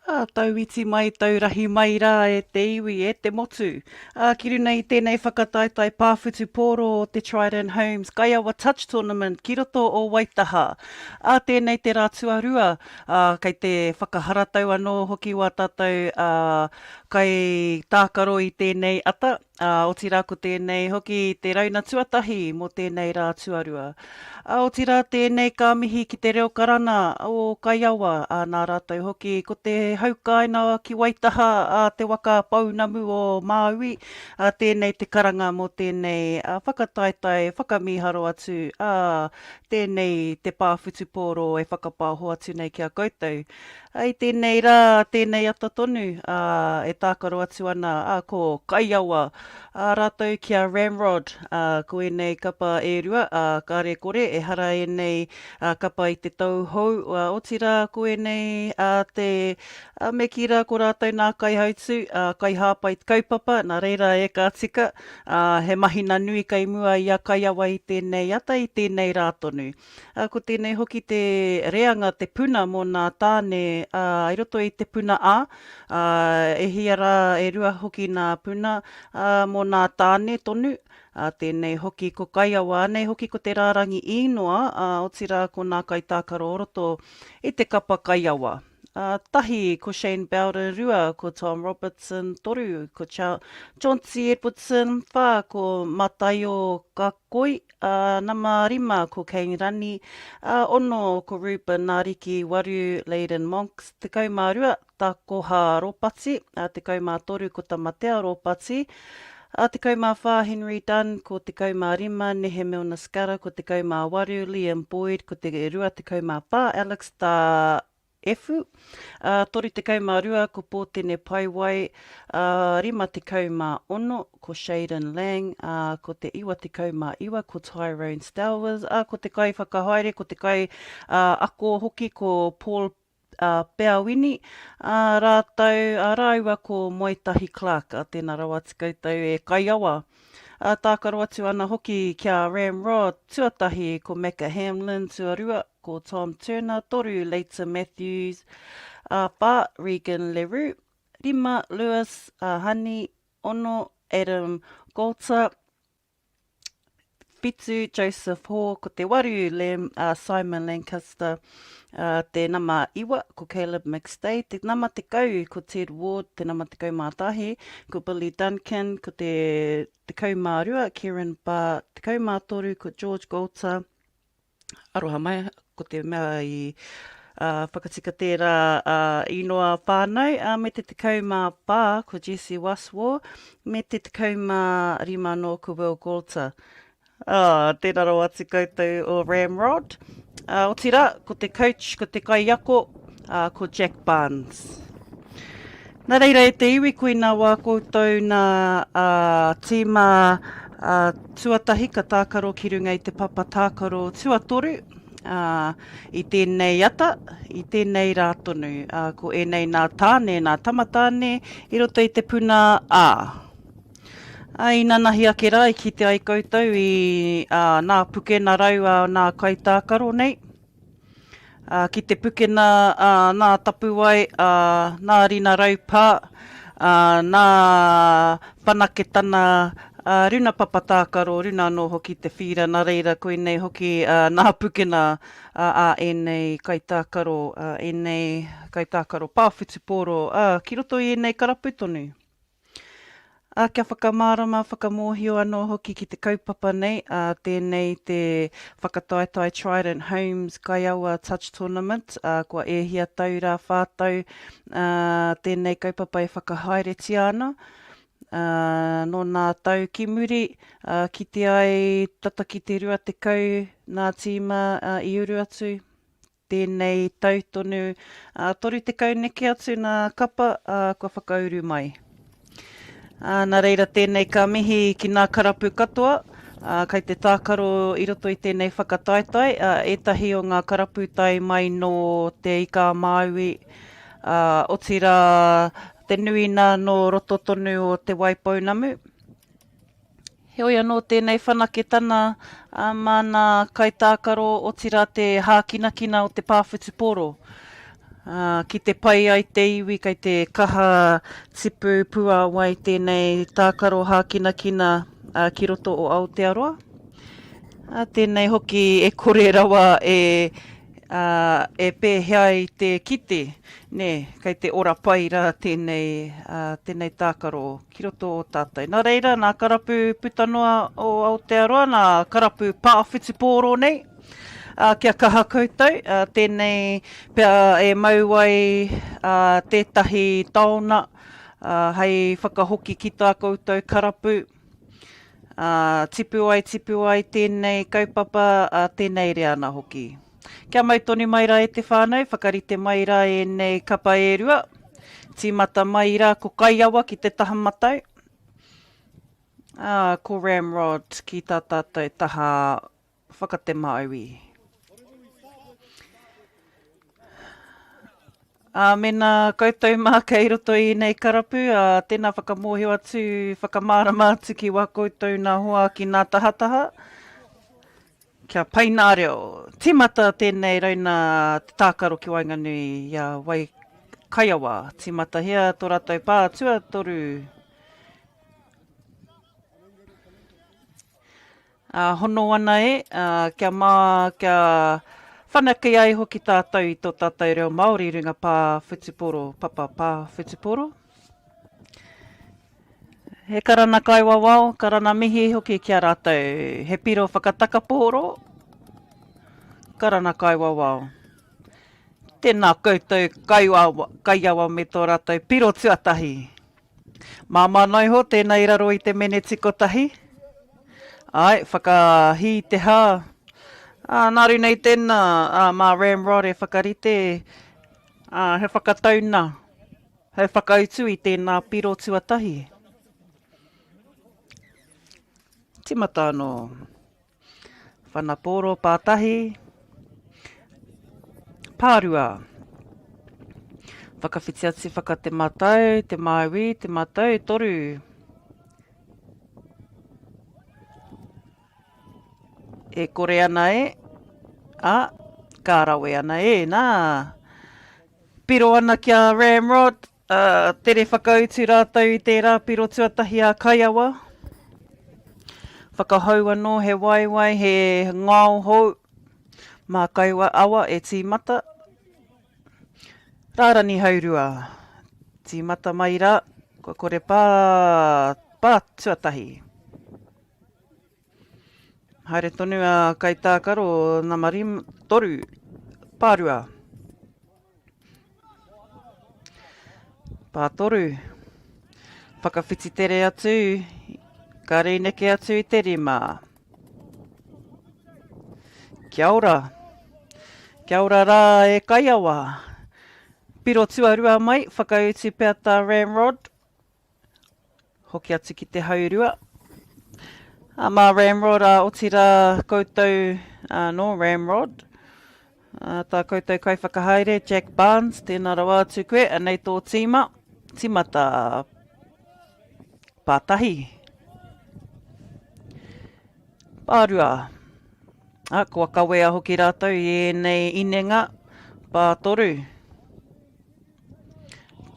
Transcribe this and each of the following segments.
Ā, tau iti mai, tau rahi mai rā e te iwi, e te motu. Ā, ki runa i tēnei whakataetae pā whutupōro o te Trident Homes Kaiawa Touch Tournament ki roto o Waitaha. Ā, tēnei te rā tuarua, ā, kei te whakaharatau anō hoki wā tātou, ā, kaitākaro i tēnei ata. Ā, otirā ko tēnei hoki te rauna tuatahi mō tēnei rā tuarua. Ā, otirā tēnei ka mihi ki te reo karana o Kaiawa, ā, nā rātou hoki ko te haukāina ki Waitaha, ā, te waka pounamu o Māui, ā, tēnei te karanga mō tēnei whakataetae whakamīharo atu, ā, tēnei te pā whutupōro e whakapāho atu nei ki a koutou. I tēnei rā, tēnei ata tonu, ā, e tākaro atu ana, ā, ko Kaiawa, ā, rātou ki a Ramrod, ā, ko ēnei kapa e rua, ā, kāre kore, ehara ēnei, ā, kapa i te tau hou, ā, otirā, ko ēnei, ā, te, ā, me kī rā ko rātou nā kaihautū, ā, kaihāpai kaupapa, nā reira e ka tika, ā, he mahina nui kei mua i a Kaiawa i tēnei ata, i tēnei rā tonu. Ā, ko tēnei hoki te reanga, te puna mō nā tāne, ā, i roto i te puna A, ā, e hia rā, e rua hoki nā puna, ā, mō nā tāne tonu, ā, tēnei hoki ko Kaiawa, anei hoki ko te rārangi īnoa, ā, otirā ko nā kaitākaro o roto i te kapa Kaiawa. Ā, tahi ko Shane Bowden, rua ko Tom Robertson, toru ko Chauncey Edwardson, whā ko Mataio Kakoi, ā, nama rima ko Kane Rani, ā, ono ko Reuben Ariki, waru Leyden Monks, 12 Takoha Ropati, ā, 13 ko Tamatea Ropati, ā, 14 Henry Dunn, ko 15 Nehe Milner-Skudder, ko 18 Liam Boyd, ko te 24 Alex Tā Efu, ā, 32 ko Pōtene Paewai, ā, 56 ko Shaden Lang, ā, ko te 99 ko Tyrone Stowers, ā, ko te kaiwhakahaere, ko te kai, ā, ako hoki ko Paul, ā, Peawini, ā, rātou, ā, rāua ko Moetahi Clark, ā, tēnā rawa atu koutou e Kaiawa. Ā, tākaro atu ana hoki ki a Ramrod, tuatahi ko Macca Hamlin, tuarua, ko Tom Turner, toru, Leighton Matthews, ā, whā, Regan Le Roux, rima, Lewis ā, Honey, ono, Adam Goulter, whitu, Joseph Hall, ko te waru, Lam, ā, Simon Lancaster, ā, te nama iwa, ko Caleb McStay, te nama 10, ko Ted Ward, te nama 11, ko Billy Duncan, ko te 12, Kieran Barr, 13, ko George Goulter, Aroha mai, ko te mea i whakatika tērā inoa whānau, me te 14 ko Jesse Waswar, me te 15 anō ko Will Galter. Oh, tēnā rawa atu koutou o Ramrod. Uh, otirā, ko te coach, ko te kaiako, uh, ko Jack Barnes. Nā reira e te iwi koinā wā koutou nā tīma tuatahi ka tākaro ki runga i te papa tākaro tuatoru i tēnei ata, i tēnei rā tonu. Ko ēnei nā tāne, nā tama tāne i roto i te puna A. Ā, inanahi ake rā i kite ai koutou i nā pukena rau a nā kaitākaro nei. Ā, ki te pukena, ā, nā Tapuwae, ā, nā Rina Raupā, ā, nā Whanaketana, ā, runa papa tākaro, runa anō hoki te whīra, nā reira koinei hoki, ā, nā pukena, ā, ā ēnei kaitākaro, ā, ēnei kaitākaro pā whutupōro, ā, ki roto i ēnei karapu tonu. Ā, kia whakamārama, whakamōhio anō hoki ki te kaupapa nei, ā, tēnei te whakataetae Trident Homes Kaiawa Touch Tournament, ā, kua e hia tau rā, whā tau, ā, tēnei kaupapa e whakahaeretia ana. Ā, nō nā tau ki muri, ā, kite ai tata ki te 20 nā tīma, ā, i uru atu. Tēnei tau tonu, ā, 30 neke atu nā kapa, ā, kua whakauru mai. Ā, nā reira tēnei ka mihi ki nā karapu katoa, ā, kai te tākaro i roto i tēnei whakataetae, ā, ētahi o ngā karapu tae mai nō Te Ika-a-Māui, ā, otirā te nuina nō roto tonu o Te Waipounamu. Heoi anō tēnei whanaketana mā nā kaitākaro, otirā te hākinakina o te pā whutupōro. Ā, ki te pai ai te iwi kei te kaha tipu puāwai tēnei tākaro hākinakina ki roto o Aotearoa. Ā, tēnei hoki e kore rawa e, ā, e pēhea ai te kite, nē, kei te ora pai rā tēnei, ā, tēnei tākaro ki roto o tātou. Nā reira, nā karapu puta noa o Aotearoa, nā karapu pā whutupōro nei, Ā, kia kaha koutou, ā, tēnei pea e mau ai ā, tētahi taona ā, hei whakahoki ki tā koutou karapu. Ā, tipu ai, tipu ai tēnei kaupapa, ā, tēnei reana hoki. Kia mau tonu mai rā e te whānau, whakarite mai rā ēnei kapa e rua. Tīmata mai rā ko Kaiawa ki te taha matau, ā, ko Ramrod ki tā tātou taha Whakatemāui. Ā, mēnā koutou mā kei roto i ēnei karapu, ā, tēnā whakamōhio atu, whakamārama atu ki wā koutou nā hoa ki nā tahataha, kia pai nā reo. Tīmata tēnei rauna te tākaro ki waenganui i a Waikaiawa. Tīmatahia tō rātou pā tuatoru. Ā, hono ana e, ā, kia mā, kia whanake ai hoki tātou i tō tātou reo Māori i runga pā whutuporo, papa pā whutuporo. He karana kaiwawao, karana mihi hoki ki a rātou. He piro whakatakapōro, karana kaiwawao. Tēnā koutou kaiawa, kaiawa me tō rātou piro tuatahi. Māmā noa iho tēnā i raro i te meneti kotahi. Āe, whakahī te hā. Ā, nā runga i tēnā, ā, mā Ramrod e whakarite, ā, he whakatauna, hei whakautu i tēnā piro tuatahi. Tīmata anō. Whanapōro pātahi, pārua. Whakawhiti atu whaka te matau, te māui, te matau, toru. E kore ana e, a, ka rawe ana e, nā. Piro ana ki a Ramrod, Ā, tere whakautu rātou i tērā piro tuatahi a Kaiawa. Whakahou anō he waewae, he ngao hou mā Kaiawa e tīmata. Rārani haurua, tīmata mai rā, kua kore pā, pā tuatahi. Haere tonu a kaitākaro nama rim, toru, pārua. Pātoru. Whakawhiti tere atu, ka rīneke atu i te rima. Kia ora. Kia ora rā e Kaiawa. Piro tuarua mai, whakautu pea tā Ramrod. Hoki atu ki te haurua. Ā, mā Ramrod, ā, otirā koutou ā, nō Ramrod, ā, tā koutou kaiwhakahaere, Jack Barnes, tēnā rawa atu koe, anei tō tīma, tīmata pātahi. Pārua. Ā, kua kawea hoki rātou i ēnei inenga, pātoru.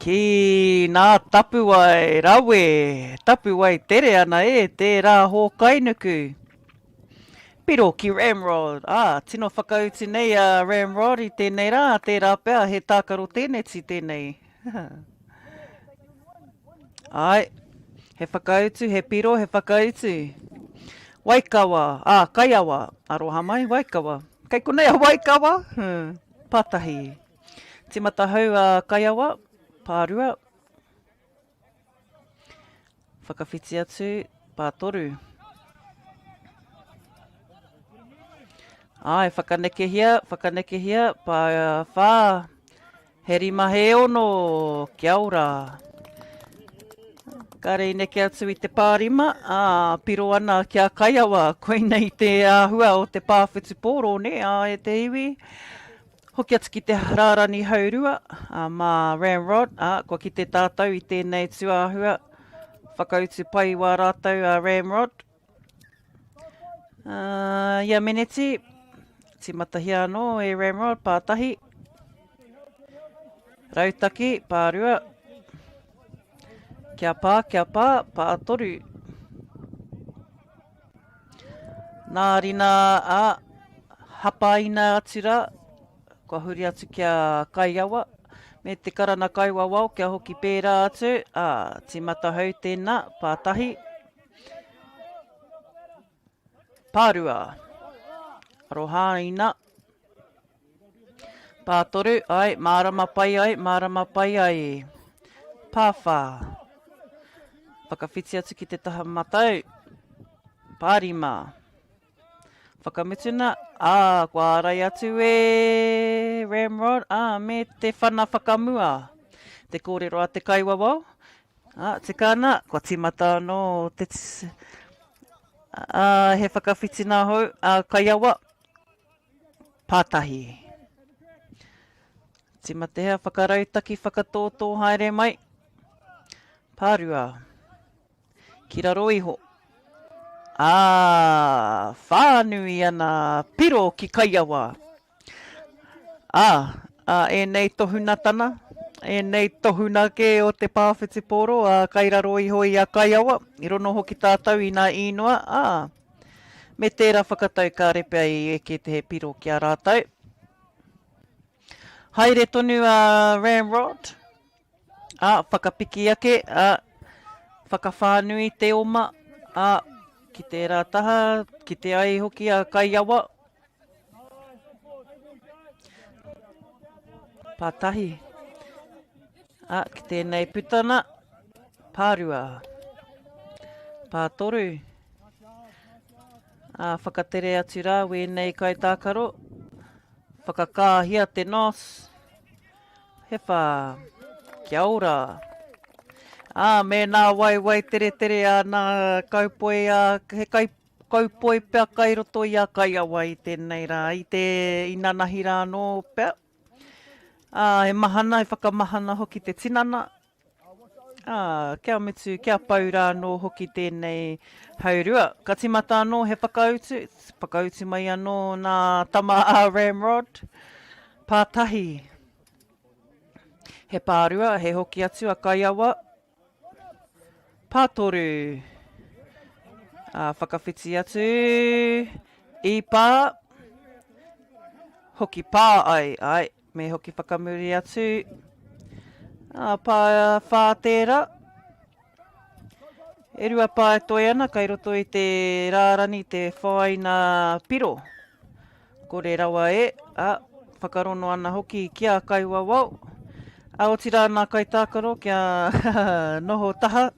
Ki nā tapuwae rawe, tapuwae tere ana e tērā hōkainuku. Piro ki Ramrod, ā, tino whakautu nei a Ramrod i tēnei rā, tērā pea he tākaro tēneti tēnei. Āe, he whakautu, he piro, he whakautu. Waikawa, ā, Kaiawa, aroha mai, Waikawa. Kei konei a Waikawa? Patahi. Timata hou a Kaiawa, Pārua. Whakawhiti atu, Pātoru. Āe, whakanekehia, whakanekehia, pā whā, he rima he ono, kia ora. Kāre i neke atu i te pārima, ā, piro ana ki a Kaiawa, koinei te āhua o te pā whutupōro, nē, ā, e te iwi. Hoki atu ki te rārani haurua, ā, mā Ramrod, ā, kua kite tātou i tēnei tūāhua, whakautu pai wā rātou a Ramrod. Ā, ia meneti, tīmatahia anō e Ramrod, pātahi. Rautaki, pārua. Kia pā, kia pā, pātoru. Nā Rina, ā, hapaina atu rā, kua huri atu ki a Kaiawa, me te karana kaiwawao kia hoki pērā atu, ā, tīmata hou tēnā, pātahi, pārua, arohaina, pātoru, ai, mārama pai ai, mārama pai ai, pāwhā, whakawhiti atu ki te taha matau, pārima. Whakamutuna, ā, kua ārai atu e Ramrod, ā, me te whana whakamua. Te kōrero a te kaiwawao, ā, tika ana, kua tīmata anō te, ā, he whakawhitina hou, ā, kaiawa, pātahi. Tīmatehea whakarautaki whakatōtō haere mai, pārua. Ki raro iho. Ā, whānui ana piro ki Kaiawa. Ā, ā, ēnei tohunatana, ēnei tohuna kē o te pā whutupōro, ā, kai raro iho i a Kaiawa, i rono hoki tātou i nā īnoa, ā, me tērā whakatau kāre pea i eke te he piro ki a rātou. Haere tonu a Ramrod. Ā, whakapiki ake, ā, whakawhānui te oma, ā, ki tērā taha, kite ai hoki a Kaiawa. Pātahi. Ā, ki tēnei putana, pārua. Pātoru. Ā, whakatere atu rā wēnei kaitākaro. Whakakāhia te nos. He whā. Kia ora. Ā, mēnā waiwai teretere a nā kaupoi a, he kai, kaupoi pea kai roto i a Kaiawa i tēnei rā, i te inanahi rā anō pea. Ā, he mahana, he whakamahana hoki te tinana. Ā, kia mutu, kia pau rā anō hoki tēnei haurua. Ka tīmata anō he whakautu, whakautu mai anō nā tama a Ramrod. Pātahi. He pārua, he hoki atu a Kaiawa. Pātoru. Ā, whakawhiti atu i pā. Hoki pā ai, ai, me hoki whakamuri atu. Ā, pā whā tērā. E rua pā e toe ana kai roto i te rārani te whāina piro. Kore rawa e, ā, whakarono ana hoki ki a Kaiwawao, ā, otirā nā kaitākaro kia noho taha.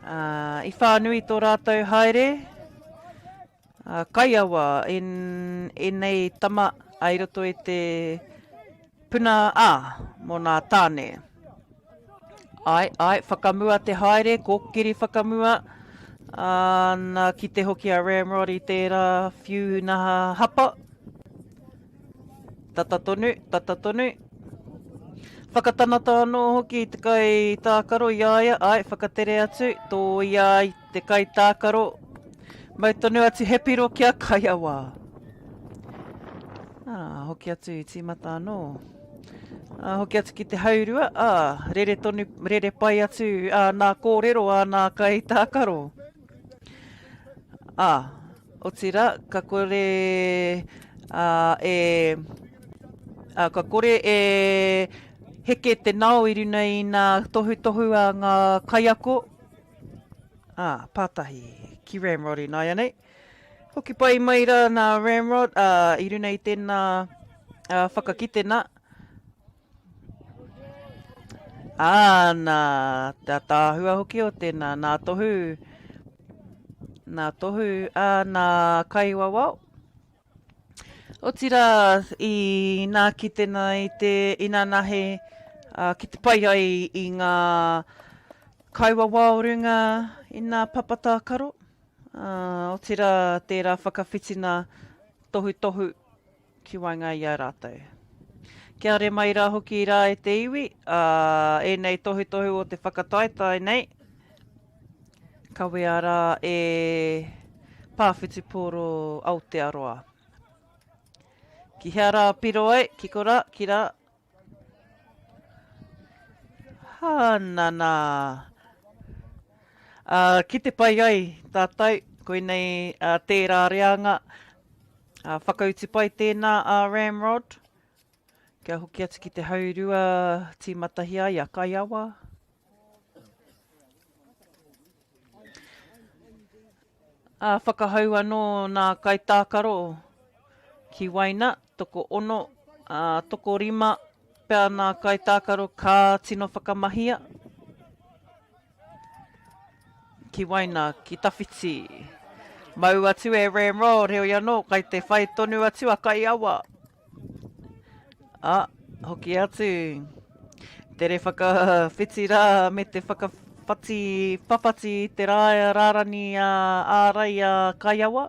Ā, i whānui tō rātou haere, ā, Kaiawa, en, enei tama a i roto i te puna ā, mō nā tāne. Āe, āe, whakamua te haere, kōkiri whakamua, ā, nā kite hoki a Ramrod i tērā whiu nā hapa. Tata tonu, tata tonu. Whakatanata anō hoki te kai tākaro i a ia, āe, whakatere atu, tōia ai te kai tākaro. Mau tonu atu he piro ki a Kaiawa. Ā, hoki atu i tīmata anō. Ā, hoki atu ki te haurua, ā, rere tonu, rere pai atu ā, nā kōrero ā nā kaitākaro. Ā, otirā, ka kore ā, e, ā, ka kore e heke te nao i runa i nā tohutohu a ngā kaiako, ā, pātahi ki Ramrod ināianei. Hoki pai mai rā nā Ramrod, ā, i runa i tēnā ā, whakakitena. Ā, nā te ataahua hoki o tēnā, nā tohu, nā tohu, ā, nā kaiwawao. Otirā, i nā kitena i te inanahi, ā, ki te pai ai i ngā kaiwawao runga i nā papa tākaro. Ā, otirā tērā whakawhitina tohutohu ki waenga i a rātou. Kia are mai rā hoki rā e te iwi, ā, ēnei tohutohu o te whakataetae nei, kawea rā e Pā Whutupōro Aotearoa. Ki hea rā piro ai, ki korā, ki rā. Hanana. Ā, ki te pai ai tātou, koinei ā, tērā reanga. Ā, whakautu pai tēnā a Ramrod. Kia hoki atu ki te haurua tīmatahia ai a Kaiawa. Ā, whakahau anō nā kaitākaro ki waina, tokoono, ā, tokorima pea nā kaitākaro ka tino whakamahia. Ki waina, ki tawhiti. Mau atu e Ramrod, heoi anō, kai te whai tonu atu a Kaiawa. A, hoki atu. Tere whakawhiti rā me te whakawhati, whawhati i te rā, rārani a ārai a Kaiawa.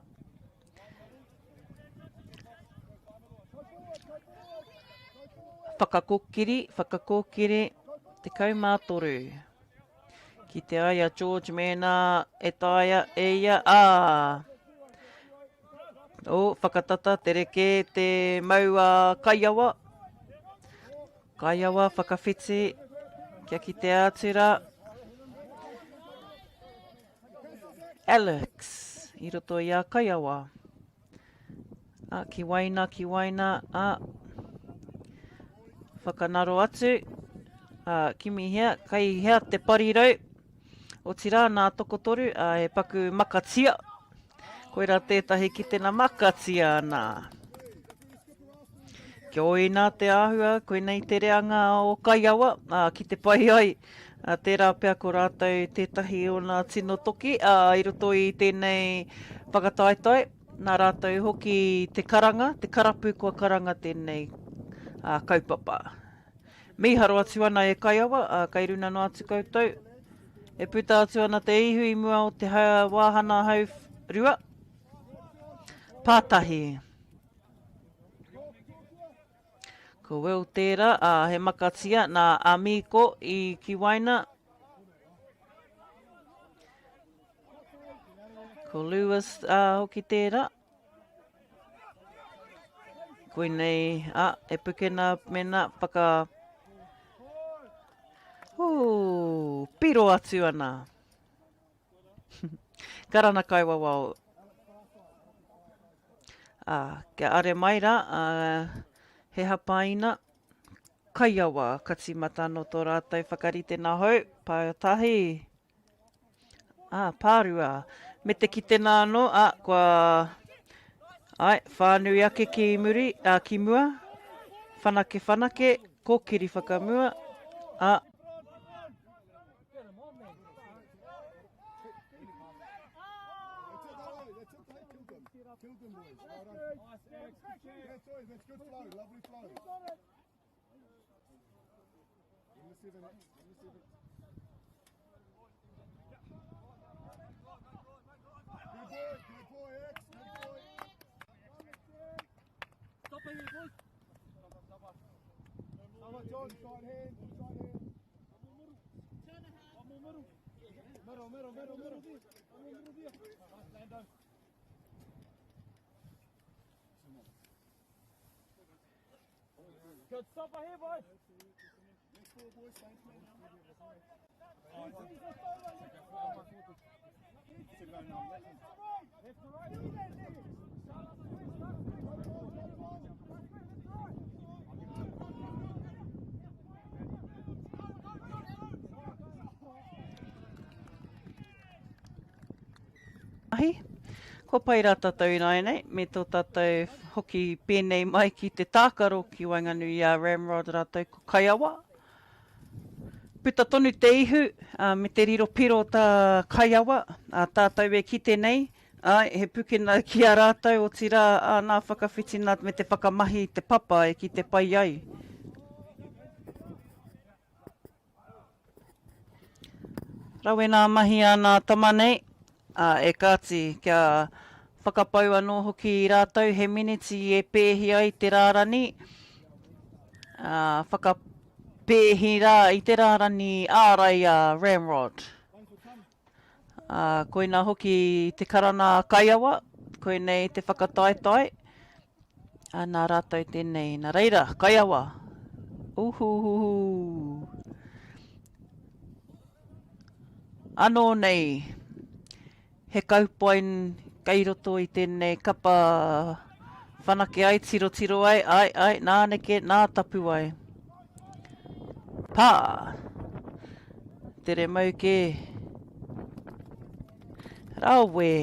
Whakakokiri, whakakokiri, 13. Ki te ai a George mēnā e taea e ia, ā, o, whakatata, tere kē te mau a Kaiawa. Kaiawa whakawhiti, kia kitea atu rā. Alex, i roto i a Kaiawa. A, ki waina, ki waina, a, whakanaro atu, a, kimihia, kai hea te parirau, otirā nā tokotoru, a, he paku makatia, koirā tētahi ki tena makatia ana. Kia oina te āhua, koinei te reanga o Kaiawa, ā, ki te pai ai, ā, tērā pea ko rātou tētahi o nā tino toki, ā, i roto i tēnei whakataetae, nā rātou hoki te karanga, te karapu kua karanga tēnei, ā, kaupapa. Mīharo atu ana e Kaiawa, ā, kei runa noa atu koutou. E puta atu ana te ihu i mua o te wāhana hau rua, pātahi. Ko Will tērā, ā, he makatia nā Amiko i ki waina. Ko Lewis ā, hoki tērā. Koinei, ā, e pukena mena whaka... Ū, piro atu ana. Karana kaiwawao. Ā, kia are mai rā, ā, he hapaina kaiawa ka tīmata anō tō rātou whakaritena hou, pātahi, ā, pārua. Me te kitena anō, ā, kua, āe, whānui ake ki muri, ā, ki mua, whanake whanake, kōkiri whakamua, ā, Good stop ahead, boys. Left to right. Mahi. Kua pai rā tātou ināianei, me tō tātou hoki pēnei mai ki te tākaro ki waenganui i a Ramrod rātou ko Kaiawa. Puta tonu te ihu, ā, me te riro piro tā Kaiawa, ā, tātou e kite nei, Āe, he pukena ki a rātou, otirā, ā, nā whakawhitina me te whakamahi i te papa e kite pai ai. Rawe nā mahi a nā tama nei, ā, e kāti, kia whakapau anō hoki i rātou he miniti e pēhi ai te rārani, ā, whakapēhi rā i te rārani ārai a Ramrod. Ā, koinā hoki te karana a Kaiawa, koinei te whakataetae. Ā, nā rātou tēnei, nā reira, Kaiawa! Uhuhuhu! Anō nei, he kaupae kei roto i tēnei kapa whanake ai, tirotiro ai, ai, ai, nā neke, nā tapu ai. Pā! Tere mau kē. Rawe!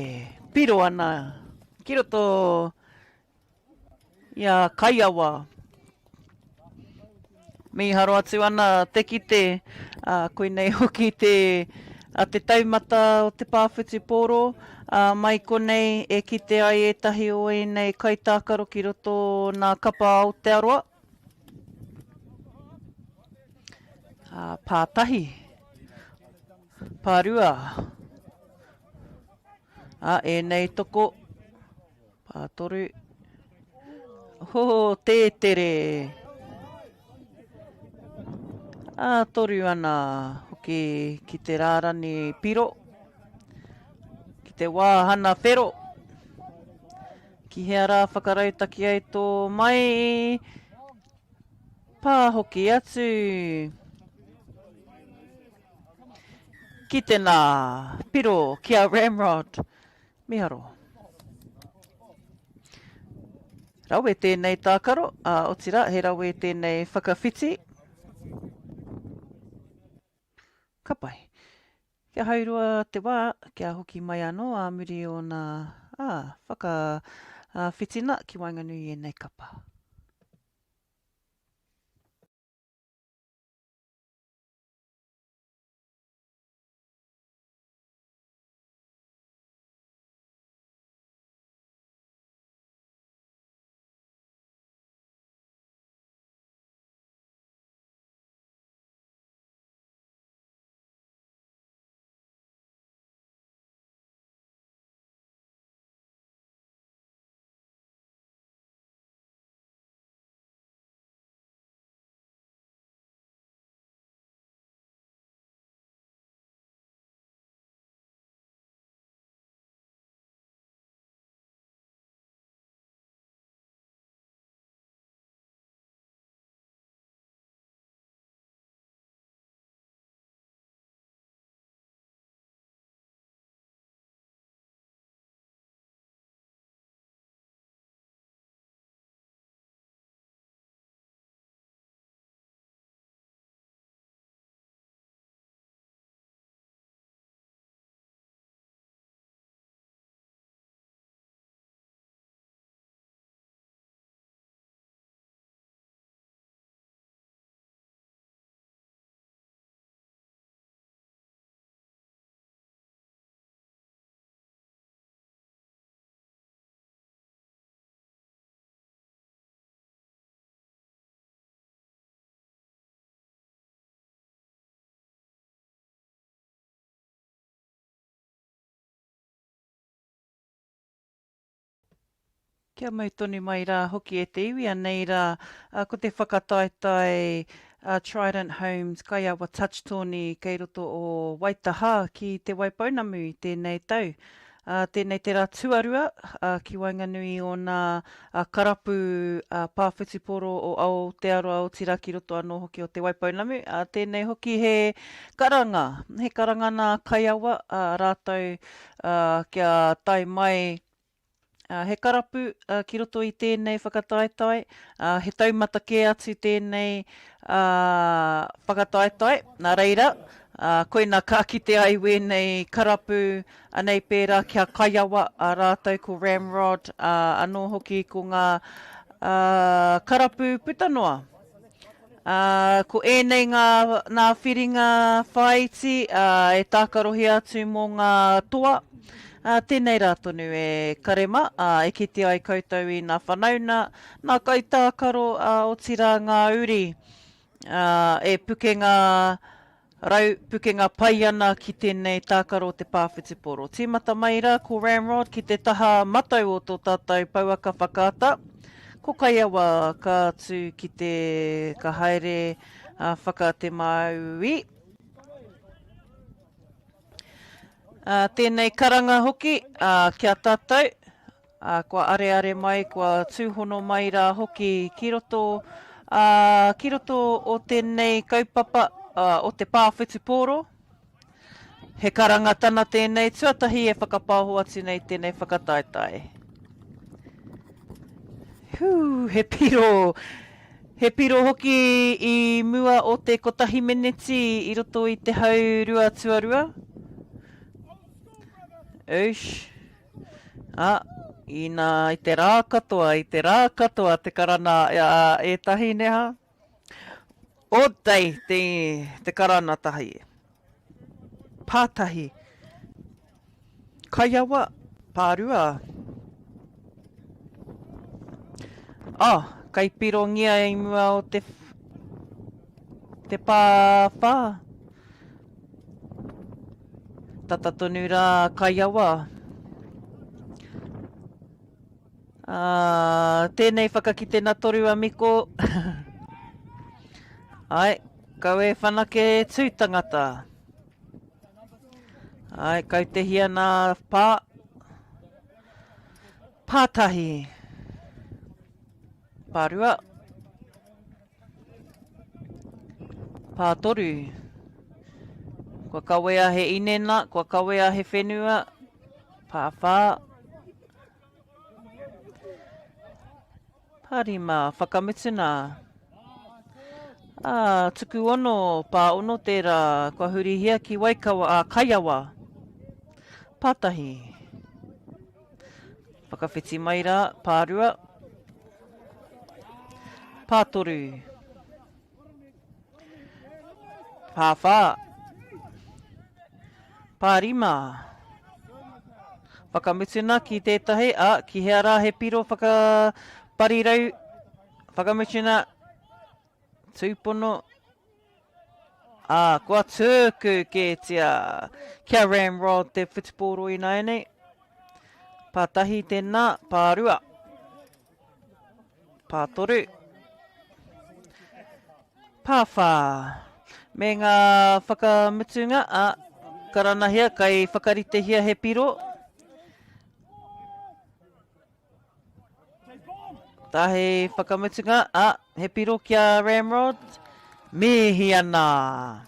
Piro ana ki roto i a Kaiawa. Mīharo atu ana te kite, ā, koinei hoki te, a te taumata o te pā whutupōro, ā, mai konei e kite ai ētahi o ēnei kaitākaro ki roto nā kapa Aotearoa. Ā, pā tahi, pā rua, ā, ēnei toko, Pātoru. Ho, tētere. Ā, toru ana hoki ki te rārani piro, ki te wāhana whero. Ki hea rā whakarautaki ai tō mai, pā hoki atu. Ki te nā, piro ki a Ramrod. Miharo. Rawe tēnei tākaro, ā, otirā, he rawe tēnei whakawhiti. Ka pai. Kia hauroa te wā, kia hoki mai anō ā muri o nā, ā, whakawhitina ki waenganui i ēnei kapa. Kia mau tonu mai rā hoki e te iwi, anei rā ko te whakataetae Trident Homes Kaiawa Touch Tourney kei roto o Waitaha ki Te Waipounamu i tēnei tau. Tēnei te rā tuarua ki waenganui o nā karapu pā whutupōro o Aotearoa otirā ki roto anō hoki o Te Waipounamu. Tēnei hoki he karanga, he karanga nā Kaiawa rātou kia tae mai He karapu ki roto i tēnei whakataetae, he taumata kē atu tēnei whakataetae, nā reira, koina ka kite ai wēnei karapu anei pērā ki a Kaiawa rātou ko Ramrod, anō hoki ko ngā karapu puta noa. Ā, ko ēnei ngā, nā whiringa whāiti, ā, e tākarohia atu mō ngā toa. Ā, tēnei rā tonu e kare mā, ā, e kite ai koutou i nā whanauna, nā kaitākaro, ā, otirā ngā uri, ā, e pukenga Rau pukenga pai ana ki tēnei tākaro o te pā whutupōro. Tīmata mai rā ko Ramrod ki te taha matau o tō tātou pouaka whakaata. Ko Kaiawa ka tū ki te ka haere whaka te māui. Tēnei karanga hoki ki a tātou. Ā, kua areare mai, kua tūhono mai rā hoki ki roto, ā, ki roto o tēnei kaupapa, ā, o te pā whutupōro. He karanga tana tēnei tuatahi e whakapaoho atu nei tēnei whakataetae. Hū, he piro, he piro hoki i mua o te kotahi meneti i roto i te haurua tuarua. Oosh. Ā, inā i te rā katoa, i te rā katoa te karana a ētahi neha, o day te, te karana tahi. Pātahi. Kaiawa, pārua. Oh, kai pirongia i mua o te, te pāwhā. Tata tonu rā Kaiawa. Ā, tēnei whakakitena toru a Miko. Ai, kau e whanake tū tangata. Ai, kautehia nā pā. Pātahi. Pārua. Pātoru. Kua kawea he inena, kua kawea he whenua. Pāwhā. Pārima, whakamutuna. Ā, tuku ono, pā ono tērā, kua hurihia ki Waikawa, ā, Kaiawa. Pātahi. Whakawhiti mai rā, pārua. Pātoru. Pāwhā. Pārima. Whakamutuna ki tētahi, a, ki hea rā he piro whakaparirau. Whakamutuna, tūpono, Ā, kua tuku kētia kia Ramrod te whutupōro ināianei. Pātahi tēnā, pārua. Pātoru. Pāwhā. Me ngā whakamutunga, ā, karanahia, kai whakaritehia he piro. Tahi whakamutunga, a, he piro ki a Ramrod. Mihi ana.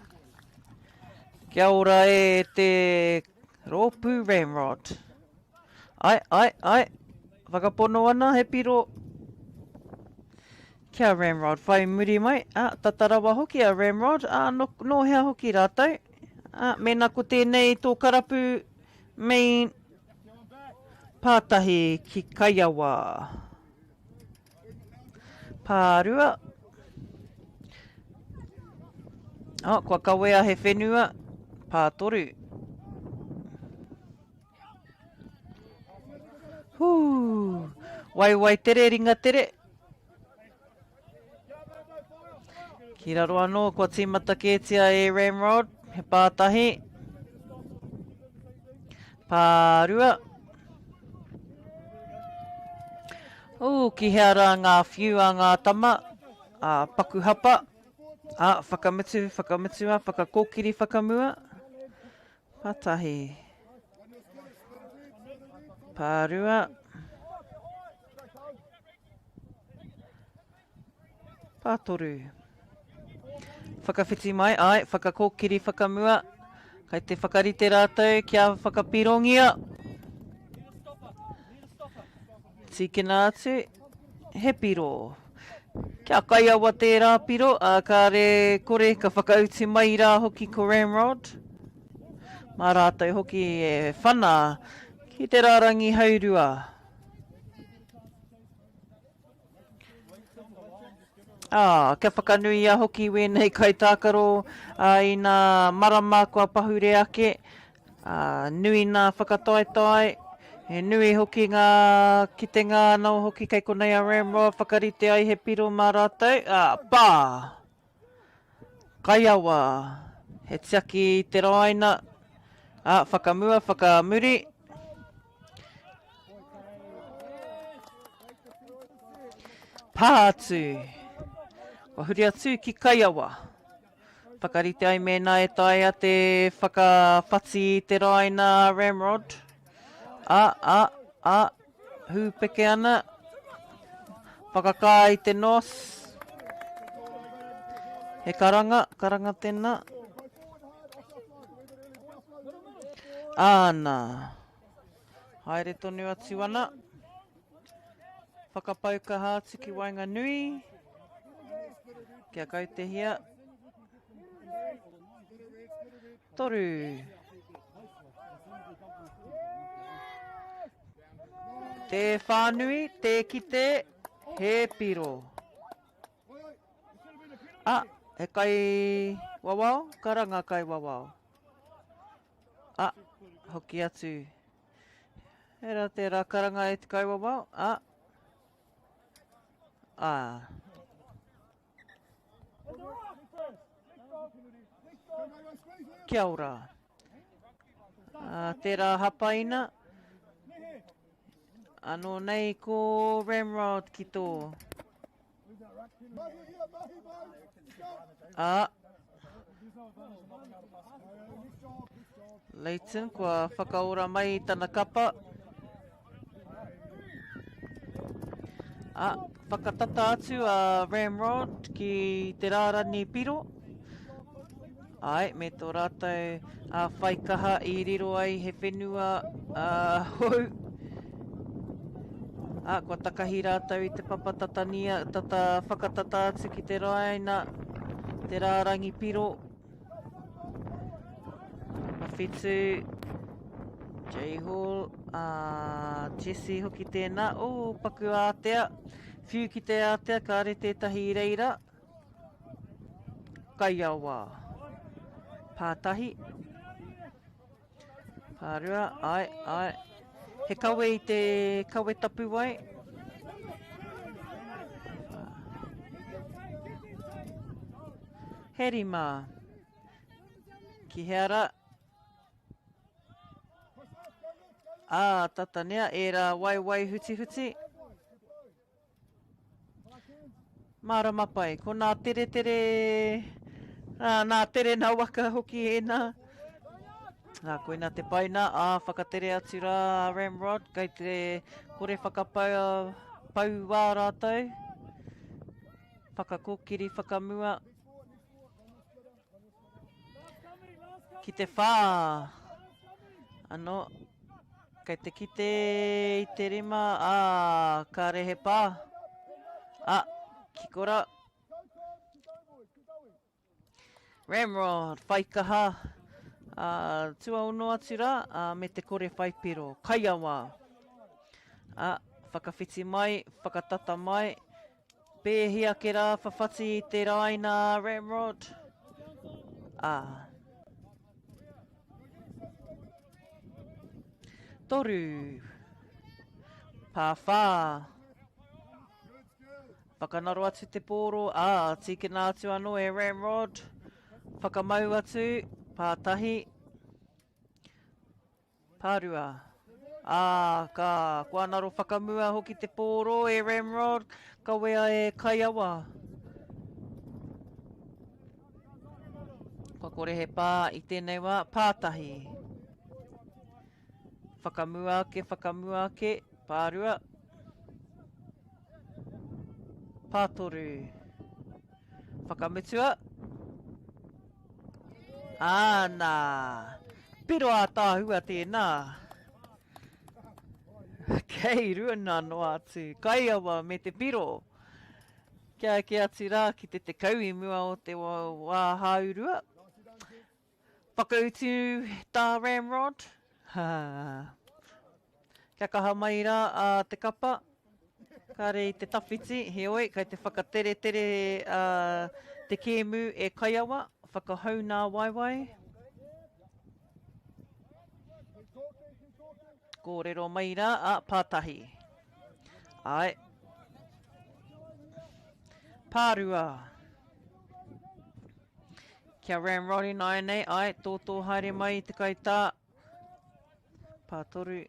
Kia ora e te rōpū Ramrod. Ai, ai, ai. Whakapono ana he piro. Kia Ramrod whai muri mai. A, tata rawa hoki a Ramrod. A, no, no hea hoki rātou. A, mēnā ko tēnei tō karapu main Pātahi ki Kaiawa. Pārua. Oh, kua kawea he whenua. Pātoru. Hū. Waiwai tere, ringa tere. Ki raro anō, kua tīmata kētia e Ramrod, he pātahi. Pārua. Ū, ki hea rā ngā whiu a ngā tama, a paku hapa, a whakamutu, whakamutua, whakakōkiri whakamua. Pātahi. Pārua. Pātoru. Whakawhiti mai, āe, whakakōkiri whakamua. Kai te whakarite rātou kia whakapirongia. Tīkina atu, he piro. Kia kaiawa tērā piro, ā, kāre kore ka whakautu mai rā hoki ko Ramrod. Mā rātou hoki e whana ki te rārangi haurua. Ā, kia whakanuia hoki wēnei kaitākaro ā, i nā marama kua pahure ake, ā, nui nā whakataetae, he nui hoki ngā kitenga anō hoki kei konei a Ramrod whakarite ai he piro mā rātou, ā, pā! Kaiawa, he tiaki i te rāina, ā, whakamua, whakamuri. Pā atu. Kua huri atu ki Kaiawa. Whakarite ai mēnā e taea te whakawhati i te rāina Ramrod. Ā, ā, ā. Hūpeke ana. Whakakā i te nos. He karanga, karanga tēnā. Āna. Haere tonu atu ana. Whakapau kaha atu ki waenganui. Kia kautehia. 3. Tē whānui, tē kite, he piro. Ah, he kai wawao, karanga kai wawao. Ah, hoki atu. He ra tērā karanga e te kai wawao. Ah, ah. Kia ora. Uh, tērā hapaina. Anō nei ko Ramrod ki tō. A. Leighton kua whakaora mai i tana kapa. A, whakatata atu a Ramrod ki te rārani piro. Āe, me tō rātou a whai kaha i riro ai he whenua a, hou. A, kua takahi rātou i te papa tatania, tata whakatata atu ki te raina, te rārangi piro. Mawhitu, J Hall, a Jesse hoki tēnā. Oh, paku ātea. Whiu ki te ātea, kāre tētahi i reira. Kaiawa. Pātahi. Pārua, ai, ai. He kawe i te kawe tapuwae. He rima. Ki hea ra? Ā, tata nea, ērā waewae hutihuti. Mārama pai. Ko nā teretere, ā, nā tere nā waka hoki ēnā. Ā, koina te paina, ā, whakatere atu rā a Ramrod, kei te kore whakapau pau wā rātou. Whakakōkiri whakamua. Ki te whā. Ano, kei te kite i te rima, ā, kāre he pā. Ā, ki kora. Ramrod, whai kaha, ā, tuaono atu rā, ā, me te kore whai piro. Kaiawa. Ā, whakawhiti mai, whakatata mai, Pēhi ake rā whawhati i te rāina a Ramrod. Ā. Toru. Pāwhā. Whakanaro atu te pōro, ā, tīkina atu anō e Ramrod. Whakamau atu, pātahi. Pārua. Ā, ka, kua ngaro whakamua hoki te pōro e Ramrod, kawea e Kaiawa. Kua kore he pā i tēnei wā, pātahi. Whakamua ake, whakamua ake, pārua. Pātoru. Whakamutua. Āna! Piro ātaahua tēnā. Kei ruana noa atu. Kaiawa me te piro. Kia eke atu rā ki te 10 i mua o te wā hāurua. Whakautu tā Ramrod. Kia kaha mai rā a te kapa. Kāre i te tawhiti, heoi, kei te whakateretere a te kēmu e Kaiawa, whakahou nā waewae. Kōrero mai rā a Pātahi. Āe. Pārua. Kia Ramrod ināianei, āe, tōtō haere mai i te kaitā. Pātoru.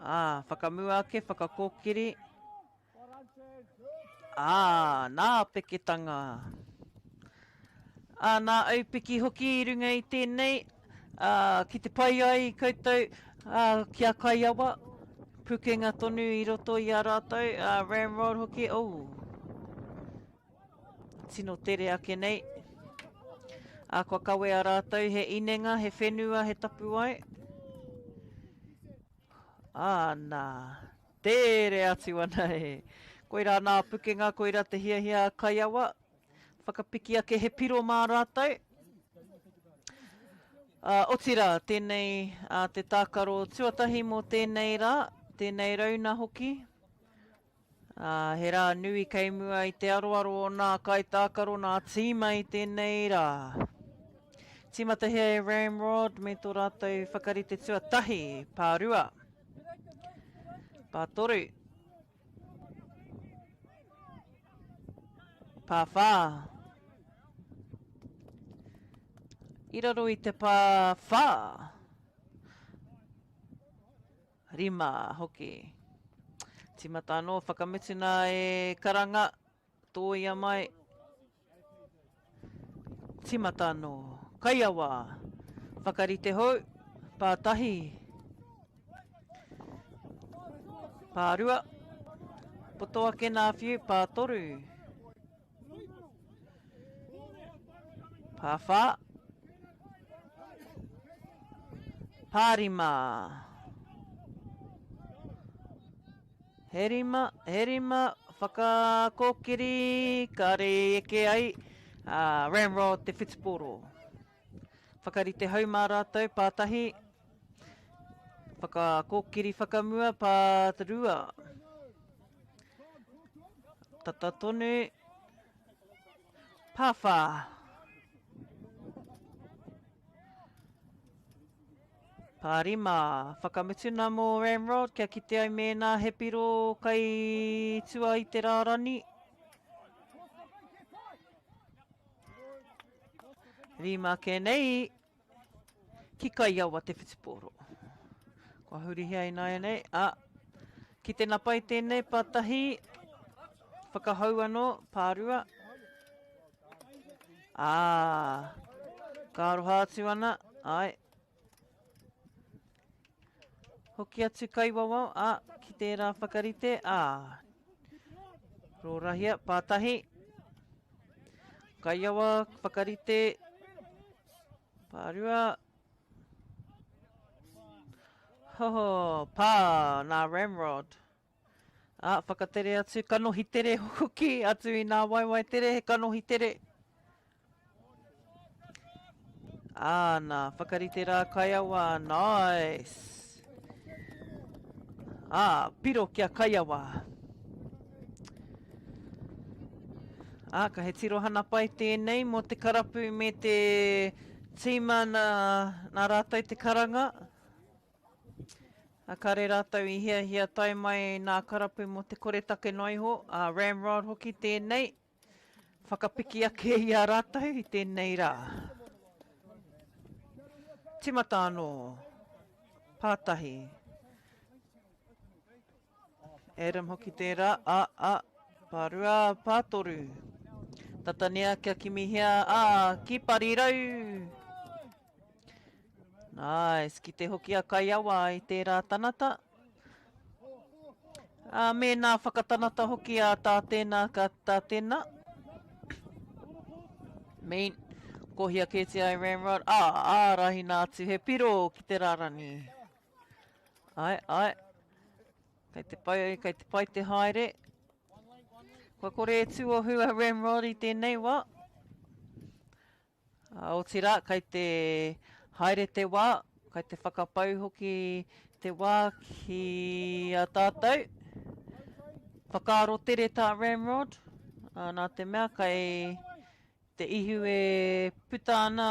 Ā, whakamua ake, whakakōkiri. Ā, nā peketanga. Ā, nā aupiki hoki i runga i tēnei, ā, ki te pai ai koutou, ā, ki a Kaiawa. Pukenga tonu i roto i a rātou, a Ramrod hoki, oh. Tino tere ake nei. A kua kawea rātou he inenga, he whenua, he tapuwae. Āna, tere atu ana e. Koirā nā pukenga, koirā te hiahia a Kaiawa. Whakapiki ake he piro mā rātou. Ā, otirā, tēnei ā, te tākaro tuatahi mō tēnei rā, tēnei rauna hoki. Ā, he rā nui kei mua i te aroaro o nā kaitākaro, nā tīma i tēnei rā. Tīmatahia e Ramrod me tō rātou whakarite tuatahi, pārua, pātoru, pāwhā. I raro i te pāwhā. Rima hoki. Tīmata anō, whakamutuna e karanga, tōia mai. Tīmata anō. Kaiawa. Whakarite hou. Pātahi. Pārua. Poto ake nā whiu, pātoru. Pāwhā. Pārima. He rima, he rima, whakakōkiri, kāre i eke ai, ā, Ramrod te whutupōro. Whakarite hau mā rātou, pātahi, whakakōkiri whakamua, pārua. Tata tonu. Pāwhā. Pārima. Whakamutuna mō Ramrod kia kite ai mēnā he piro kai tua i te rārani. Rima kē nei. Ki Kaiawa te whutupōro. Kua hurihia ināianei, ā, ki te napai tēnei, pātahi, whakahou anō, pārua. Ā, ka aroha atu ana, āe. Hoki atu kaiwawao, ā, ki tērā whakarite, ā. Rōrahia, pātahi. Kaiawa, whakarite, Pārua. Hoho, pā, nā Ramrod. Ā, whakatere atu, kanohi tere hoki, atu i nā waewae tere, he kanohi tere. Ā, nā, whakarite rā Kaiawa, nice. Ā, piro ki a Kaiawa. Ā, ka he tirohana pai tēnei mō te karapu me te tīma nā, nā rātou te karanga. Ā, kāre rātou i hiahia tae mai nā karapu mō te koretake noa iho, ā, Ramrod hoki tēnei, whakapiki ake i a rātou i tēnei rā. Timata anō. Pātahi. Adam hoki tērā, a, a, pārua, pātoru. Tatania kia kimihia, a, ki parirau! Nice, ki te hoki a Kaiawa i tērā tanata. A, mēnā whakatanata hoki a tā tēnā ka tā tēnā. Mean, kohia kētia e Ramrod, a, ārahina atu he piro ki te rārani. Ae, ae. Kei te pai, kei te pai te haere. Kua kore e tuohu a Ramrod i tēnei wā. A, otirā, kei te haere te wā, kei te whakapau hoki te wā ki a tātou. Whakaaro tere tā Ramrod, a, nā te mea kei Te ihu e puta ana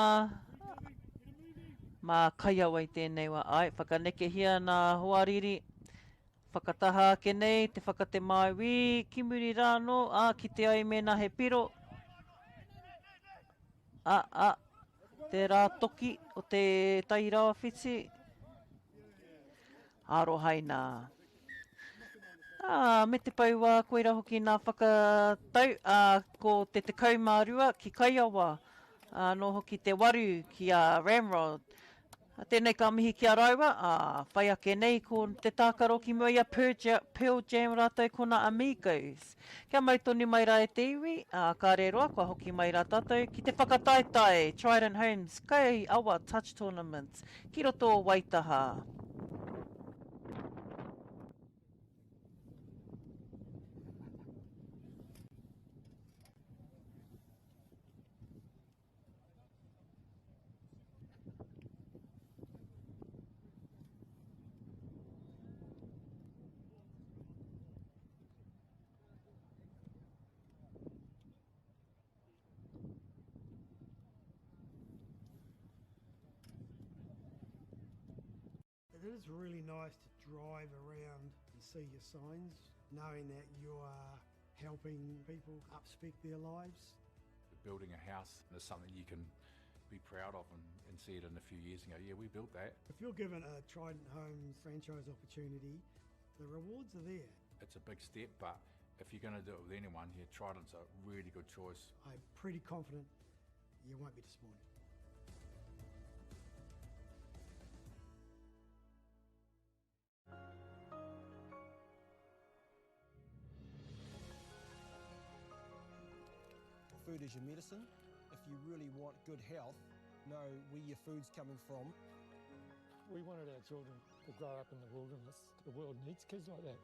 mā Kaiawa i tēnei wā. Āe, whakanekehia nā hoariri, whakataha ake nei te whakatemāuī ki muri rā anō, ā, kite ai mēnā he piro, ā, ā, te rā toki o te Tairāwhiti, Arohaina. Ā, me te pau wā, koirā hoki nā whakatau, ā, ko te 12 ki Kaiawa, ā, nō hoki te waru ki a Ramrod. Tēnei ka mihi ki a rāua, ā, whai ake nei ko te tākaro ki mua i a Pearl Jam rātou ko nā Amigos. Kia mau tonu mai rā e te iwi, ā, kāre roa kua hoki mai rā tātou ki te whakataetae Trident Homes Kai Awa Touch Tournament ki roto o Waitaha. It is really nice to drive around and see your signs, knowing that you are helping people upspec their lives. Building a house is something you can be proud of and, and see it in a few years and go, yeah, we built that. If you're given a Trident Homes franchise opportunity, the rewards are there. It's a big step, but if you're going to do it with anyone, yeah, Trident's a really good choice. I'm pretty confident you won't be disappointed. Food is your medicine. If you really want good health, know where your food's coming from. We wanted our children to grow up in the wilderness. The world needs kids like that.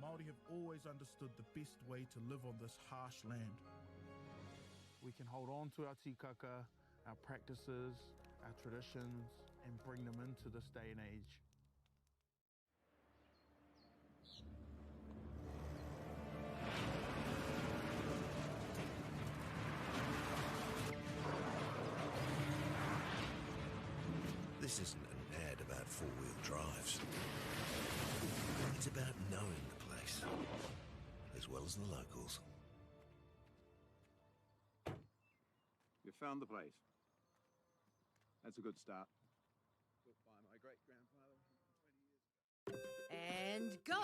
Māori have always understood the best way to live on this harsh land. We can hold on to our tikaka, our practices, our traditions, and bring them into this day and age. This isn't an ad about four-wheel drives. It's about knowing the place, as well as the locals. You found the place. That's a good start. And go!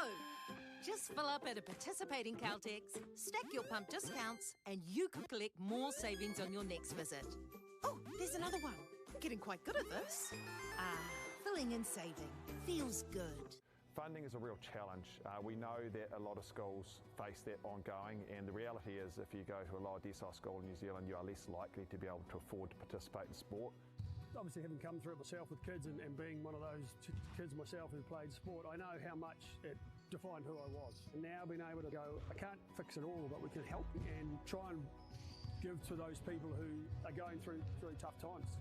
Just fill up at a participating Caltex, stack your pump discounts, and you could collect more savings on your next visit. Oh, there's another one. I'm getting quite good at this. Ah, filling and saving. Feels good. Funding is a real challenge. Uh, we know that a lot of schools face that ongoing, and the reality is if you go to a lower decile school in New Zealand, you are less likely to be able to afford to participate in sport. Obviously, having come through it myself with kids and, and being one of those kids myself who played sport, I know how much it defined who I was. And now being able to go, I can't fix it all, but we can help and try and give to those people who are going through really tough times.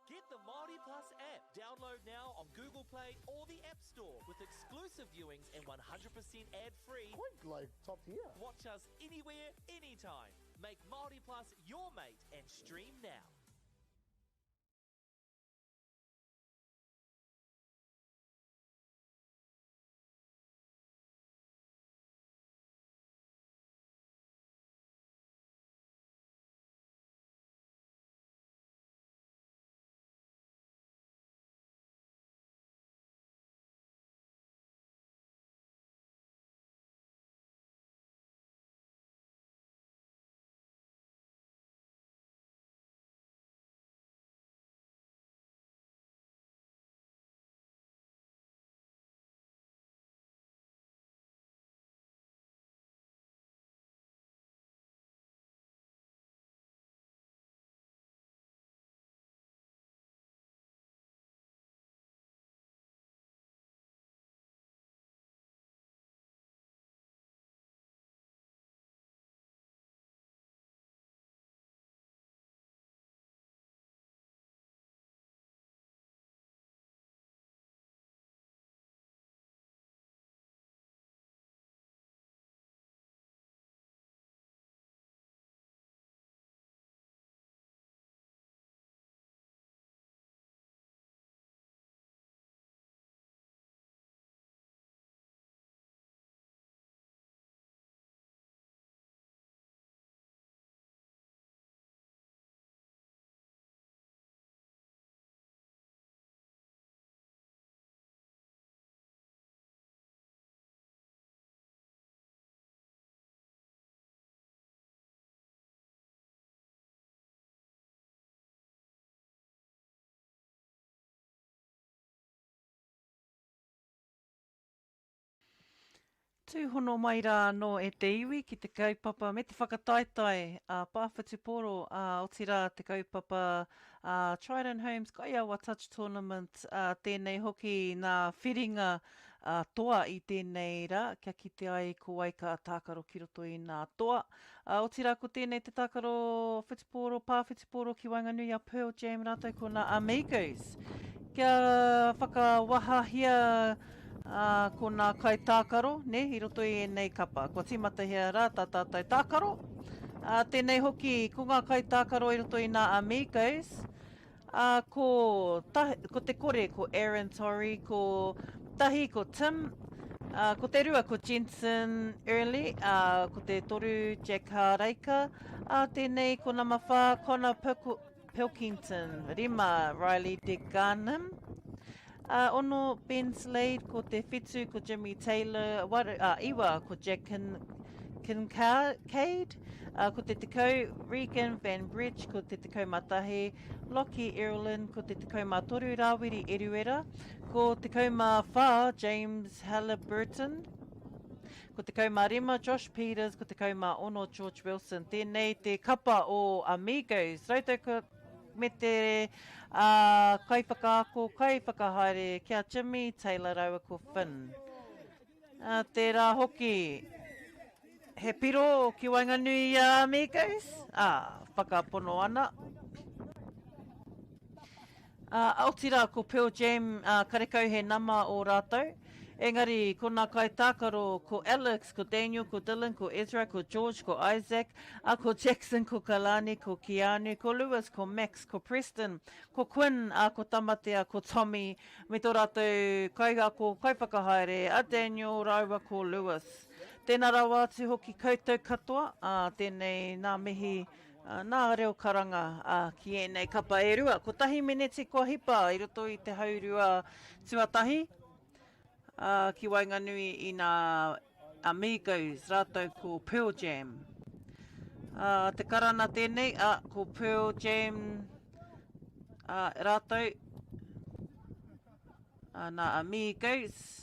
Get the Māori Plus app. Download now on Google Play or the App Store with exclusive viewings and 100% ad-free. Quite like top tier. Watch us anywhere, anytime. Make Māori Plus your mate and stream now. Tūhono mai rā anō e te iwi ki te kaupapa me te whakataetae a Pā Whutupōro, ā, otirā te kaupapa a Trident Homes Kaiawa Touch Tournament, ā, tēnei hoki nā whiringa toa i tēnei rā kia kite ai ko wai ka tākaro ki roto i nā toa. Ā, otirā ko tēnei te tākaro whutupōro, pā whutupōro ki waenganui i a Pearl Jam rātou ko nā Amigos. Kia whakawahahia ā, ko nā kaitākaro, nē, i roto i ēnei kapa. Kua tīmatahia rā tā tātou tākaro. Ā, tēnei hoki, ko ngā kaitākaro i roto i nā Amigos, Ā, ko, ta, ko te kore, ko Aaron Torrey, ko tahi, ko Tim, ā, ko te rua, ko Jensen Early, ā, ko te toru, Jack Hāreika, ā, tēnei, ko nama whā, Connor Pilk Pilkington, rima, Riley Deganham, ā, ono, Ben Slade, ko te whitu, ko Jimmy Taylor, waru, ā, iwa, ko Jack Kin, Kincaid, ā, ko te 10, Regan Van Bridge, ko te 11, Lockie Erlin, ko te 13, Rāwiri Eruera, ko 14, James Halliburton, ko 15, Josh Peters, ko 16, George Wilson. Tēnei te kapa o Amigos, rātou ko me te ā, kaiwhakaako, kaiwhakahaere ki a Jimmy Taylor rāua ko Finn. Ā, tērā hoki he piro ki waenganui i a Amigos, ā, whakapono ana. Ā, otirā ko Pearl Jam, ā, karekau he nama o rātou. Engari, ko nā kaitākaro, ko Alex, ko Daniel, ko Dylan, ko Ezra, ko George, ko Isaac, ā, ko Jackson, ko Kalani, ko Keanu, ko Lewis, ko Max, ko Preston, ko Quinn, ā, ko Tamatea, ko Tommy, me tō rātou kaiako, kaiwhakahaere, a Daniel rāua ko Lewis. Tēnā rawa atu hoki koutou katoa, ā, tēnei nā mihi, nā reo karanga, ā, ki ēnei kapa e rua. Kotahi meneti kua hipa i roto i te haurua tuatahi, ā, ki waenganui i nā Amigos rātou ko Pearl Jam. Ā, te karana tēnei, ā, ko Pearl Jam, ā, rātou, ā, nā Amigos.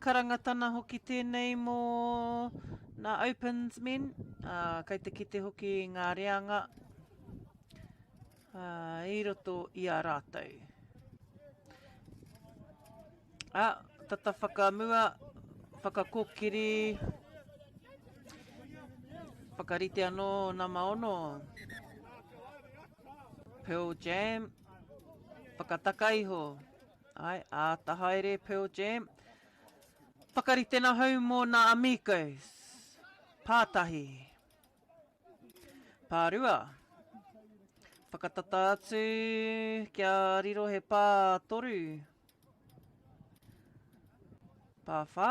Karangatana hoki tēnei mō nā Opens Men, ā, kei te kite hoki i ngā reanga, ā, i roto i a rātou. Ā, tata whakamua, whakakokiri, whakarite anō nama ono. Pearl Jam, whakataka iho. Ai, āta haere Pearl Jam. Whakaritena hou mō nā Amigos. Pātahi. Pārua. Whakatata atu kia riro he pātoru. Pāwhā.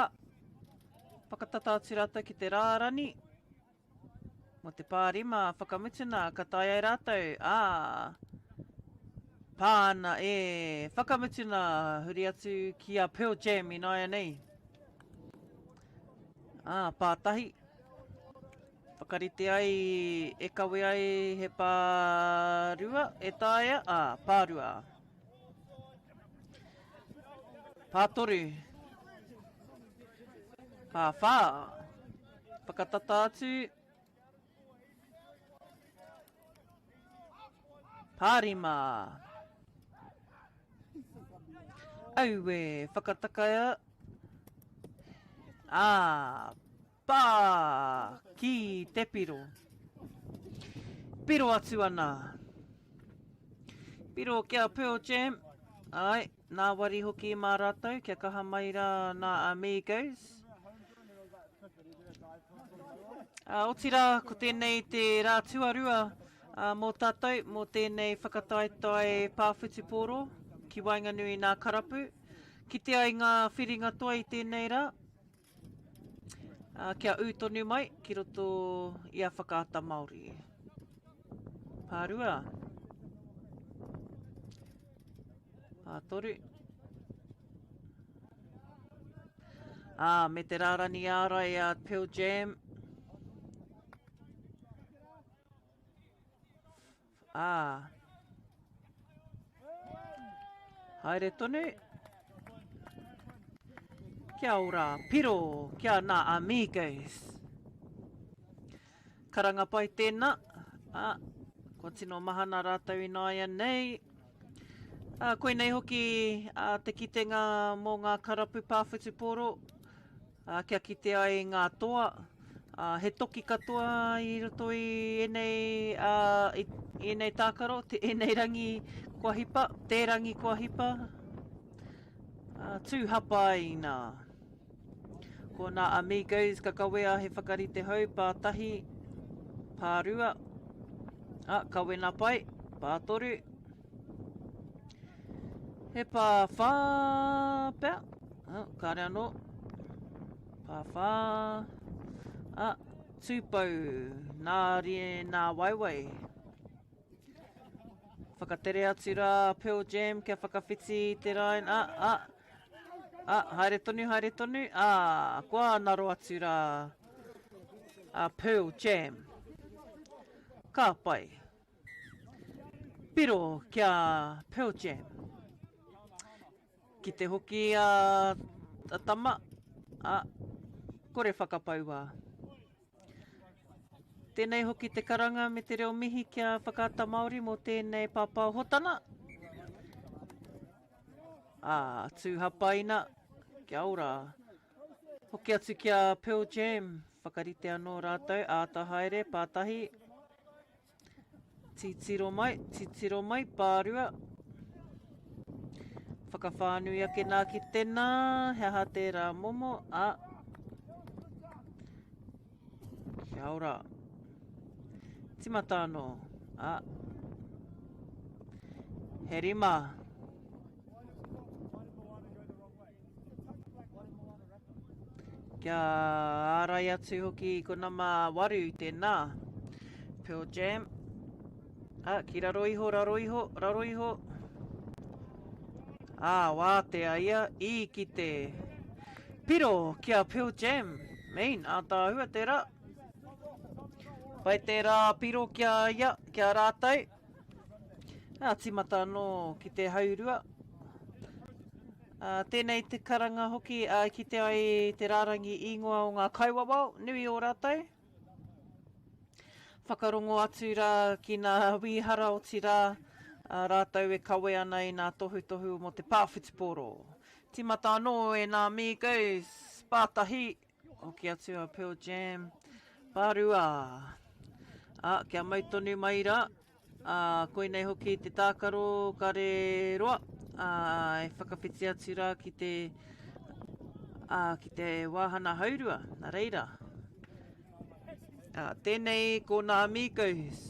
Whakatata atu rātou ki te rārani. Mo te pārima whakamutuna ka tae ai rātou, ā, pā ana e whakamutuna huri atu ki a Pearl Jam ināianei. Ā, pātahi. Whakarite ai e kawe ai he pārua e taea, ā, pārua. Pātoru. Pāwhā. Whakatata atu. Pārima. Aue, whakatakaia. Ā, Pā! Ki te piro. Piro atu ana. Piro ki a Pearl Jam. Āe, nā wari hoki mā rātou kia kaha mai rā nā Amigos. Ā, otirā, ko tēnei te rā tuarua mō tātou, mō tēnei whakataetae pā whutupōro ki waenganui i nā karapu. Kite ai ngā whiringa toa i tēnei rā. Ā, kia ū tonu mai ki roto i a Whakaata Māori. Pārua. Pātoru. Ā, me te rārani ārai a Pearl Jam. Ā. Haere tonu. Kia ora, piro kia nā Amigos. Karanga pai tēnā, ā, kua tino mahana rātou ināianei. Ā, koinei hoki ā, te kitenga mō ngā karapu pā whutupōro, ā, kia kite ai ngā toa, ā, he toki katoa i roto i ēnei, ā, i ēnei tākaro, te, ēnei rangi kua hipa, te rangi kua hipa, ā, tū hapaina. Ko nā Amigos ka kawea he whakarite hou pā tahi, pā rua, ā, kawena pai, pā toru, he pāwhā pea, ā, kāre anō, pāwhā, ā, tūpou, nā rie, nā waiwai. Whakatere atu rā Pearl Jam kia whakawhiti i te rain, ā, ā, Ā, haere tonu, haere tonu, ā, kua ngaro atu rā a Pearl Jam. Ka pai. Piro ki a Pearl Jam. Ki te hoki a, a Tama, ā, kore whakapaua. Tēnei hoki te karanga me te reo mihi ki a Whakaata Māori mō tēnei pāpāhotana. Ā, tūhapaina, kia ora. Hoki atu ki a Pearl Jam, whakarite anō rātou, āta haere, pātahi. Titiro mai, titiro mai, pārua. Whakawhānui ake nā ki tēnā, he aha tērā momo, ā. Kia ora. Timata anō, ā. He rima. Kia ārai atu hoki ko nama waru tēnā. Pearl Jam. Ah, ki raro iho, raro iho, raro iho. Ā, wātea ia i ki te piro ki a Pearl Jam. Mean, ātaahua tērā. Pai tērā piro ki a ia, ki a rātou. Ā, tīmata anō ki te haurua. Ā, tēnei te karanga hoki, ā, kite ai te rārangi īngoa o ngā kaiwawao, nui o rātou. Whakarongo atu rā ki nā wīhara otirā, ā, rātou e kawe ana i nā tohutohu mō te pā whutupōro. Tīmata anō e nā Migos, pātahi, Hoki atu a Pearl Jam. Pārua. Ā, kia mau tonu mai rā. Ā, koinei hoki te tākaro kare roa. Ā, e whakawhiti atu rā ki te, ā, ki te wāhana haurua. Nā reira. Ā, tēnei ko nā Amigos.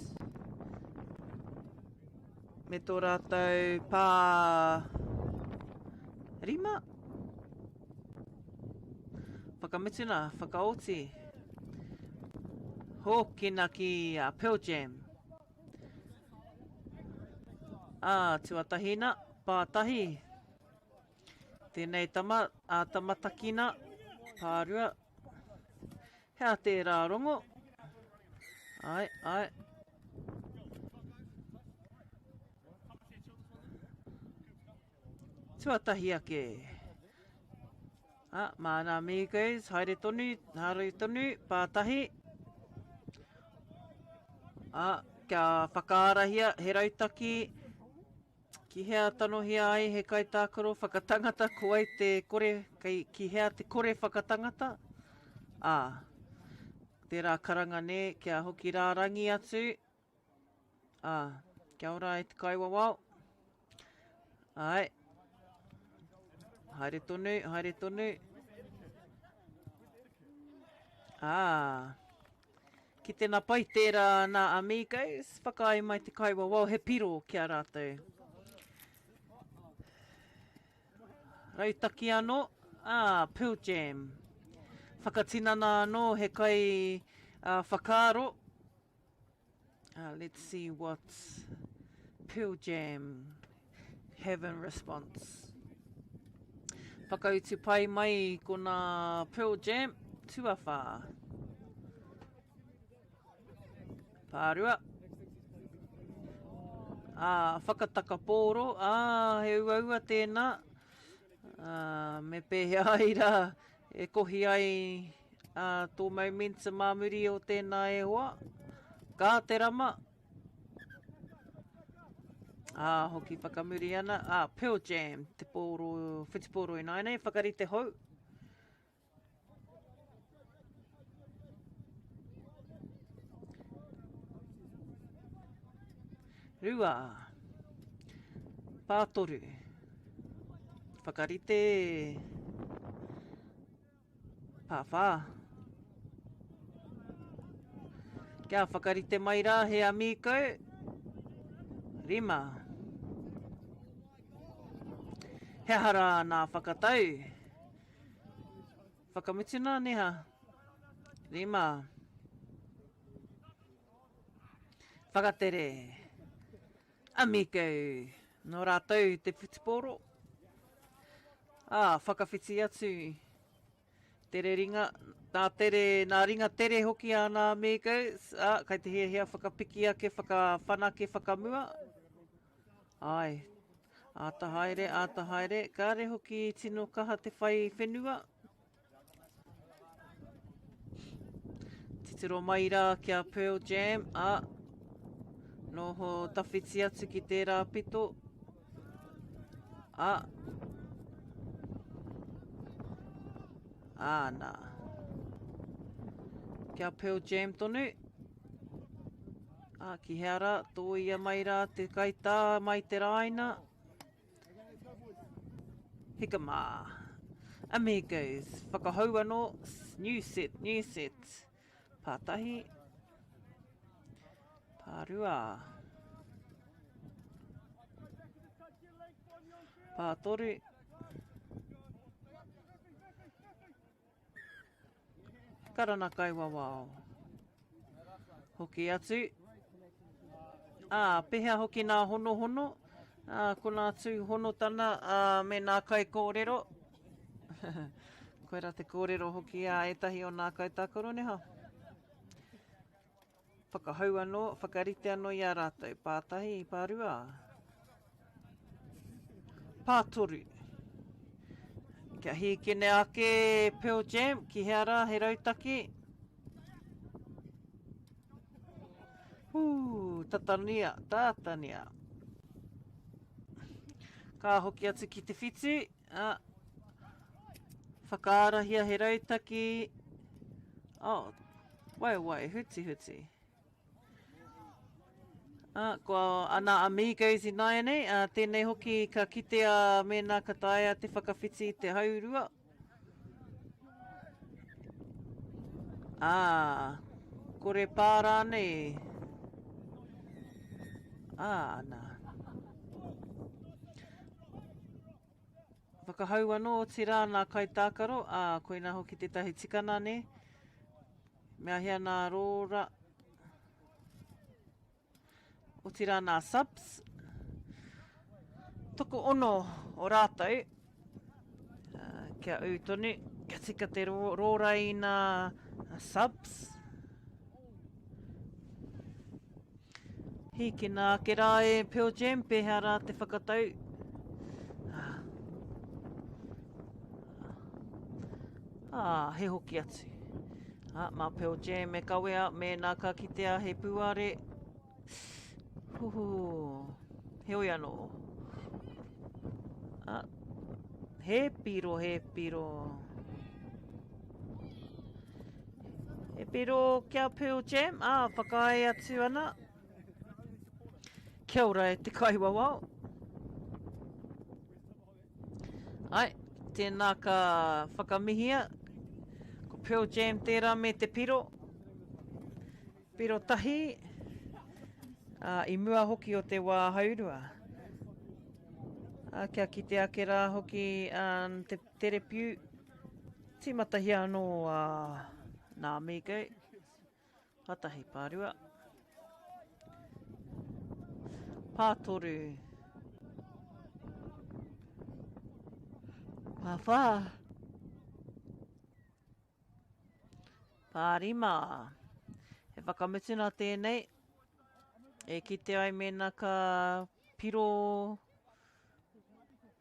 Me tō rātou pā rima. Whakamutuna, whakaoti. Hōkina ki a Pearl Jam. Ā, tuatahina, pātahi. Tēnei tama, ā tamatakina, pārua. Hea tērā rongo? Ai, ai. Tuatahi ake. Ah, mā nā Migos, haere tonu, haere tonu, pātahi. Ah, kia whakaarahia he rautaki, ki hea tanohia ai he kaitākaro whakatangata, ko wai te kore, kei, ki hea te kore whakatangata? Ah, tērā karanga nē, kia hoki rārangi atu. Ā, kia ora e te kaiwawao. Āe. Haere tonu, haere tonu. Ā. Ki tēnā pai tērā nā Amigos, whakaae mai te kaiwawao he piro ki a rātou. Rautaki anō, ā, Pearl Jam. Whakatinana anō he kai whakaaro. Let's see what Pearl Jam have in response. Whakautu pai mai ko nā Pearl Jam, tuawhā. Pārua. Ā, whakatakapōro, ā, he uaua tēnā. Ā, me pēhea ai rā e kohi ai ā, tō momentum mā muri o tēnā e hoa? Ka te rama. Ā, hoki whakamuri ana. Ā, Pearl Jam, te pōro, whitupōro ināianei, whakarite hou. Rua. Pātoru. Whakarite. Pāwhā. Kia whakarite mai rā he amīkau. Rima. He aha rā nā whakatau? Whakamutuna neha. Rima. Whakatere. Amigo. Nō rātou te whutupōro. Ā, whakawhiti atu. Tere ringa, nā tere, nā ringa tere hoki a nā Amigos. Ā, kai te hiahia whakapiki ake, whakawhanake, whakamua. Āe. Āta haere, āta haere. Kāre hoki i tino kaha te whai whenua. Titiro mai rā ki a Pearl Jam, ā, noho tawhiti atu ki tērā pito. Ā, āna. Kia Pearl Jam tonu. Ā, ki hea rā, tōia mai rā te kaitā mai te rāina. Hika mā. Amigos, whakahou anō, new set, new set. Pātahi. Pārua. Pātoru. Karana kaiwawao. Hoki atu. Ā, pehea hoki nā honohono? Ā, ko nā tūhonotana ā, me nā kaikōrero. Koirā te kōrero hoki a ētahi o nā kaitākaro neha. Whakahou anō, whakarite anō i a rātou. Pātahi, pārua. Pātoru. Kia hīkene ake Pearl Jam, ki hea rā he rautaki? Hū, tatania, tatania. Ka hoki atu ki te whitu. Ah, whakaarahia he rautaki. Oh, wai wai, huti huti. Ah, kua ana amigos ināianei, ah, tēnei hoki ka kitea mēnā ka taea te whakawhiti i te haurua. Ah, kore pā rānei. Ah, ana. Whakahau anō, otirā nā kaitākaro, ā, koinā hoki tētahi tikana, nē? Mea hea nā rōra, otirā nā subs. Tokoono o rātou, ā, kia ū tonu, kia tika te rōra i nā subs. Hīkina ake rā e Pearl Jam, pēhea rā te whakatau? Ā, he hoki atu. Ā, mā Pearl Jam e kawea, mēnā ka kitea he pūare. Huhu, heoi anō. Ā, he piro, he piro. He piro kia Pearl Jam, ā, whakaae atu ana. Kia ora e te kaiwawao. Ai, tēnā ka whakamihia. Ko Pearl Jam tērā me te piro. Piro tahi, ā, i mua hoki o te wā haurua. Ā, kia kite ake rā hoki ā, te Terepiu, tīmatahia anō a Nā Amigo. Pātahi, pārua. Pātoru. Pāwhā. Pārima. He whakamutuna tēnei. E kite ai mēnā ka piro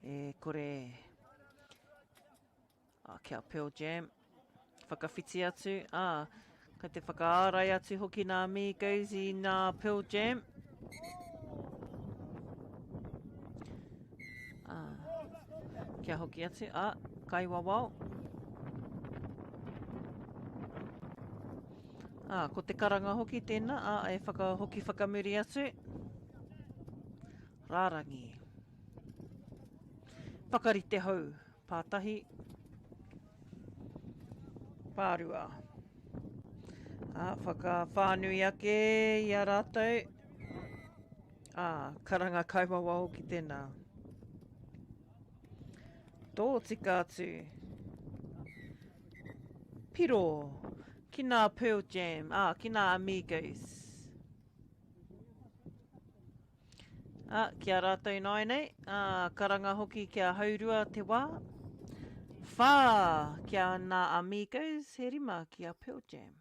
E kore. Ā, kia Pearl Jam. Whakawhiti atu, ā, kei te whakaārai atu hoki nā Migos i nā Pearl Jam. Ā, kia hoki atu, ā, kaiwawao. Ā, ko te karanga hoki tēnā, ā, e whakahoki whakamuri atu. Rārangi. Whakarite hou. Pātahi. Pārua. Ā, whakawhānui ake i a rātou. Ā, karanga kaiwawao ki tēnā. Tōtika atu. Piro. Ki nā Pearl Jam, ā, ki nā Amigos. Ā, ki a rātou ināianei, ā, karanga hoki kia haurua te wā. Whā ki a nā Amigos, he rima ki a Pearl Jam.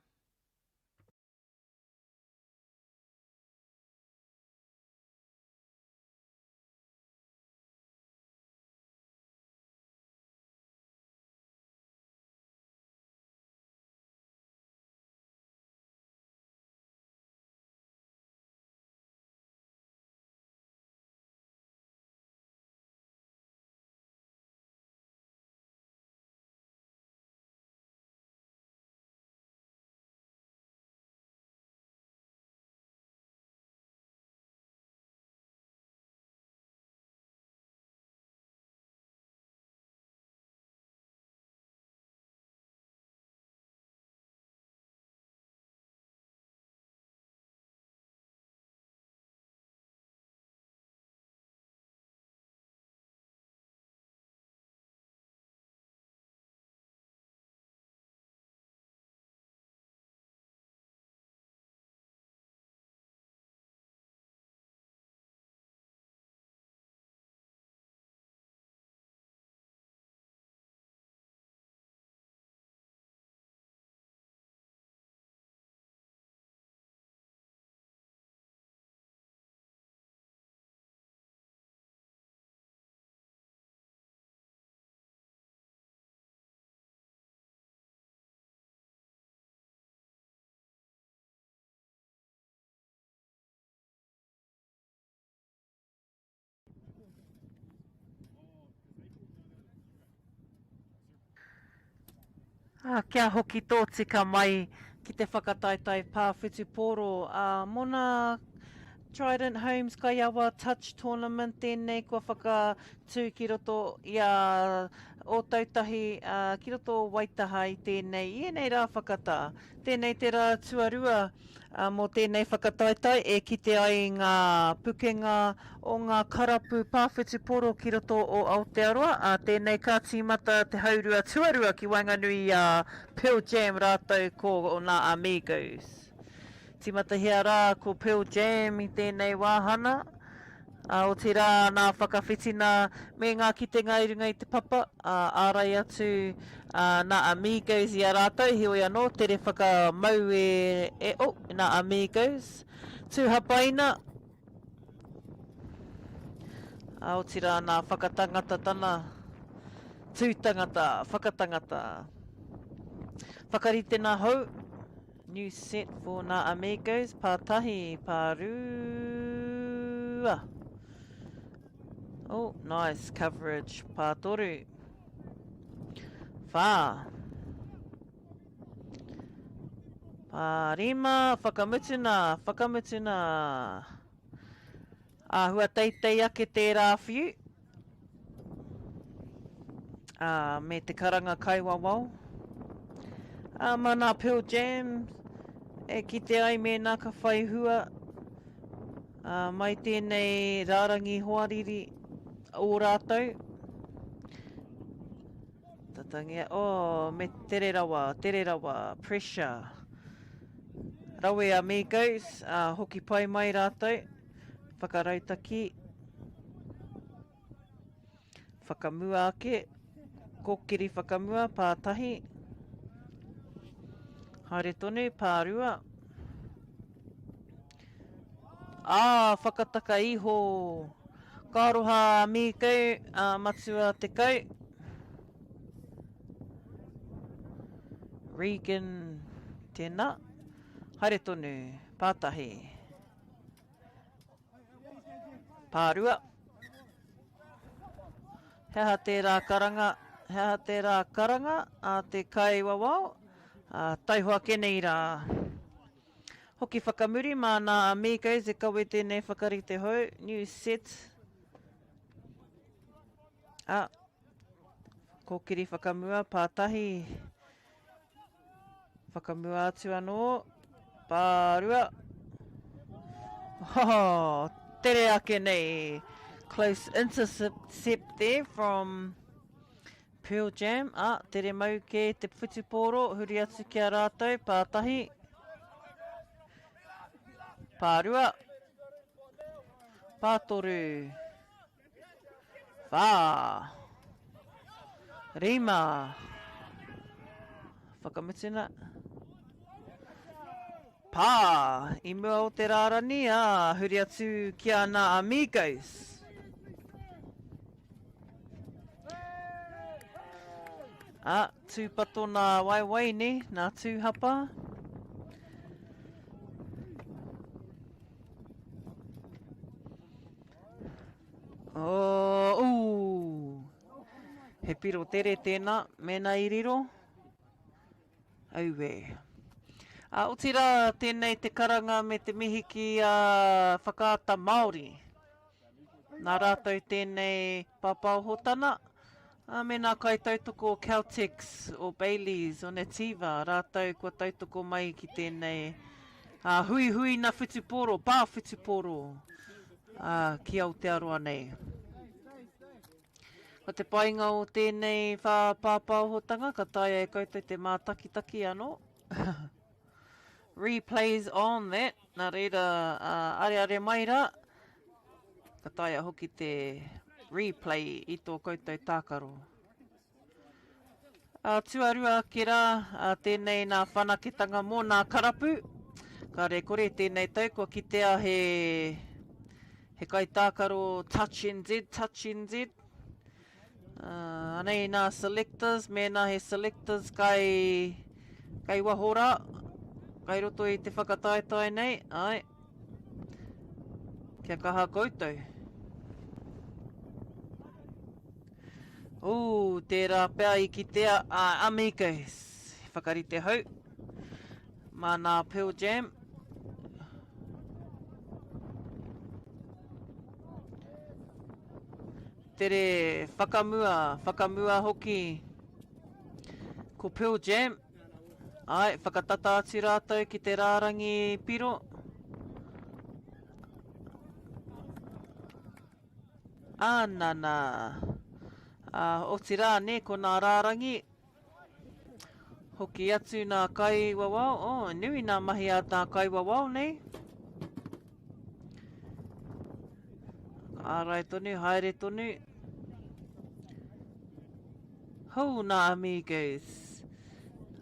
Ā, kia hoki tōtika mai ki te whakataetae pā whutupōro, ā, mōna Trident Homes Kaiawa Touch Tournament tēnei kua whakatū ki roto i a Ōtautahi, ā, ki roto o Waitaha i tēnei, i ēnei rā whakatā. Tēnei te rā tuarua mō tēnei whakataetae e kite ai ngā pukenga o ngā karapu pā whutupōro ki roto o Aotearoa, ā, tēnei ka tīmata te haurua tuarua ki waenganui i a Pearl Jam rātou ko nā Amigos. Tīmatahia rā ko Pearl Jam i tēnei wāhana. Ā, otirā nā whakawhitina me ngā kitenga i runga i te papa, ā, ārai atu nā Amigos i a rātou, heoi anō, tere whakamau e, e, oh, nā Amigos. Tūhapaina, ā, otirā nā whakatangata tana tū tangata, whakatangata. Whakaritena hou. New set for Nā Amigos, pā tahi, pā rua. Oh, nice coverage, pā toru. Whā. Pā rima, whakamutuna, whakamutuna. Āhua teitei ake tērā whiu. Ā, me te karanga kaiwawao. Ā, mā nā Pearl Jam e kite ai mēnā ka whai hua ā, mai tēnei rārangi hoariri ō rātou. Tatangia, oh, me tere rawa, tere rawa, pressure. Rawe Amigos, ā, hoki pai mai rātou. Whakarautaki, whakamua ake, kōkiri whakamua, pātahi. Haere tonu, pārua. Ā, whakataka iho. Ka aroha a Mīkau, a Matua 10. Regan, tēnā. Haere tonu, pātahi. Pārua. He aha tērā karanga, he aha tērā karanga a te kaiwawao? Ā, taihoa ake nei rā. Hoki whakamuri mā nā Amigos e kawe tēnei whakarite hou, new set. Ā, kōkiri whakamua, pātahi. Whakamua atu anō. Pārua. Oh, tere ake nei. Close intercept there from Pearl Jam. Ah, tere mau kē te whutupōro. Huri atu ki a rātou. Pātahi. Pārua. Pātoru. Whā. Rima. Whakamutuna. Pā. I mua o te rārani, ā, huri atu ki a nā Amigos. Ā, tūpato nā waewae, nē, nā tūhapa. Oh, ooh. He piro tere tēnā, mēnā i riro. Auē. Ā, otirā, tēnei te karanga me te mihi ki a Whakaata Māori. Nā rātou tēnei pāpaohotana, ā, me nā kaitautoko o Caltex, o Bayleys, o Nativa, rātou kua tautoko mai ki tēnei ā, huihuina whutupōro, pā whutupōro. ā, ki Aotearoa nei. Ko te painga o tēnei whāpāpāohotanga, ka taea e koutou te mātakitaki anō. Replays on that, nā reira, ā, areare mai rā, ka taea hoki te replay i tō koutou tākaro. Ā, tuarua ake rā, ā, tēnei nā whanaketanga mō nā karapu. Kāre kore tēnei tau kua kitea he, he kaitākaro Touch NZ, Touch NZ. Ā, anei nā selectors, mēnā he selectors kai, kai waho rā, kai roto i te whakataetae nei, āe. Kia kaha koutou. Ooh, tērā pea i kitea a Amigos. Whakarite hou. Mā nā Pearl Jam. Tere whakamua, whakamua hoki. Ko Pearl Jam. Ai, whakatata atu rātou ki te rārangi piro. Ā, nana. Ā, otirā, nē, ko nā rārangi, hoki atu nā kaiwawao, oh, nui nā mahi a nā kaiwawao nei. Ārai tonu, haere tonu. Hou nā amigos.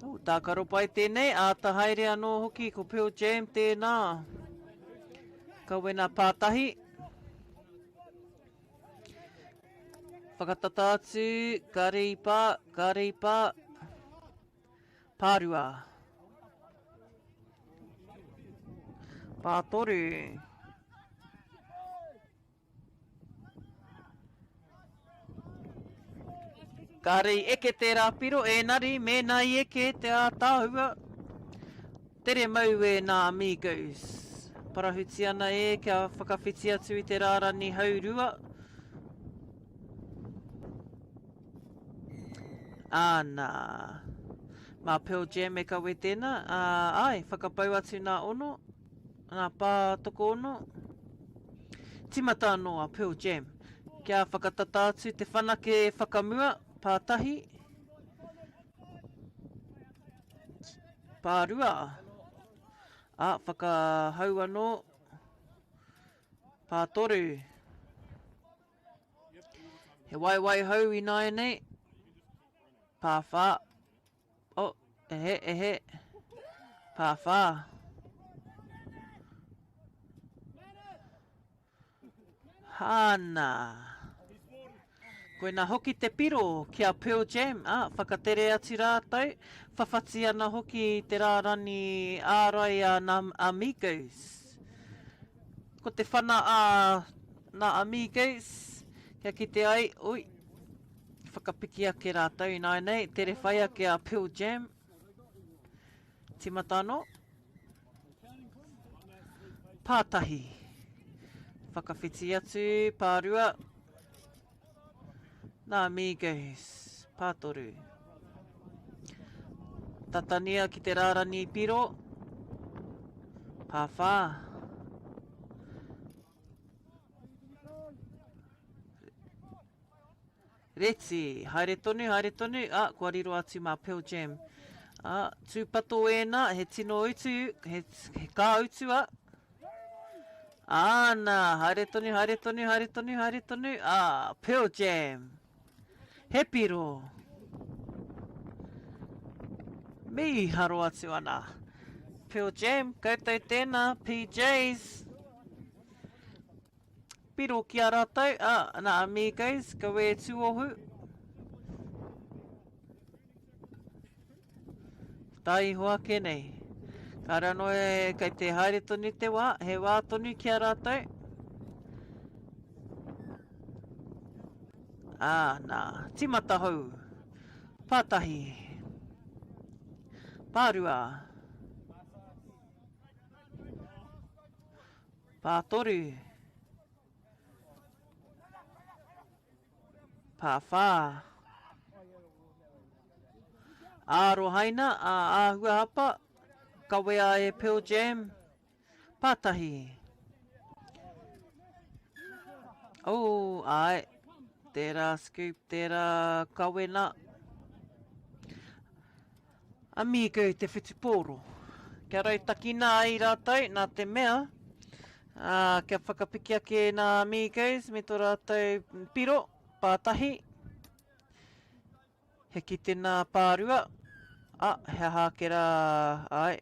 Oh, tākaro pai tēnei, āta haere anō hoki, ko Pearl Jam tēnā. Kawena pātahi. Whakatata atu, kāre i pā, kāre i pā. Pārua. Pātoru. Kāre i eke tērā piro, ēnari, mēnā i eke te ātaahua. Tere mau e nā Amigos. Parahuti ana e kia whakawhiti atu i te rārani haurua. Āna. Mā Pearl Jam e kawe tēnā. Ā, āe, whakapau atu nā ono, nā pā tokoono. Tīmata anō a Pearl Jam. Kia whakatata atu te whanake whakamua, pātahi. Pārua. Ā, whakahau anō. Pātoru. He waewae hou ināianei. Pāwhā. Oh, ehe, ehe. Pāwhā. Hāna. Koina hoki te piro ki a Pearl Jam, ā, whakatere atu rātou, whawhati ana hoki i te rārani ārai a nā Amigos. Ko te whana a nā Amigos, kia kite ai, ui, whakapiki ake rātou ināianei, tere whai ake a Pearl Jam. Tīmata anō. Pātahi. Whakawhiti atu, pārua. Nā Amigos, pātoru. Tatania ki te rārani piro. Pāwhā. Reti, haere tonu, haere tonu, ā, kua riro atu mā Pearl Jam. Ā, tūpato ēnā, he tino utu, he, he kā utua. Āna, haere tonu, haere tonu, haere tonu, haere tonu, ā, Pearl Jam. He piro. Mīharo atu ana. Pearl Jam, koutou tēnā, PJs. Piro ki a ratou, a, na Amigos, kawe e tuohu. Ta iho ake nei. Kāre anō e, kei te haere tonu te wā, he wā tonu ki a rātou. Ā, nā, tīmata hou. Pātahi. Pārua. Pātoru. Pāwhā. Ārohaina, ā āhuahapa, kawea e Pearl Jam. Pātahi. Oh, āe. Tērā scoop, tērā kawena. Amigo te whutupōro. Kia rautakina ai rātou, nā te mea, ā, kia whakapiki ake nā Amigos me tō rātou piro, pātahi, he kite nā pārua, ā, he aha ake rā, āe,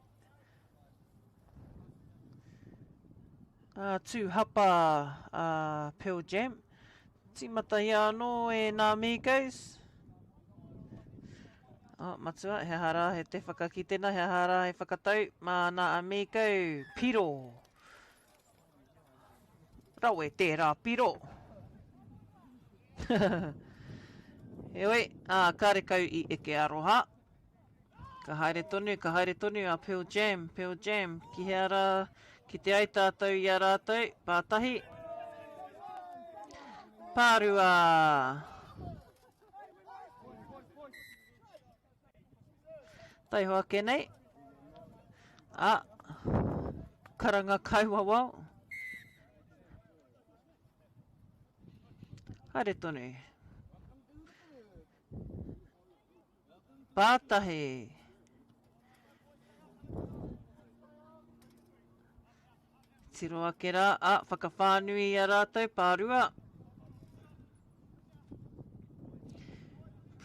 Ā, tū hapa a Pearl Jam. Tīmatahia anō e nā Migos. Oh, matua, he aha rā he te whakakitena, he aha rā he whakatau mā nā Amigo. Piro. Rawe tērā piro. Heoi, ā, karekau i eke aroha. Ka haere tonu, ka haere tonu a Pearl Jam, Pearl Jam. Ki hea rā, kite ai tātou i a rātou, pātahi. Pārua! Taiho ake nei. A, karanga kaiwawao. Haere tonu. Pātahi. Tiro ake rā, a, whakawhānui i a rātou, pārua.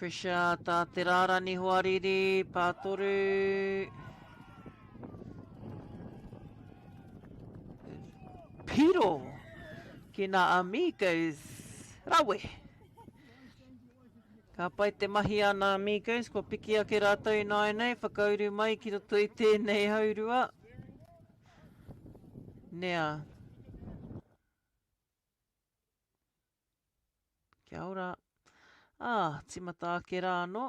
Pressure tā te rārani hoariri, pātoru. Piro ki nā Amigos. Rawe! Ka pai te mahi a nā Amigos, kua piki ake rātou ināianei, whakauru mai ki roto i tēnei haurua. Nea. Kia ora. Ā, tīmata ake rā anō.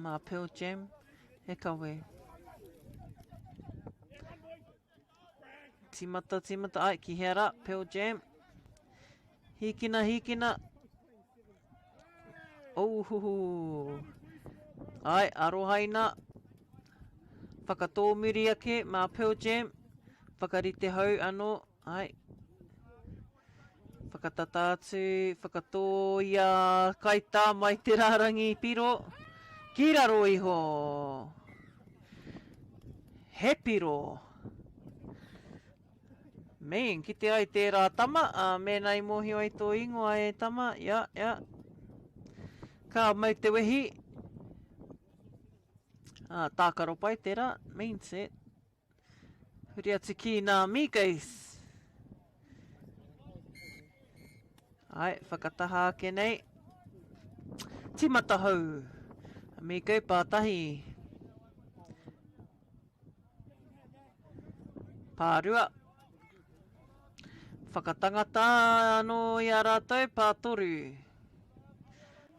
Mā Pearl Jam e kawe. Tīmata, tīmata, ai, ki hea rā, Pearl Jam. Hīkina, hīkina. Ouhuhu. Ai, arohaina. Whakatōmuri ake mā Pearl Jam. Whakarite hou anō. Ai. Whakatata atu, whakatō i a kaitā mai te rārangi piro, ki raro iho. He piro. Mean, kite ai tērā tama, ā, mēnā i mōhio ai tō ingoa e tama, ia, ia. Ka mau te wehi. Ā, tākaro pai tērā, mean set. Huri atu ki nā Mīkeis. Ai, whakataha ake nei. Timata hou. Amigo pātahi. Pārua. Whakatangata anō i a rātou, pātoru.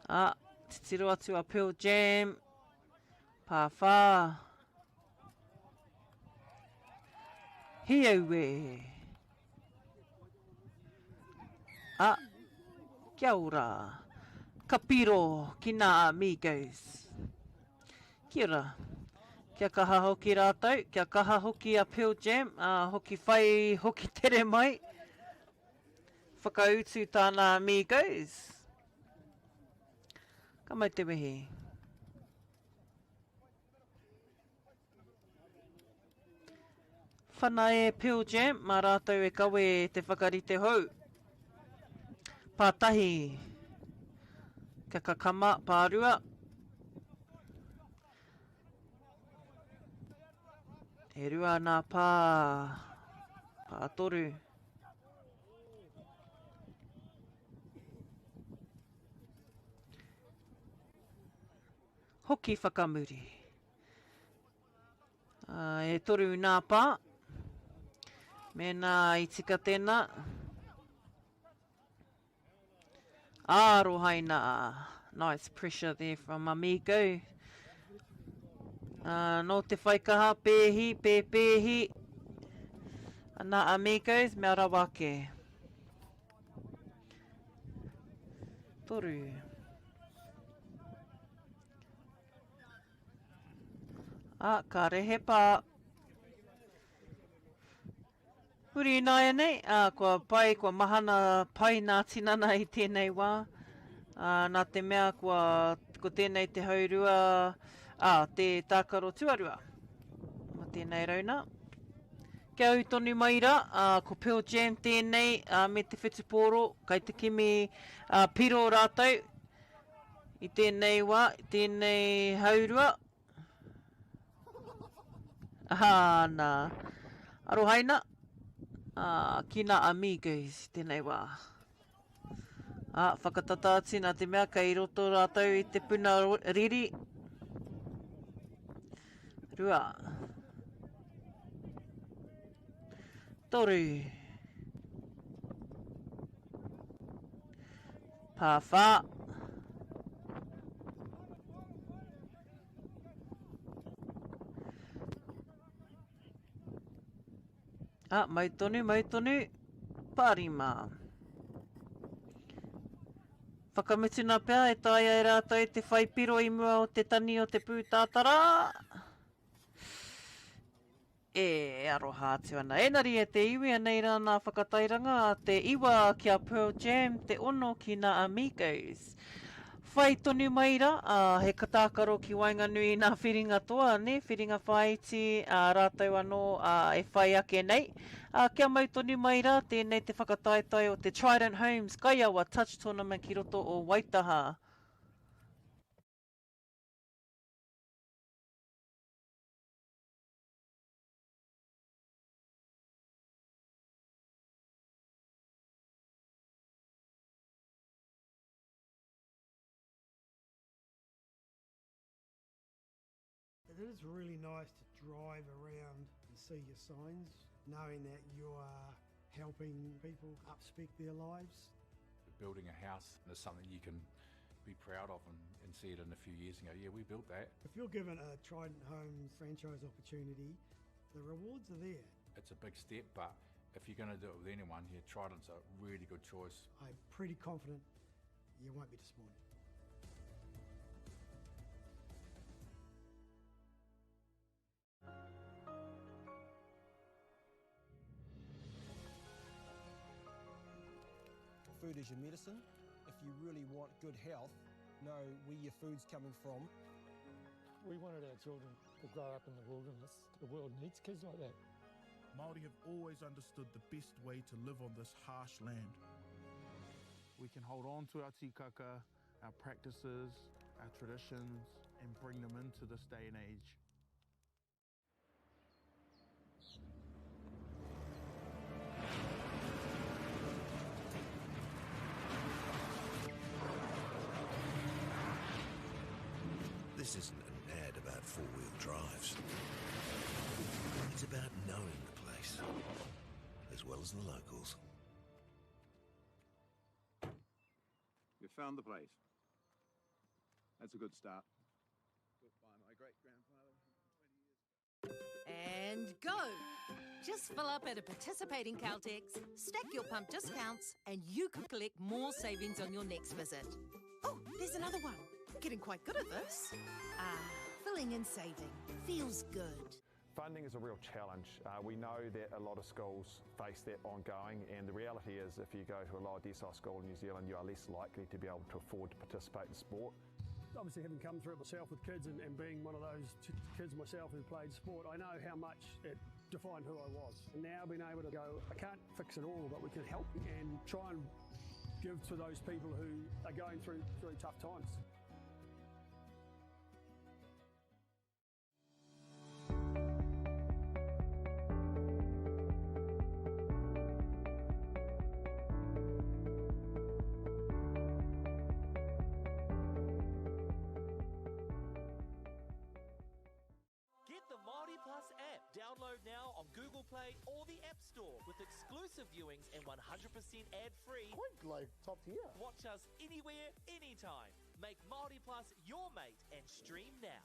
Ā, titiro atu a Pearl Jam. Pāwhā. Hi aue. A, kia ora. Ka piro ki nā Amigos. Kia ora. Kia kaha hoki rātou, kia kaha hoki a Pearl Jam, a hoki whai, hoki tere mai. Whakautu tāna Amigos. Ka mau te wehi. Whana e Pearl Jam, mā rātou e kawe te whakarite hou. Pātahi, kia kakama, pārua. E rua nā pā, pātoru. Hoki whakamuri. E toru nā pā. Mēnā i tika tēnā. Arohaina. Nice pressure there from Amigo. Nō te whaikaha, pēhi, pēpēhi. Ana Amigos, mea rawa ake. Toru. A, ka rehe pā. Huri ināianei, ā, kua pai, kua mahana pai nā tinana i tēnei wā. Ā, nā te mea kua, ko tēnei te haurua, ā, te tākaro tuarua o tēnei rauna. Kia ū tonu mai rā, ā, ko Pearl Jam tēnei, ā, me te whutupōro, kai te kimi, ā, piro rātou i tēnei wā, i tēnei haurua. Ā, nā. Arohaina, ā, ki nā Amigos i tēnei wā. Ā, whakatata atu nā te mea kei roto rātou i te puna riri. Rua. Toru. Pāwhā. Ah, mau tonu, mau tonu. Pārima. Whakamutuna pea e taea e rātou te whai piro i mua o te tani o te pūtātara. E aroha atu ana. Engari e te iwi, anei rā nā whakatairanga a te iwa ki a Pearl Jam, te ono ki nā Amigos. Whai tonu mai rā, ā, he tākaro ki waenganui i nā whiringa toa, nē, whiringa whāiti, ā, rātou anō, ā, e whai ake nei. Ā, kia mau tonu mai rā, tēnei te whakataetae o te Trident Homes Kaiawa Touch Tournament ki roto o Waitaha. It is really nice to drive around and see your signs, knowing that you are helping people upspec their lives. Building a house is something you can be proud of and, and see it in a few years and go, yeah, we built that. If you're given a Trident Homes franchise opportunity, the rewards are there. It's a big step, but if you're going to do it with anyone, yeah, Trident's a really good choice. I'm pretty confident you won't be disappointed. Food is your medicine. If you really want good health, know where your food's coming from. We wanted our children to grow up in the wilderness. The world needs kids like that. Māori have always understood the best way to live on this harsh land. We can hold on to our tikaka, our practices, our traditions, and bring them into this day and age. This isn't an ad about four-wheel drives. It's about knowing the place, as well as the locals. You found the place. That's a good start. And go! Just fill up at a participating Caltex, stack your pump discounts, and you could collect more savings on your next visit. Oh, there's another one. I'm getting quite good at this. Ah, filling and saving. Feels good. Funding is a real challenge. Uh, we know that a lot of schools face that ongoing, and the reality is if you go to a lower decile school in New Zealand, you are less likely to be able to afford to participate in sport. Obviously, having come through it myself with kids and, and being one of those kids myself who played sport, I know how much it defined who I was. And now being able to go, I can't fix it all, but we can help and try and give to those people who are going through, through tough times. Get the Māori Plus app. Download now on Google Play or the App Store with exclusive viewings and 100% ad-free. Quite like top tier. Watch us anywhere, anytime. Make Māori Plus your mate and stream now.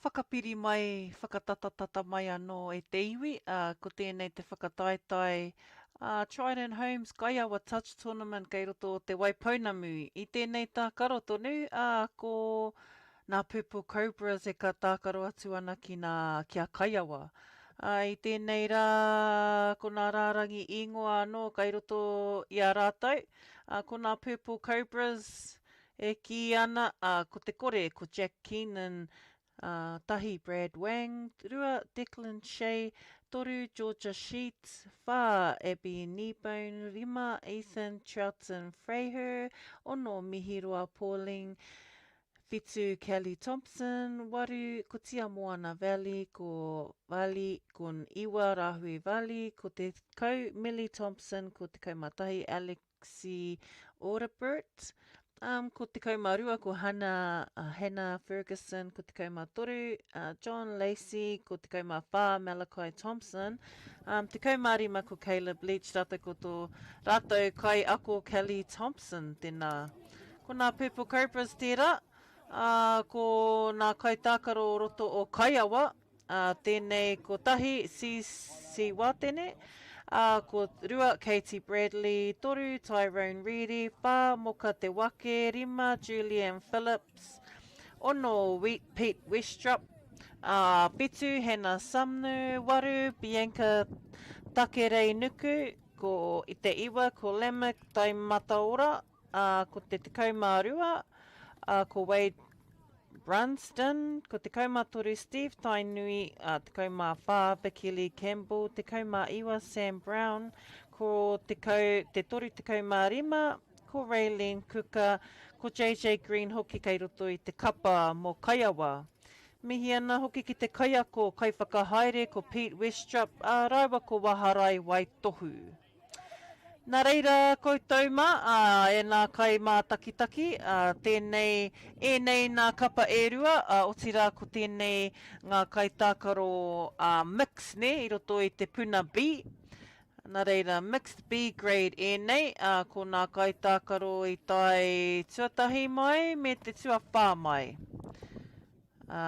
Whakapiri mai, whakatatatata mai anō e te iwi, ā, ko tēnei te whakataetae ā Trident Homes Kaiawa Touch Tournament kei roto o Te Waipounamu. I tēnei tākaro tonu, ā, ko nā Purple Cobras e ka tākaro atu ana ki nā, ki a Kaiawa. Ā, i tēnei rā, ko nā rārangi īngoa anō kei roto i a rātou, ā, ko nā Purple Cobras e kī ana, ā, ko te kore, ko Jack Keenan, ā, tahi, Brad Wang, rua, Declan Shea, toru, Georgia Sheets, whā, Abby Kneebone, rima, Ethan Troughton-Fraher, ono, Mihiroa Pauling, whitu, Kelly Thompson, waru, ko Tia Moana Valley, ko Vali, ko iwa, Rahui Vali, ko te kau, Millie Thompson, ko 11, Alex Roxy Audibert, um, ko 12 ko Hannah, uh, Hannah Ferguson, ko 13 uh, John Lacey, ko 14 Malachi Thompson, um, 15 ko Caleb Leach, rātou ko tō rātou kai ako Kelly Thompson, tēnā. Ko nā Purple Cobras tērā, uh, ko nā kaitākaro o roto o Kaiawa, Ā, tēnei ko tahi, CC Watene, ā, ko rua, Katie Bradley, toru, Tyrone Reedy, whā, Moka Te Wake, rima, Julianne Phillips, ono, Wheat Pete Westrup, ā, whitu, Hannah Sumner, waru, Bianca Takerei-Nuku, ko i te iwa, ko Lamek Taimataora, ā, ko te 12, ā, ko Wade Brunsden, ko 13 Steve Tainui, ā, 14 Vicki Lee Campbell, 19 Sam Brown, ko tekau, te 35, ko Raylene Kuka, ko JJ Green hoki kei roto i te kapa mō Kaiawa. Mihi ana hoki ki te kaiako, kaiwhakahaere ko Pete Westrup, ā, rāua ko Waharai Waitohu. Nā reira koutou mā, ā, e nā kaimātakitaki, ā, tēnei, ēnei nā kapa e rua, ā, otirā ko tēnei ngā kaitākaro, ā, mix, nē, i roto i te puna B. Nā reira, mixed B grade ēnei, ā, ko nā kaitākaro i tae tuatahi mai me te tuawhā mai. Ā,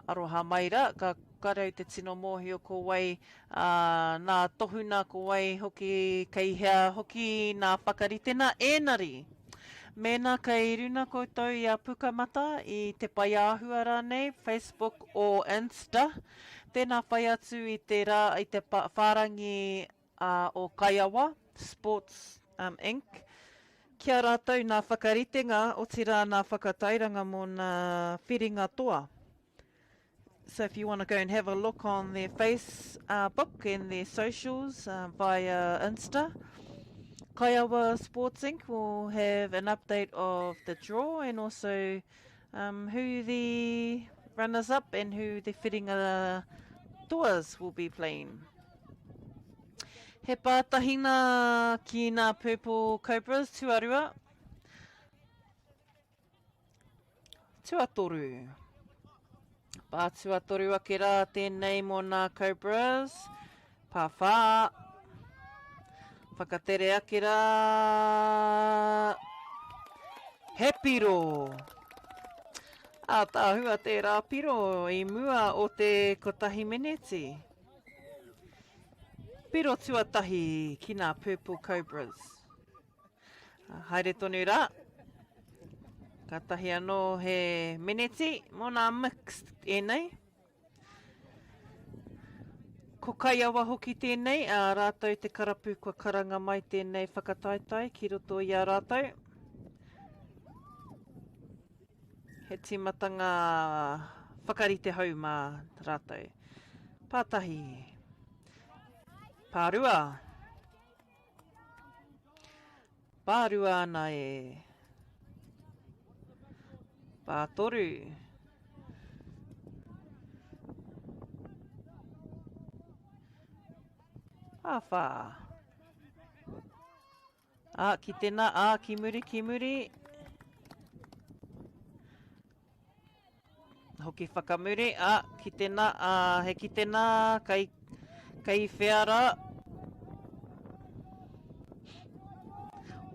aroha mai rā, ka kare au te tino mōhio ko wai, ā, nā tohuna ko wai hoki, kei hea hoki nā whakaritena, ēnari, mēnā kei runa koutou i a Pukamata, i Te Paeāhua rānei, Facebook or Insta, tēnā whai atu i te rā, i te whārangi ā, o Kaiawa Sports Inc. Ki a rātou nā whakaritenga, otirā nā whakatairanga mō nā whiringa toa. So if you want to go and have a look on their Facebook and their socials uh, via Insta, Kaiawa Sports Inc. will have an update of the draw and also. Um, who the runners up and who the whiringa toas will be playing. He pātahina ki nā Purple Cobras tuarua. Tuatoru. Pā tuatoru ake rā tēnei mō nā Cobras. Pā whā. Whakatere ake rā. He piro. Ātaahua tērā piro i mua o te kotahi meneti. Piro tuatahi ki nā Purple Cobras. Haere tonu rā. Kātahi anō he meneti mō nā mixed ēnei. Ko Kaiawa hoki tēnei, ā rātou te karapu kua karanga mai tēnei whakataetae ki roto i a rātou. He tīmatanga whakarite hou mā rātou. Pātahi. Pārua. Pārua ana e. Pātoru. Pāwhā. Ā, ki tēnā, ā, ki muri, ki muri. Hoki whakamuri, ā, ki tēnā, ā, he ki tēnā, kei, kei whea rā?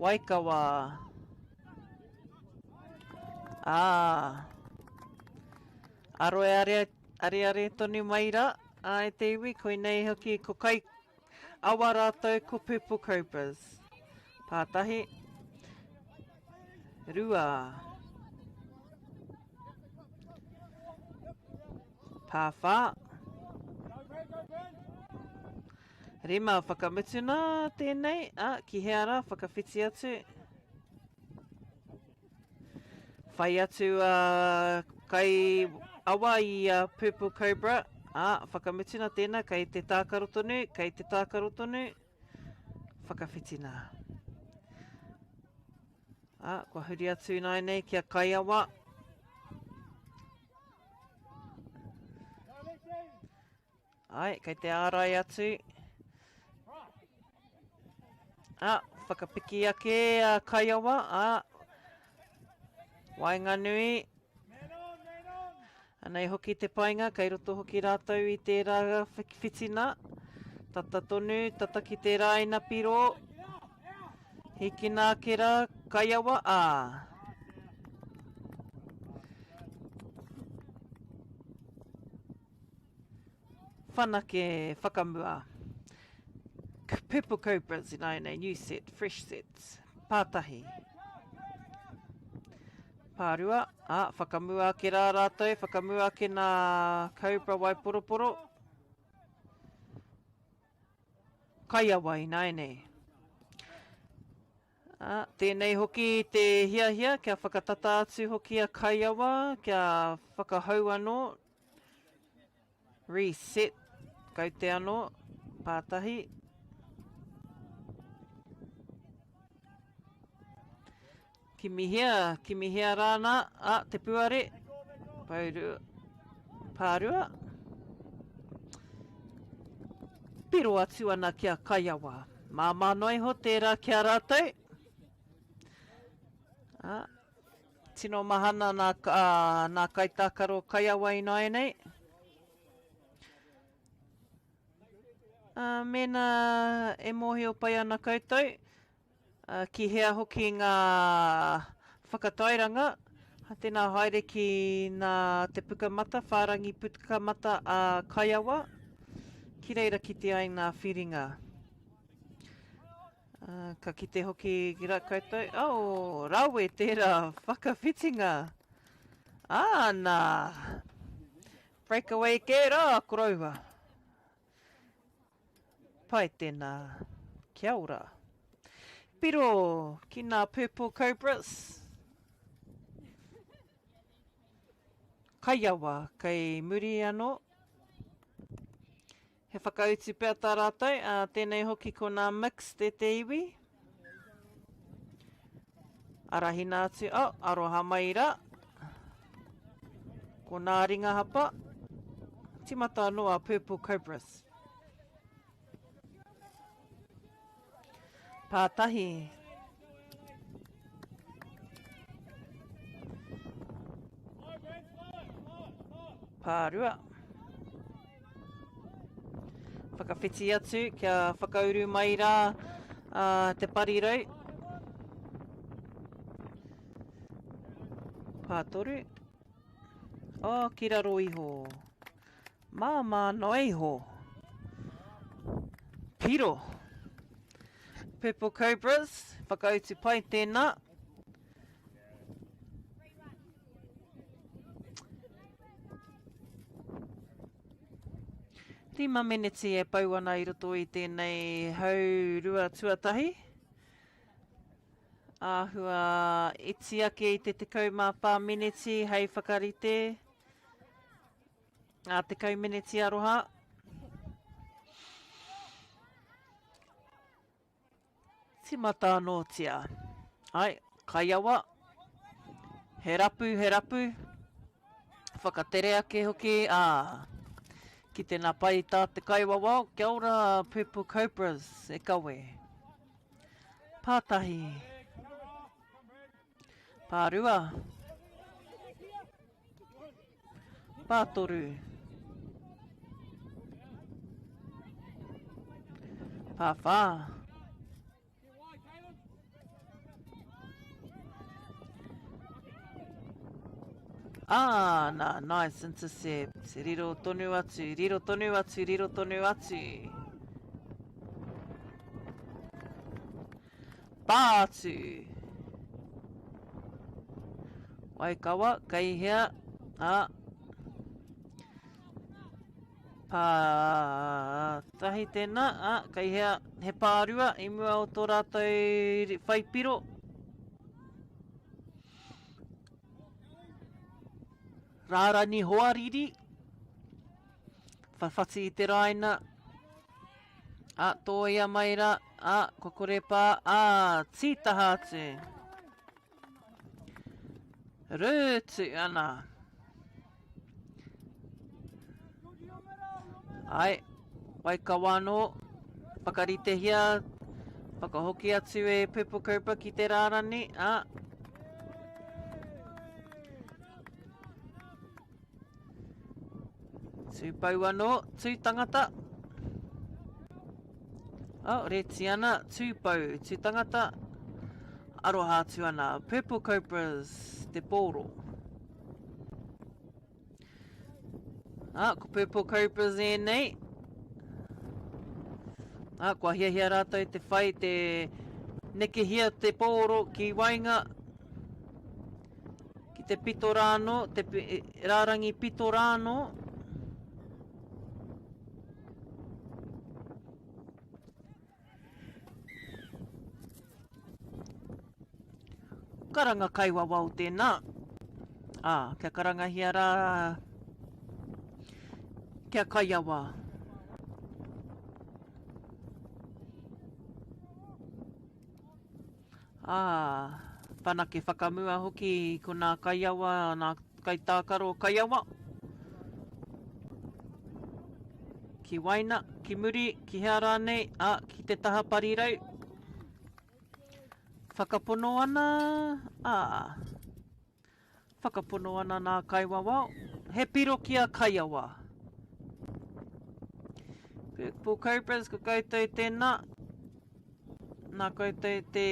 Waikawa. Ā, aroearea, areare tonu mai rā, ā, e te iwi, koinei hoki, ko kai, Awa rātou ko Purple Cobras. Pātahi. Rua. Pāwhā. Rima whakamutuna tēnei, a, ki hea rā, whakawhiti atu. Whai atu a Kai Awa i a Purple Cobra, ā, whakamutuna tēnā, kei te tākaro tonu, kei te tākaro tonu, whakawhitina. Ā, kua huri atu ināianei ki a Kai Awa. Ai, kei te ārai atu. Ah, whakapiki ake a Kaiawa, ah, waenganui. Anei hoki te painga, kei roto hoki rātou i tērā whitina. Tata tonu, tata ki te rāina piro. Hikina ake rā, Kaiawa, ah. Whanake whakamua. Purple Cobras ināianei, new set, fresh sets. Pātahi. Pārua, ā, whakamua ake rā rātou, whakamua ake nā Cobra Waiporoporo. Kaiawa ināianei. Ā, tēnei hoki te hiahia kia whakatata atu hoki a Kaiawa, kia whakahou anō, reset, kaute anō, pātahi. Kimihia, kimihia rā nā, ā, te puare, paurua, pārua. Piro atu ana ki a Kaiawa. Māmā noa iho tērā ki a rātou. Ā, tino mahana nā, ā, nā kaitākaro Kaiawa ināianei. Ā, mēnā e mōhio pai ana koutou, Ā, ki hea hoki ngā whakatairanga, tēnā haere ki nā te pukamata, whārangi pukamata a Kaiawa, ki reira kite ai ngā whiringa. Ā, ka kite hoki ra koutou, oh, rawe tērā whakawhitinga! Āna! Breakaway kē rā, koroua! Pai tēnā. Kia ora. Piro ki nā Purple Cobras. Kaiawa kei muri anō. He whakautu pea tā rātou, ā, tēnei hoki ko nā Mixed e te iwi. Arahina atu, oh, aroha mai rā. Ko nā ringahapa, timata anō a Purple Cobras. Pātahi. Pārua. Whakawhiti atu kia whakauru mai rā uh, te parirau. Pātoru. Oh, ki raro iho. Māmā noa iho. Piro. Purple Cobras, whakautu pai tēnā. Rima meneti e pau ana i roto i tēnei hau rua tuatahi. Āhua iti ake i te 14 meneti hei whakarite. Ā, 10 meneti aroha. Timata anōtia. Ai, kaiawa. He rapu, he rapu. Whakatere ake hoki, ā. Ki te nā pai tā te kaiwawao, kia ora Purple Cobras e kawe. Pātahi. Pārua. Pātoru. Pāwhā. Ah, nā, nice intercept. Riro tonu atu, riro tonu atu, riro tonu atu. Pā atu! Waikawa, kei hea? Ā. Pā tahi tēnā, ā, kei hea? He pārua i mua o tō rātou whai piro. Rārani hoariri. Whawhati i te raina. Ā, tōia mai rā, ā, kua kore pā, ā, tītaha atu. Rūtu ana. Ai, Waikawa anō, whakaritehia, whakahoki atu e Purple Cobra ki te rārani, ā. Tū pau anō, tū tangata. Oh, reti ana, tū pau, tū tangata. Aroha atu ana. Purple Cobras, te pōro. Ah, ko Purple Cobras ēnei. Ah, kua hiahia rātou te whai te nekehia te pōro ki waenga. Ki te pito rānō, te rārangi pito rānō. Karanga kaiwawao tēnā. Ā, kia karangahia rā kia kaiawa. Ā, whanake whakamua hoki ko nā kaiawa, nā kaitākaro kaiawa. Ki waina, ki muri, ki hea rānei, ā, ki te taha parirau. Whakapono ana, ā. Whakapono ana nā kaiwawao, he piro ki a Kaiawa. Purple Cobras, ko koutou tēnā. Nā koutou te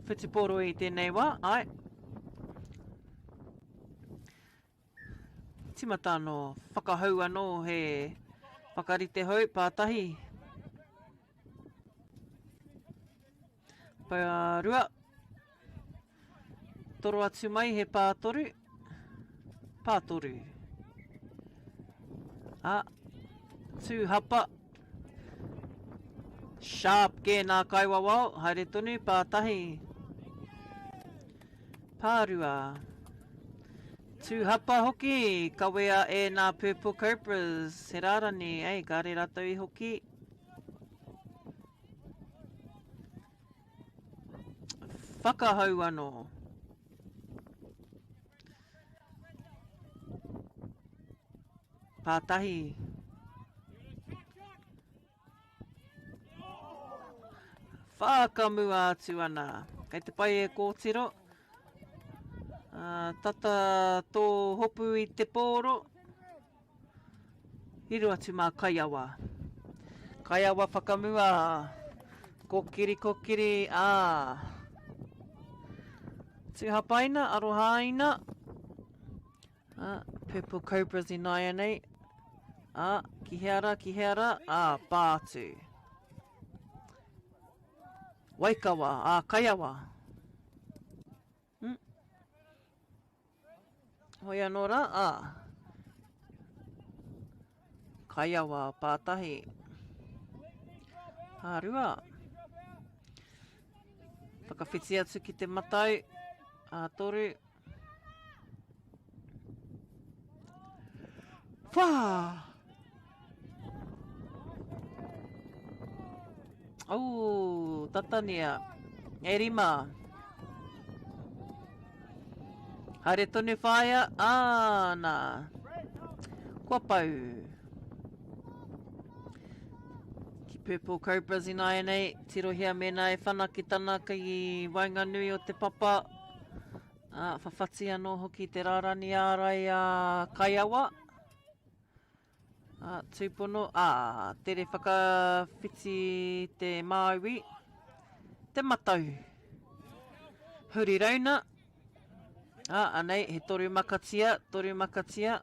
whutupōro i tēnei wā, ai. Timata anō, whakahou anō he whakarite hou, pātahi. Pārua. Toro atu mai he pātoru. Pātoru. A, tū hapa. Sharp kē nā kaiwawao. Haere tonu, pātahi. Pārua. Tū hapa hoki, kawea e nā Purple Cobras. He rārani, ei, kāre rātou i hoki. Whakahau anō. Pātahi. Whakamua atu ana. Kei te pai e kōtiro. Uh, tata tō hopu i te pōro. Riro atu mā Kaiawa. Kaiawa whakamua. Kokiri, kokiri, ā. Tūhapaina, arohaina. Ā, Purple Cobras ināianei. Ā, ki hea rā, ki hea rā, ā, pā atu. Waikawa, ā, Kaiawa. Mm. Hoi anō rā, ā. Kaiawa, pātahi. Pārua. Whakawhiti atu ki te matau, ā, toru. Whā! Oh, tatania. E rima. Haere tonu whaea. Āna. Kua pau. Ki Purple Cobras ināianei. Tirohia mēnā e whanake tana ki waenganui o te papa. Ā, whawhati anō hoki te rārani ārai a Kaiawa. Ā, tūpono, ā, tere whakawhiti te māui, te matau. Huri rauna. Ā, anei, he toru makatia, toru makatia.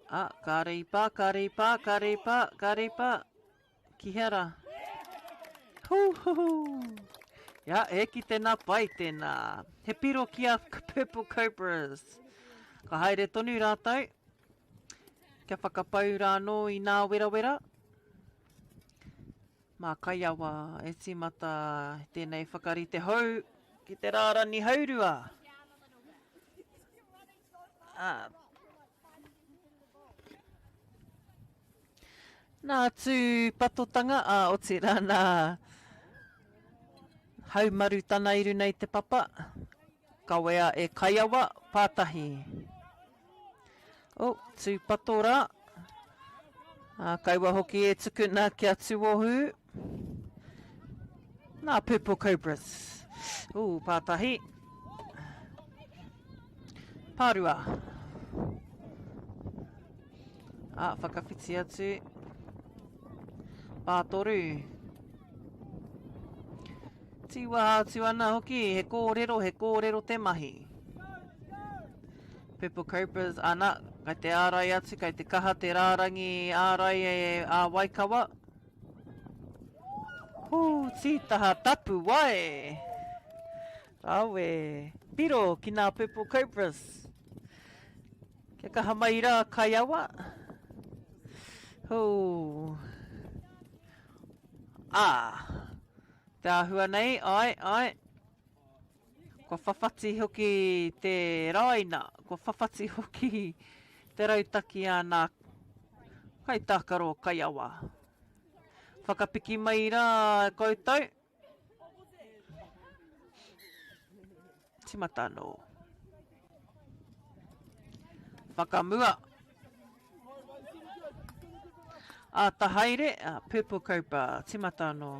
Ā, kāre i pā, kāre i pā, kāre i pā, kāre i pā. Ki hea rā? Hū, hū, hū. Ja, he ki tēnā pai tēnā. He piro ki a Purple Cobras. Ka haere tonu rātou. Kia whakapau rānō i nā werawera. Mā Kaiawa e tīmata tēnei whakarite hou ki te rārani haurua. Ah. Nā tūpatotanga, ā, otirā nā haumarutana i runa i te papa, kawea e Kaiawa, pātahi. Oh, tūpato rā. Ā, kaua hoki e tukuna kia tuohu. Nā Purple Cobras. Ū, pātahi. Pārua. Ā, whakawhiti atu. Pātoru. Tīwaha atu ana hoki, he kōrero, he kōrero te mahi. Purple Cobras, ana, kai te ārai atu, kai te kaha te rārangi ārai e a Waikawa. Hū, tītaha tapu wai! Rawe. Piro ki nā Purple Cobras. Kia kaha mai rā, Kaiawa. Hū. Ā. Te āhua nei, ai, ai. Kua whawhati hoki te rāina, kua whawhati hoki te rautaki a nā kaitākaro Kaiawa. Whakapiki mai rā koutou. Timata anō. Whakamua. Āta haere, Purple Cobra, timata anō.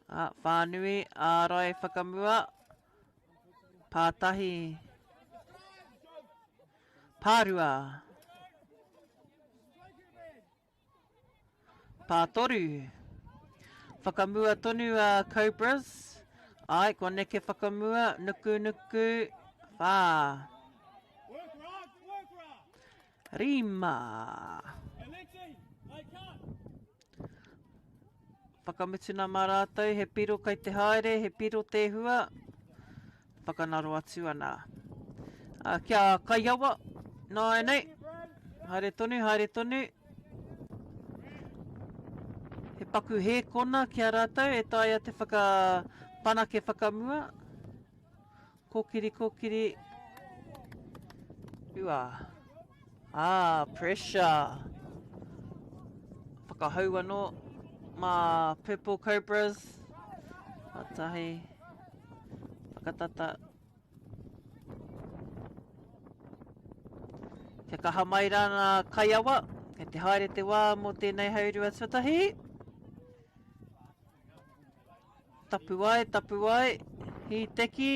Ā, whānui, ārai whakamua, pātahi, pārua. Pātoru. Whakamua tonu a Cobras. Ai, kua neke whakamua, nuku, nuku, whā. Rima. Whakamutuna mā rātou, he piro kai te haere, he piro te hua. Whakanaro atu ana. A, kia Kaiawa, nāianei. Haere tonu, haere tonu. He paku hēkona ki a rātou e taea te whakapanake whakamua. Kōkiri, kōkiri. Ua. Ah, pressure. Whakahau anō mā Purple Cobras. Atahi. Whakatata. Kia kaha mai rā ngā kaiawa, kei te haere te wā mō tēnei haurua tuatahi. Tapuwae, tapuwae, hīteki,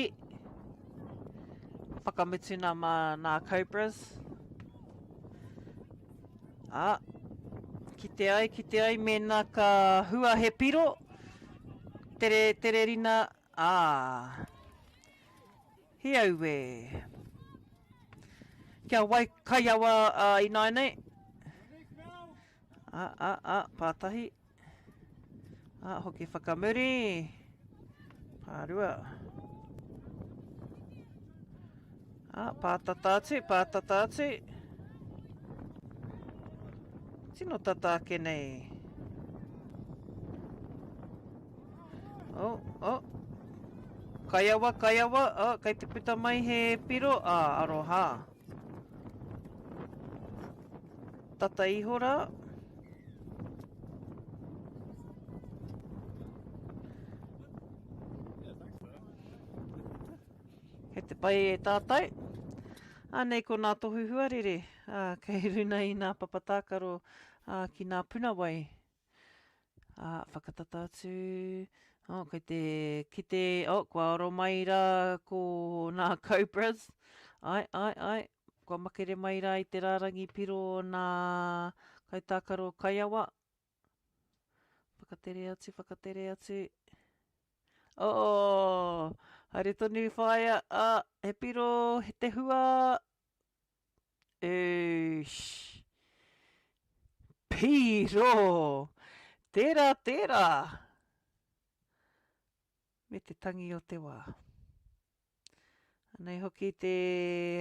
whakamutuna mā nā Cobras. Ā, kite ai, kite ai mēnā ka hua he piro, tere, tere rina, ā, he auē. Kia wai kaiawa uh, ināianei. Ā, ā, ā, pātahi. Ā, hoki whakamuri. Pārua. Ā, pātata atu, pātata atu. Tino tata ake nei. Oh, oh. Kaiawa, kaiawa. Oh, kei te puta mai he piro. Ā, aroha. Tata iho rā. Kei te pai e tātou. Anei ko nā tohu huarere, ā, kei runa i nā papa tākaro, ā, ki nā puna wai. Ā, whakatata atu, oh, kei te kite, oh, kua aro mai rā ko nā Cobras. Ai, ai, ai, kua makere mai rā i te rārangi piro o nā kaitākaro kaiawa. Whakatere atu, whakatere atu. Oh, haere tonu whaea, ah, he piro, he te hua. Eish. Piro! Tērā, tērā! Me te tangi o te wā. Anei hoki te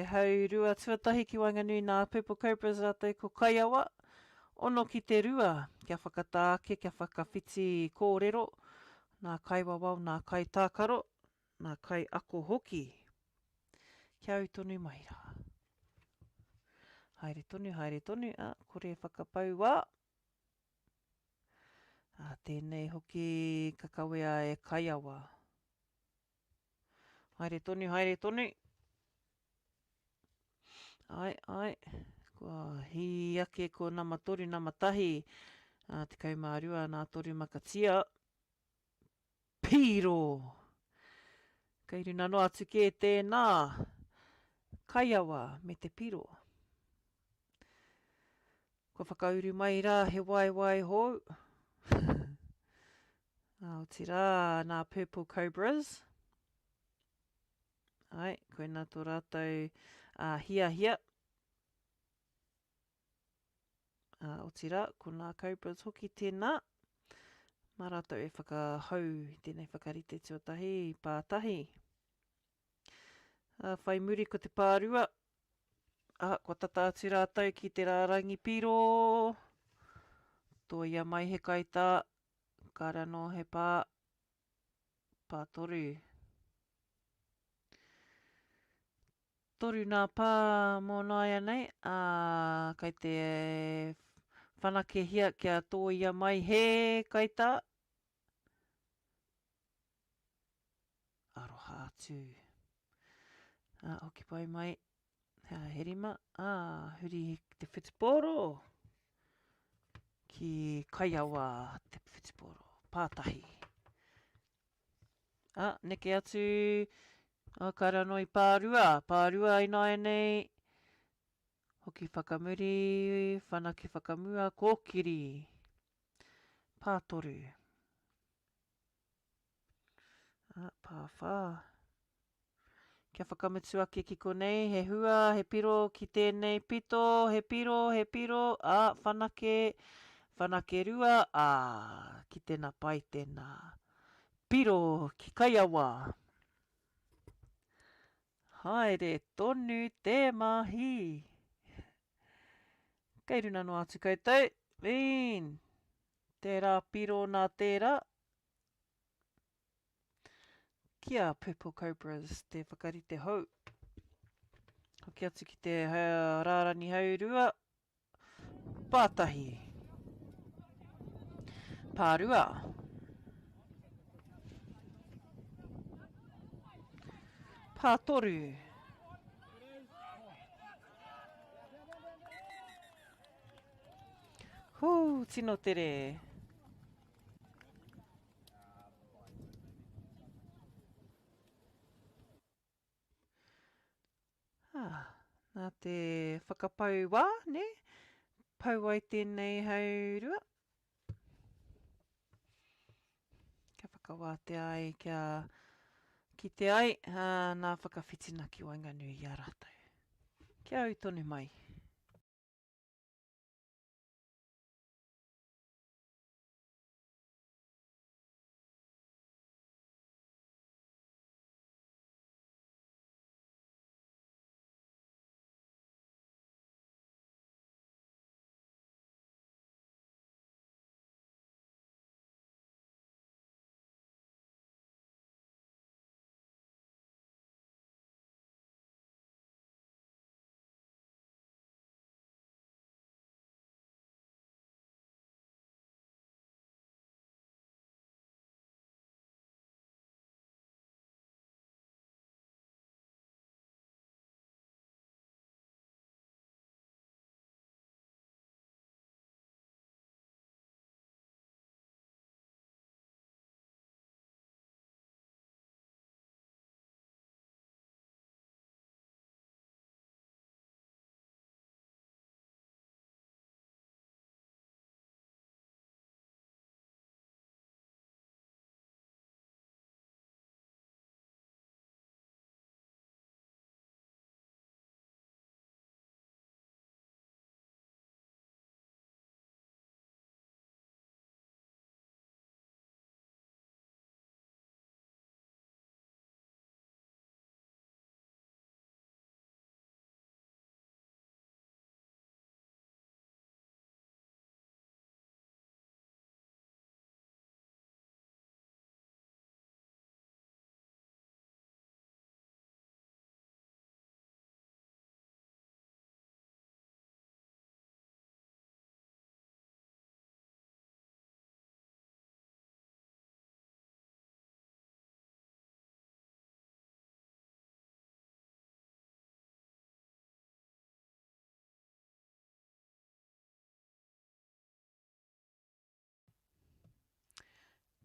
haurua tuatahi ki waenganui nā Purple Cobras rātou ko Kaiawa. Ono ki te rua, kia whakatā ake, kia whakawhiti kōrero, nā kaiwawao, nā kaitākaro, nā kaiako hoki. Kia au tonu mai rā. Haere tonu, haere tonu, a, kore whakapau wā. A, tēnei hoki ka kawea e Kaiawa. Haere tonu, haere tonu. Ai, ai, kua hī ake ko nama toru, nama tahi, a, 12 nā toru makatia. Pīro! Kei runa noa atu kē tēnā kaiawa me te piro. Kua whakauru mai rā he waewae hou. Otirā, nā Purple Cobras. Ai, koina tō rātou uh, hiahia. Ā, otirā, ko nā Cobras hoki tēnā. Mā rātou e whakahou i tēnei whakarite tuatahi, pātahi. Ā, whai muri ko te pārua. Ā, kua tata atu rātou ki te rārangi piro. Tōia mai he kaitā, kāre anō he pā, pātoru. Toru nā pā mō nāianei, ā, kei te whanakehia kia tōia mai he kaitā. Aroha atu. Ā, hoki pai mai. Ā, he rima. Ā, huri te whutupōro ki Kaiawa te whutupōro. Pātahi. Ā, neke atu, ā, kāre anō i pārua, pārua ināianei, hoki whakamuri, whanake whakamua, kōkiri, pātoru. Ā, pāwhā. Kia whakamutu ake ki konei, he hua, he piro ki tēnei pito, he piro, he piro, ā, whanake, whanake rua, ā, ki tēnā pai tēnā. Piro ki Kaiawa. Haere tonu te mahi. Kei runa noa atu koutou. Bean. Tērā piro nā tērā. Ki a Purple Cobras te whakarite hou. Hoki atu ki te rārani haurua. Pātahi. Pārua. Pātoru. Hū, tino tere. Ah, nā te whakapau wā, nē? Pau ai tēnei haurua. Kia whakawātea ai, kia kite ai ā, nā whakawhitina ki waenganui i a rātou. Kia au tonu mai.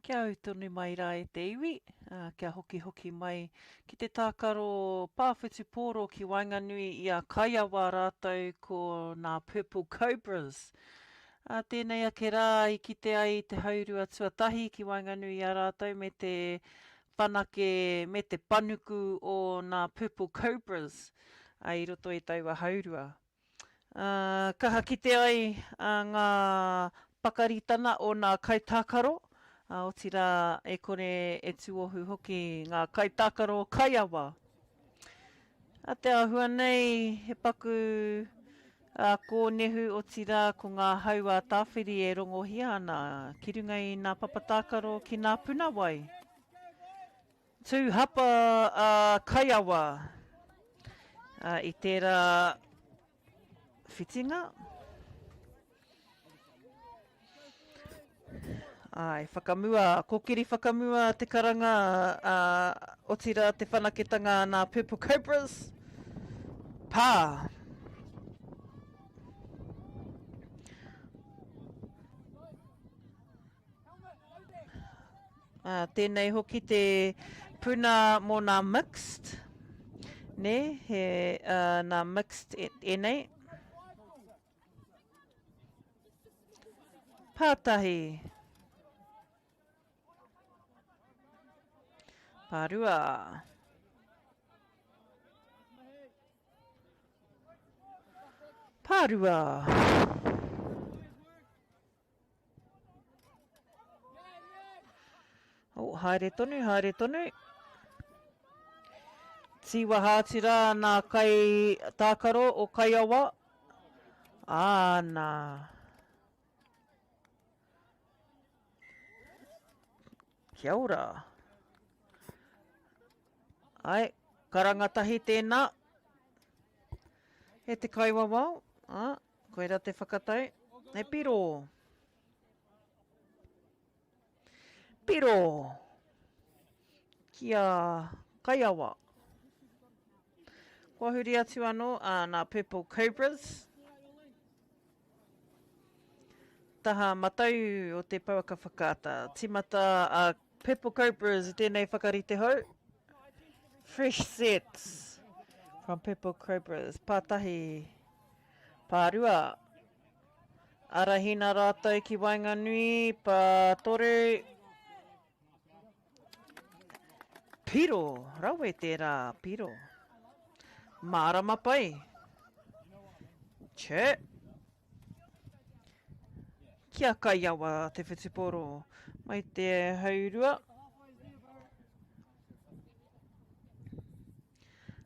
Kia au tonu mai rā e te iwi, ā, kia hokihoki mai ki te tākaro pā whutupōro ki waenganui i a Kaiawa rātou ko nā Purple Cobras. Ā, tēnei ake rā i kite ai te haurua tuatahi ki waenganui i a rātou me te whanake me te panuku o nā Purple Cobras i roto i taua haurua. Ā, kaha kite ai ngā pakaritana o nā kaitākaro, ā, otirā e kore e tuohu hoki ngā kaitākaro kaiawa. Ā te āhua nei he paku kōnehu, otirā ko ngā hau ā-tāwhiri e rongohia ana ki runga i nā papa tākaro ki nā puna wai. Tū hapa a Kaiawa i tērā whitinga. Ai, whakamua, kōkiri whakamua te karanga, ā, otirā te whanaketanga a nā Purple Cobras. Pā! Ā, tēnei hoki te puna mō nā mixed, nē, he uh, nā mixed ēnei. Pātahi. Pārua. Pārua. Oh, haere tonu, haere tonu. Tīwaha atu rā nā kai tākaro o Kaiawa. Āna. Kia ora. Ai, karanga tahi tēnā. E te kaiwawao. Ah. Koira te whakatau. He piro. Piro. Ki a Kaiawa. Kua huri atu anō a nā Purple Cobras. taha matau o te pouaka whakaata. Timata a Purple Cobras i tēnei whakarite hou. Fresh sets from Purple Cobras. Pātahi, pārua. Arahina rātou ki waenganui, pātoru. Piro, rawe tērā, piro. Mārama pai. Che. Kia kaiawa te whutupōro mai te haurua.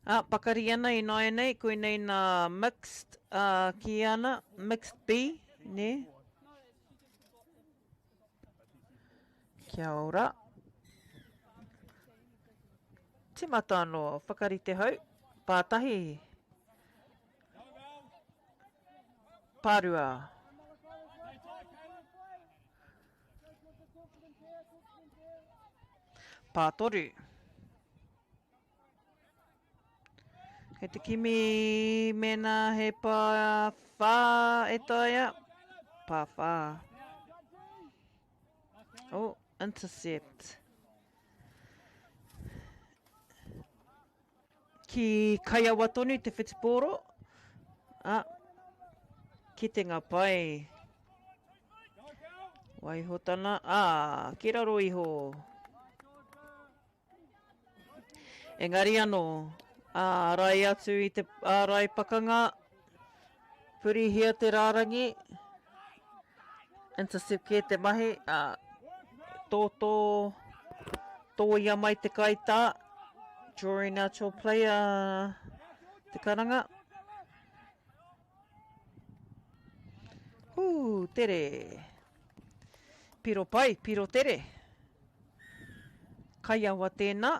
Ā, pakari ana i nāianei, koinei nā mixed, ā, kī ana, mixed B, nē? Kia ora. Timata anō, whakarite hau, pātahi. Pārua. Pātoru. Kei te kimi mēnā he pā whā e taea. Pā whā. Oh, intercept. Ki Kaiawa tonu te whutupōro. Ah, kitenga pai. Waihotana, ah, ki raro iho. Engari anō, ārai atu i te ārai pakanga, purihia te rārangi, intercept kē te mahi, ā, tōtō, tōia mai te kaitā, drawing out your player, te karanga. Hū, tere. Piro pai, piro tere. Kaiawa tēnā,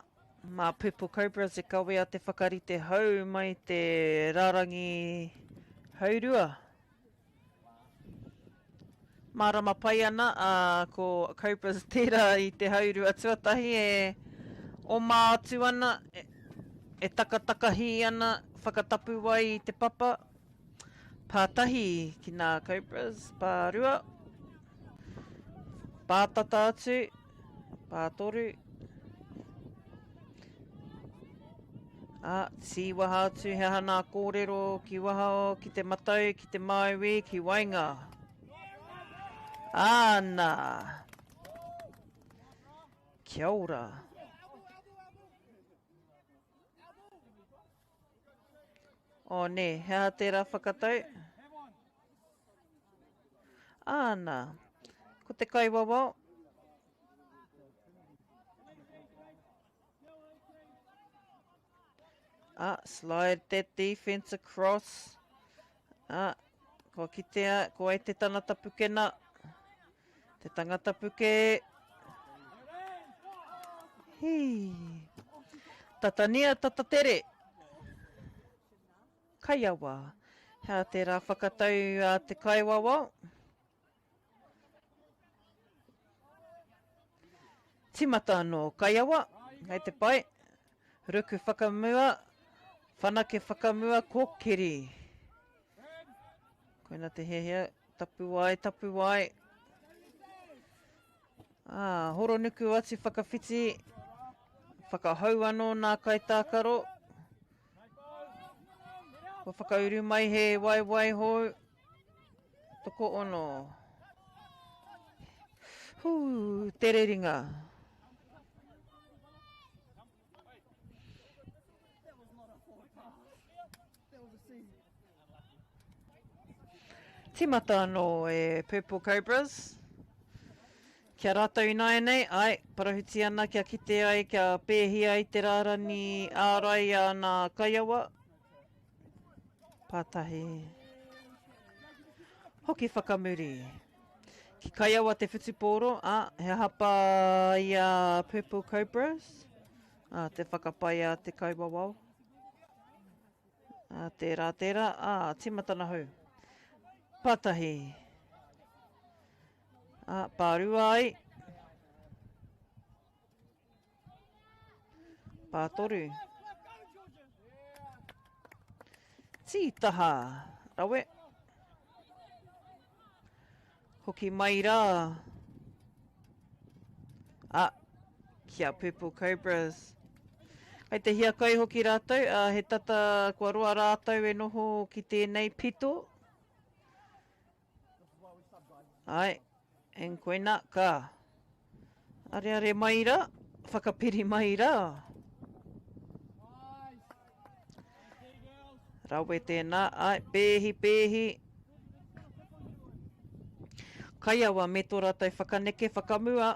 mā Purple Cobras e kawea te whakarite hou mai te rārangi haurua. Mārama pai ana, ā, ko Cobras tērā i te haurua tuatahi e oma atu ana, e, e takatakahī ana, whakatapu ai i te papa. Pā tahi ki nā Cobras, pā rua, pā tata atu, pā toru, ā, tīwaha atu he aha nā kōrero ki waha ki te matau, ki te māui, ki waenga. Āna! Kia ora! Oh, nē, he aha tērā whakatau? Āna, ko te kaiwawao. Ah, slide that defense across. Ah, kua kitea, ko ai te tangata pukena. Te tangata puke. Hī. Tata nia, tata tere. Kaiawa. Hea tērā whakatau a te kaiwawao. Timata anō, Kaiawa, kei te pai. Ruku whakamua, whanake whakamua, kōkiri. Koina te hiahia, tapuwae, tapuwae. Ā, horonuku atu whakawhiti, whakahou anō nā kaitākaro. Kua whakauru mai he waewae hou. Tokoono. Hū, tere ringa. Timata anō e Purple Cobras. Kia rātou ināianei, ai, parahuti ana kia kite ai, kia pēhi ai te rārani ārai a nā kaiawa. Pātahi. Hoki whakamuri. Ki Kaiawa te whutupōro, ā, he hapa i a Purple Cobras, ā, te whakapai a te kaiwawao. Ā, tērā, tērā, ā, tīmatana hou. Pātahi. Ā, pārua ai. Pātoru. Tītaha. Rawe. Hoki mai rā. Ah, ki a Purple Cobras. Kei te hiakai hoki rātou, ā, he tata kua roa rātou e noho ki tēnei pito. Ai, en koina, ka. Areare mai rā, whakapiri mai rā. Rawe tēnā, ai, pēhi, pēhi. Kaiawa me tō rātou whakaneke whakamua.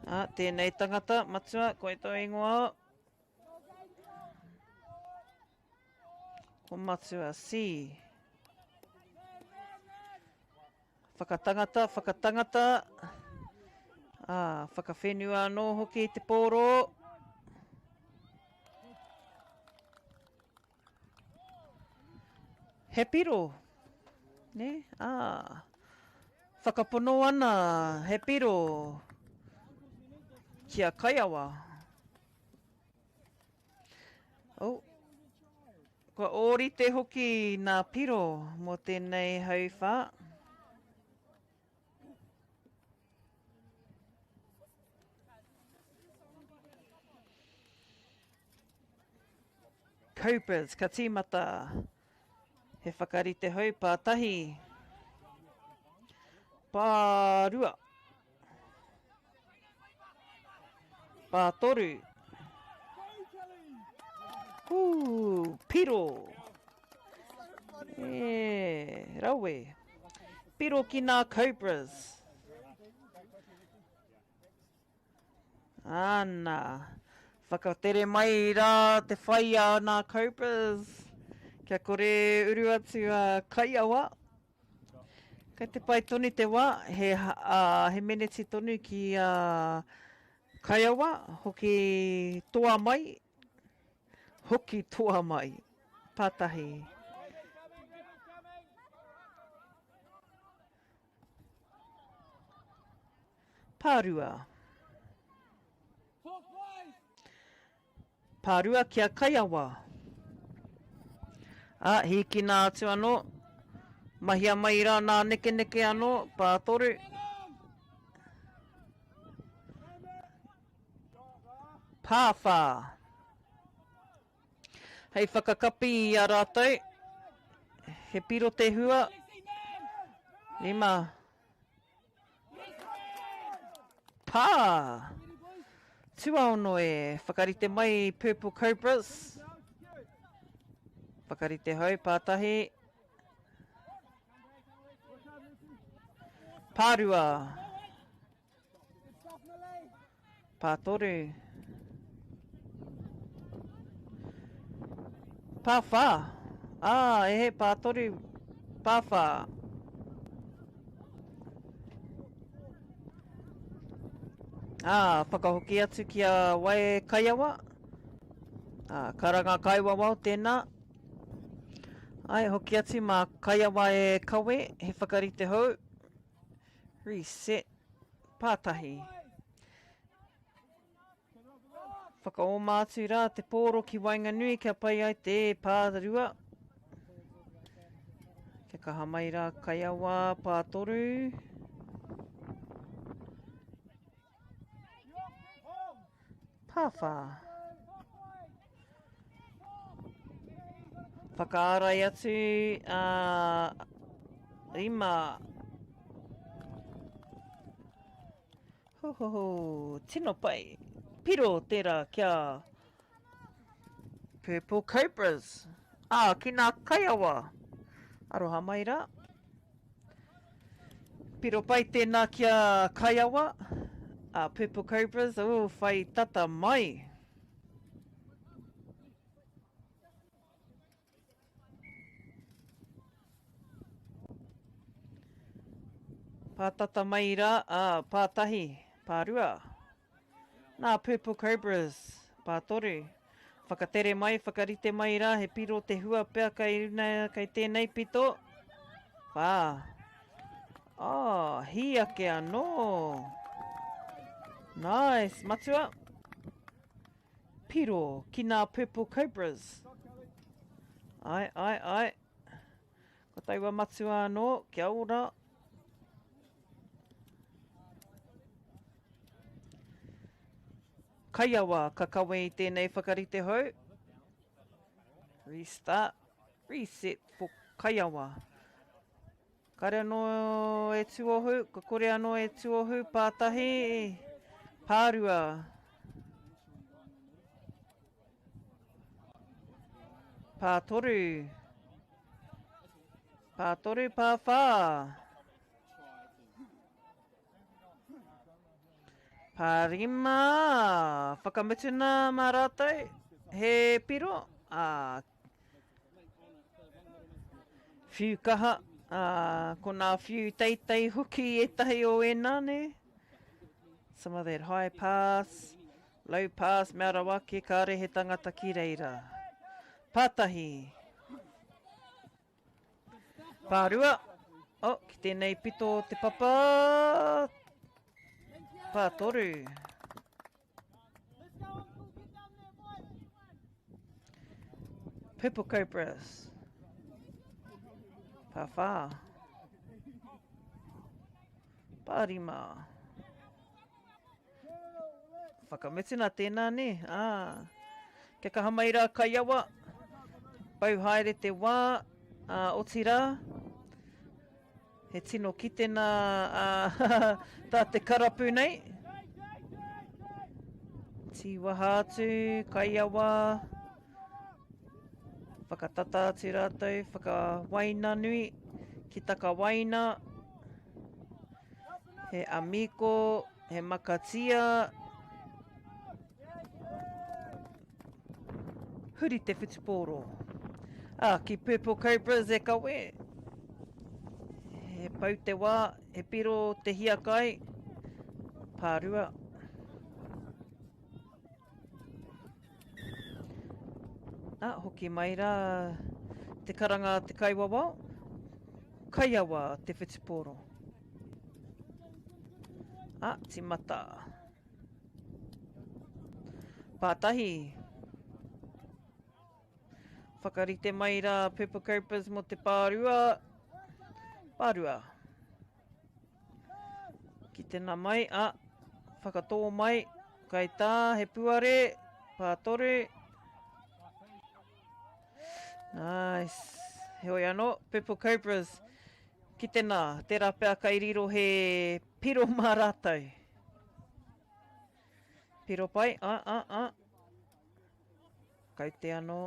Ā, tēnei tangata, matua, koe tō ingoa. Ko Matua C. Whakatangata, whakatangata. Ā, whakawhenua anō hoki te pōro. He piro. Nē? Ā. Whakapono ana he piro ki a Kaiawa. Oh. Kua ōrite hoki nā piro mō tēnei hauwhā. Cobras ka tīmata he whakarite hou pātahi. Pārua. Pātoru. Hū, piro. E, rawe. Piro ki nā Cobras. Ana. Whakatere mai rā te whai a nā Cobras. Kia kore uru atu a Kaiawa. Kei te pai tonu te wā, he, uh, he meneti tonu ki a uh, Kaiawa, hoki toa mai, hoki toa mai, pātahi. Pārua. Pārua ki a Kaiawa. Ā, hīkina atu anō. Mahia mai rā nā nekeneke anō, pātoru. Pāwhā. Hei whakakapi i a rātou, he piro te hua. Rima. Pā! Tuaono e whakarite mai Purple Cobras. Whakarite hou, pātahi. Pārua. Pātoru. Pāwhā. Ā, e he pātoru. Pāwhā. Ā, whakahoki atu ki a Wae Kaiawa. Ā, karanga kaiwawao tēnā. Ai, hoki atu mā Kaiawa e kawe, he whakarite hou. Reset. Pātahi. Whakaoma atu rā te pōro ki waenganui kia pai ai te pārua. Kia kaha mai rā Kaiawa pātoru. Pāwhā. Whakaarai atu a Rima. Ho ho ho, tino pai. Piro tērā kia Purple Cobras. Ā, ki nā Kaiawa. Aroha mai rā. Piro pai tēnā ki a Kaiawa. Ā, Purple Cobras, oh, whai tata mai. Pātata mai rā, ā, pātahi, pārua. Nā Purple Cobras, pātoru. Whakatere mai, whakarite mai rā, he piro te hua pea kei runa, kei tēnei pito. Whā. Oh, hī ake anō. Nice, matua. Piro ki nā Purple Cobras. Ai, ai, ai. Ko taua matua anō, kia ora. Kaiawa ka kawe i tēnei whakarite hou. Restart, reset for Kaiawa. Kare anō e tuohu, ka kore anō e tuohu, pātahi, pārua. Pātoru. Pātoru, pāwhā. Pārima. Whakamutuna mā rātou, he piro, ā, Whiu kaha, ā, ko nā whiu teitei hoki ētahi o ēnā, nē? Some of that high pass, low pass, mea rawa ake, kāre he tangata ki reira. Pātahi. Pārua. Oh, ki tēnei pito o te papa. Pātoru. Purple Cobras. Pāwhā. Pārima. Whakamutuna tēnā, nē? Ā. Kia kaha mai rā Kaiawa. Pau haere te wā, ā, otirā. He tino kitena tā te karapu nei. Tīwaha atu, kaiawa, whakatata atu rātou, whakawaina nui, ki takawaina, he amiko, he makatia, Huri te whutupōro. Ā, ki Purple Cobras e kawe. He pau te wā, he piro te hiakai. Pārua. Ā, hoki mai rā te karanga a te kaiwawao. Kaiawa te whutupōro. Ā, timata. Pātahi. Whakarite mai rā Purple Cobras mō te pārua. Pārua. Ki te na mai, a, whakatō mai, kai tā, he puare, pātoru. Nice. Heoi anō, Purple Cobras, ki te nā, tērā pea kai riro he piro mā rātou. Piro pai, a, a, a. Kaute anō.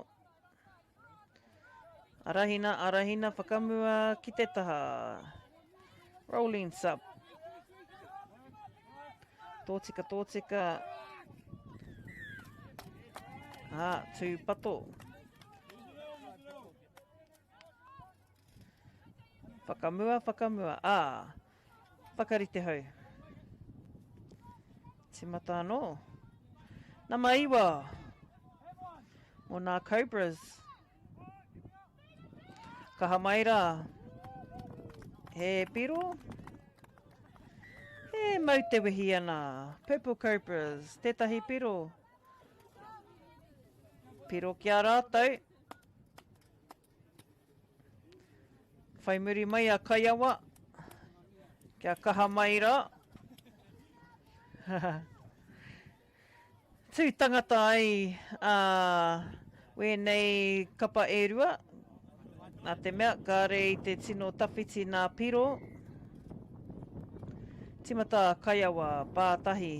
Arahina, arahina, whakamua ki te taha. Rolling sub. Tōtika, tōtika. Ā, tūpato. Whakamua, whakamua. Ā, whakarite hau. Timata anō. Nama iwa. Mō nā Cobras. Kaha mai rā. He piro. He mau te wehi ana. Purple Cobras. Tētahi piro. Piro ki a rātou. Whai muri mai a Kaiawa. Kia kaha mai rā. Tū tangata ai a wēnei kapa e rua. Nā te mea, kāre i te tino tawhiti nā piro. Timata a Kaiawa, pātahi,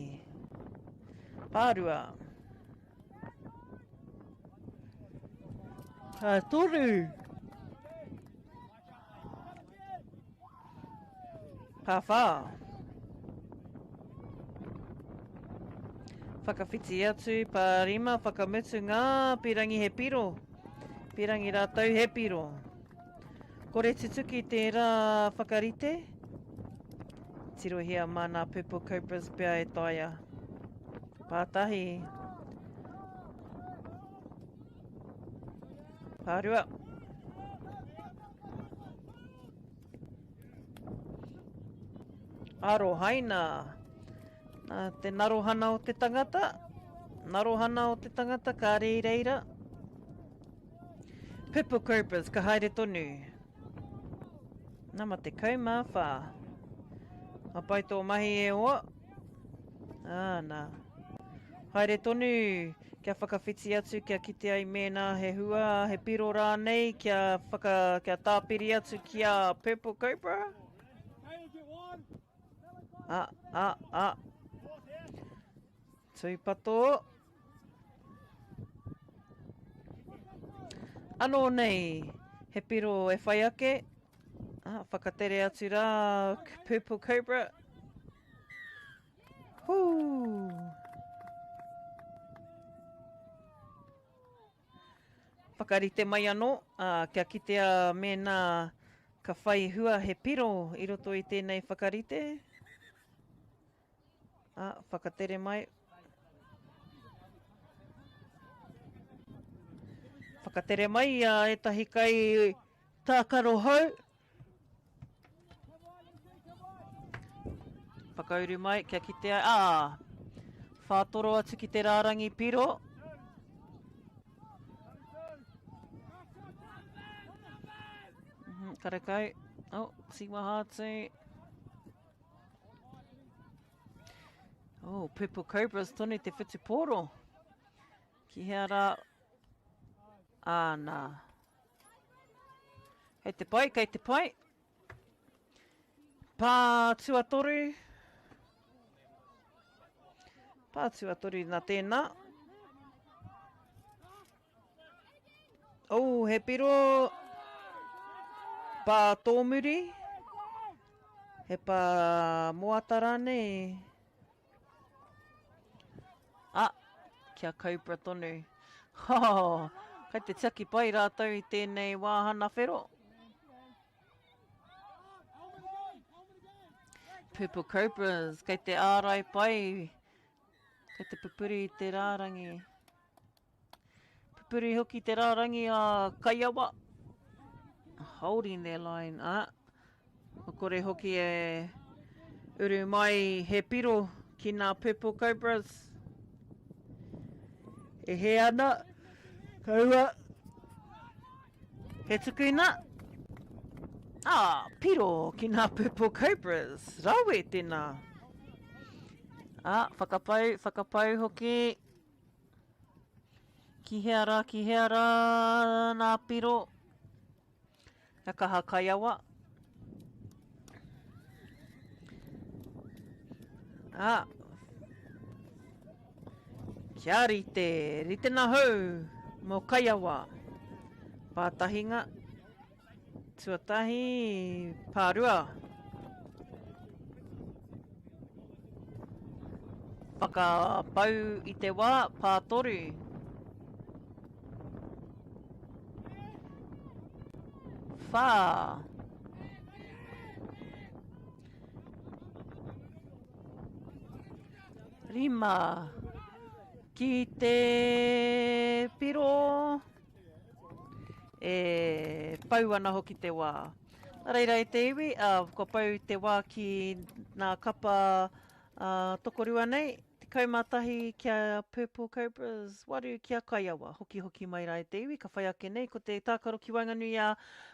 pārua. Pātoru. Pāwhā. Whakawhiti atu, pārima, whakamutu ngā pirangi he piro. Pirangi rātou he piro. Kore tutuki tērā whakarite. Tirohia mā nā Purple Cobras pea e taea. Pātahi. Pārua. Arohaina. Nā te narohana o te tangata. Narohana o te tangata, kāre i reira. Purple Cobras, ka haere tonu. Nama 14. Ka pai tō mahi e hoa. Ā, nā. Haere tonu kia whakawhiti atu kia kite ai mēnā he hua, he piro rānei kia, whaka, kia tāpiri atu ki a Purple Cobra. A, a, a. Tūpato. Anō nei, he piro e whai ake. Ah, whakatere atu rā, Purple Cobra. Hū! Whakarite mai anō, ā, kia kitea mēnā ka whai hua he piro i roto i tēnei whakarite. Ā, whakatere mai. Whakatere mai i a ētahi kai tākaro hou. Whakauru mai kia kitea, ā, whātoro atu ki te rārangi piro. Karekau. Oh, tīwaha atu. Oh, Purple Cobras tonu te whutupōro. Ki hea rā? Āna. Kei te pai, kei te pai. Pā tuatoru. Pā tuatoru nā tēnā. Oh, he piro. Pā tōmuri. He pā moata rānei. Ah, kia Cobra tonu. Oh, kei te tiaki pai rātou i tēnei wāhana whero. Purple Cobras, kei te ārai pai, kei te pupuri i te rārangi. Pupuri hoki te rārangi a Kaiawa. Holding their line. Ah, kua kore hoki e uru mai he piro ki nā Purple Cobras. E hē ana, kaua he tukuna. Ah, piro ki nā Purple Cobras. Rawe tēnā. Ah, whakapau, whakapau hoki. Ki hea rā, ki hea rā nā piro? Kia kaha kaiawa. Ā. Kia rite, rite na hou mō kaiawa. Pātahinga. Tuatahi, pārua. Whakapau i te wā, pātoru. Whā. 5. Ki te piro. E pau ana hoki te wā. Nā reira e te iwi, kua pau te wā ki nā kapa tokorua nei, 11 ki a Purple Cobras, 8 ki a Kaiawa. Hokihoki mai rā e te iwi, ka whai ake nei ko te tākaro ki waenganui i a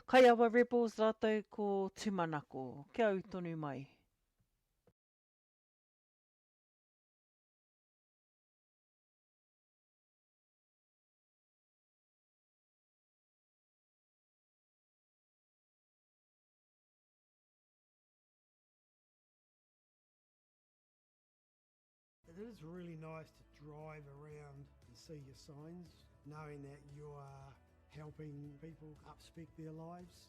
Kaiawa Rebels rātou ko Tūmanako. Kia ū tonu mai. It is really nice to drive around and see your signs, knowing that you are helping people upspec their lives.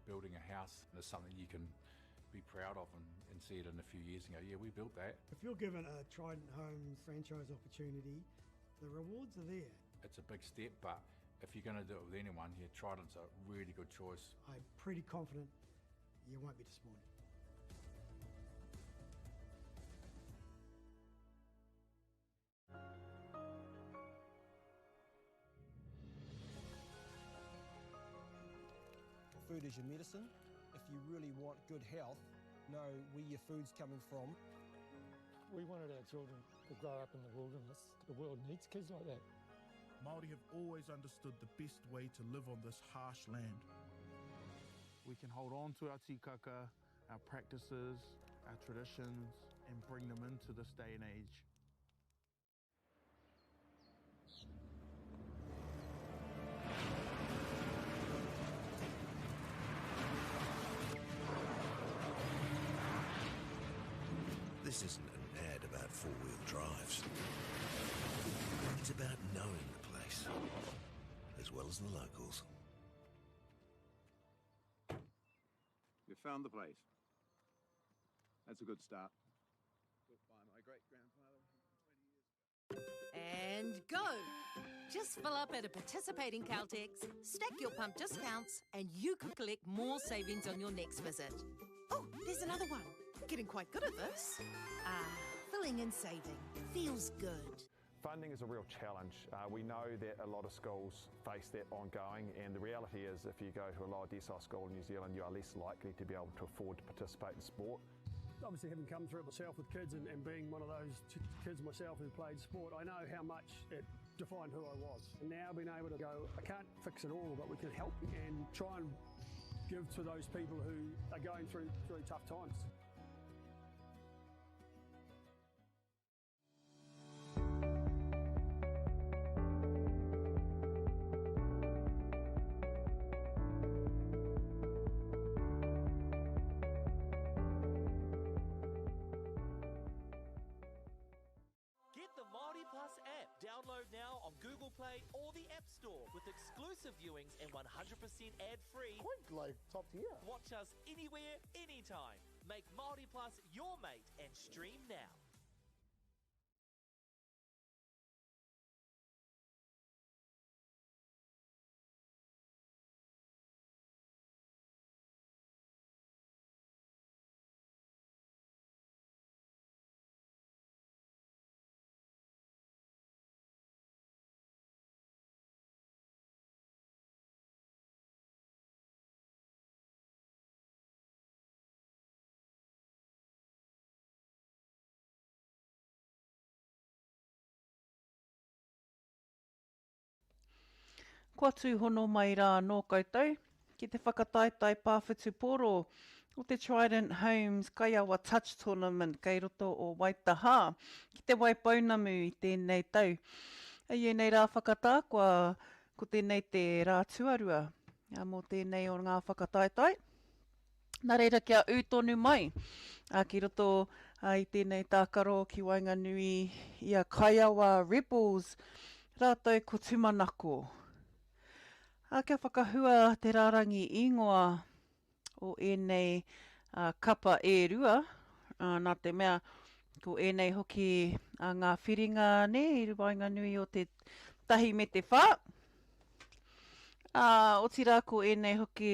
Building a house is something you can be proud of and, and see it in a few years and go, yeah, we built that. If you're given a Trident Homes franchise opportunity, the rewards are there. It's a big step, but if you're going to do it with anyone, yeah, Trident's a really good choice. I'm pretty confident you won't be disappointed. Food is your medicine. If you really want good health, know where your food's coming from. We wanted our children to grow up in the wilderness. The world needs kids like that. Māori have always understood the best way to live on this harsh land. We can hold on to our tikaka, our practices, our traditions, and bring them into this day and age. This isn't an ad about four-wheel drives. It's about knowing the place, as well as the locals. You found the place. That's a good start. And go! Just fill up at a participating Caltex, stack your pump discounts, and you could collect more savings on your next visit. Oh, there's another one. Getting quite good at this. Ah, filling and saving. Feels good. Funding is a real challenge. Uh, we know that a lot of schools face that ongoing, and the reality is if you go to a lower decile school in New Zealand, you are less likely to be able to afford to participate in sport. Obviously, having come through it myself with kids and, and being one of those kids myself who played sport, I know how much it defined who I was. And now being able to go, I can't fix it all, but we can help and try and give to those people who are going through, through tough times. Get the Māori Plus app. Download now on Google Play or the App Store with exclusive viewings and 100% ad-free. Quite like top tier. Watch us anywhere, anytime. Make Māori Plus your mate and stream now. Kua tūhono mai rā anō koutou ki te whakataetae pā whutupōro o te Trident Homes Kaiawa Touch Tournament kei roto o Waitahā ki Te Waipounamu i tēnei tau. I ēnei rā whakatā kua ko tēnei te rā tuarua mō tēnei o ngā whakataetae. Nā reira kia ū tonu mai ki roto i tēnei tākaro ki waenganui i a Kaiawa Rebels rātou ko Tumanako. Ā, kia whakahua te rārangi īngoa o ēnei kapa e rua, nā te mea ko ēnei hoki ngā whiringa nē, i waenganui o te tahi me te whā. Ā, otirā ko ēnei hoki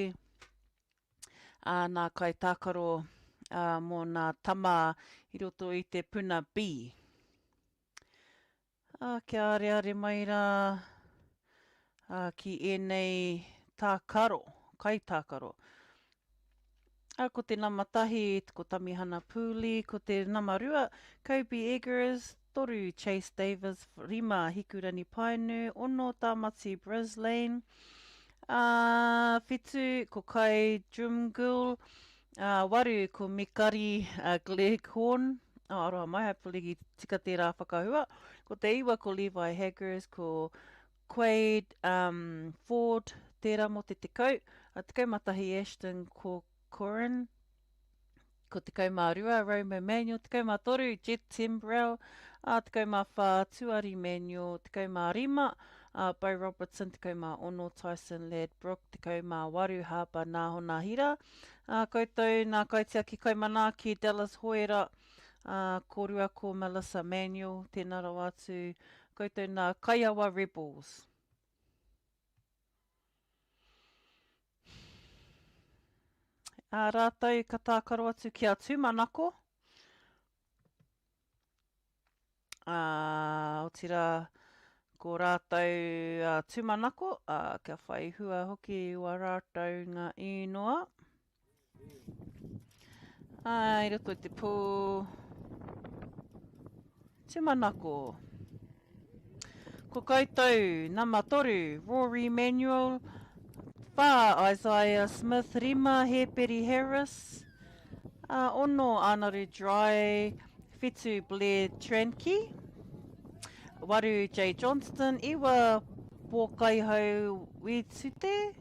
ā, nā kaitākaro ā, mō nā tama i roto i te puna B. Ā, kia areare mai rā ā, ki ēnei tākaro, kaitākaro. Ā, ko te nama tahi, ko Tamihana Pooley, ko te nama rua, Kobe Eggers, toru, Chase Davis, rima, Hikurani Painu, ono, Tāmati Brislane, Ā, whitu, ko Kai Drumgoole, ā, waru, ko Mikari Gleghorn, ā, aroha mai, hopefully i tika tērā whakahua. Ko te iwa, ko Levi Haggers, ko Quade um, Ford, tērā mō te tekau, a 11 Ashton Corcoran, Ko 12, Rome Manuel, 13, Jet Timbrell, ā, 14, Tuari Manuel, 15, ā, Beau Robertson, 16, Tyson Ladbrook, 18, Harper Nāhona Hira, ā, koutou nā kaitiaki kaimanaaki Dallas Hoera, ā, kōrua ko Melissa Manuel, tēnā rawa atu koutou nā Kaiawa Rebels. Ā rātou ka tākaro atu ki a Tūmanako, ā, otirā, ko rātou a Tūmanako, ā, kia whai hua hoki wā rātou ngā īnoa. Ā, i roto i te pō, Tūmanako. Ko koutou, nama toru, Rory Manuel, whā, Isaiah Smith, rima, Hēperi Harris, ā, ono, Anaru Dry, whitu, Blair Tranke, waru, Jay Johnston, iwa, Pōkaihau Witute.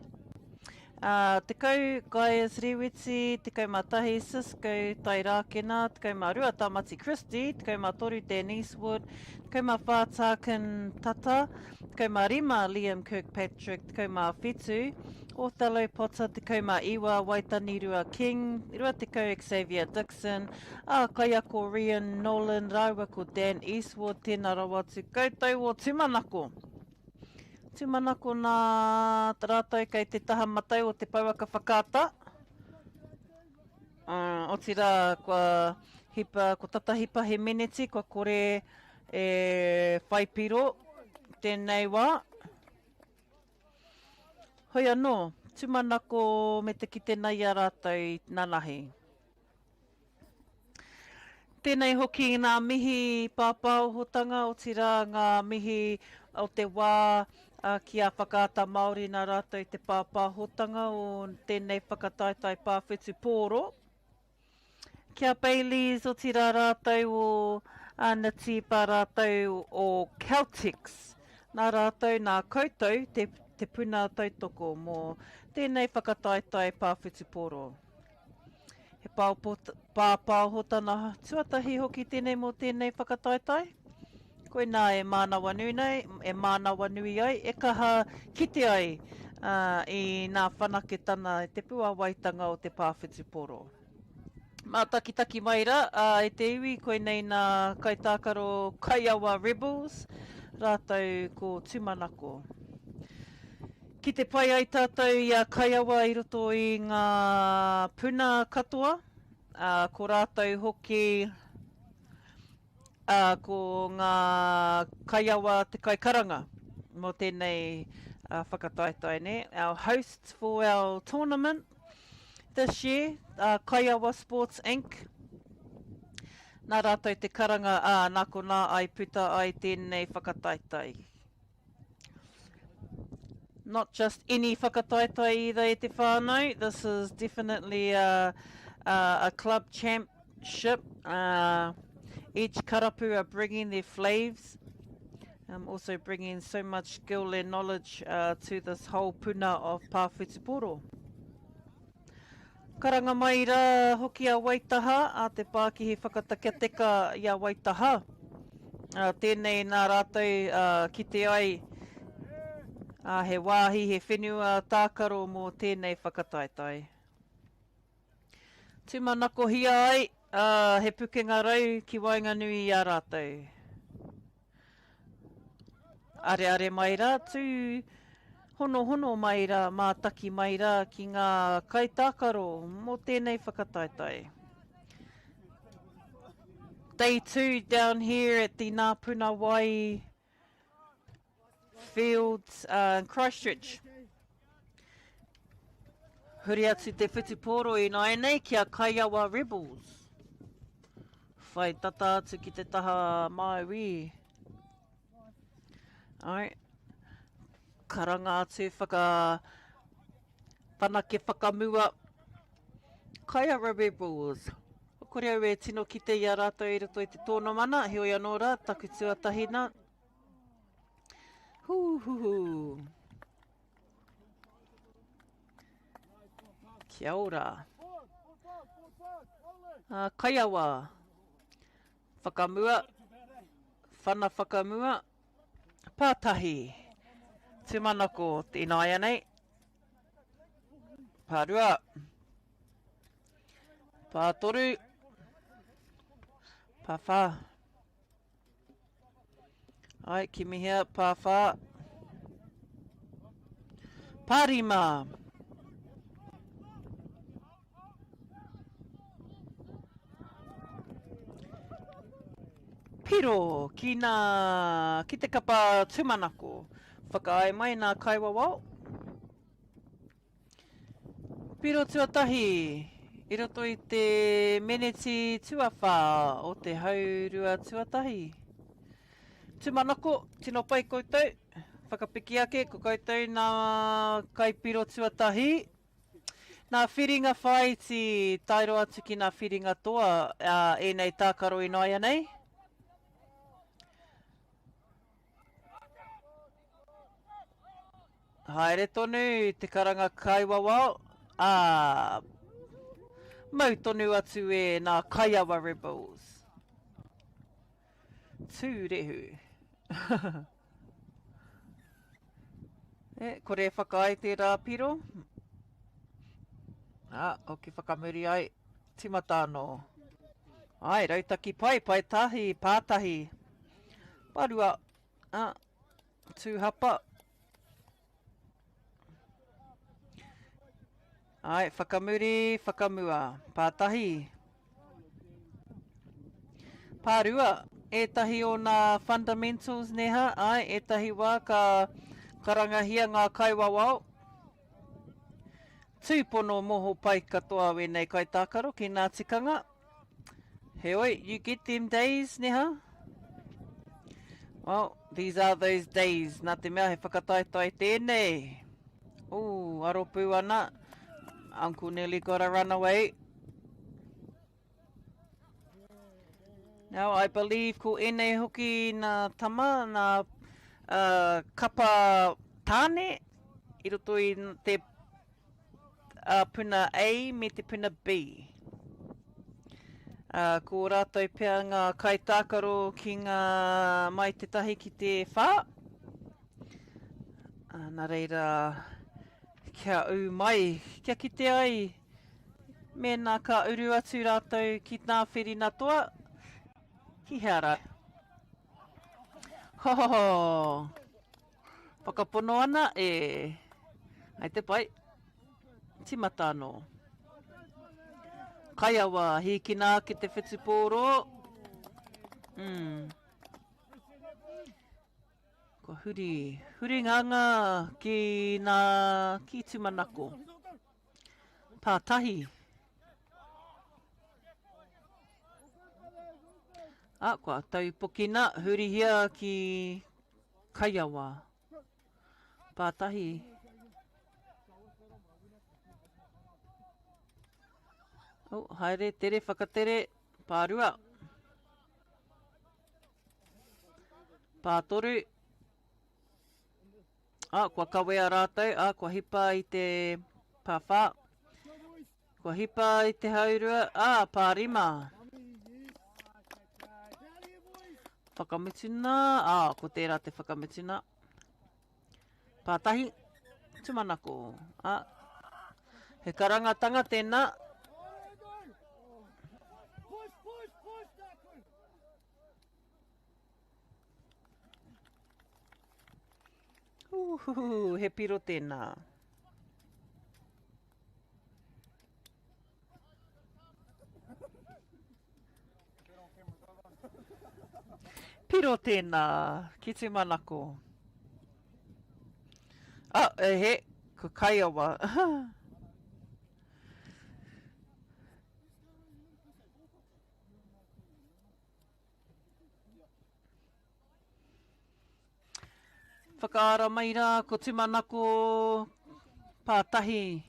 Ā, 10, Gaius Rewiti, 11, Cisco Tairākena, 12, Tāmati Christie, 13, Dan Eastwood, 14, Tarkin Tata, 15, Liam Kirkpatrick, 17, Othello Potter, 19, Waitanirua King, 20, Xavier Dixon, ā, kaiako Rian Nolan rāua ko Dan Eastwood, tēnā rawa atu koutou o Tūmanako. Tūmanako nā rātou kei te taha matau o te pouaka whakaata. Uh, otirā, kua hipa, kua tata hipa he meneti, kua kore e whai piro tēnei wā. Hoi anō, tūmanako me te kite nei i a rātou nanahi. Tēnei hoki ngā mihi pāpāohotanga, otirā ngā mihi o te wā ki a Whakaata Māori nā rātou te pāpāhotanga o tēnei whakataetae pā whutupōro. Ki a Bayleys, otirā rātou o Natipa rātou o Caltex, nā rātou, nā koutou te, te puna tautoko mō tēnei whakataetae pā whutupōro. He pāpaohotana tuatahi hoki tēnei mō tēnei whakataetae. Koinā e mānawanui nei, e mānawanui ai, e kaha kite ai i nā whanaketana i te puāwaitanga o te pā whutupōro. Mātakitaki mai rā e te iwi, koinei nā kaitākaro Kaiawa Rebels rātou ko Tūmanako. Ki te pai ai tātou i a Kaiawa i roto i ngā puna katoa, ā, ko rātou hoki, ā, ko ngā Kaiawa te kaikaranga mō tēnei whakataetae, nē? Our hosts for our tournament this year, Kaiawa Sports Inc. Nā rātou te karanga, ā, nā konā ai puta ai tēnei whakataetae. Not just any whakataetae either e te whānau, this is definitely a, a, a club champship. Uh, each karapu are bringing their flaves, um, also bringing so much skill and knowledge uh, to this whole puna of Pāwhutuporo. Karanga mai rā hoki a Waitaha, a te pākihi whakataketeka i a Waitaha. Tēnei nā rātou kite ai he wāhi, he whenua tākaro mō tēnei whakataetae. Tūmanakohia ai he pukenga rau ki waenganui i a rātou. Areare mai rā, tū honohono mai rā, mātaki mai rā ki ngā kaitākaro mō tēnei whakataetae. Day 2 down here at the Ngā Puna Wai Fields uh, in Christchurch. Huri atu te whutupōro ināianei ki a Kaiawa Rebels. Whai tata atu ki te taha māui. Ai. Karanga atu whaka whanake whakamua. Kaiawa Rebels. Kore au e tino kite i a rātou i roto i te tōnamana, heoi anō rā, taku tuatahi nā. Hū, hū, hū. Kia ora. Uh, kaiawa. Whakamua. Whana whakamua. Pātahi. Tūmanako ināianei. Pārua. Pātoru. Pāwhā. Ai, kimihia, pāwhā. Pārima. Piro ki nā, ki te kapa tūmanako. Whakaae mai nā kaiwawao. Piro tuatahi i roto i te meneti tuawhā o te haurua tuatahi. Tūmanako, tino pai koutou. Whakapiki ake, ko koutou nā kaipiro tuatahi. Nā whiringa whāiti tae roa atu ki nā whiringa toa a ēnei tākaro ināianei. Haere tonu te karanga kaiwawao, ā, mau tonu atu e nā Kaiawa Rebels. Tūrehu. E, kore e whakaae tērā piro. Ā, hoki whakamuri ai, timata anō. Ai, rautaki pai, pai tahi, pātahi. Parua, ā, tūhapa. Ai, whakamuri, whakamua. Pātahi. Pārua, ētahi o nā fundamentals neha, ai, ētahi wā ka karangahia ngā kaiwawao. Tūpono moho pai katoa wēnei kaitākaro ki nā tikanga. Heoi, you get them days, neha? Well, these are those days. Nā te mea he whakataetae tēnei. Ooh, aropū ana. Uncle nearly got a runaway. Now, I believe ko ēnei hoki nā tama, nā uh, kapa tāne i roto i te uh, puna A me te puna B. Uh, ko rātou pea ngā kaitākaro ki ngā mai te tahi ki te whā. Uh, nā reira, kia ū mai, kia kite ai mēnā ka uru atu rātou ki nā whirina toa, ki hea rā. Ho ho ho! Whakapono ana e. Hai te pai. Timata anō. Kaiawa, hīkina ake te whetupōro. Mm. Kua huri, huri nganga ki nā, ki Tumanako. Pātahi. Ah, kua taupokina, hurihia ki Kaiawa. Pātahi. Oh, haere, tere, whakatere, pārua. Pātoru. Ah, kua kawea rātou, ah, kua hipa i te pāwhā. Kua hipa i te haurua, ah, pārima. Whakamutuna, ā, ko tērā te whakamutuna. Pātahi, tumanako, ā, he karangatanga tēnā. Uhuhu, he piro tēnā. Piro tēnā, ki tūmanako. Ah, e he, ko Kaiawa. Whakaara mai rā ko Tumanako pā tahi,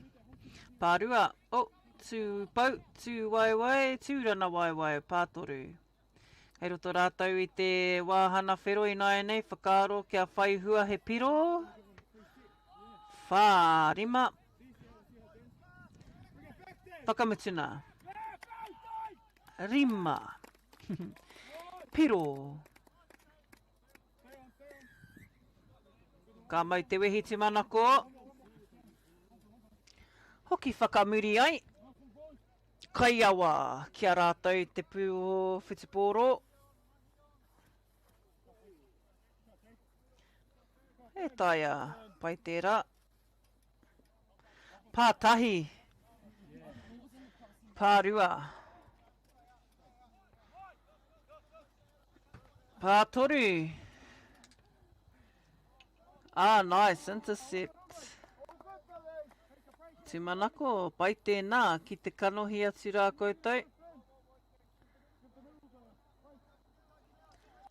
pā rua, oh, tū pou, tū waewae, tū rana waewae, pā toru. Kei roto rātou i te wāhana whero ināianei, whakaaro kia whai hua he piro. Whā, rima. Whakamutuna. Rima. Piro. Ka mau te wehi tumanako. Hoki whakamuri ai. Kaiawa ki a rātou te pū o whutupōro. E taea, pai tērā. Pātahi. Pārua. Pātoru. Ah, nice, intercept. Tūmanako, pai tēnā, ki te kanohi atu rā koutou.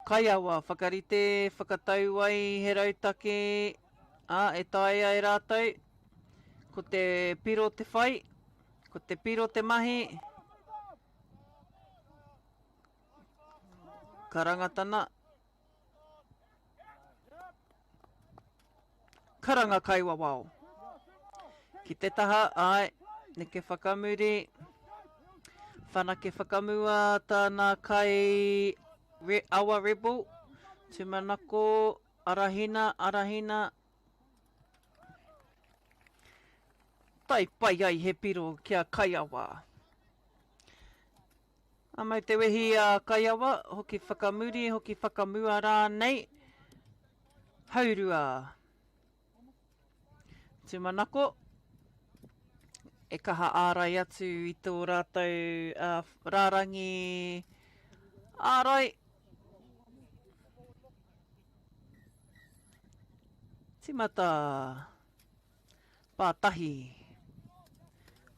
Kaiawa, whakarite, whakatau ai he rautaki, ā, e taea e rātou. Ko te piro te whai, ko te piro te mahi. Karangatana. Karanga kaiwawao. Ki te taha, āe, neke whakamuri, whanake whakamua tāna kai re, awa rebel, tūmanako, arahina, arahina, tae pai ai he piro ki a Kaiawa. A mau te wehi a Kaiawa, hoki whakamuri, hoki whakamua rānei, haurua. Tūmanako, e kaha ārai atu i tō rātou uh, rārangi ārai. Timata pātahi,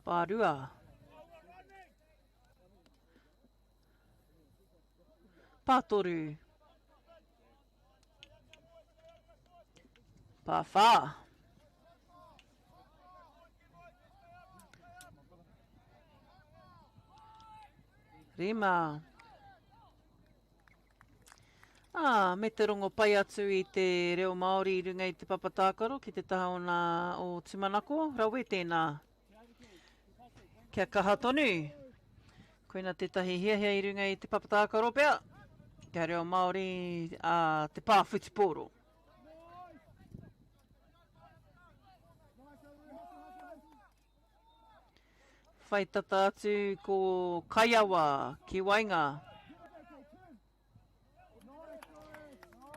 pārua. Pātoru. Pāwhā. Rima. Ā, me te rongo pai atu i te reo Māori i runga i te papa tākaro ki te taha o nā o Tumanako, rawe tēnā. Kia kaha tonu. Koina tētahi hiahia i runga i te papa tākaro pea. Kia reo Māori a te pā whutupōro. Whai tata atu ko Kaiawa ki waenga.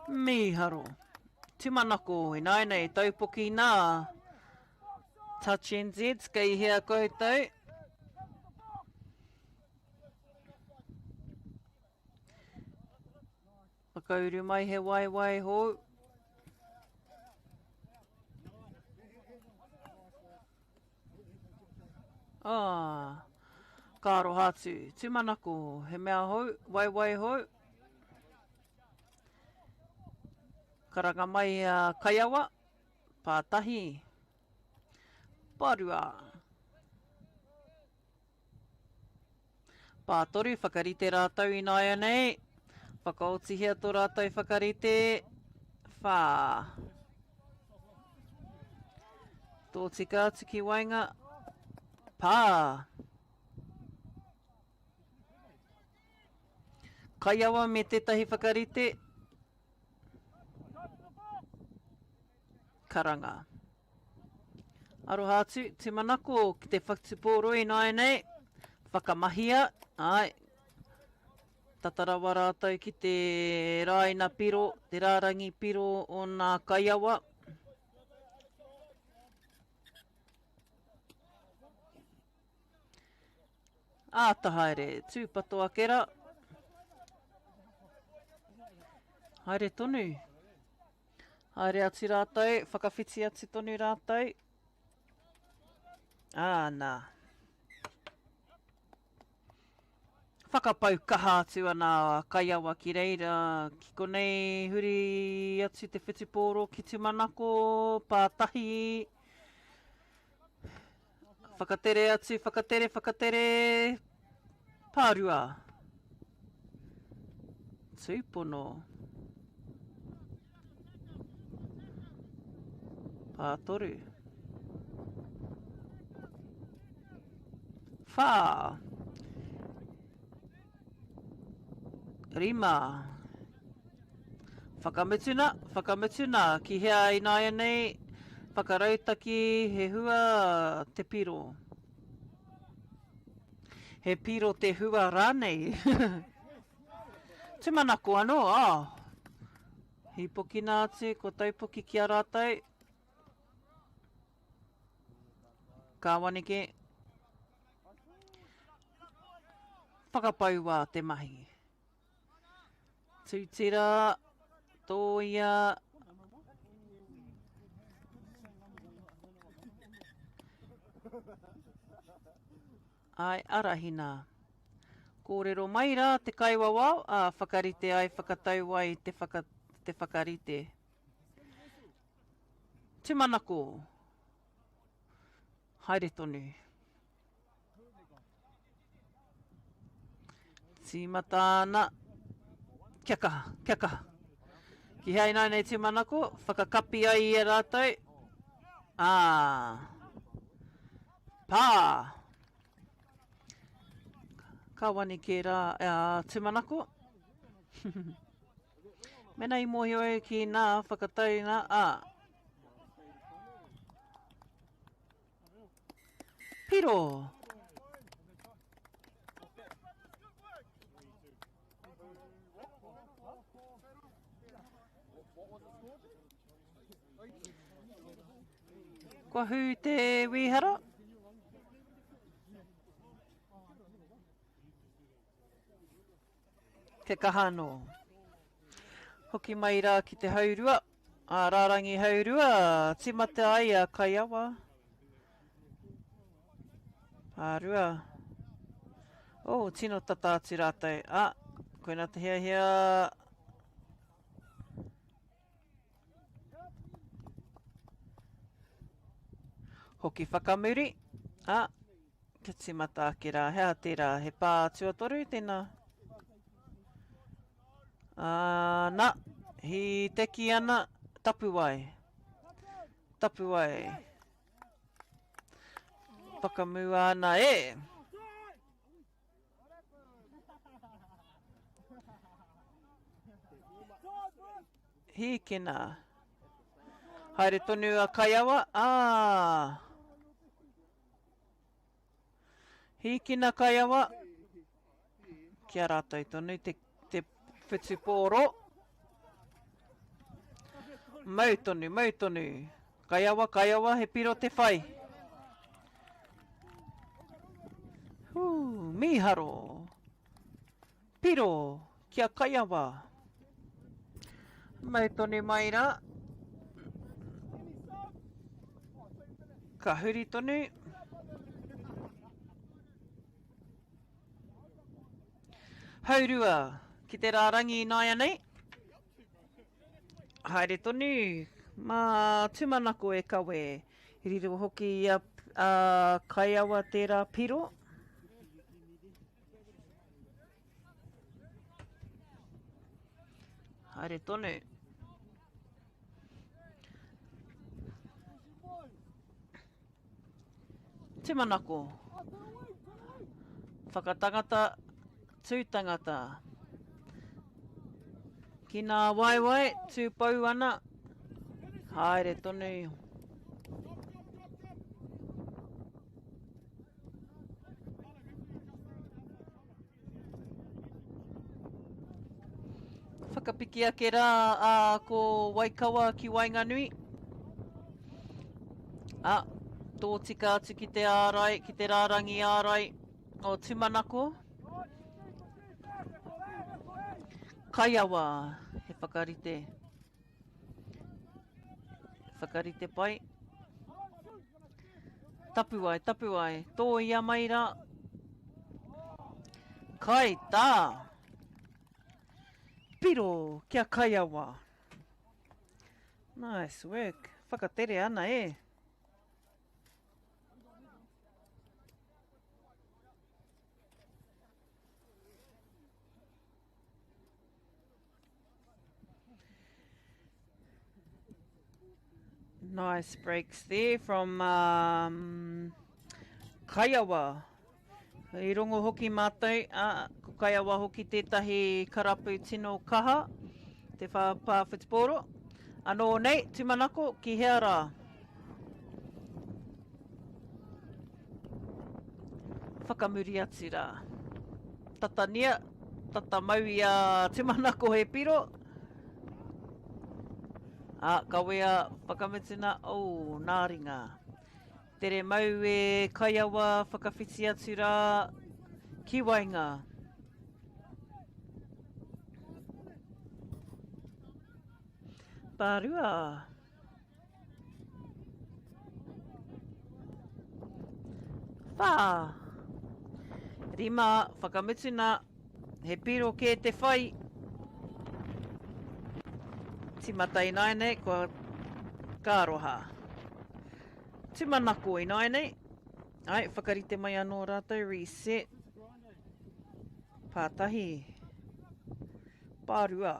Mīharo. Tumanako, ināianei, taupoki nā. Touch NZ, kei hea koutou? Whakauru mai he waewae hou. Ah, ka aroha atu. Tūmanako, he mea hou, waewae hou. Karanga mai a Kaiawa, pātahi, pārua. Pātoru, whakarite rātou ināianei. Whakaotihia tō rātou whakarite. Whā. Tōtika atu ki waenga. Pā. Kaiawa me tētahi whakarite. Karanga. Aroha atu, tūmanako ki te whatupōro ināianei, whakamahia, āe, tata rawa rātou ki te rāina piro, te rārangi piro o nā kaiawa. Āta haere, tūpato ake rā. Haere tonu. Haere atu rātou, whakawhiti atu tonu rātou. Āna. Whakapau kaha atu ana a Kaiawa ki reira, ki konei huri atu te whutupōro ki Tumanako, pātahi. Whakatere atu, whakatere, whakatere. Pārua. Tūpono. Pātoru. Whā. Rima. Whakamutuna, whakamutuna, ki hea ināianei, whakarautaki he hua te piro. He piro te hua rānei. Tūmanako anō, oh. Hīpokina atu, ko taupoki ki a rātou. Kāwaneke. Whakapaua te mahi. Tūtira, tōia. Ai, arahina. Kōrero mai rā te kaiwawao, ā, whakarite ai, whakatau ai te, whaka, te whakarite. Tūmanako. Haere tonu. Tīmata ana. Kia kaha, kia kaha. Ki hea ināianei tūmanako, whakakapi ai i a rātou. Ā. Pā! Ka wani kē rā a Tūmanako. Mena i mōhio au ki nā whakataunga a. Piro! Kua hū te wīhara. Te kaha anō. Hoki mai rā ki te haurua. Ā, rārangi haurua, tīmata ai a Kaiawa. Pārua. Oh, tino tata atu rātou. Ā, koina te hiahia. Hoki whakamuri. Ā, kia tīmata ake rā. He aha tērā? He pā tuatoru tēnā? Ā, nā, hīteki ana, tapuwae. Tapuwae. Whakamua ana e! Hīkina. Haere tonu a Kaiawa, ā! Hīkina Kaiawa. Ki a rātou tonu te, te whutupōro. Mau tonu, mau tonu. Kaiawa, kaiawa, he piro te whai. Hū, mīharo. Piro, kia kaiawa. Mau tonu mai rā. Ka huri tonu. Haurua, ki te rārangi ināianei. Haere tonu, mā Tūmanako e kawe. Riro hoki i a, a Kaiawa tērā piro. Haere tonu. Tūmanako. Whakatangata, tū tangata. Ki nā waewae, tū pou ana, haere tonu. Whakapiki ake rā a ko Waikawa ki waenganui. A, tōtika atu ki te ārai, ki te rārangi ārai o Tumanako. Kaiawa, he whakarite. Whakarite pai. Tapuwae, tapuwae. Tōia mai rā. Kai tā. Piro kia kaiawa. Nice work. Whakatere ana e. Nice breaks there from um, Kaiawa. I rongo hoki mātou, a, ko Kaiawa hoki tētahi karapu tino kaha, te whāpā whutupōro. Anō nei, tūmanako, ki hea rā? Whakamuri atu rā. Tata nia, tata mau i a Tumanako he piro. A, kawea whakamutuna, oh, nā ringa. Tere mau e Kaiawa whakawhiti atu rā ki waenga. Pārua. Whā. Rima, whakamutuna, he piro kē te whai. Timata ināianei, kua ka aroha. Tumanako ināianei. Ai, whakarite mai anō rātou, reset. Pātahi. Pārua.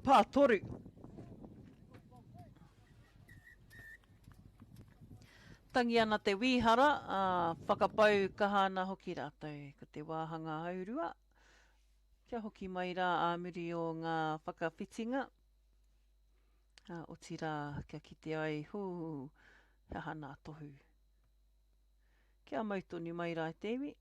Pātoru. Tangi ana te wīhara, ā, whakapau kaha ana hoki rātou. Ko te wāhanga haurua, kia hoki mai rā ā muri o ngā whakawhitinga, ā, otirā kia kite ai, hū, he aha nā tohu. Kia mau tonu mai rā e te iwi.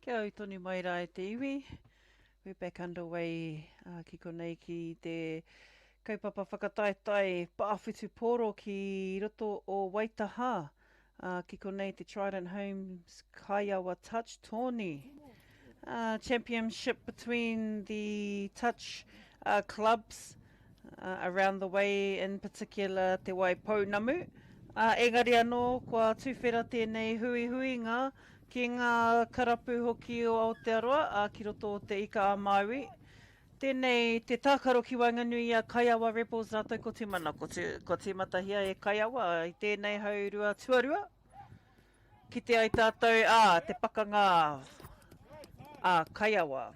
Kia au tonu mai rā e te iwi. We're back underway uh, ki konei ki te kaupapa whakataetae pāwhutupōro ki roto o Waitaha. Uh, ki konei te Trident Homes Kaiawa Touch Tourney. Uh, championship between the touch uh, clubs uh, around the way, in particular Te Wai Pounamu. Uh, engari anō, kua tuwhera tēnei huihuinga ki ngā karapu hoki o Aotearoa, uh, ki roto o Te Ika a Māui. Tēnei te tākaro ki waenganui i a Kaiawa Rebels rātou ko Tūmanako. Kua tīmatahia e Kaiawa i tēnei haurua tuarua. Kite ai tātou, ā, te pakanga a Kaiawa.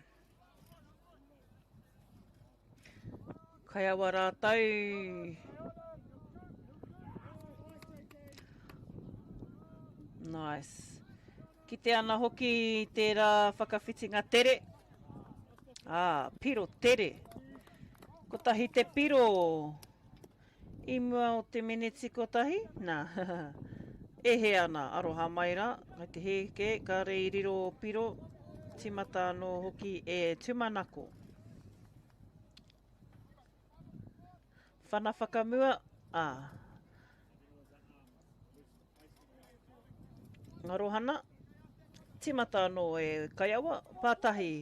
Kaiawa rātou. Nice. Kite ana hoki tērā whakawhitinga tere. Ā, piro tere. Kotahi te piro i mua o te meneti kotahi. Nā, e hē ana, aroha mai rā. Kai te hē kē, kāre i riro o piro, tīmata anō hoki e Tumanako. Whana whakamua, ā. Ngarohana, tīmata anō e Kaiawa, pātahi.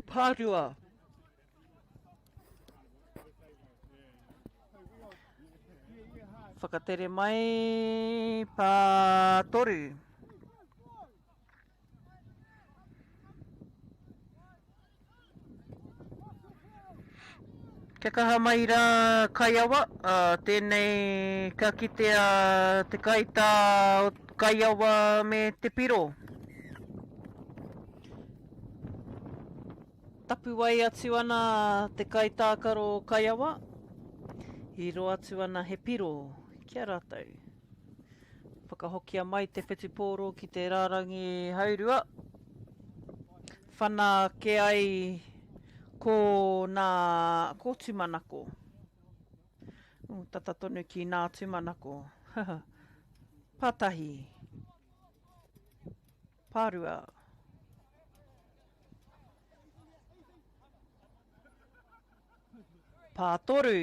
Pārua. Whakatere mai, pātoru. Kia kaha mai rā Kaiawa, ā, tēnei ka kitea te kaitā o Kaiawa me te piro. Tapuwae atu ana te kaitākaro o Kaiawa, hīro atu ana he piro ki a rātou. Whakahokia mai te whetupōro ki te rārangi haurua. Whana ake ai ko nā, ko Tūmanako. Ū, tata tonu ki nā Tūmanako. Pātahi. Pārua. Pātoru.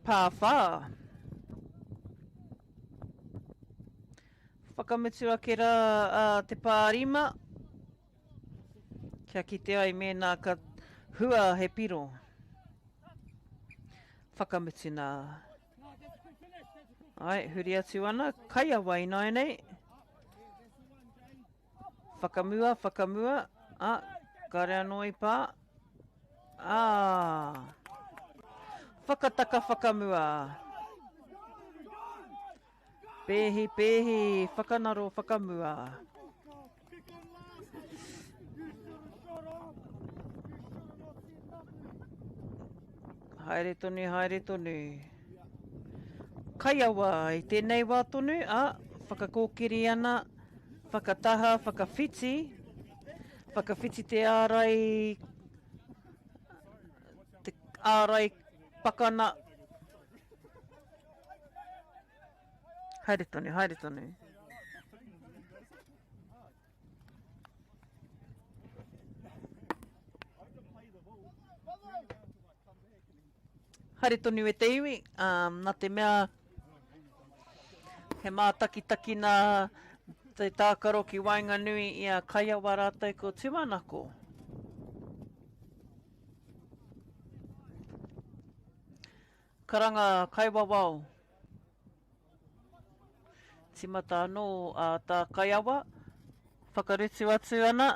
Pāwhā. Whakamutu ake rā a te pārima. Kia kite ai mēnā ka hua he piro. Whakamutu nā. Ai, huri atu ana, kai a wai ināianei. Whakamua, whakamua, a, kare anō i pā. Ā, whakataka whakamua. Pēhi, pēhi, whakanaro whakamua. Haere tonu, haere tonu. Kaiawa i tēnei wā tonu, ā, whakakōkiri ana, whakataha, whakawhiti, whakawhiti te ārai, te ārai pakana. Haere tonu, haere tonu. Haere tonu e te iwi, um, na te mea he mātakitakina te tākaro ki waenganui i a Kaiawa rātou ko Tūmanako. Karanga kaiwawao. Timata anō a tā Kaiawa. Whakarutu atu ana.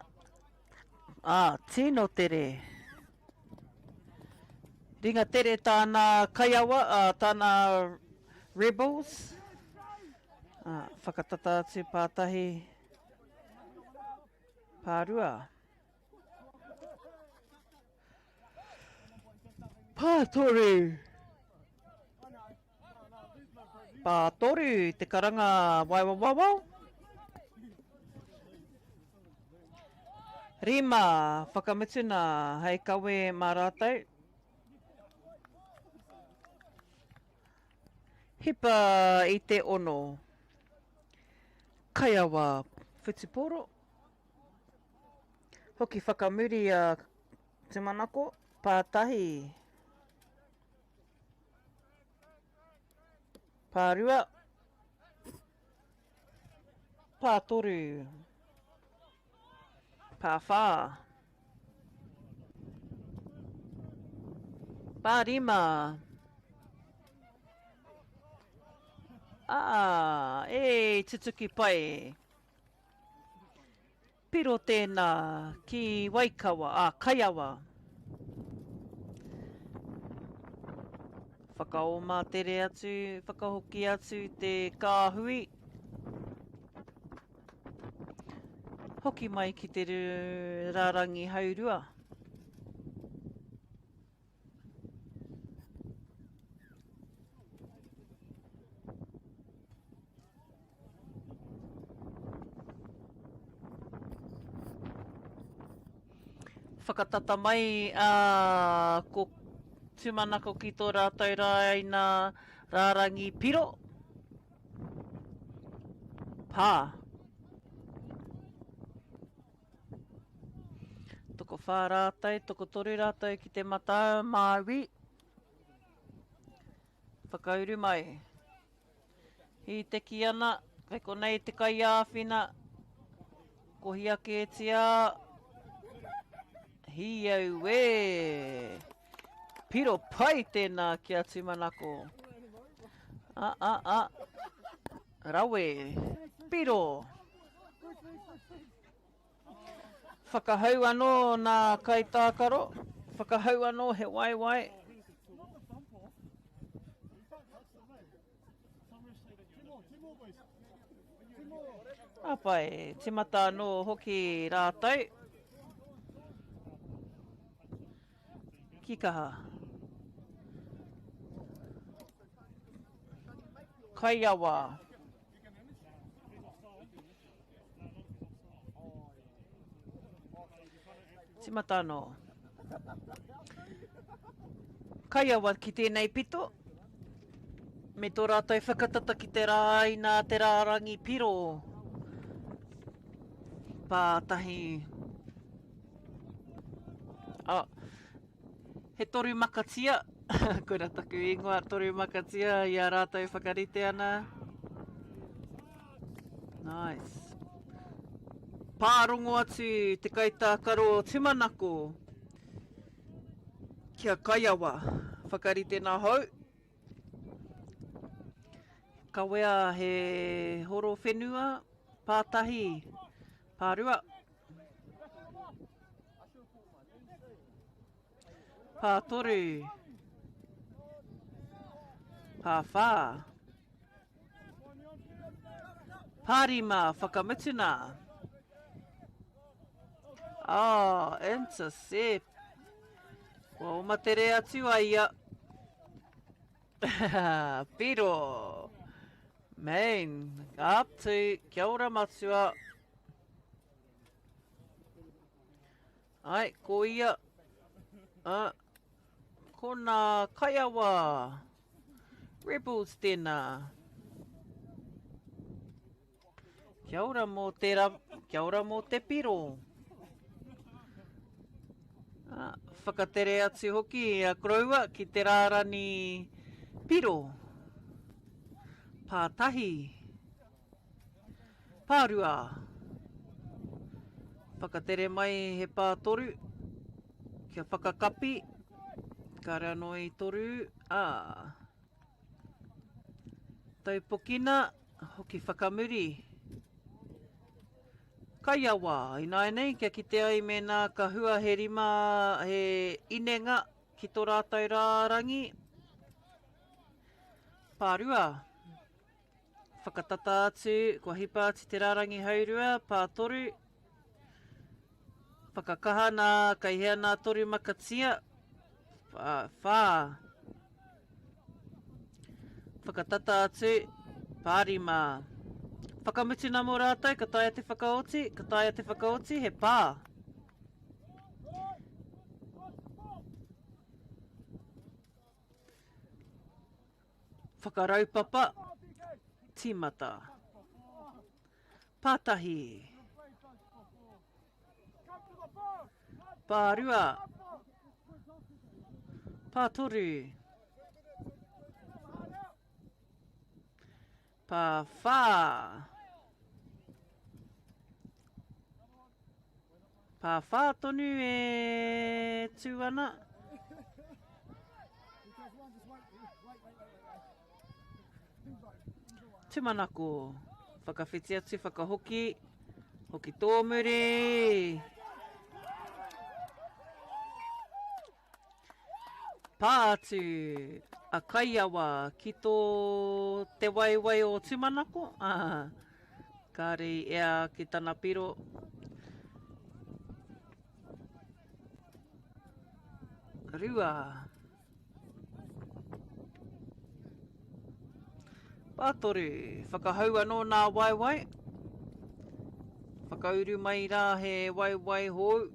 Ā, tino tere. Ringa tere tāna Kaiawa, ā, tāna Rebels. Ā, whakatata atu pātahi, pārua. Pātoru! Pātoru te karanga waiwawawao. Rima whakamutuna hei kawe mā rātou. Hipa i te ono. Kaiawa whutupōro. Hoki whakamuri a Tumanako, pātahi, pārua, pātoru, pāwhā, pārima. Ā, e tutuki pai. Piro tēnā ki Waikawa, ā, Kaiawa. Whakaoma tere atu, whakahoki atu te kāhui. Hoki mai ki te rārangi haurua. Whakatata mai a ko Tūmanako ki tō rātou rāina rārangi piro. Pā. Tokowhā rātou, tokotoru rātou ki te matā Māui. Whakauru mai. Hīteki ana, kei konei te kaiāwhina. Kohia kētia. Hī auē! Piro pai tēnā ki a Tūmanako. A, a, a. Rawe. Piro. Whakahau anō nā kaitākaro, whakahau anō he waewae. Ka pai, timata anō hoki rātou. Ki kaha. Kaiawa. Timata anō. Kaiawa ki tēnei pito, me tō rātou whakatata ki te rāina te rārangi piro. Pātahi. Oh, He toru makatia, koira taku ingoa, toru makatia i a rātou whakarite ana. Nice. Pārongo atu te kaitākaro Tumanako ki a Kaiawa. Whakarite nā hou. Kawea he horo whenua, pātahi, pārua. Pātoru. Pāwhā. Pārima whakamutuna. Oh, intercept. Kua oma tere atu a ia. Piro. Main. Up to. Kia ora matua. Ai, ko ia, a, ko nā Kaiawa Rebels tēnā. Kia ora mō te, ra, kia ora mō te piro. A, whakatere atu hoki a koroua ki te rārani piro. Pātahi. Pārua. Whakatere mai he pātoru. Kia whakakapi. Kāre anō i toru. Ā. Taupokina, hoki whakamuri. Kaiawa, ināianei kia kite ai mēnā ka hua he rima, he inenga ki tō rātou rārangi. Pārua. Whakatata atu, kua hipa atu te rārangi haurua, pātoru. Whakakaha nā, kei hea nā toru makatia, whā. Whakatata atu, pārima. Whakamutu nā mō rātou, ka taea te whakaoti, ka taea te whakaoti, he pā. Whakaraupapa, tīmata. Pātahi. Pārua. Pātoru. Pāwhā. Pāwhā tonu e tū ana. Tūmanako. Whakawhiti atu, whakahoki. Hoki tōmuri. Pā atu a Kaiawa ki tō te waewae o Tūmanako, ā, kāre i ea ake tana piro. Rua. Pātoru, whakahau anō nā waewae. Whakauru mai rā he waewae hou.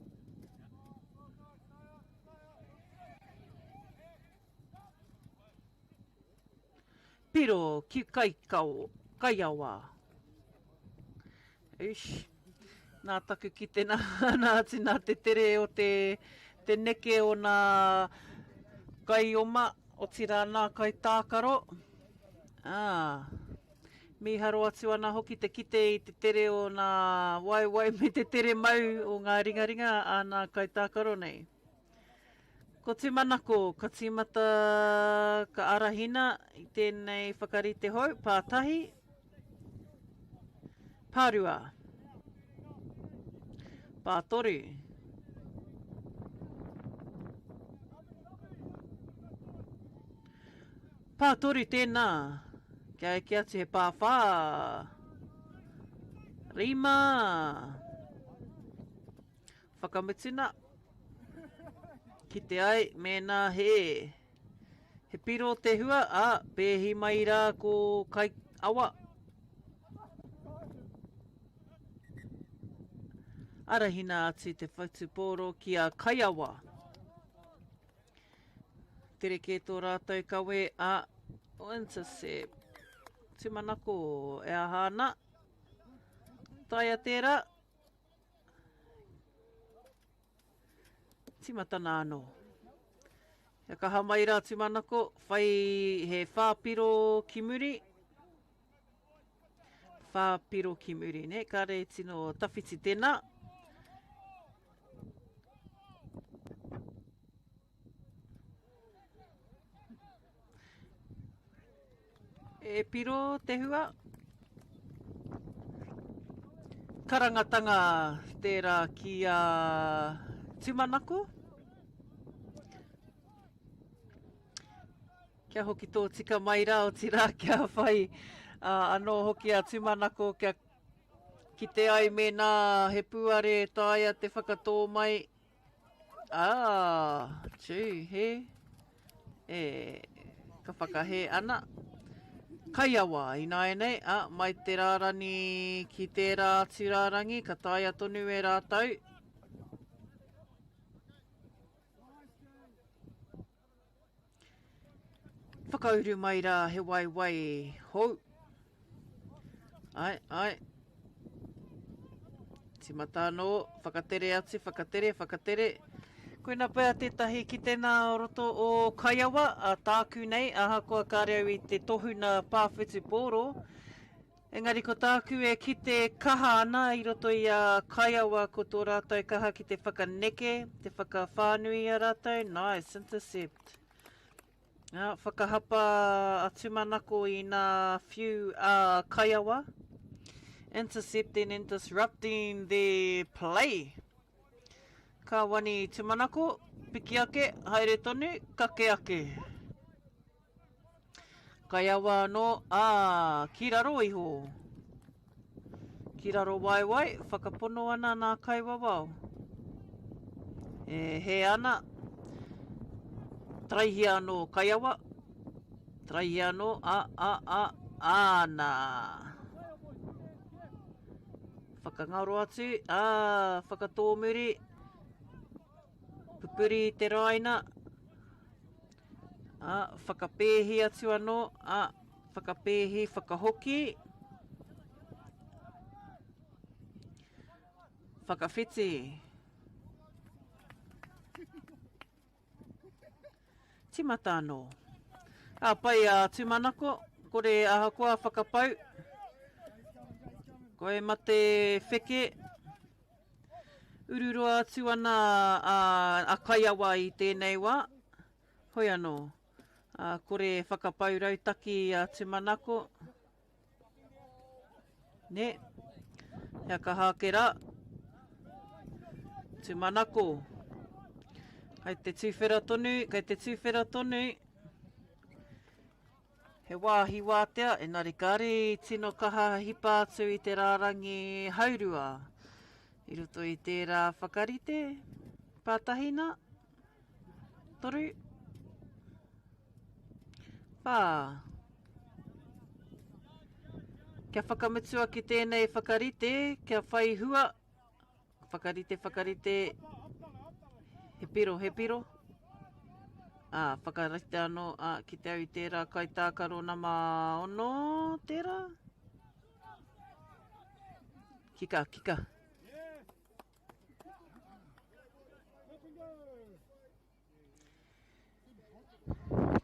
Piro ki Kaikao, Kaiawa. Eish. Nā taku kite nā, nā atu nā te tere o te, te neke o nā kaioma, otirā nā kaitākaro. Ā, Mīharo atu ana hoki te kite i te tere o nā waewae me te tere mau o ngā ringaringa a nā kaitākaro nei. Ko Tūmanako ka tīmata ka arahina i tēnei whakarite hou, pātahi, pārua. Pātoru. Pātoru tēnā. Kia eke atu he pāwhā. Rima. Whakamutuna. Kite ai mēnā he He piro te hua, ā, pēhi mai rā ko kai awa. Arahina atu te whutupōro ki a Kaiawa. Tere kē tō rātou kawe a intercept. Tūmanako e aha ana. Taea tērā. Tīmatana anō. Kia kaha mai rā tūmanako, whai he whāpiro ki muri. Whāpiro ki muri, ne? Kāre tino tawhiti tēnā. E piro te hua. Karangatanga tērā ki a Tūmanako. Kia hoki tōtika mai rā, otirā kia whai anō hoki a Tūmanako kia kite ai mēnā he pūare e taea te whakatō mai. Ah, tū, he. E, ka whakahē ana. Kaiawa, ināianei, a, mai te rārani ki tērā atu rārangi, ka taea tonu e rātou. Whakauru mai rā he waewae hou. Ai, ai. Timata anō, whakatere atu, whakatere, whakatere. Koina pea tētahi kitenga o roto o Kaiawa, a tāku nei, ahakoa kāre au i te tohuna pā whutupōro, Engari ko tāku e kite kaha ana i roto i a Kaiawa ko tō rātou kaha ki te whakaneke, te whakawhānui i a rātou, nice, intercept. Ā, whakahapa a Tūmanako i nā whiu a Kaiawa. Intercepting and disrupting the play. Ka wani Tūmanako, piki ake, haere tonu, kake ake. Kaiawa anō, ā, ki raro iho. Ki raro waewae, whakapono ana nā kaiwawao. E hē ana. Taraihia anō Kaiawa. Taraihia anō, ā, ā, ā, āna. Whakangaro atu, ā, whakatōmuri. Pupuri i te rāina. Ā, whakapēhi atu anō, ā, whakapēhi, whakahoki. Whakawhiti. Timata anō. Ka pai a Tūmanako, kore ahakoa whakapau. Koe mate wheke. Ururoa atu ana a, a Kaiawa i tēnei wā. Hoi anō, ā, kore e whakapau rautaki a Tumanako. Nē, hea kaha ake rā. Tumanako. Kei te tūwhera tonu, kei te tūwhera tonu. He wāhi wātea, engari kāre i tino kaha hipa atu i te rārangi haurua. I roto i tērā whakarite, pātahi nā, toru, whā. Kia whakamutua ki tēnei whakarite, kia whai hua, Whakarite, whakarite. He piro, he piro. Ā, whakarite anō, ā, ki te au i tērā kaitākaro nama ono, tērā? Kika, kika.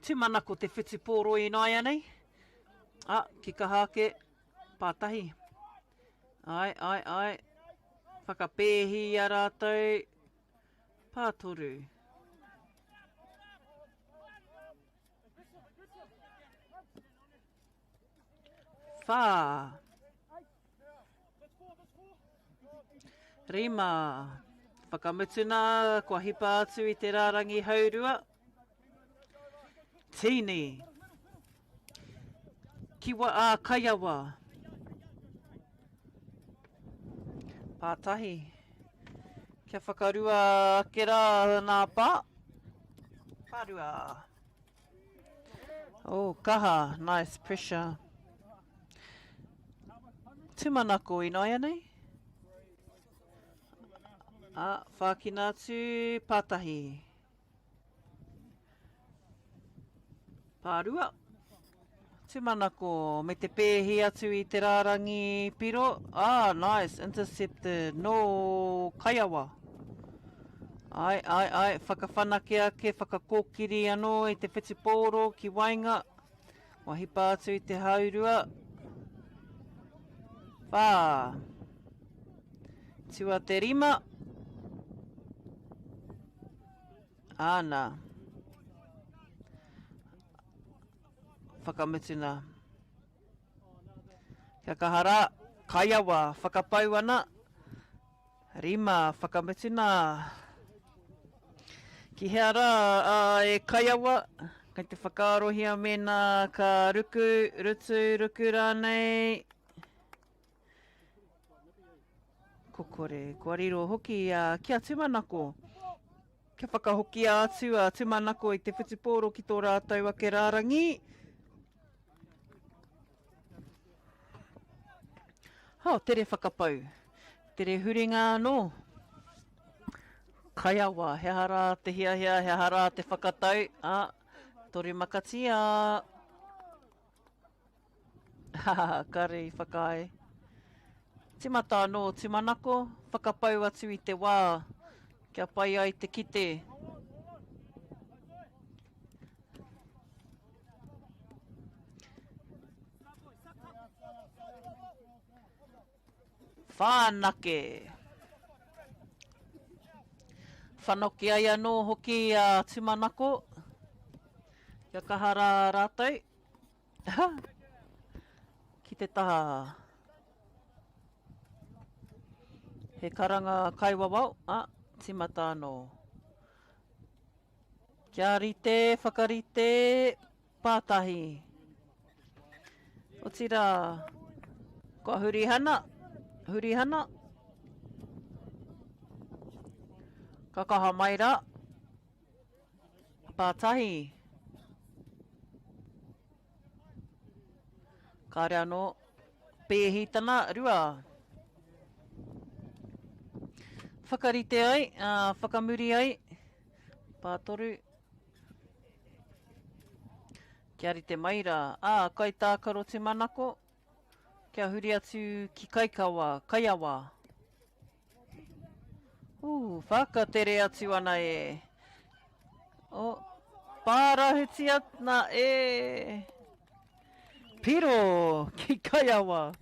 Tūmanako te whutupōro ināianei. Ā, ki kaha ake, pātahi. Ai, ai, ai. Whakapēhi i a rātou. Pātoru. Whā. 5. Whakamutuna, kua hipa atu i te rārangi haurua. Tīni. Kiwa ā Kaiawa. Pātahi. Kia whakarua ake rā nā pā. Pārua. Oh, kaha. Nice pressure. Tūmanako ināianei. Ā, whākina atu, pātahi. Pārua. Tūmanako, me te pēhi atu i te rārangi piro. Ah, nice, intercepted. No, Kaiawa. Ai, ai, ai, whakawhanake ake, whakakōkiri anō i te whetupōro ki waenga. Kua hipa atu i te haurua. Whā. Tua te rima. Āna. Whakamutuna. Kia kaha rā. Kaiawa, whakapau ana. 5, Whakamutuna. Ki hea rā a e Kaiawa? Kei te whakaarohia mēnā ka ruku, rutu, ruku rānei. Kokore, kua riro hoki a, ki a Tumanako. Kia whakahokia atu a Tumanako i te whutupōro ki tō rātou ake rārangi. Oh, tere whakapau. Tere huringa anō. Kaiawa, he aha rā te hiahia, he aha rā te whakatau. Ah, toru makatia. Kare i whakaae. Timata anō, tumanako, whakapau atu i te wā, kia pai ai te kite. Whanake. Whanoke ai anō hoki a Tumanako. Kia kaha rā rātou. Ki te taha. He karanga kaiwawao, a, timata anō. Kia rite, whakarite, pātahi. Otirā, kua hurihana, hurihana. Ka kaha mai rā. Pātahi. Kāre anō. Pēhitana, 2. Whakarite ai, ā, whakamuri ai. Pātoru. Kia rite mai rā. Ā, kaitākaro tūmanako. Kia huri atu ki Kaikawa, Kaiawa. Ooh, whakatere atu ana e. Oh, pārahuti ana e. Piro ki Kaiawa.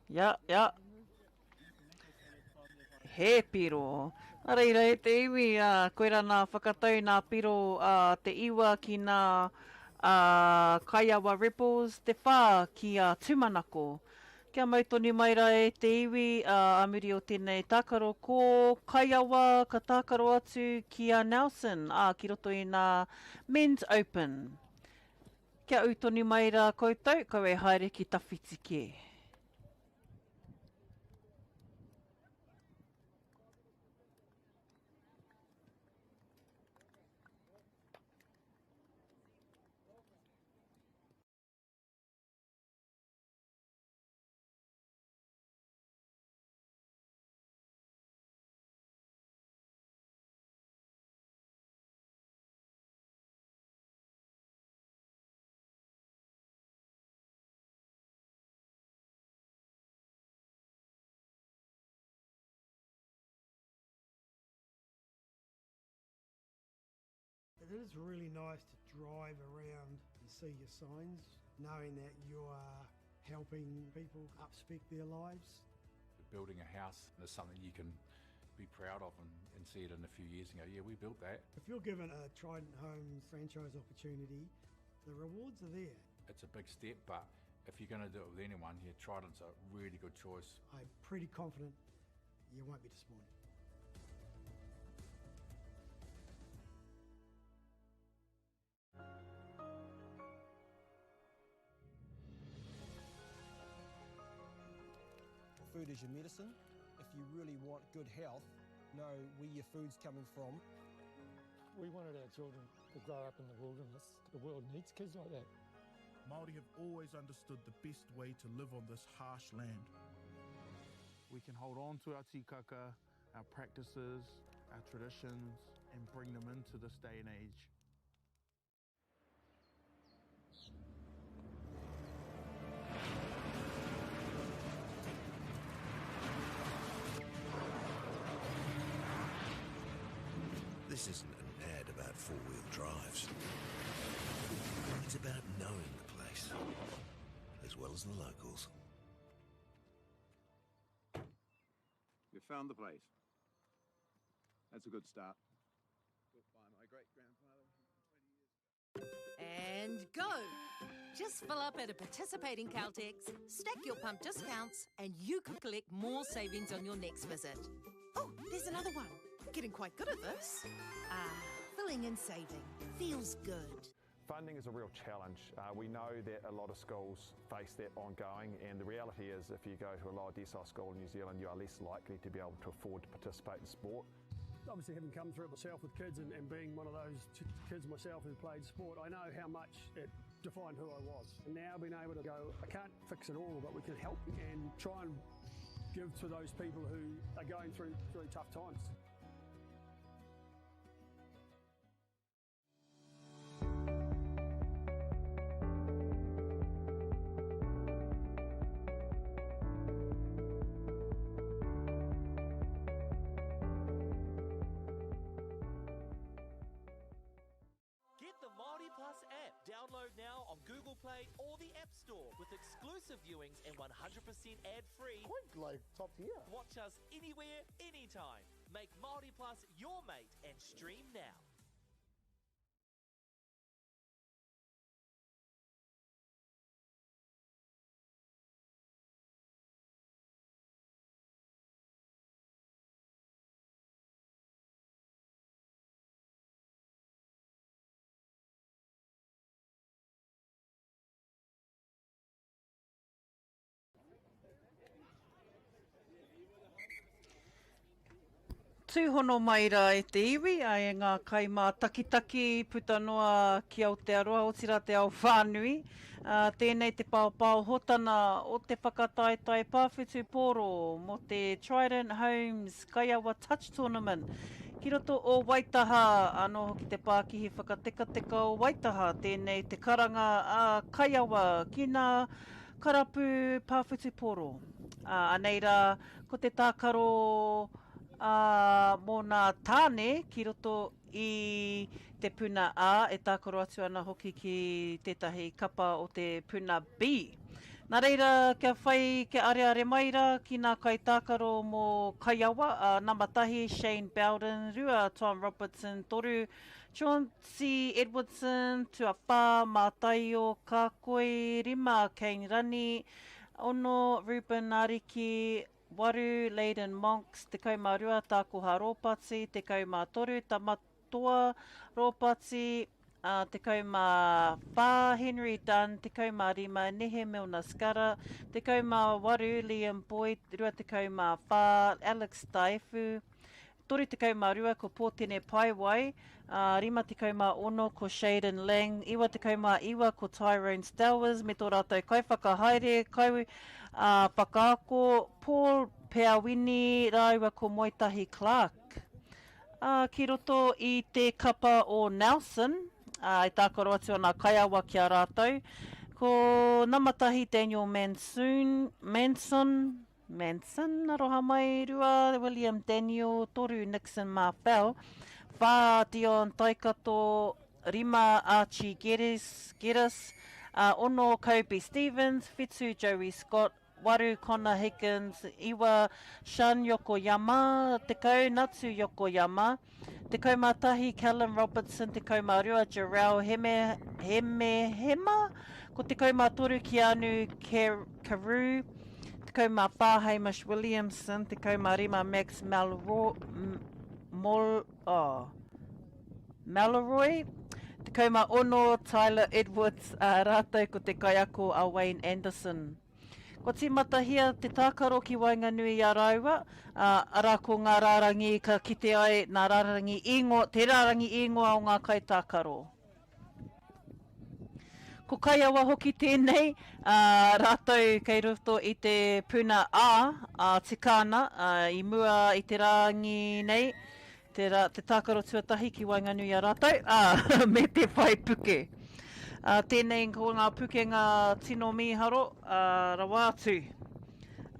Ia, ia. He piro. Nā reira e te iwi, ā, koirā nā whakatau nā piro a te iwa ki nā a Kaiawa Rebels, te whā ki a Tūmanako. Kia mau tonu mai rā e te iwi, ā, ā muri o tēnei tākaro ko Kaiawa ka tākaro atu ki a Nelson, ā, ki roto i nā Men's Open. Kia ū tonu mai rā koutou, kau e haere ki tawhiti kē. It is really nice to drive around and see your signs, knowing that you are helping people upspec their lives. Building a house is something you can be proud of and, and see it in a few years and go, yeah, we built that. If you're given a Trident Homes franchise opportunity, the rewards are there. It's a big step, but if you're going to do it with anyone, yeah, Trident's a really good choice. I'm pretty confident You won't be disappointed. Food is your medicine. If you really want good health, know where your food's coming from. We wanted our children to grow up in the wilderness. The world needs kids like that. Māori have always understood the best way to live on this harsh land. We can hold on to our tikaka, our practices, our traditions, and bring them into this day and age. This isn't an ad about four-wheel drives. It's about knowing the place, as well as the locals. You found the place. That's a good start. And go! Just fill up at a participating Caltex, stack your pump discounts, and you could collect more savings on your next visit. Oh, there's another one. I'm getting quite good at this. Ah, filling and saving. Feels good. Funding is a real challenge. Uh, we know that a lot of schools face that ongoing, and the reality is if you go to a lower decile school in New Zealand, you are less likely to be able to afford to participate in sport. Obviously, having come through it myself with kids and, and being one of those kids myself who played sport, I know how much it defined who I was. And now being able to go, I can't fix it all, but we can help and try and give to those people who are going through really tough times. Get the Māori Plus app. Download now on Google Play or the App Store with exclusive viewings and 100% ad-free. Quite like top tier. Watch us anywhere, anytime. Make Māori Plus your mate and stream now. Tūhono mai rā e te iwi, a e ngā kaimātakitaki puta noa ki Aotearoa, otirā te ao whānui. Ā, tēnei te paopaohotana o te whakataetae pāwhutupōro mō te Trident Homes Kaiawa Touch Tournament ki roto o Waitaha, anō hoki te pākihi whakatekateka o Waitaha, tēnei te karanga a Kaiawa ki nā karapu pāwhutupōro. Ā, anei rā, ko te tākaro ā, mō nā tāne ki roto i te puna A, e tākaro atu ana hoki ki tētahi kapa o te puna B. Nā reira, kia whai, kia areare mai rā ki nā kaitākaro mō Kaiawa, ā, nama tahi, Shane Bowden, rua, Tom Robertson, toru, Chauncey Edwardson, tuawhā, Mātaio Kākoi, rima, Kane Rani, ono, Reuben Ariki, waru, Leyden Monks, 12, Tākoha Rōpati, 13, Tamatoa Rōpati, 14, Henry Dunn, 15, Nehe Milner-Skudder, 18, Liam Boyd, 24, Alex Taefu, 32 ko Pōtene Paewai, ā, 56 ko Shaden Lang, 99 ko Tyrone Stowers me tō rātou kaiwhakahaere, kai, ā, whakaako, Paul Peawini rāua ko Moetahi Clark. Ā, ki roto i te kapa o Nelson, ā, e tākaro atu ana a Kaiawa ki a rātou, ko nama tahi Daniel Mansoon, Manson, Manson, aroha mai, rua, William Daniel, toru, Nixon Marfell, whā, Dion Taikato, rima, Archie Geddes, Geddes, ono, Kobe Stevens, whitu, Joey Scott, waru, Connor Higgins, iwa, Shan Yokoyama, tekau, Natsu Yokoyama, 11, Callum Robertson, 12, Jarrell Heme, Hemehema, ko 13, Keanu Carew, 14 Hamish Williamson, 15 Max Malro, Mol, oh, Malroy, 16 Tyler Edwards, ā, rātou ko te kaiako a Wayne Anderson. Kua tīmatahia te tākaro ki waenganui i a rāua, ā, arā ko ngā rārangi ka kite ai nā rārangi īngoa, te rārangi īngoa o ngā kaitākaro. Ko Kaiawa hoki tēnei, ā, rātou kei roto i te puna A, a Tikana, ā, i mua i te rāngi nei, te, rā, te tākaro tuatahi ki waenganui i a rātou, ā, me te whai puke. Ā, tēnei ko ngā pukenga tino mīharo, ā, rawa atu,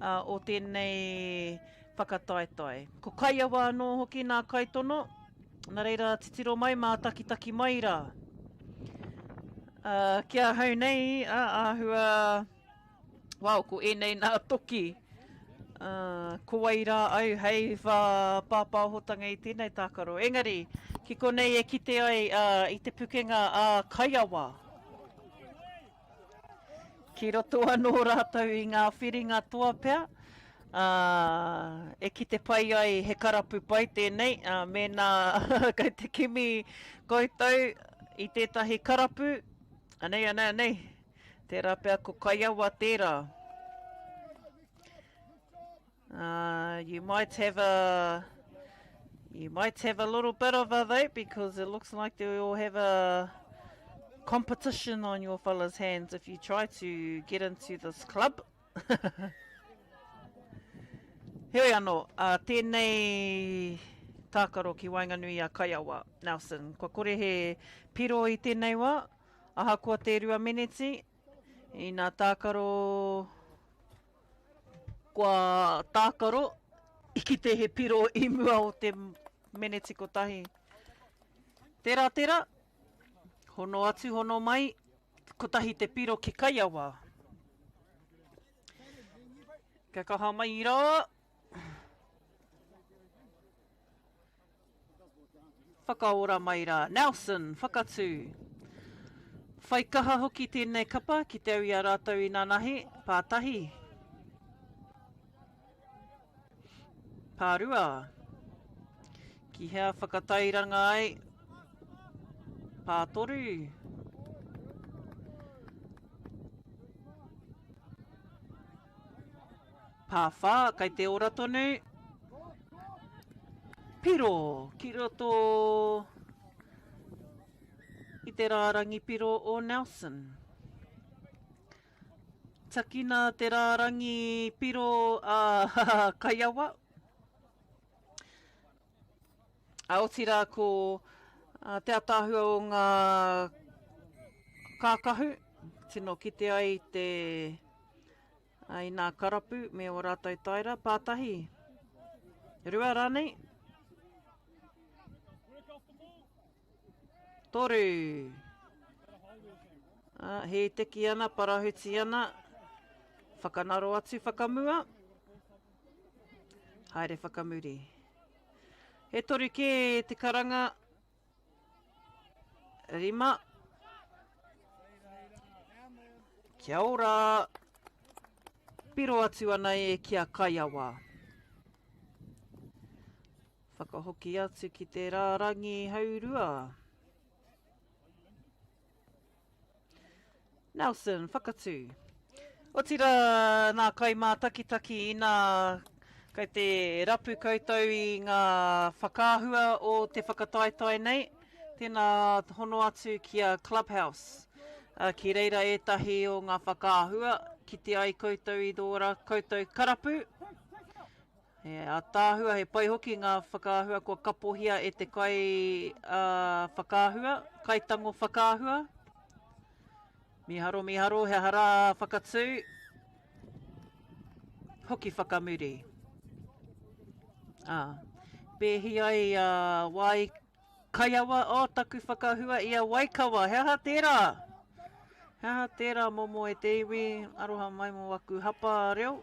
ā, o tēnei whakataetae. Ko Kaiawa anō hoki nā kaitono, Nā reira, titiro mai, mātakitaki mai rā. Uh, ki ahau nei, uh, āhua, wow, ko ēnei nā toki. Uh, ko wai rā au hei whā pāpāhotanga i tēnei tākaro. Engari, ki konei e kite ai uh, i te pukenga a Kaiawa. Ki roto anō rātou i ngā whiringa toa pea, ā, e kite pai ai he karapu pai tēnei, ā, mēnā kei te kimi koutou i tētahi karapu, anei, anei, anei, tērā pea ko Kaiawa tērā. Uh, you might have a you might have a little bit of a though because it looks like they all have a competition on your fella's hands if you try to get into this club. Heoi anō, uh, tēnei tākaro ki waenganui a Kaiawa, Nelson. Kua kore he piro i tēnei wā, ahakoa te rua meneti, Ina tākaro, kua tākaro, i kite he piro i mua o te meneti kotahi. Tērā, tērā, hono atu, hono mai, kotahi te piro ki Kaiawa. Kia kaha mai i rā. Whakaora mai rā. Nelson, whakatū. Whai kaha hoki tēnei kapa ki te au i a rātou inanahi, pātahi. Pārua. Ki hea whakatairanga ai? Pātoru. Pāwhā, kei te ora tonu. Piro, ki roto i te rārangi piro o Nelson. Takina te rārangi piro a Kaiawa. A otirā ko te ataahua o ngā kākahu, tino kite ai te i nā karapu me ō rātou taera, pātahi, rua rānei, toru, ā, hīteki ana, parahuti ana, whakanaro atu whakamua, haere whakamuri. E toru kē te karanga. Rima. Kia ora. Piro atu ana e ki a Kaiawa. Whakahoki atu ki te rārangi haurua. Nelson, whakatū. Otirā nā kaimātakitaki inā kei te rapu koutou i ngā whakaahua o te whakataetae nei, tēnā hono atu ki a Clubhouse. Ki reira ētahi o ngā whakaahua, kite ai koutou i tō koutou karapu. He ātaahua, he pai hoki ngā whakaahua kua kapohia e te kai whakaahua, kaitango whakaahua. Miharo, miharo, he aha rā whakatū. Hoki whakamuri. Ā, pēhi ai a Wai Kaiawa, oh, taku whakahua i a Waikawa, he aha tērā? He aha tērā momo e te iwi, aroha mai mō aku hapa reo.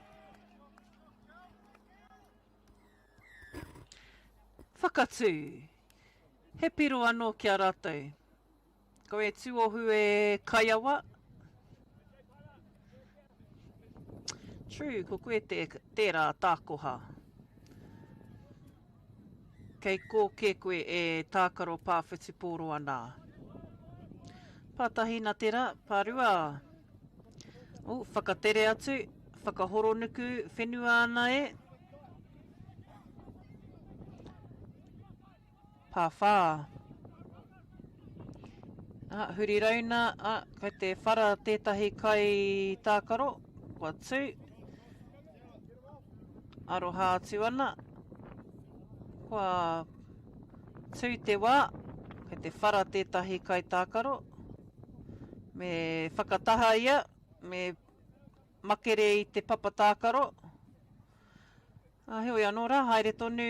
Whakatū. He piro anō ki a rātou. Ko e tūohu e Kaiawa. True, ko koe te, tērā tākoha. Kei kō kē koe e tākaro pā whutupōro ana. Pātahi na tērā, pārua. Oh, whakatere atu, whakahoronuku whenua ana e. Pāwhā. Ah, huri rauna, ah, kei te whara tētahi kai tākaro, kua tū. Aroha atu ana. Kua tū te wā, kei te whara tētahi kai tākaro. Me whakataha ia, me makere i te papa tākaro. Ā, heoi anō rā, haere tonu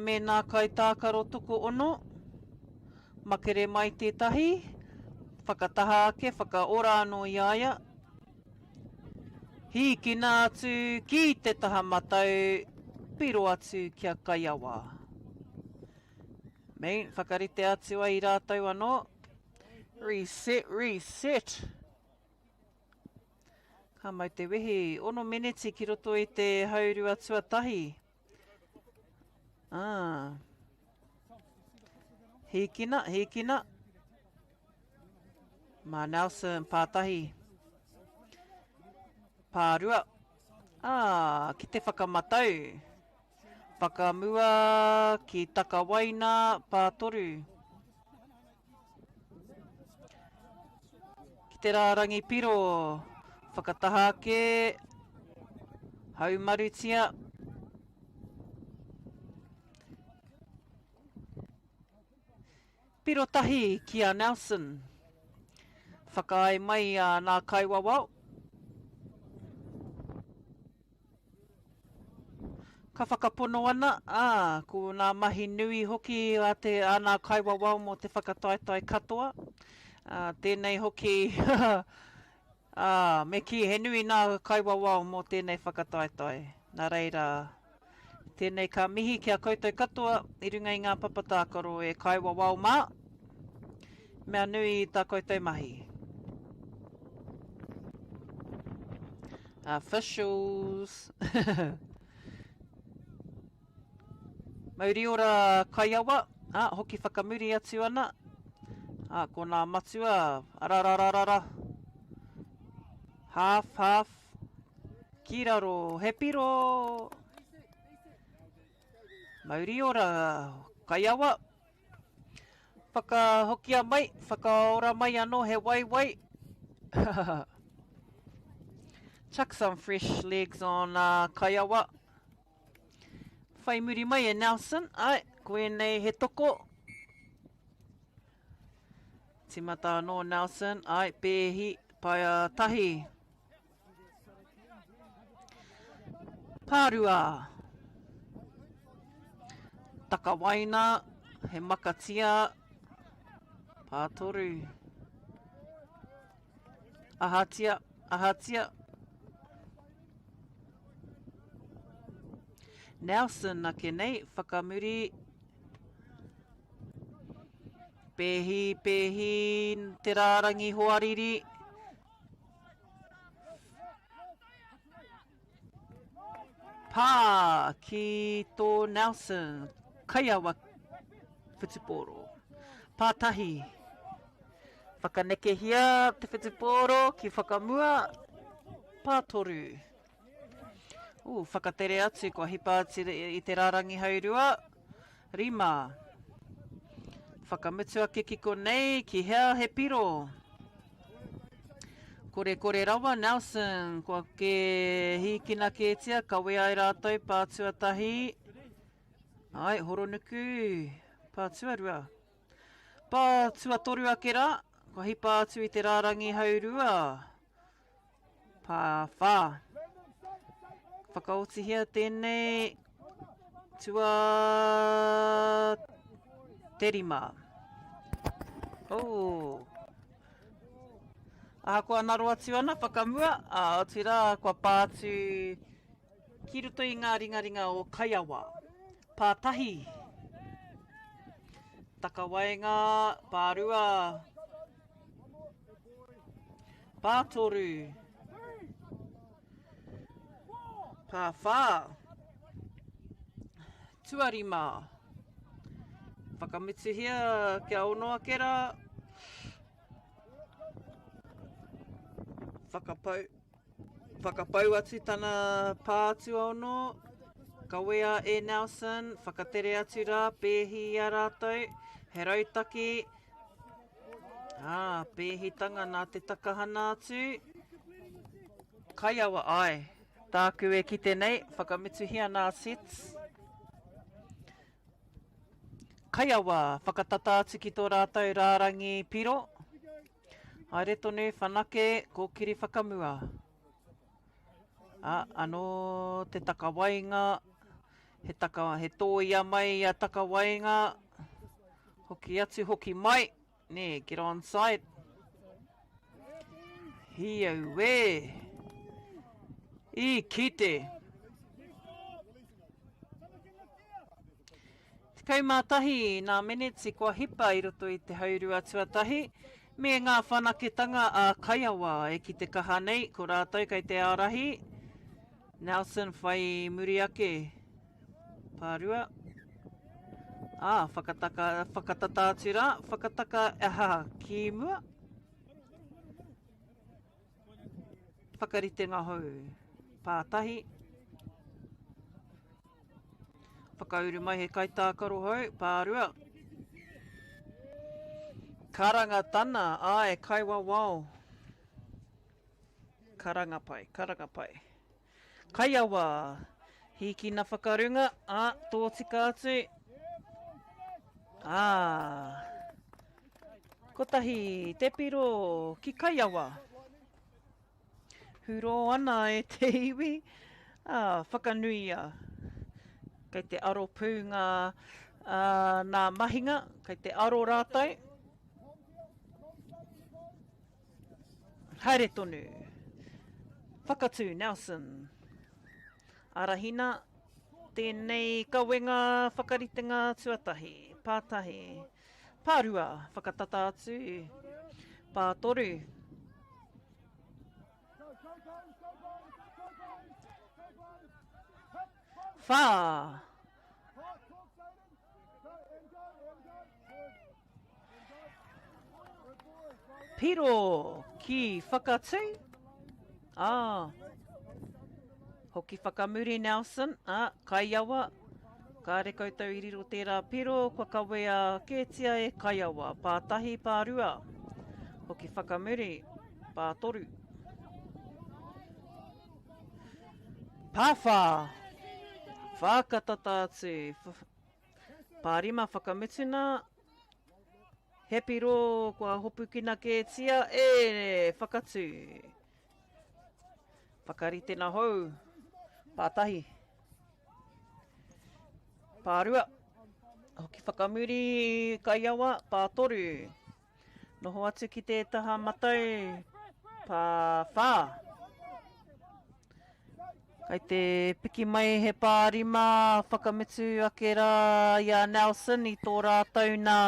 mēnā kaitākaro tokoono, makere mai tētahi, whakataha ake, whakaora anō i a ia, hīkina atu ki te taha matau, piro atu ki a Kaiawa. Me whakarite atu ai rātou anō, reset, reset! Ka mau te wehi, ono meneti ki roto i te haurua tuatahi. Ah. Hīkina, hīkina. Mā Nelson, pātahi. Pārua. Ah, ki te whakamatau. Whakamua ki Takawaina, pātoru. Ki te rārangi piro, whakataha ake, haumarutia. Piro tahi ki a Nelson. Whakaae mai a nā kaiwawao. Ka whakapono ana, ā, ko nā mahi nui hoki a te, a nā kaiwawao mō te whakataetae katoa. Ā, tēnei hoki, ā, me kī he nui nā kaiwawao mō tēnei whakataetae. Nā reira, tēnei ka mihi ki a koutou katoa i runga i ngā papa tākaro e kaiwawao mā. Mea nui tā koutou mahi. Officials. Mauri ora Kaiawa. Ah, hoki whakamuri atu ana. Ah, ko nā matua. Ararararara. Half, half. Ki raro, he piro. Mauri ora Kaiawa. Whakahokia mai, whakaora mai anō he waiwai. Chuck some fresh legs on uh, Kaiawa. Whai muri mai e Nelson. Ai, ko ēnei he toko. Timata anō Nelson. Ai, pēhi, paea tahi. Pārua. Takawaina, he makatia. Pātoru. Ahatia, ahatia. Nelson ake nei, whakamuri. Pēhi, pēhi, te rārangi hoariri. Pā ki tō Nelson Kaiawa whutupōro. Pātahi. Whakanekehia te whutupōro ki whakamua. Pātoru. Ooh, whakatere atu, kua hipa atu i te rārangi haurua. 5. Whakamutu ake ki konei, ki hea he piro? Korekore rawa, Nelson, kua kē hīkina kētia, kawe ai rātou pā tuatahi. Ai, horonuku, pā tuarua. Pā tuatoru ake rā, kua hipa atu i te rārangi haurua. Pāwhā. Whakaotihia tēnei tua te rima. Oh. Ahakoa naro atu ana, whakamua, ā, otirā, kua pā atu Ki roto i ngā ringaringa o Kaiawa. Pātahi. Takawaenga, pārua. Pātoru. Pāwhā. Tuarima. Whakamutuhia kia ono ake rā. Whakapau, whakapau atu tana pā tuaono. Kawea e Nelson, whakatere atu rā, pēhi i a rātou. He rautaki. Ā, pēhitanga nā te takahana atu. Kaiawa, āe. Tāku e kite nei, whakamutuhia nā sets. Kaiawa, whakatata atu ki tō rātou rārangi piro. Haere tonu, whanake, kōkiri whakamua. Ā, anō te takawaenga, he taka, he tōia mai a takawaenga, hoki atu, hoki mai. Nē, get on site. Hi auē! I kite! 11 nā meneti kua hipa i roto i te haurua tuatahi, me ngā whanaketanga a Kaiawa e kite kaha nei, ko rātou kei te ārahi. Nelson whai muri ake. Pārua. Ā, whakataka, whakatata atu rā, whakataka, aha, ki mua. Whakaritenga hou. Pātahi. Whakauru mai he kaitākaro hou, pārua. Karanga tana, āe, kaiwawao. Karanga pai, karanga pai. Kaiawa, hīkina whakarunga, ā, tōtika atu, ā, kotahi te piro ki Kaiawa. Hurō ana e te iwi, ā, whakanuia. Kei te aro pū ngā, ā, nā mahinga, kei te aro rātou. Haere tonu. Whakatū, Nelson. Arahina tēnei kawenga whakaritenga tuatahi. Pātahi. Pārua, whakatata atu. Pātoru. Whā. Piro ki Whakatū, ā, hoki whakamuri Nelson, ā, Kaiawa, kāre koutou i riro tērā piro, kua kawea kētia e Kaiawa, pātahi, pārua, hoki whakamuri, pātoru. Pāwhā, whakatata atu, Pārima whakamutuna, he piro kua hopukina kētia e Whakatū. Whakaritena hou, pātahi. Pārua, hoki whakamuri Kaiawa, pātoru. Noho atu ki te taha matau, pāwhā. Kai te piki mai he pārima whakamutu ake rā i a Nelson i tō rātou nā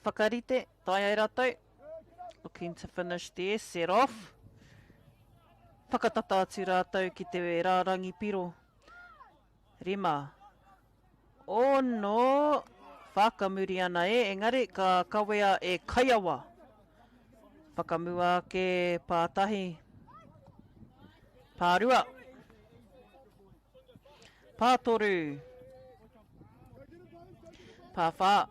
whakarite, tae ai rātou. Looking to finish there, set off. Whakatata atu rātou ki te rārangi piro. 5. Ono, whakamuri ana e, engari ka kawea e Kaiawa. Whakamua ake pātahi. Pārua. Pātoru. Pāwhā.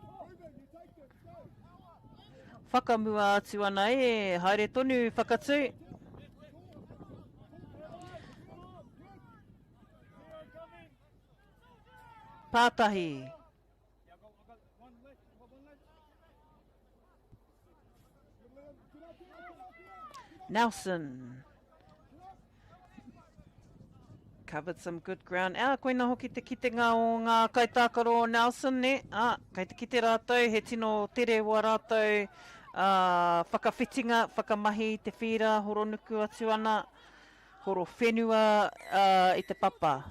Whakamua atu ana e, haere tonu whakatū. Pātahi. Nelson. Covered some good ground. Ah, koina hoki te kitenga o ngā kaitākaro o Nelson, ne? Ah, kei te kite rātou, he tino tere wā rātou uh, whakawhitinga, whakamahi i te whīra, horonuku atu ana. Horo whenua i te papa.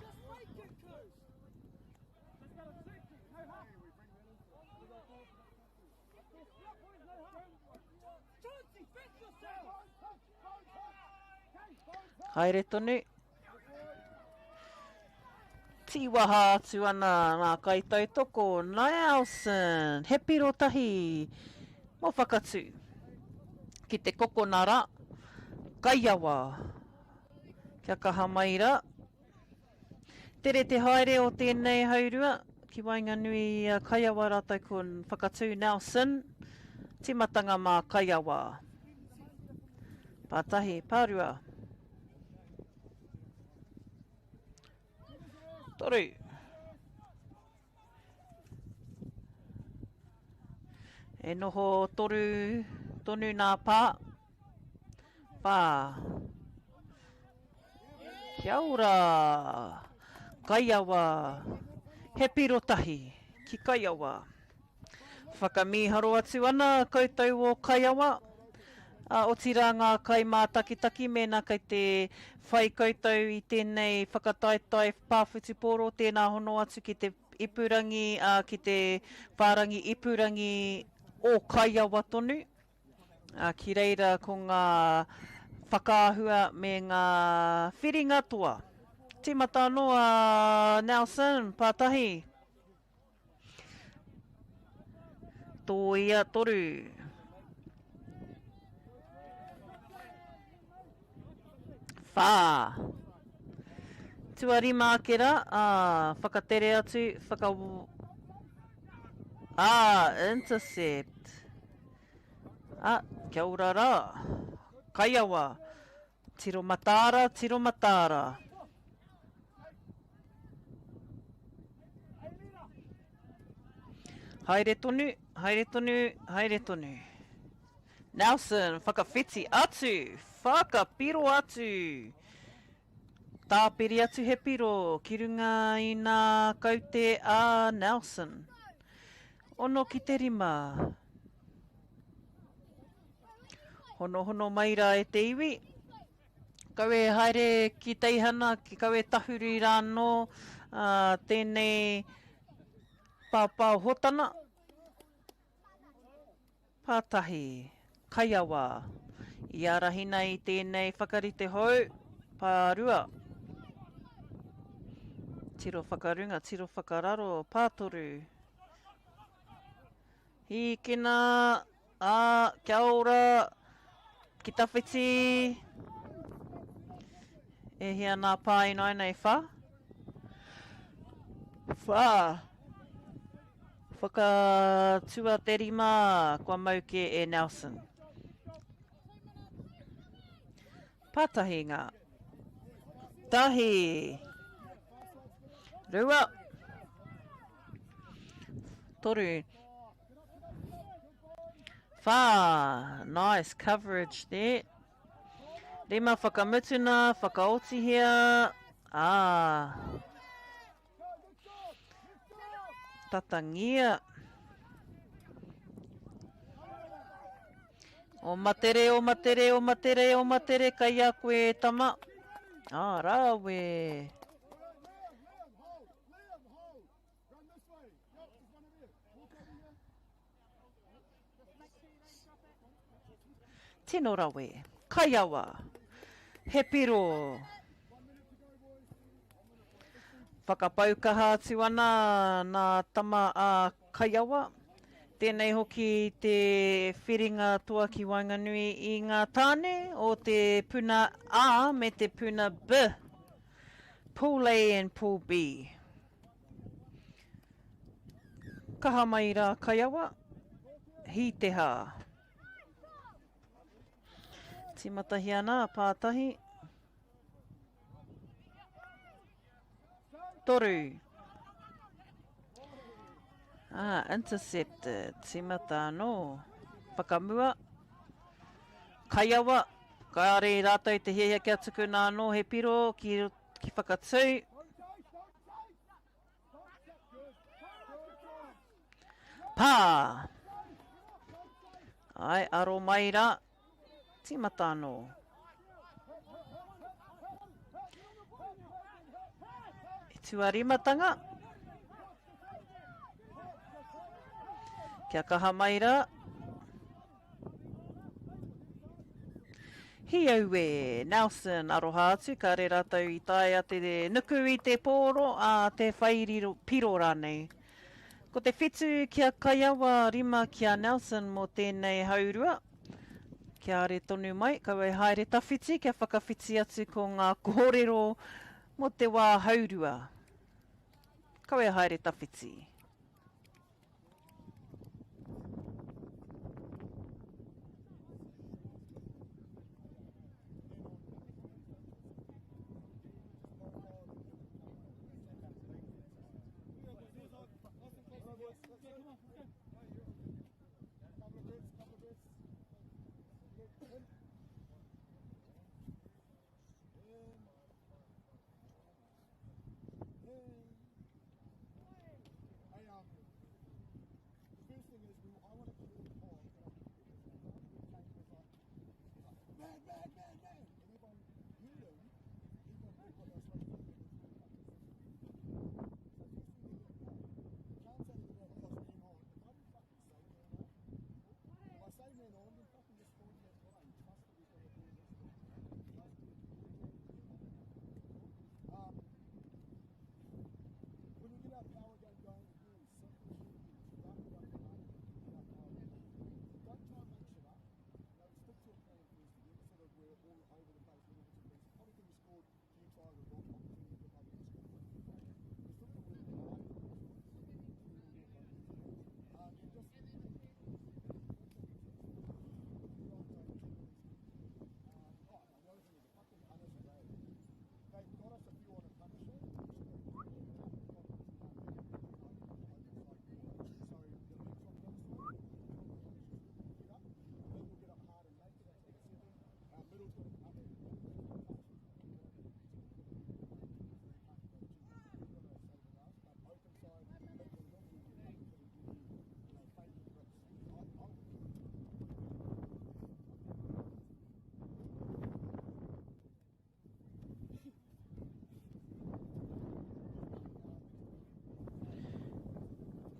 Haere tonu. Tīwaha atu ana ngā kaitautoko Nelson, he piro tahi mō Whakatū. Ki te kokona rā, Kaiawa. Kia kaha mai rā. Tere te haere o tēnei haurua ki waenganui i a Kaiawa rātou ko Whakatū Nelson. Tīmatanga mā Kaiawa. Pātahi, pārua. Toru. E noho toru tonu nā pā. Whā. Kia ora. Kaiawa. He piro tahi ki Kaiawa. Whakamīharo atu ana koutou o Kaiawa, ā, otirā ngā kaimātakitaki mēnā kei te whai koutou i tēnei whakataetae pā whutupōro, tēnā hono atu ki te ipurangi, ā, ki te whārangi ipurangi o Kaiawa tonu, ā, ki reira ko ngā whakaahua me ngā whiringa toa. Tīmata anō a Nelson, pātahi. Tōia toru. Whā. Tuarima ake rā, ā, whakatere atu, whaka... Ā, intercept. Ā, kia ora rā. Kaiawa. Tiro mataara, tiro mataara. Haere tonu, haere tonu, haere tonu. Nelson, whakawhiti atu, whakapiro atu. Tāpiri atu he piro ki runga i nā kaute a Nelson. Ono ki te rima. Honohono mai rā e te iwi. Kau e haere ki teihana, ki kau e tahuri rānō tēnei pāpāhotana. Pātahi, Kaiawa, i ārahina i tēnei whakarite hou, Pārua. Tiro whakarunga, tiro whakararo, Pātoru. Hīkina, ā, kia ora, ki tawhiti. E hia nā pā ināianei, whā? Whā. Whakatua te rima, kua mau kē e Nelson. Pātahi ngā. Tahi. Rua. Toru. Whā. Nice coverage there. Rima whakamutuna, whakaotihia. Ah. Tatangia. O matere, o matere, o matere, o matere, kai a koe e tama. Ah, rawe. Tino rawe. Kaiawa. He piro. Whakapau kaha atu ana nā tama a Kaiawa. Tēnei hoki te whiringa toa ki waenganui i ngā tāne o te puna A me te puna B. Pool A and Pool B. Kaha mai rā Kaiawa, hī te hā. Tīmatahia ana a Pātahi. Toru. Ah, intercepted. Tīmata anō. Whakamua. Kaiawa. Kāre rātou te hiahia kia tukuna anō he piro ki, ki Whakatū. Pā! Ai, aro mai rā. Tīmata anō. E tuarimatanga. Kia kaha mai rā. Hi aue! Nelson, aroha atu, kāre rātou i taea te nuku i te pōro, ā, te whai piro rānei. Ko te whitu ki a Kaiawa, rima ki a Nelson mō tēnei haurua. Kia are tonu mai, kaua e haere tawhiti, kia whakawhiti atu ko ngā kōrero mō te wā haurua. Kaua e haere tawhiti.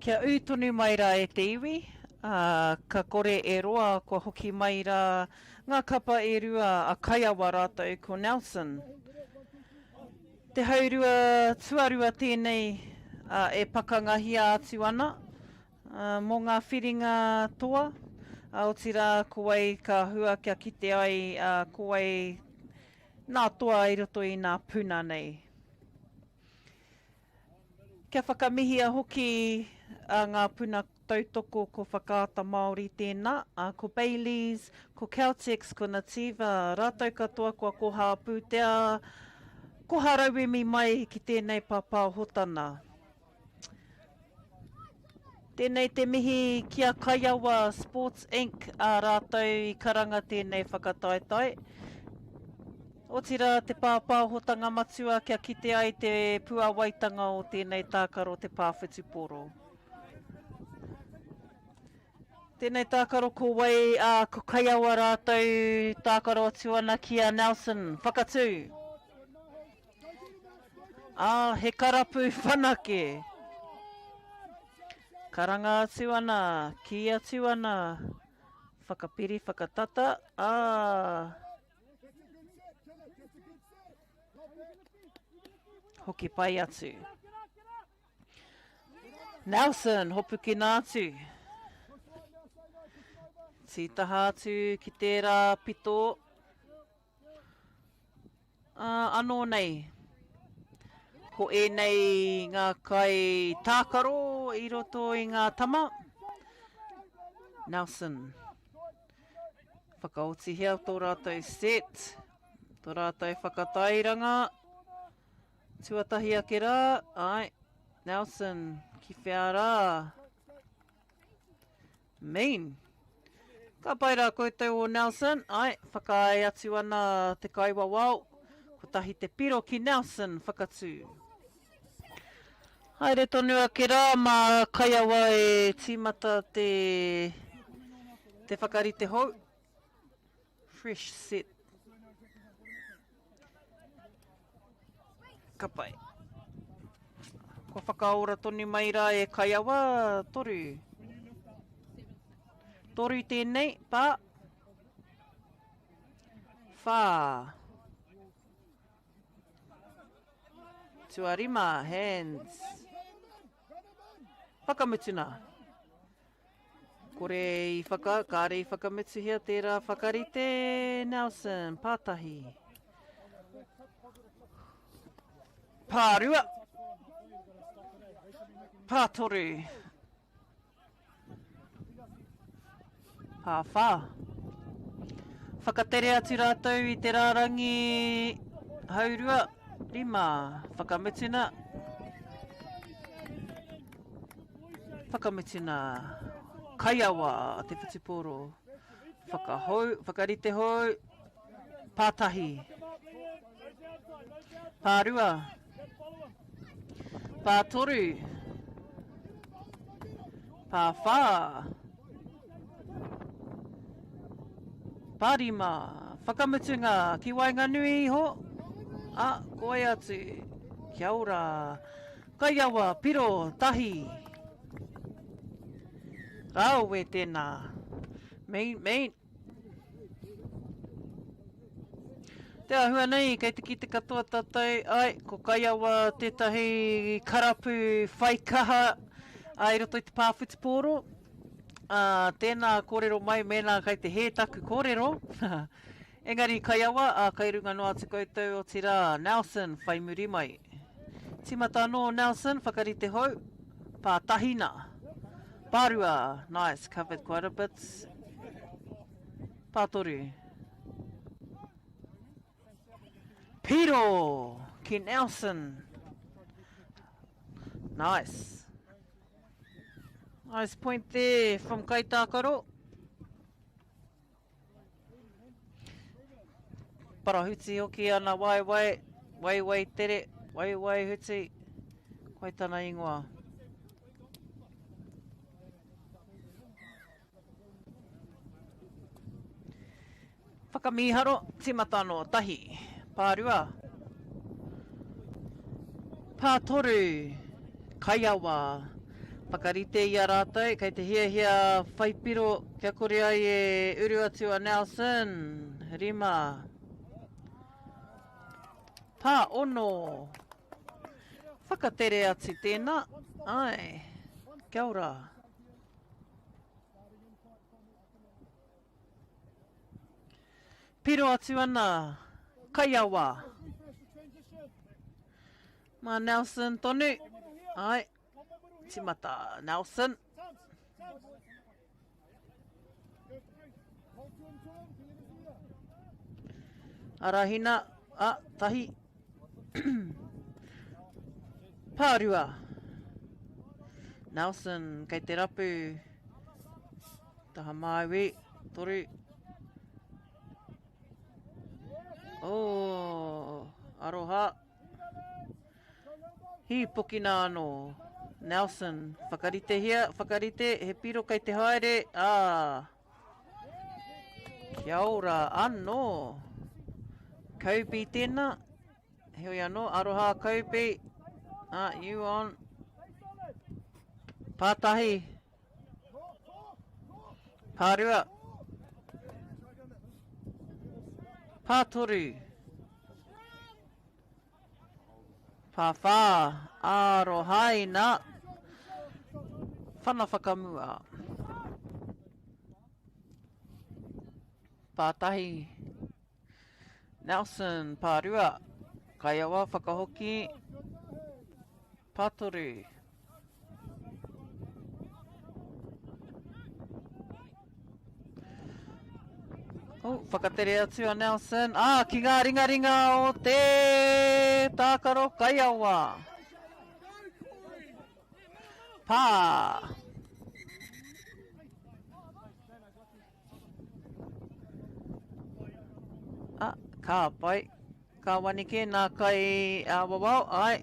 Kia ū tonu mai rā e te iwi, ā, ka kore e roa kua hoki mai rā ngā kapa e rua a Kaiawa rātou ko Nelson. Te haurua tuarua tēnei e pakangahia atu ana mō ngā whiringa toa, ā, otirā ko wai ka hua kia kite ai ko wai nā toa i roto i nā puna nei. Kia whakamihia hoki a ngā puna tautoko ko Whakaata Māori tēnā, ko Bayleys, ko Caltex, ko Nativa, rātou katoa kua koha pūtea, koha rauemi mai ki tēnei pāpāhotana. Tēnei te mihi ki a Kaiawa Sports Inc ā rātou i karanga tēnei whakataetae. Otirā te pāpāhotanga matua kia kite ai te puawaitanga o tēnei tākaro te pā whutupōro. Tēnei tākaro ko wai, ā, ko Kaiawa rātou tākaro atu ana ki a Nelson. Whakatū! Ā, he karapu whanake! Karanga atu ana, kī atu ana, whakapiri whakatata, ā, hoki pai atu. Nelson, hopukina atu. Tītaha atu ki tērā pito. Ā, anō nei, ko ēnei ngā kai tākaro i roto i ngā tama. Nelson. Whakaotihia tō rātou set, tō rātou whakatairanga. Tuatahi ake rā, āe, Nelson, ki whea rā? Mean. Ka pai rā koutou o Nelson. Ae, whakaae atu ana te kaiwawao. Kotahi te piro ki Nelson, whakatū. Haere tonu ake rā mā Kaiawa e tīmata te, te whakarite hou. Fresh set. Ka pai. Kua whakaora tonu mai rā e Kaiawa, toru. Toru tēnei, pā. Whā. Tuarima, hands. Whakamutuna. Kore i whaka, kāre i whakamutuhia tērā whakarite, Nelson, pātahi. Pārua. Pātoru. Pāwhā. Whakatere atu rātou i te rārangi haurua, rima, whakamutuna. Whakamutuna. Kaiawa te whutupōro. Whakahou, whakarite hou, pātahi. Pārua. Pātoru. Pāwhā. Pārima. Whakamutunga ki waenganui iho. A, koe atu. Kia ora. Kaiawa, piro, tahi. Rāowe tēnā. Mein, mein. Te āhua nei, kei te kite katoa tātou, ai, ko Kaiawa tētahi karapu whai kaha i roto i te pā whutupōro. Ā, tēnā kōrero mai mēnā kei te hē taku kōrero. Engari Kaiawa, ā, kei runga noa atu koutou, otirā, Nelson whai muri mai. Tīmata anō Nelson, whakarite hou, pā tahina. Pārua, nice, covered quite a bit. Pātoru. Piro ki Nelson. Nice. Nice point there from Kaitākaro. Parahuti hoki ana waewae, waiwai tere, waiwai huti, koe tana ingoa. Whakamīharo, tīmata anō, tahi, pārua, pātoru, kaiawa, whakarite i a rātou, kei te hiahia whai piro kia kore ai e uru atu a Nelson, rima, pāono, whakatere atu tēnā, āe, kia ora. Piro atu ana, Kaiawa. Mā Nelson tonu. Ai, timata Nelson. Arahina, a, tahi. Pārua. Nelson, kei te rapu. Taha Māui, toru. Oh, aroha. Hīpokina anō. Nelson, whakaritehia, whakarite, he piro kei te haere, ā. Kia ora anō. Kobe tēnā. Heoi anō, aroha Kobe. Ā, you on. Pātahi. Pārua. Pātoru. Pāwhā. Arohaina. Whana whakamua. Pātahi. Nelson, Pārua. Kaiawa, whakahoki. Pātoru. Oh, whakatere atu a Nelson. Ah, ki ngā ringaringa o te tākaro kaiawa. Pā! Ah, ka pai. Ka wani kē nā kai wawao, āe,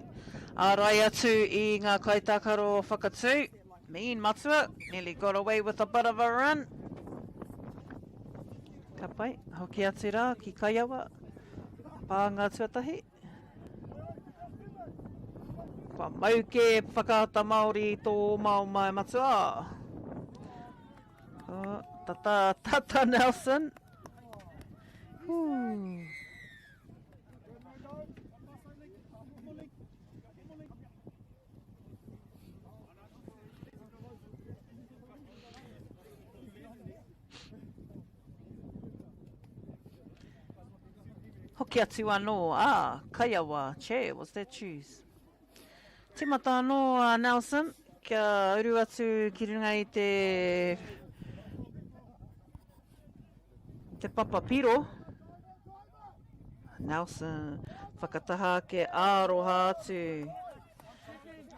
ārai atu i ngā kaitākaro whakatū. Mean Matua, nearly got away with a bit of a run. Ka pai, hoki atu rā ki Kaiawa, pānga tuatahi. Kua mau kē Whakaata Māori i tō omaoma e Matua. Oh, tata, tata Nelson. Hū. Hoki atu anō a Kaiawa, Chair, was that choose? Timata anō a Nelson kia uru atu ki runga i te te papa piro. Nelson whakataha ake aroha atu.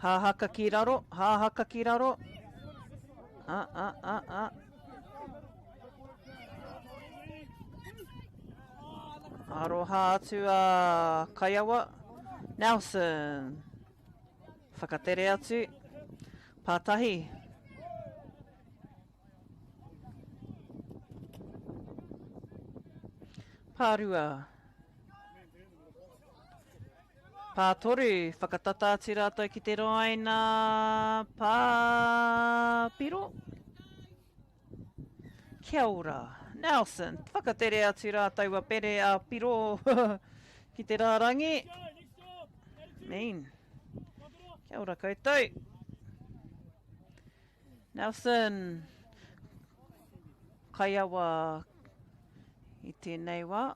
Hāhaka ki raro, hāhaka ki raro. Ah, ah, ah, ah. Aroha atu a Kaiawa. Nelson. Whakatere atu. Pātahi. Pārua. Pātoru. Whakatata atu rātou ki te roaina. Pāpiro. Kia ora. Nelson. Whakatere atu rā taua pere a Piro ki te rārangi. Mean. Kia ora koutou. Nelson. Kaiawa i tēnei wā.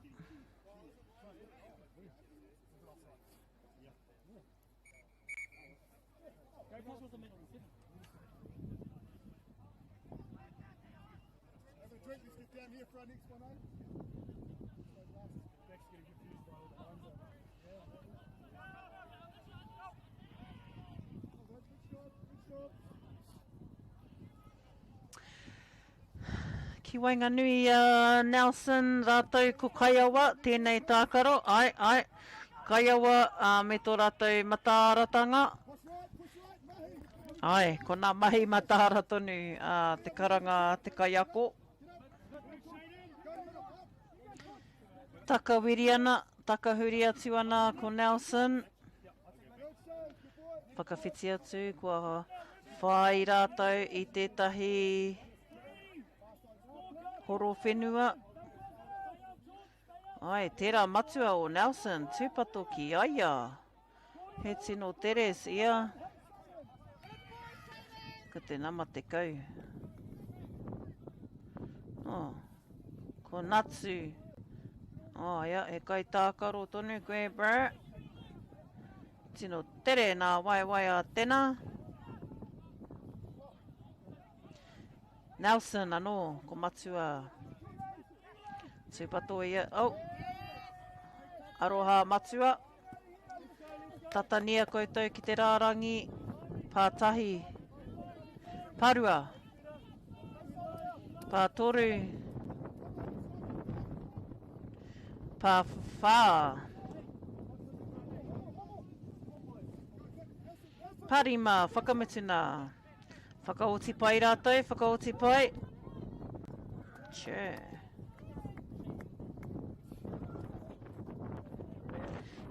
Ki waenganui i a Nelson rātou ko Kaiawa tēnei tākaro, āe, āe, Kaiawa ā, me tō rātou mataaratanga. Āe, ko nā mahi mataara tonu a te karanga a te kaiako. Takawiri ana, takahuri atu ana ko Nelson. Whakawhiti atu, kua whai rātou i tētahi horo whenua. Ai, tērā matua o Nelson, tūpato ki a ia. He tino teres ia. Ko te nama 10. Oh, ko Natsu. Oh, ia, he kaitākaro tonu koe, bro. Tino tere nā waewae a tena. Nelson anō, ko Matua. Tūpato ia. Oh! Aroha Matua. Tatania koutou ki te rārangi. Pātahi. Parua. Pātoru. Pāwhā. Parima, whakamutuna. Whakaoti pai rātou, whakaoti pai. Chur.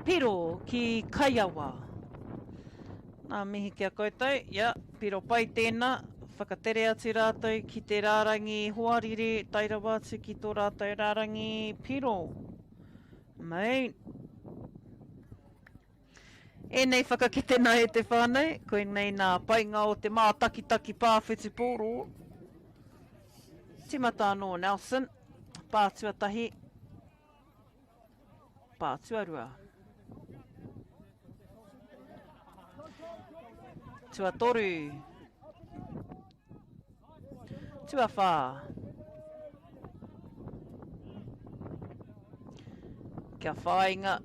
Piro ki Kaiawa. Nā mihi ki a koutou. Ia, piro pai tēnā. Whakatere atu rātou ki te rārangi hoariri, tae rawa atu ki tō rātou rārangi piro. Mate. Ēnei whakakitenga e te whānau, koinei nā painga o te mātakitaki pā whutupōro. Timata anō Nelson, pā tuatahi, pā tuarua. Tuatoru, tuawhā. Kia whāinga,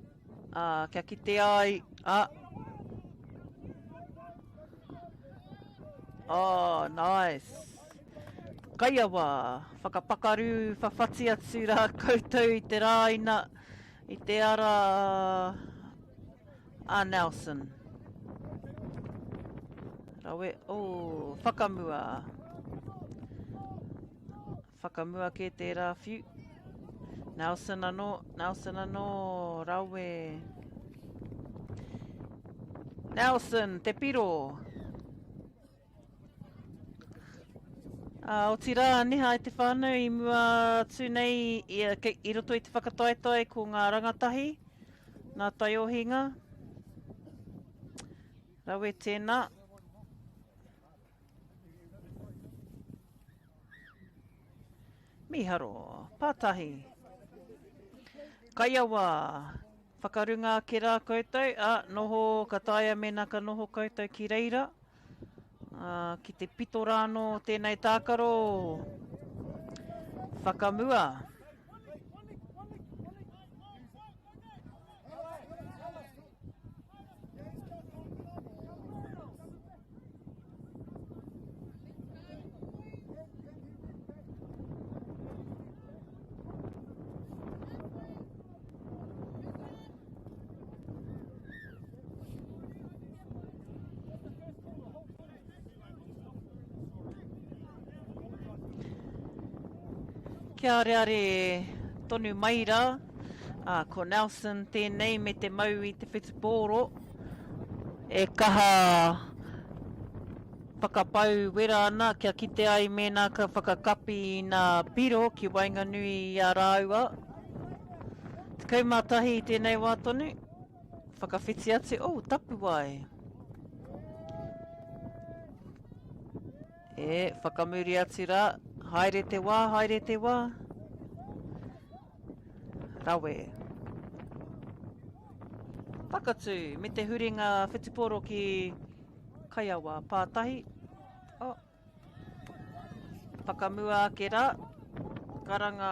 ā, kia kitea ai, ā. Oh, nice. Kaiawa, whakapakaru, whawhati atu rā koutou i te rāina, i te ara a Nelson. Rawe, oh, whakamua. Whakamua kē tērā whiu. Nelson anō, Nelson anō, rawe. Nelson, te piro. Ā, otirā, neha e te whānau i mua atu nei i, i roto i te whakataetae ko ngā rangatahi, ngā taiohinga. Rawe tēnā. Mīharo, pātahi. Kaiawa, whakarunga ake rā koutou, ā, noho, ka taea mēnā ka noho koutou ki reira, ā, ki te pito rānō tēnei tākaro whakamua. Kia areare tonu mai rā, ā, ko Nelson tēnei me te mau i te whutupōro e kaha whakapau wera ana kia kite ai mēnā ka whakakapi i nā piro ki waenganui i a rāua. 11 i tēnei wā tonu. Whakawhiti atu, oh, tapuwae. E, whakamuri atu rā. Haere te wā, haere te wā. Rawe. Whakatū, me te huringa whutupōro ki Kaiawa, pātahi. Oh. Whakamua ake rā, karanga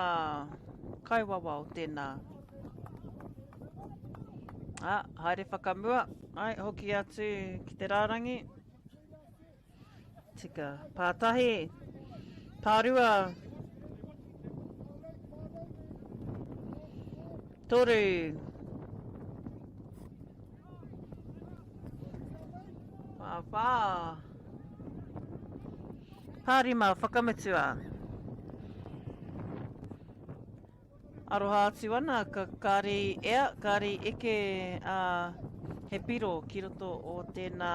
kaiwawao tēnā. Ah, haere whakamua, ai, hoki atu ki te rārangi. Tika, pātahi, pārua, toru, pāwhā, pārima, whakamutua. Aroha atu ana, ka kāre i ea, kāre i eke a he piro ki roto o tēnā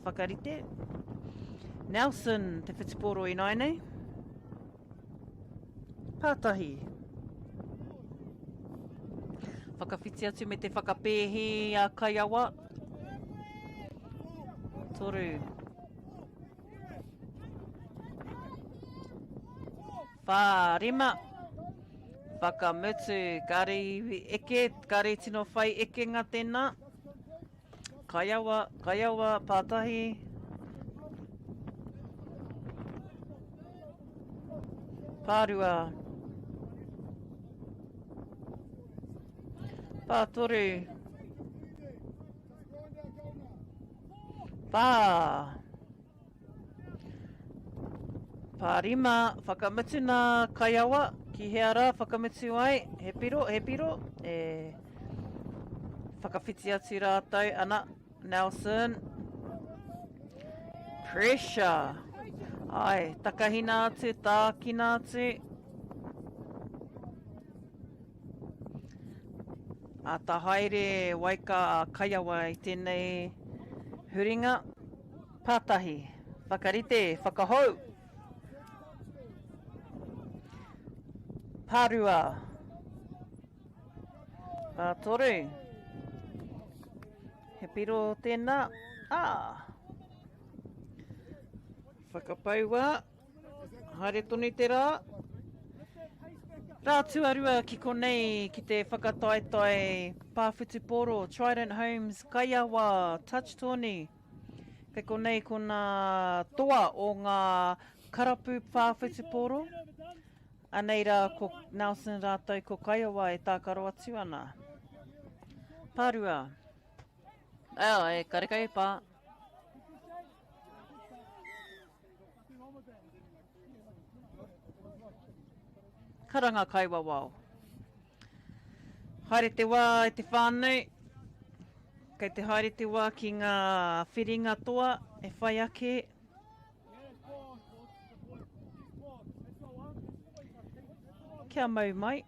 whakarite. Nelson te whutupōro ināianei. Pātahi. Whakawhiti atu me te whakapēhi a Kaiawa. Toru. 4, 5. Whakamutu, kāre i eke, kāre i tino whai ekenga tēnā. Kaiawa, kaiawa, pātahi. Pārua. Pātoru. Whā. Pārima, whakamutu nā Kaiawa, ki hea rā whakamutu ai, he piro, he piro, e whakawhiti atu rātou, ana, Nelson, pressure, ai, takahina atu, tākina atu, Āta haere waika a Kaiawa i tēnei huringa. Pātahi, whakarite, whakahou! Pārua. Pātoru. He piro tēnā. Ā! Whakapaua. Haere tonu te rā. Rā tuarua ki konei ki te whakataetae pā whutupōro Trident Homes Kaiawa Touch Tourney. Kei konei ko nā toa o ngā karapu pā whutupōro. Anei rā ko Nelson rātou ko Kaiawa e tākaro atu ana. Pārua. Ā, e karekau e pā. Karanga kaiwawao. Haere te wā e te whānau. Kei te haere te wā ki ngā whiringa toa e whai ake. Kia mau mai.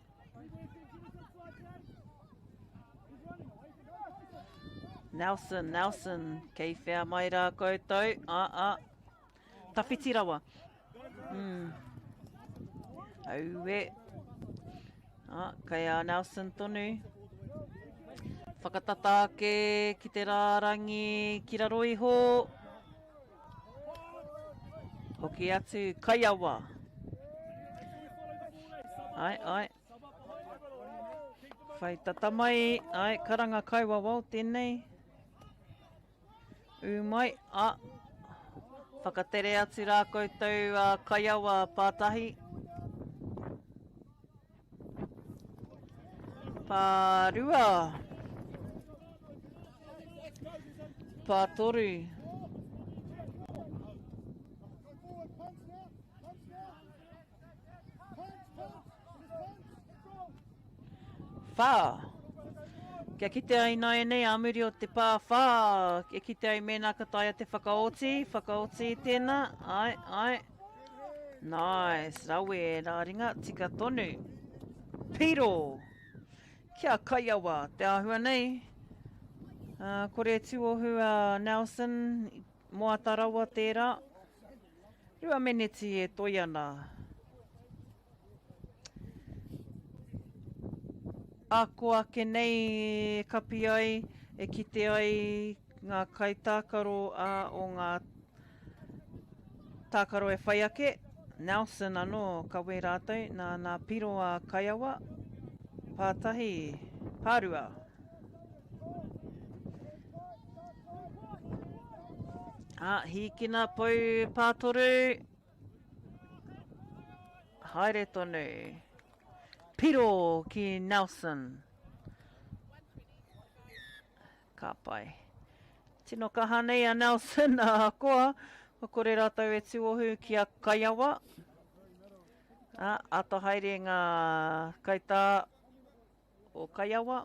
Nelson, Nelson, kei whea mai rā koutou? A, a. Tawhiti rawa. Mm. Aue. Ah, kei a Nelson tonu. Whakatata ake ki te rārangi ki raro iho. Hoki atu, Kaiawa. Ai, ai. Whai tata mai, ai, karanga kaiwawao tēnei. Ū mai, a, whakatere atu rā koutou a Kaiawa pātahi. Pārua. Pātoru. Whā. Kia kite ai nāianei ā muri o te pā whā, e kite ai mēnā ka taea te whakaoti, whakaoti i tēnā, āe, āe. Nice, rawe rā ringa, tika tonu. Piro! Kia kaiawa te āhua nei. Uh, kore tuohu a Nelson, moata rawa tērā. 2 meneti e toi ana. Ako ake nei e kapi ai, e kite ai ngā kaitākaro a o ngā tākaro e whai ake. Nelson anō kawe rātou nā nā piro a Kaiawa, pātahi, pārua. Ā, hīkina pou pātoru. Haere tonu. Piro ki Nelson. Ka pai. Tino kaha nei a Nelson, ahakoa, kua kore rātou e tuohu ki a Kaiawa. Ā, āta haere ngā kaitā o Kaiawa.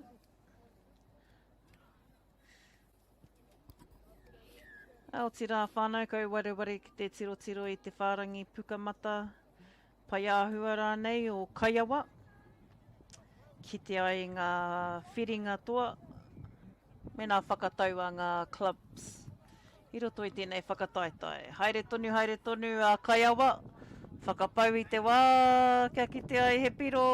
Otirā whānau kau wareware ki te tirotiro i te whārangi pukamata paiāhua rānei o Kaiawa. Kite ai ngā whiringa toa me ngā whakatau a ngā clubs i roto i tēnei whakataetae. Haere tonu, haere tonu a Kaiawa, whakapau i te wā kia kite ai he piro.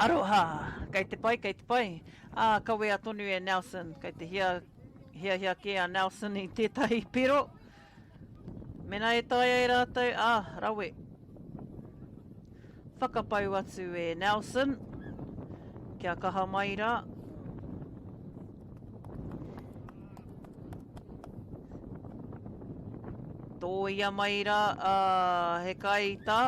Aroha! Kei te pai, kei te pai. Ā, kawea tonu e Nelson. Kei te hia, hiahia kē a Nelson i tētahi piro. Mena e taea e rātou, ā, rawe. Whakapau atu e Nelson. Kia kaha mai rā. Tōia mai rā, ā, he kai tā.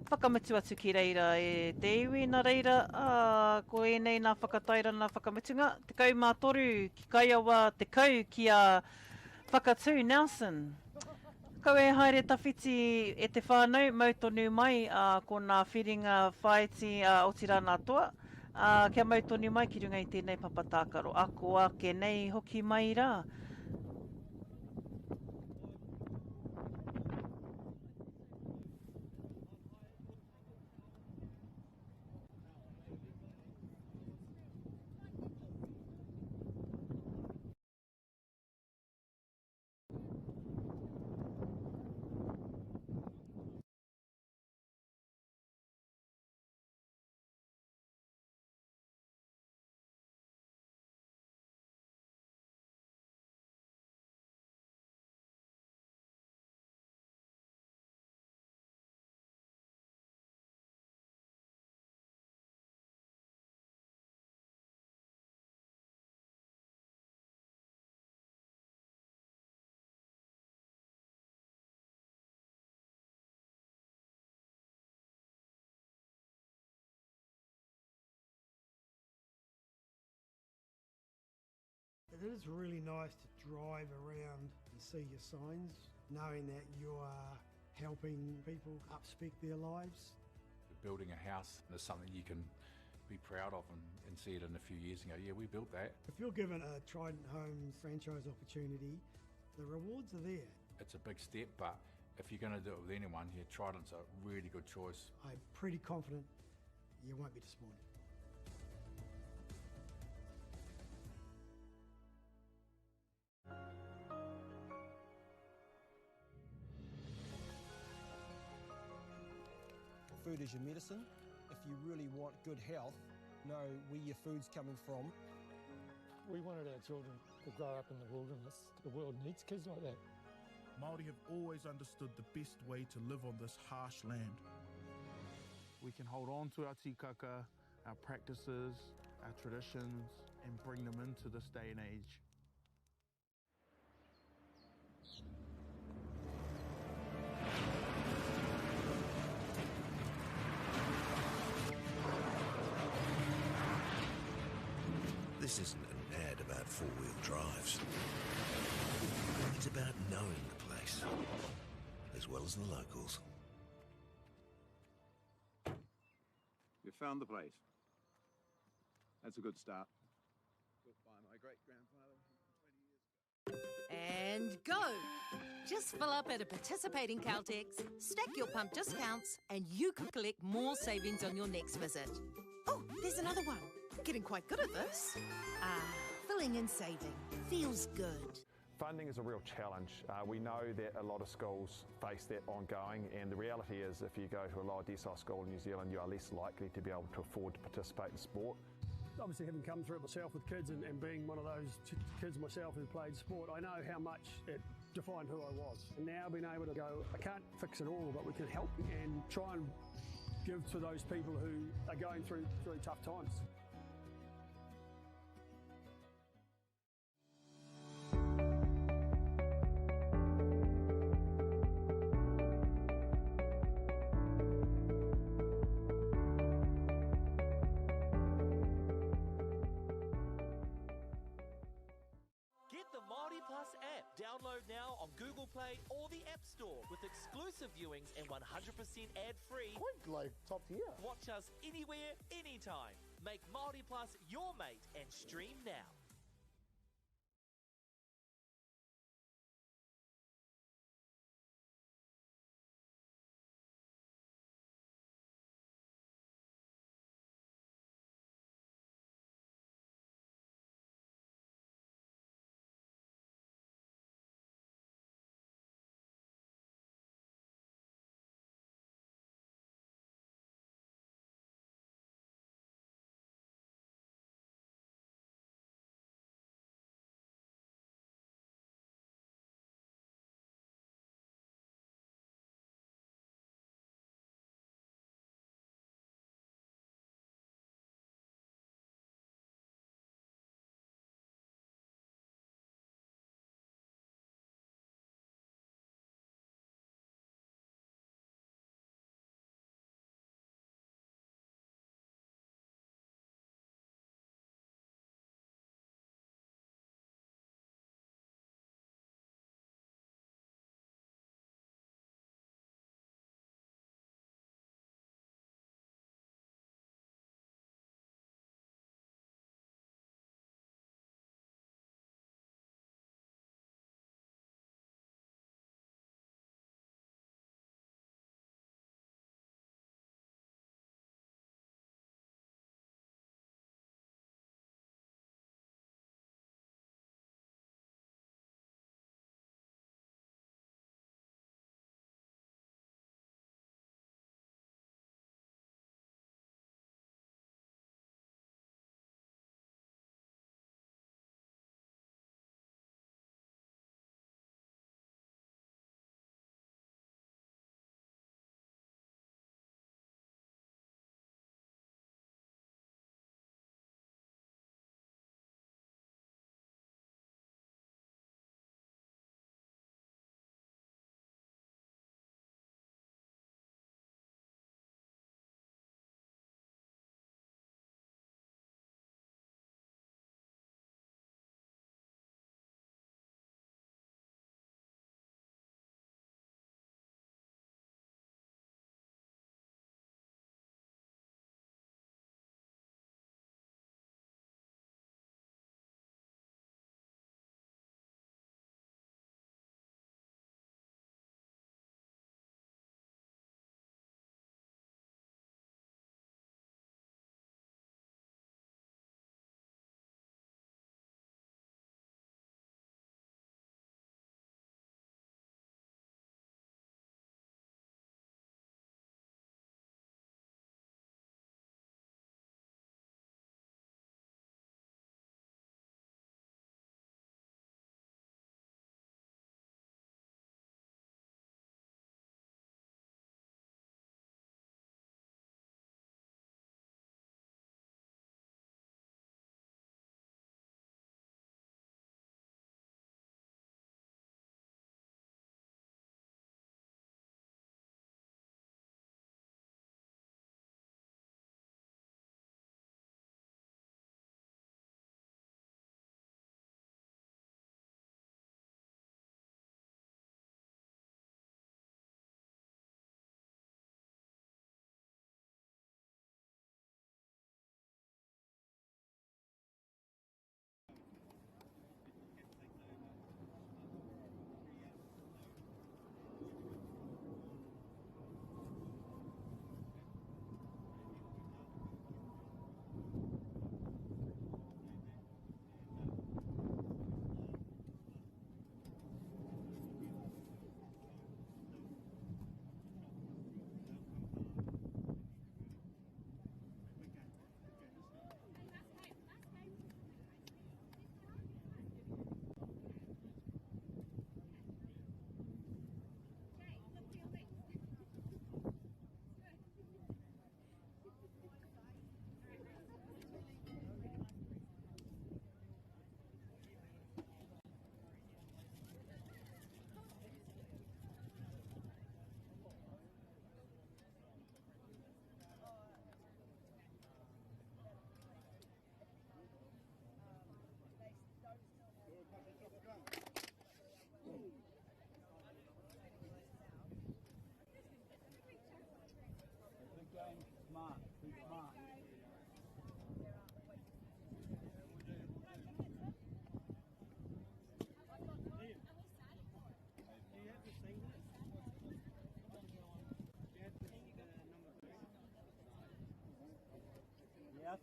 Whakamutu atu ki reira e te iwi, nā reira, ā, ko ēnei nā whakatairana whakamutunga, 13 ki Kaiawa, 10 ki a Whakatū Nelson. Kaua e haere tawhiti e te whānau, mau tonu mai, ā, ko nā whiringa whāiti, ā, otirā nā toa, ā, kia mau tonu mai ki runga i tēnei papa tākaro. Ako ake nei hoki mai rā. It is really nice to drive around and see your signs, knowing that you are helping people upspec their lives. Building a house is something you can be proud of and, and see it in a few years and go, yeah, we built that. If you're given a Trident Homes franchise opportunity, the rewards are there. It's a big step, but if you're going to do it with anyone, yeah, Trident's a really good choice. I'm pretty confident you won't be disappointed. Food is your medicine. If you really want good health, know where your food's coming from. We wanted our children to grow up in the wilderness. The world needs kids like that. Māori have always understood the best way to live on this harsh land. We can hold on to our tikaka, our practices, our traditions, and bring them into this day and age. This isn't an ad about four-wheel drives. It's about knowing the place, as well as the locals. You found the place. That's a good start. Built by my great-grandfather 20 years ago. And go! Just fill up at a participating Caltex, stack your pump discounts, and you could collect more savings on your next visit. Oh, there's another one. I'm getting quite good at this. Ah, filling and saving. Feels good. Funding is a real challenge. Uh, we know that a lot of schools face that ongoing, and the reality is if you go to a lower decile school in New Zealand, you are less likely to be able to afford to participate in sport. Obviously, having come through it myself with kids and, and being one of those kids myself who played sport, I know how much it defined who I was. And now being able to go, I can't fix it all, but we can help and try and give to those people who are going through, through tough times. Get the Māori Plus app. Download now on Google Play or the App Store with exclusive viewings and 100% ad-free. Quite like top tier. Watch us anywhere, anytime. Make Māori Plus your mate and stream now.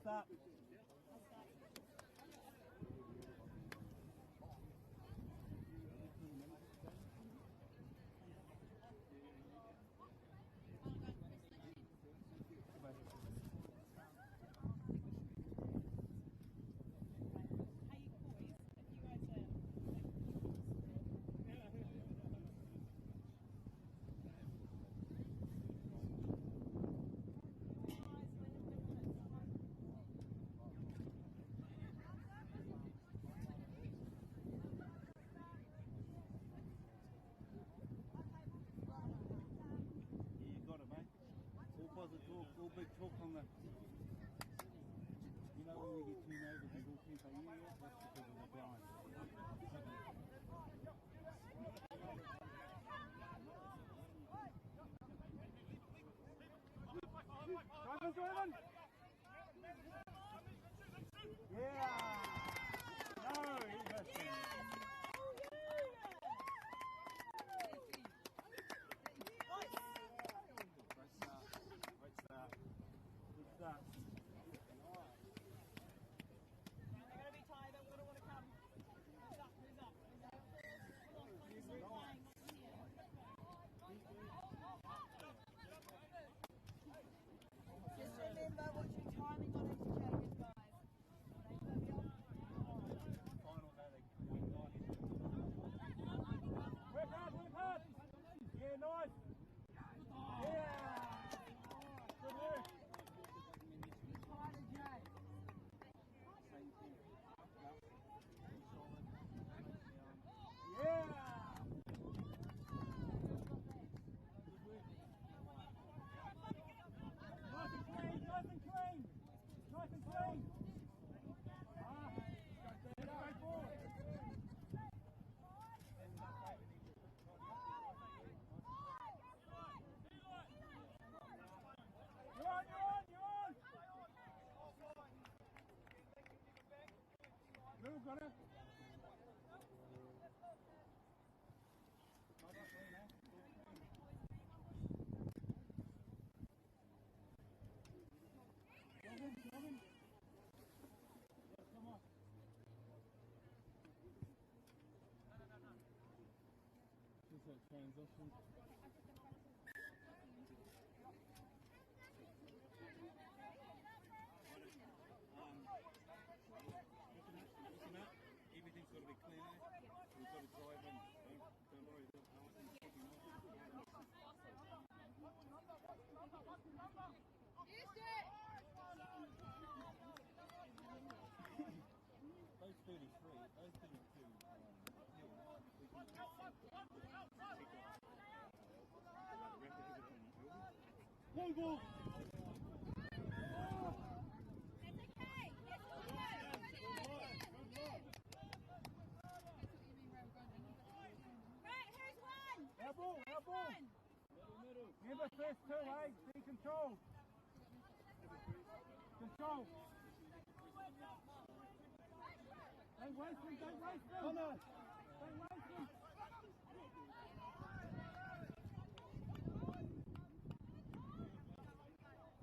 start. Yeah, you got it, mate. All positive talk, all big talk on the. You know when we get turnovers and goalkeeper, yeah, that's because of the grind. Driving, driving. Yeah. No, he missed it. Great start. Great start. Good start. They're going to be tired. They're going to want to come. Who's up? Who's up? Who's up? Just remember, watch your timing on each changes, guys. Final day, they went nice. Work hard, work hard. Yeah, nice. Yeah. Good work. Same thing. Yeah. Be solid. Yeah. Nice and clean, nice and clean. Nice and clean. Ah, straight forward. You're on, you're on, you're on. Little got it. Jogging, jogging. Come on. Just that transition. Listen up. Everything's got to be clean, eh? We've got to drive in. Don't worry about passing, kicking off. Those 33, those 32 hills, we can just tick off. Wrap everything. Go, ball. Right, who's won? Our ball, our ball. Remember first two, eh? Be controlled. Control. Don't waste them, don't waste them. Don't waste them.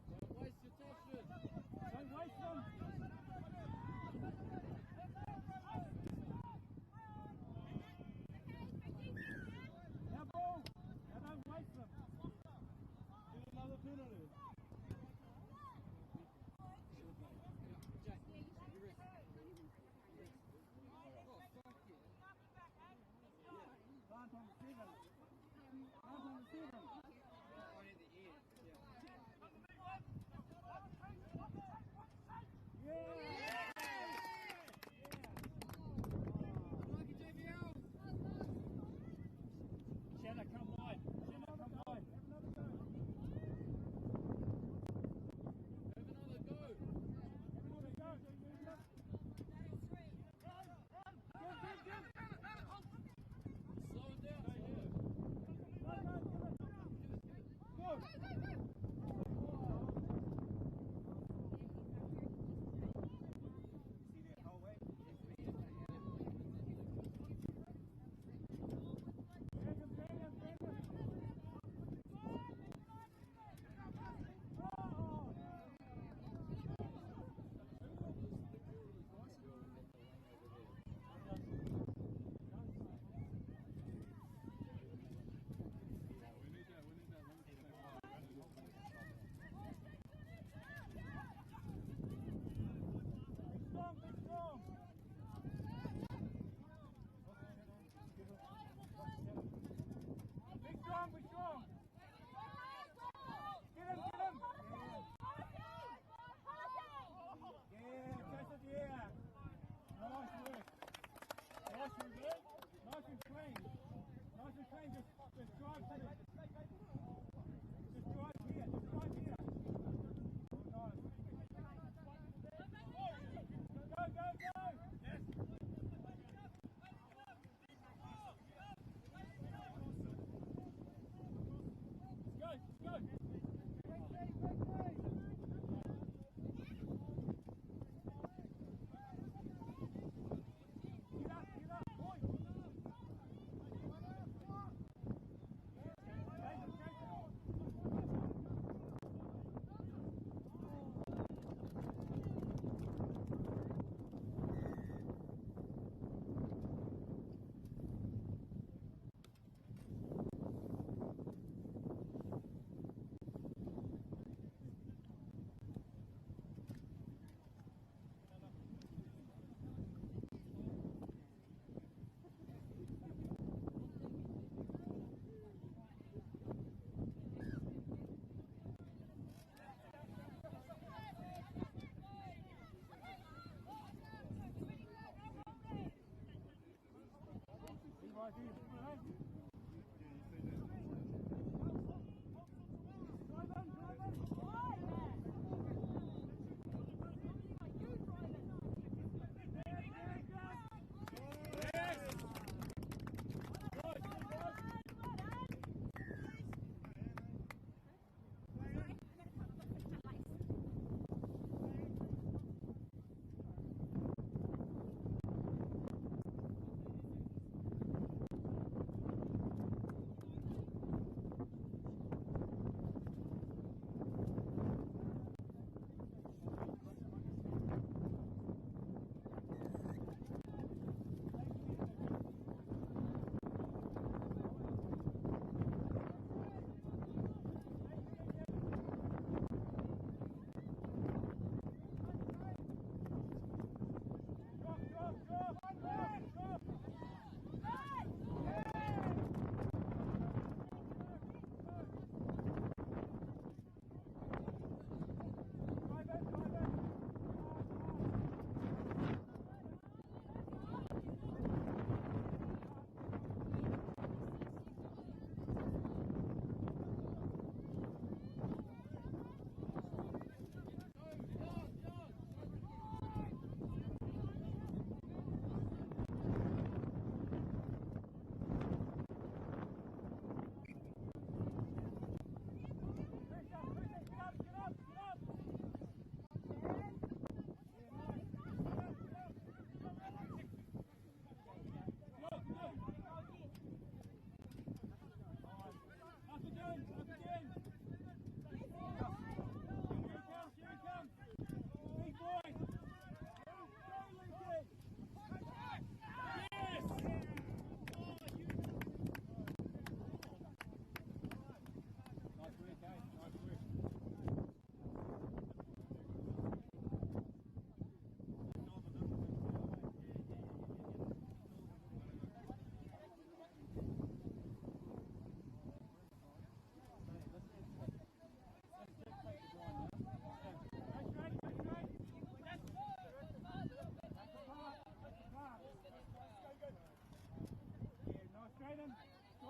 Don't waste your touches. Don't waste them. Our ball. Now don't waste them. Get another penalty.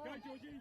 Go, Georgie.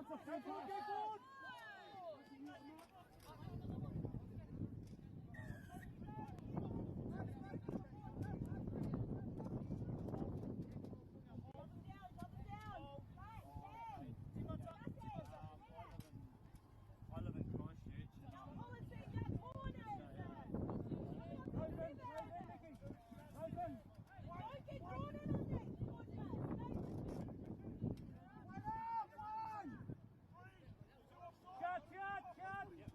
Go forward, go forward. I live in Christchurch and Cut, cut, cut.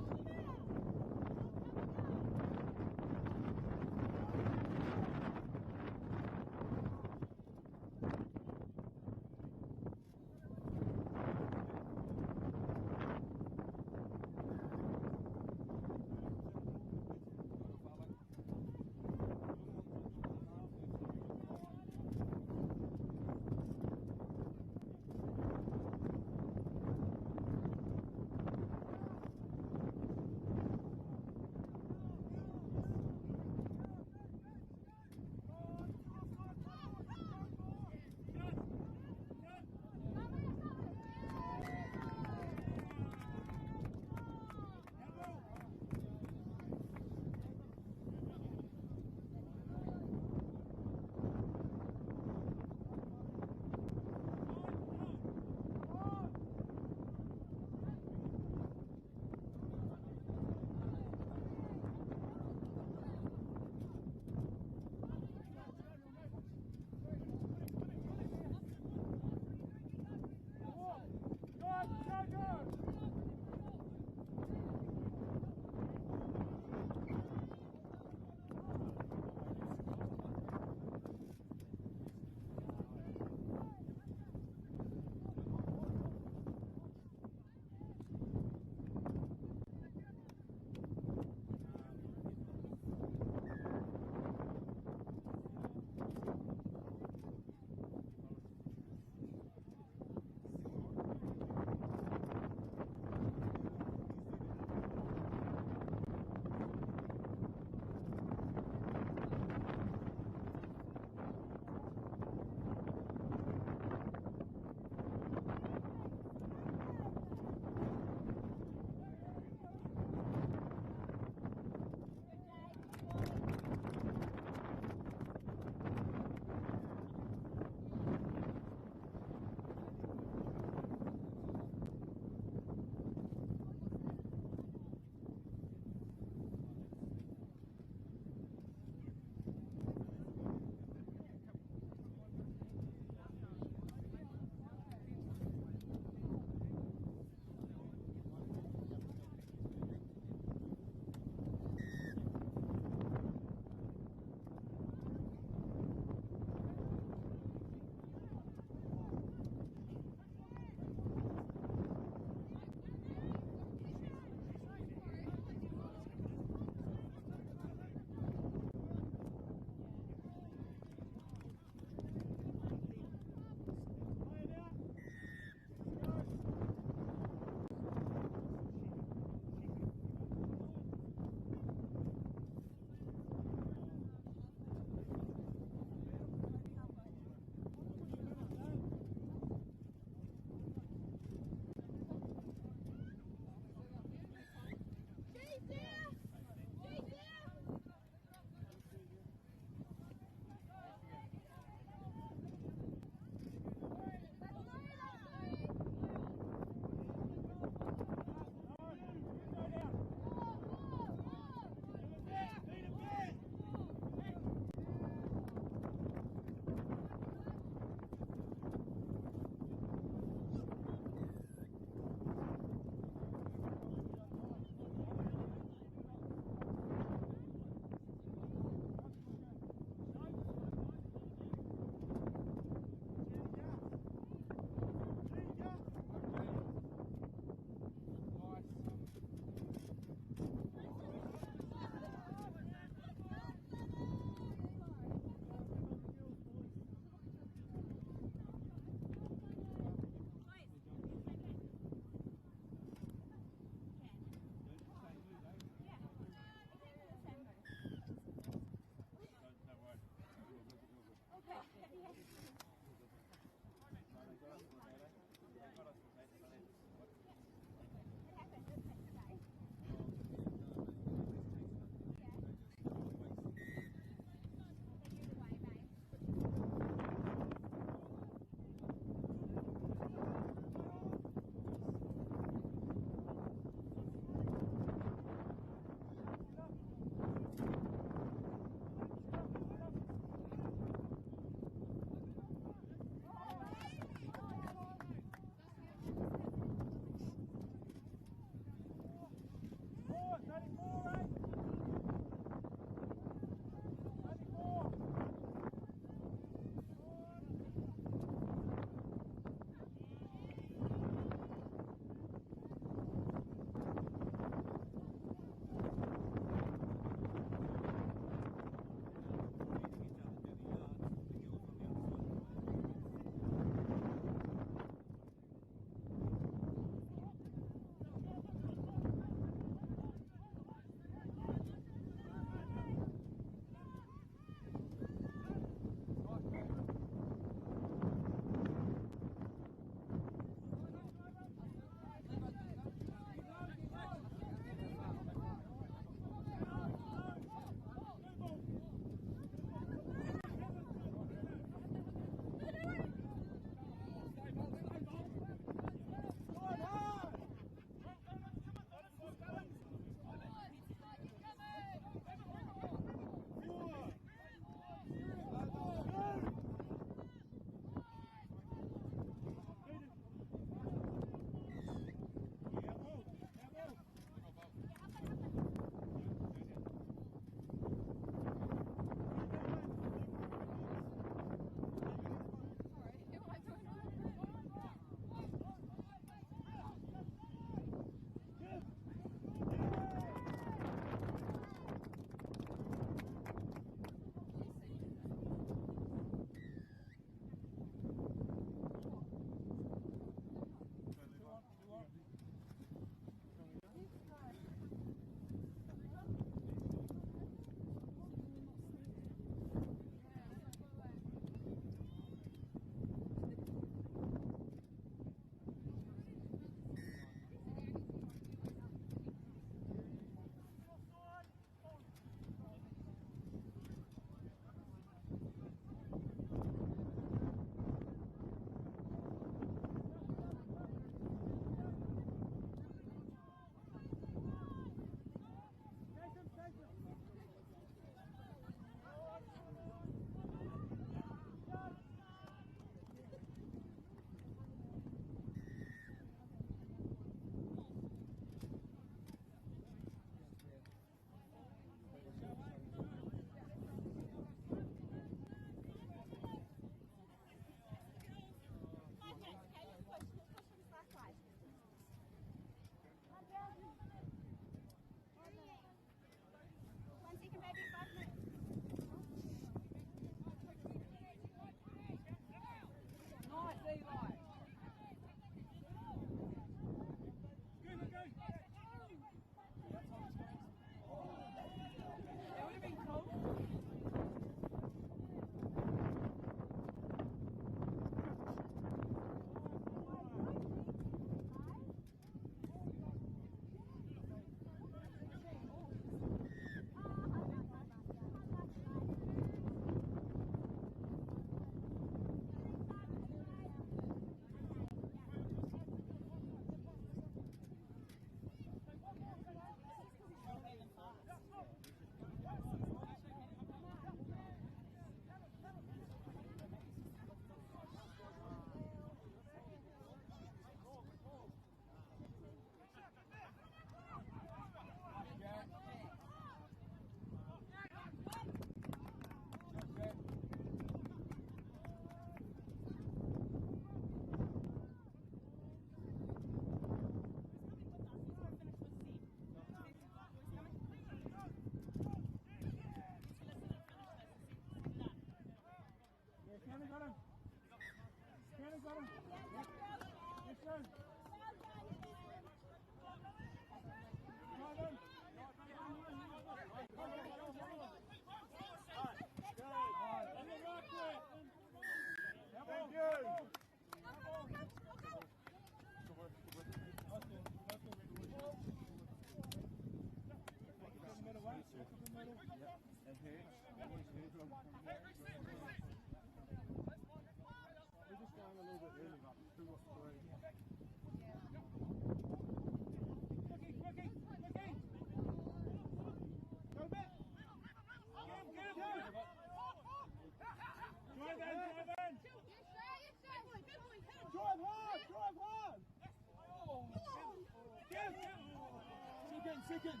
seconds.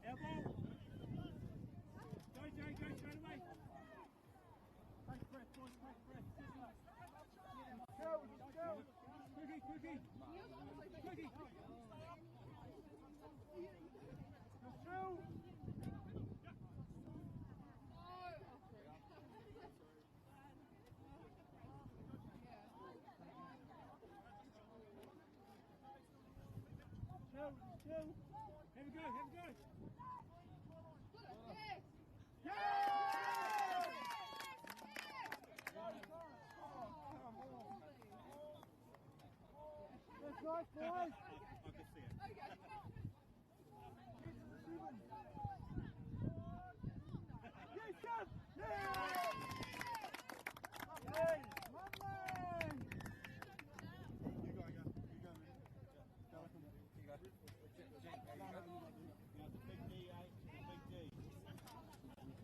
Our ball. Go, Jay, go straight away. Take a breath, boys, take a breath. Go, go. Quickly, quickly. Quickly. Just chill. Chill, chill. Have a go, have a go. Yeah! That's nice, boys. I can see it. Yes, yes! Yeah! Lovely! Lovely! You go, go. You go, man. Go with him. You go. Jack, you go. Now it's a big D, eh? It's a big D.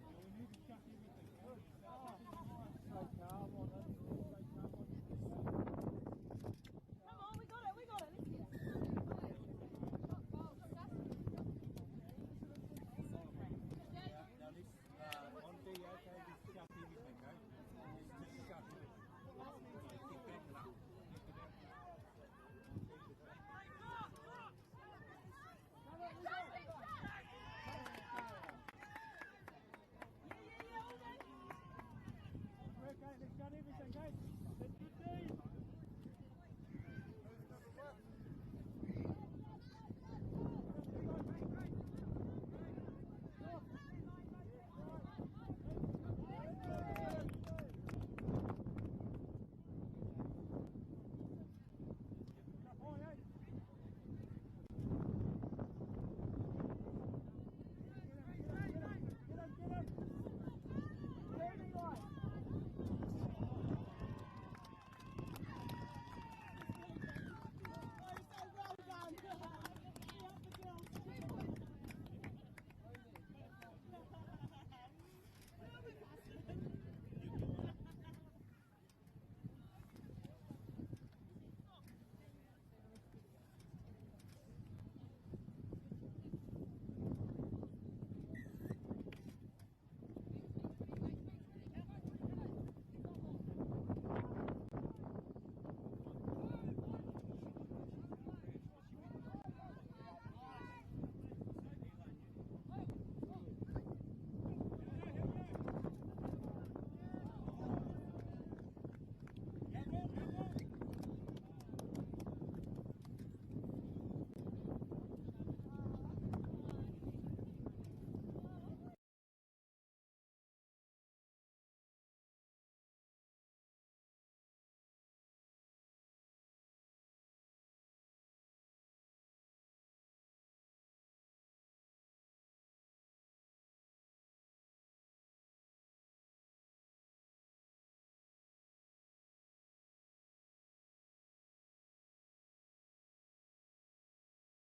Now we need to chuck everything. Stay calm on it. Stay calm on it. Come on, we got it, we got it. Let's get it. Now let's, on D, okay, just chuck everything, eh? Just chuck everything. Get back it up. Get it out. Work, eh? Let's shut everything, eh? That's good, D. Get him, get him. Get him, Eli. Oh, so well done. Up the girls.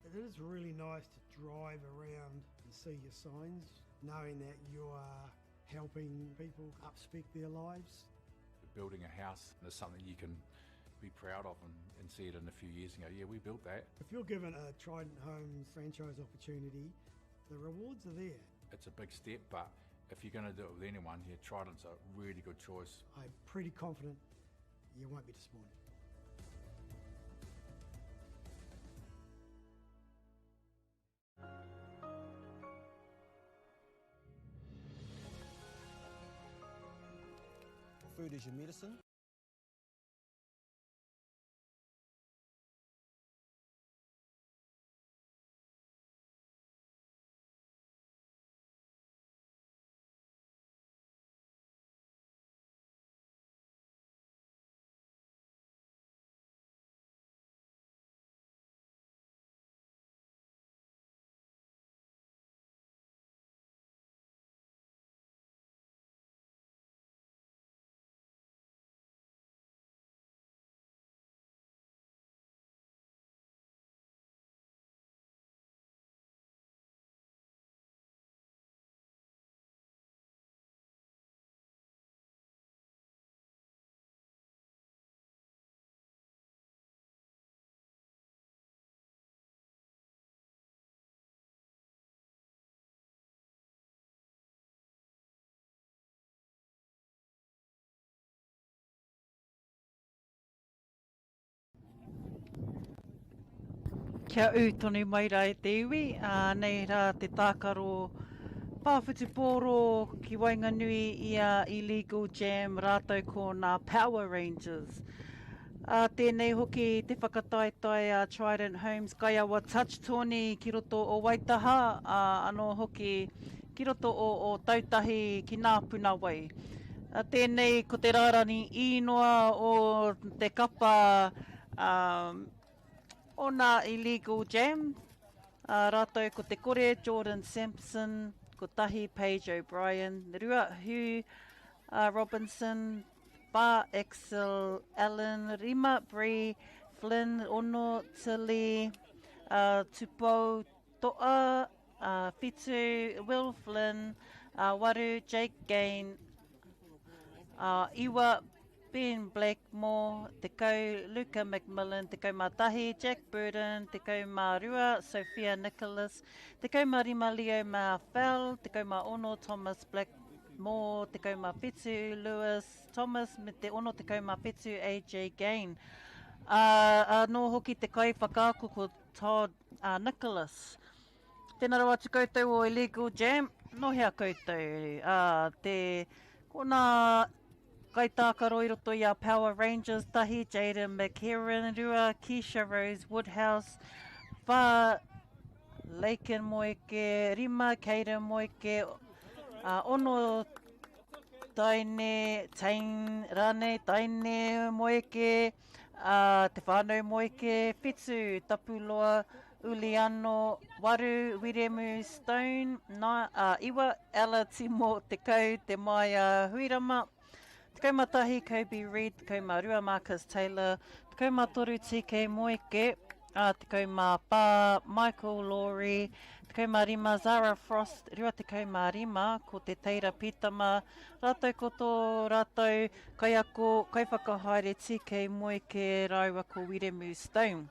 It is really nice to drive around and see your signs, knowing that you are helping people upspec their lives. Building a house is something you can be proud of and see it in a few years and go, yeah, we built that. If you're given a Trident Homes franchise opportunity, the rewards are there. It's a big step, but if you're going to do it with anyone, yeah, Trident's a really good choice. I'm pretty confident you won't be disappointed. Food is your medicine. Kia ū tonu mai rā e te iwi, ā, nei rā te tākaro pā whutupōro ki waenganui i a Illegal Jam rātou ko nā Power Rangers. Ā, tēnei hoki te whakataetae a Trident Homes Kaiawa Touch Tourney ki roto o Waitaha, ā, anō hoki ki roto o Ōtautahi ki Nā Puna Wai. Ā, tēnei ko te rārani īnoa o te kapa, ā, O nā Illegal Jam, ā, rātou ko Te Kore, Jordan Sampson, kotahi, Paige O'Brien, rua, Hugh Robinson, whā, Axel Allen, rima, Bree Flynn, ono, Tilly Tupou To'a, whitu, Will Flynn, waru, Jake Gain, iwa, Ben Blackmore, 10, Luca McMillan, 11, Jack Burden, 12, Sophia Nicholas, 15, Leo Marfell, 16, Thomas Blackmore, 17, Lewis Thomas, me te 67, AJ Gain. Ā, anō hoki te kaiwhakaako ko Todd Nicholas. Tēnā rawa atu koutou o Illegal Jam. Nō hea koutou? Ā, te, ko nā kaitākaro i roto i a Power Rangers, tahi, Jayden McHerron, rua, Keisha Rose Woodhouse, whā, Laken Moeke, rima, Caden Moeke, ā, ono, Taine, Tane rānei, Taine Moeke, ā, Te Whānau Moeke, whitu, Tapuloa, Uliano, waru, Wiremu Stone, na, ā, iwa, Ella Timo, 10, Te Maia Huirama, 11, Kobe Reid, 12, Marcus Taylor, 13, TK Moeke, ā, 14, Michael Laurie, 15, Zara Frost, 25, ko Te Teira Pītama, rātou ko tō rātou kaiako, kaiwhakahaere TK Moeke rāua ko Wiremu Stone.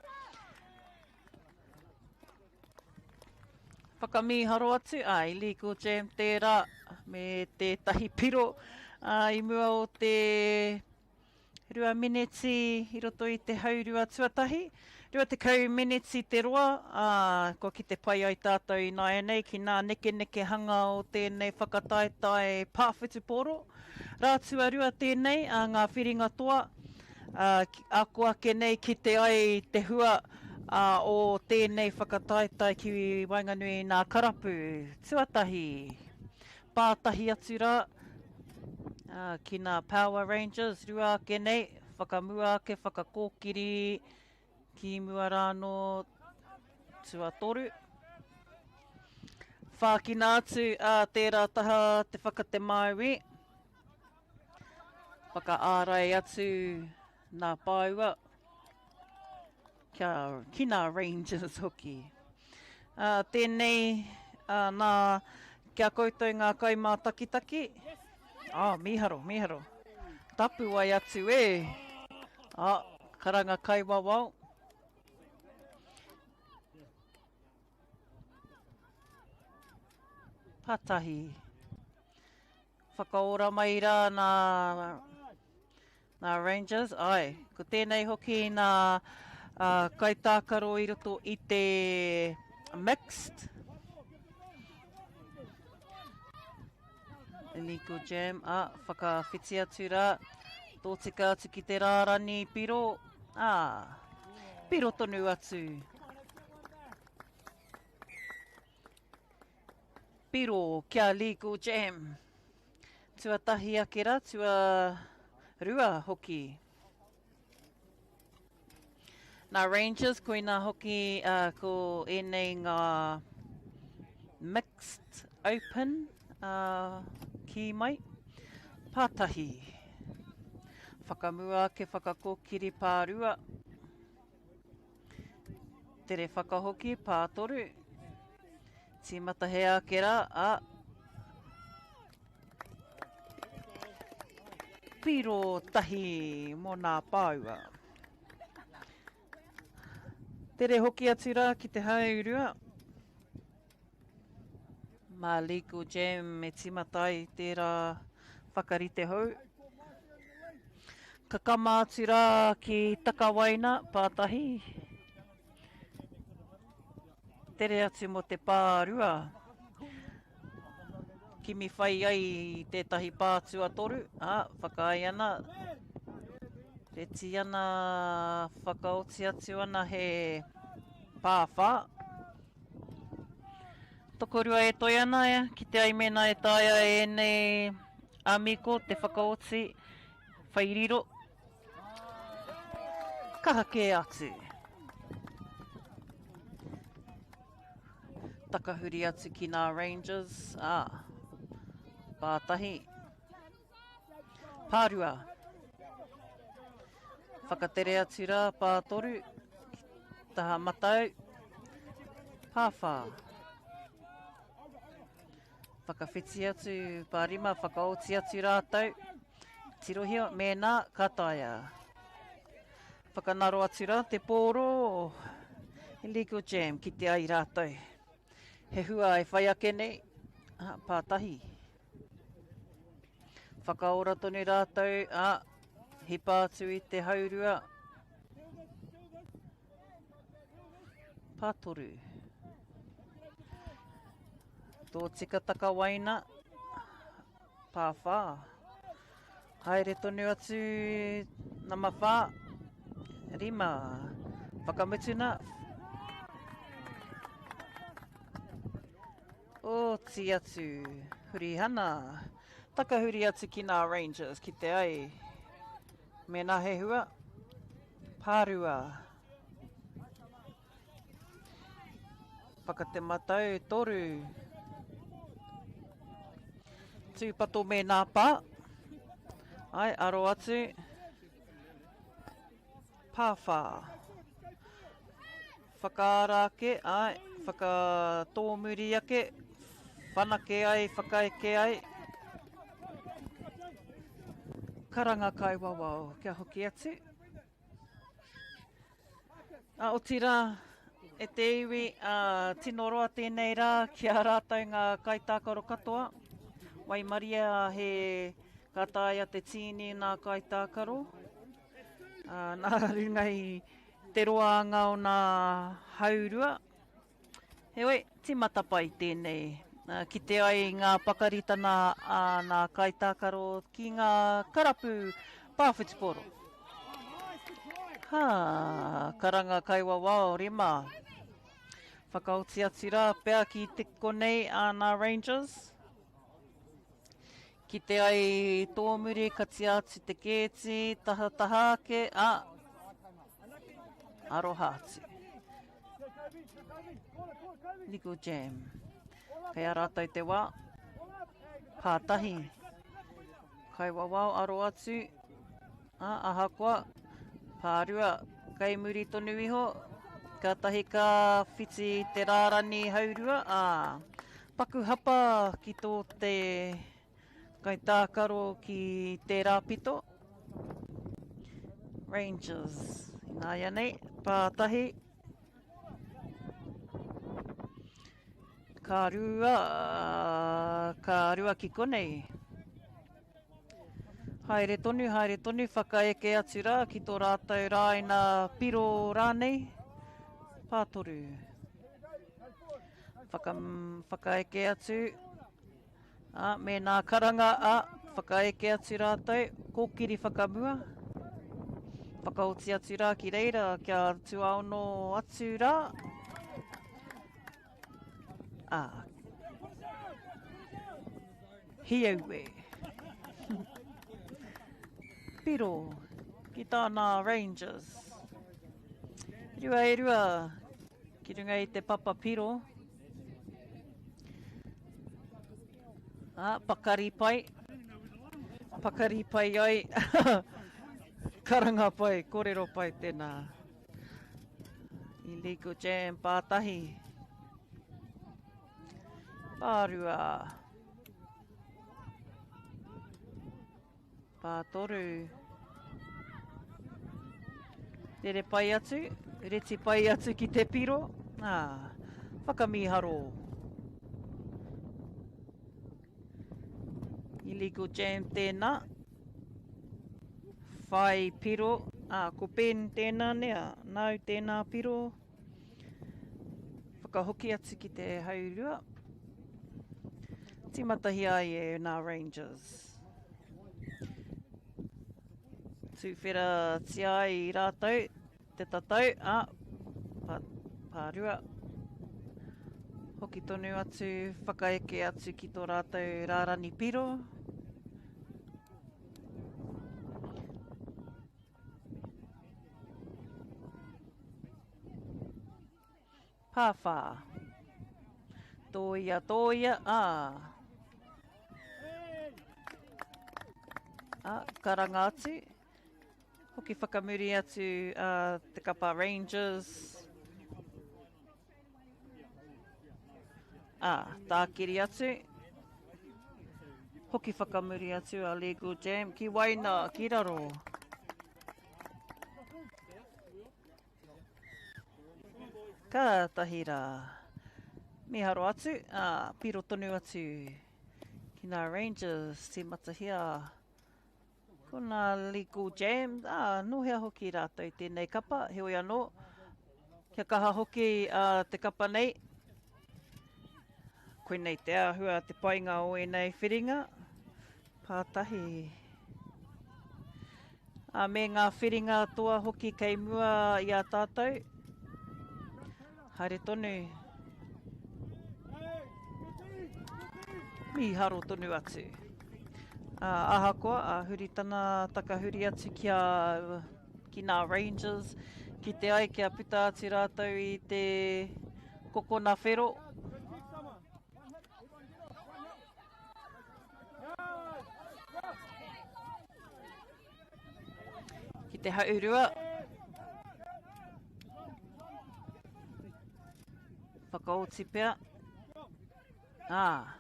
Whakamīharo atu a Illegal Jam tērā me tētahi piro ā, i mua o te rua meneti i roto i te haurua tuatahi. 20 meneti te roa, ā, kua kite pai ai tātou ināianei ki nā nekenekehanga o tēnei whakataetae pā whutupōro. Rā tuarua tēnei a ngā whiringa toa, ā, ako ake nei kite ai te hua o tēnei whakataetae ki waenganui i nā karapu. Tuatahi, pātahi atu rā ki nā Power Rangers, rua ake nei, whakamua ake, whakakōkiri ki mua rā anō, tuatoru. Whākina atu a tērā taha te whakatemāui. Whakaārai atu nā pāua kia, ki nā Rangers hoki. Uh, tēnei uh, nā kia koutou ngā kaimātakitaki. Oh, mīharo, mīharo. Tapuwae atu e. Oh, karanga kaiwawao. Patahi. Whakaora mai rā nā, nā Rangers. Ai, ko tēnei hoki nā uh, kaitākaro i roto i te mixed. Illegal jam, a, whakawhiti atu rā. Tōtika atu ki te rārani piro, a, piro tonu atu. Piro kia Legal Jam. Tuatahi ake ra, tuarua hoki. Nā Rangers, koina hoki uh, ko ēnei ngā mixed open uh, ki mai. Pātahi. Whakamua ake, whakakōkiri pārua. Tere whakahoki, pātoru. Tīmata he ake rā, a. Piro tahi mō nā pāua. Tere hoki atu rā ki te haurua. Mā Legal Jam e tīmata ai tērā whakarite hou. Ka kama atu rā ki Takawaina, pātahi. Tere atu mō te pārua. Kimi whai ai i tētahi pā tuatoru, ā, whakaae ana, reti ana, whakaoti atu ana he pāwhā. Tokorua e toe ana, kite ai mēnā e taea e ēnei āmiko te whakaoti whai riro. Kaha kē atu. Takahuri atu ki nā Rangers, ā, pātahi. Pārua. Whakatere atu rā, pātoru. Taha matau. Pāwhā. Whakawhiti atu, pārima, whakaoti atu rātou. Tirohia mēnā ka taea. Whakanaro atu rā te pōro Illegal Jam kite ai rātou. He hua e whai ake nei, ā, pātahi. Whakaora tonu rātou, ā, hipa atu i te haurua. Pātoru. Tōtika takawaina. Pāwhā. Haere tonu atu nama whā. Rima. Whakamutuna. Oti atu. Hurihana. Takahuri atu ki nā Rangers ki te ai. Mēnā he hua. Pārua. Whakatematau, toru. Tūpato mēnā pā. Ai, aro atu. Pāwhā. Whakaara ake, ai, whakatōmuri ake, whanake ai, whakaeke ai. Karanga kaiwawao, kia hoki atu. Ā, otirā, e te iwi, ā, tino roa tēnei rā ki a rātou ngā kaitākaro katoa. Waimaria he ka taea te tīni nā kaitākaro, ā, nā runga i te roanga o nā haurua. Heoi, tīmata pai tēnei. Kite ai ngā pakaritana a nā kaitākaro ki ngā karapu pā whutupōro. Hā, karanga kaiwawao, rima. Whakaoti atu rā pea ki te konei a nā Rangers. Kite ai tōmuri katia atu te kēti, tahataha ake, ā, aroha atu. Legal jam. Kei a rātou te wā. Pātahi. Kaiwawao aro atu. Ā, ahakoa, pārua, kei muri tonu iho, kātahi ka whiti i te rārani haurua, ā, paku hapa ki tō te kaitākaro ki tērā pito. Rangers, ināianei, pātahi. Ka rua, ka rua ki konei. Haere tonu, haere tonu, whakaeke atu rā ki tō rātou rāina piro rānei. Pātoru. Whaka, whakaeke atu. Ā, mēnā karanga a, whakaeke atu rātou, kōkiri whakamua. Whakaoti atu rā ki reira, kia tuaono atu rā. Ā. Hi aue. Piro ki tāna Rangers. Rua e rua ki runga i te papa piro. Ā, pakari pai. Pakari pai ai. Karanga pai, korero pai tēnā. Illegal jam, pātahi. Pārua. Pātoru. Rere pai atu, reti pai atu ki te piro. Ā, whakamīharo. Illegal jam tēnā. Whai piro, ā, ko Ben tēnā nē, ā, nāu tēnā piro. Whakahoki atu ki te haurua. Tīmatahia ai e nā Rangers. Tūwheratia ai rātou te tatau, ā, pā, pārua. Hoki tonu atu, whakaeke atu ki tō rātou rārani piro. Pāwhā. Tōia, tōia, ā. Ā, karanga atu. Hoki whakamuri atu a te kapa Rangers. Ā, tākiri atu. Hoki whakamuri atu a Legal Jam ki waina, ki raro. Kātahi rā. Miharo atu, ā, piro tonu atu ki ngā Rangers, tīmatahia ko ngā Legal Jam, ā, nō hea hoki rātou tēnei kapa, heoi anō, kia kaha hoki a, te kapa nei. Koinei te āhua, te painga o ēnei whiringa. Pātahi. Ā, me ngā whiringa toa hoki kei mua i a tātou. Haere tonu. Mīharo tonu atu. Ā, ahakoa, ā, huri tana takahuri atu ki a, ki nā Rangers, ki te ai kia puta atu rātou i te kokona whero. Ki te haurua. Whakaoti pea. Ah.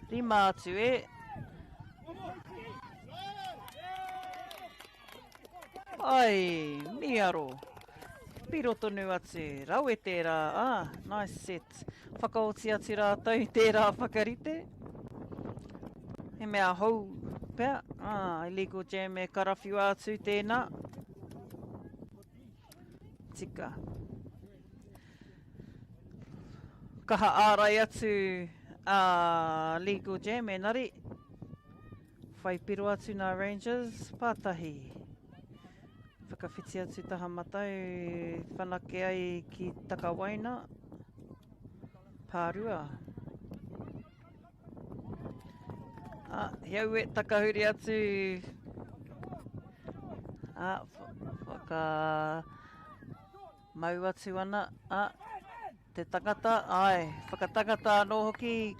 Rima atu e. Ai, miaro. Piro tonu atu. Rawe tērā. Ah, nice set. Whakaoti atu rātou i tērā whakarite. He mea hou pea. Ah, illegal jam e karawhiua atu tēnā. Tika. Kaha ārai atu a legal jam enari. Whai piro atu nā Rangers, pātahi. Whakawhiti atu taha matau, whanake ai ki Takawaina, Pārua. Ah, he aue takahuri atu. Ah, whaka mau atu ana. Ah, Te tangata, āe, whakatangata anō hoki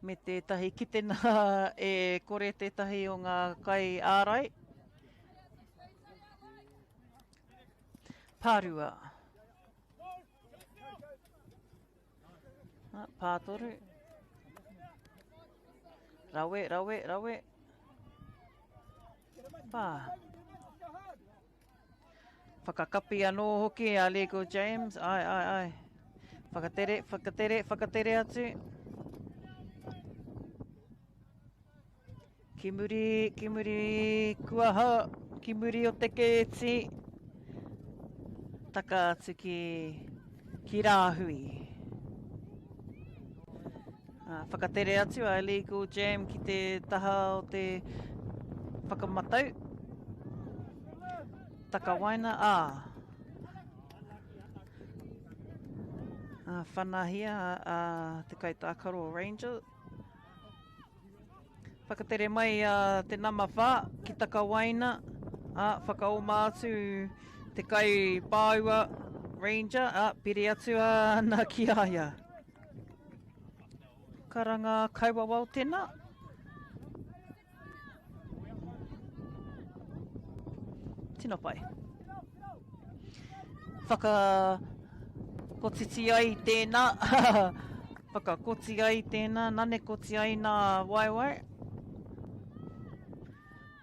me tētahi kitenga e kore tētahi o ngā kai ārai. Pārua. Pātoru. Rawe, rawe, rawe. Pā. Whakakapi anō hoki a Legal James. Ai, ai, ai. Whakatere, whakatere, whakatere atu. Ki muri, ki muri, kuaha, ki muri o te kēti. Taka atu ki, ki Rāhui. Whakatere atu a Illegal Jam ki te taha o te whakamatau. Takawaina, ā. Ā, whanahia a te kaitākaro Ranger. Whakatere mai a te nama whā ki Takawaina, ā, whakaoma atu te kai pāua Ranger, ā, piri atu ana ki a ia. Karanga kaiwawao tena. Tino pai. Whakakotiti ai tēnā. Whakakoti ai tēnā, nanekoti ai nā waewae.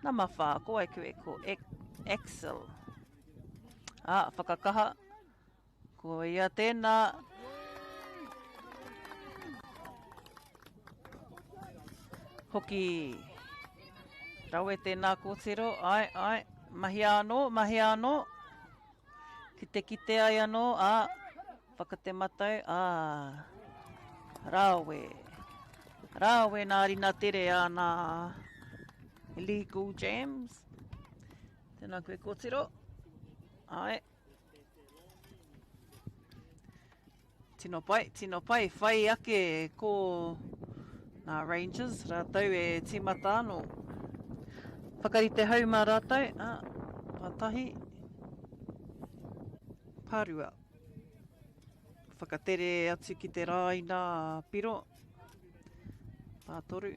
Nama whā, ko ai koe, ko Axel. Ah, whakakaha. Ko ia tēnā. Hoki. Rawe tēnā kōtiro. Ai, ai. Mahia anō, mahia anō. Ki te kite ai anō, ā. Whakatematau, ā, rāwe. Rāwe nā rina tere a nā illegal jams. Tēnā koe kōtiro. Ai. Tino pai, tino pai. Whai ake ko nā Rangers, rātou e tīmata anō. Whakarite hau mā rātou, ā, pātahi, pārua. Whakatere atu ki te rāina piro, pātoru.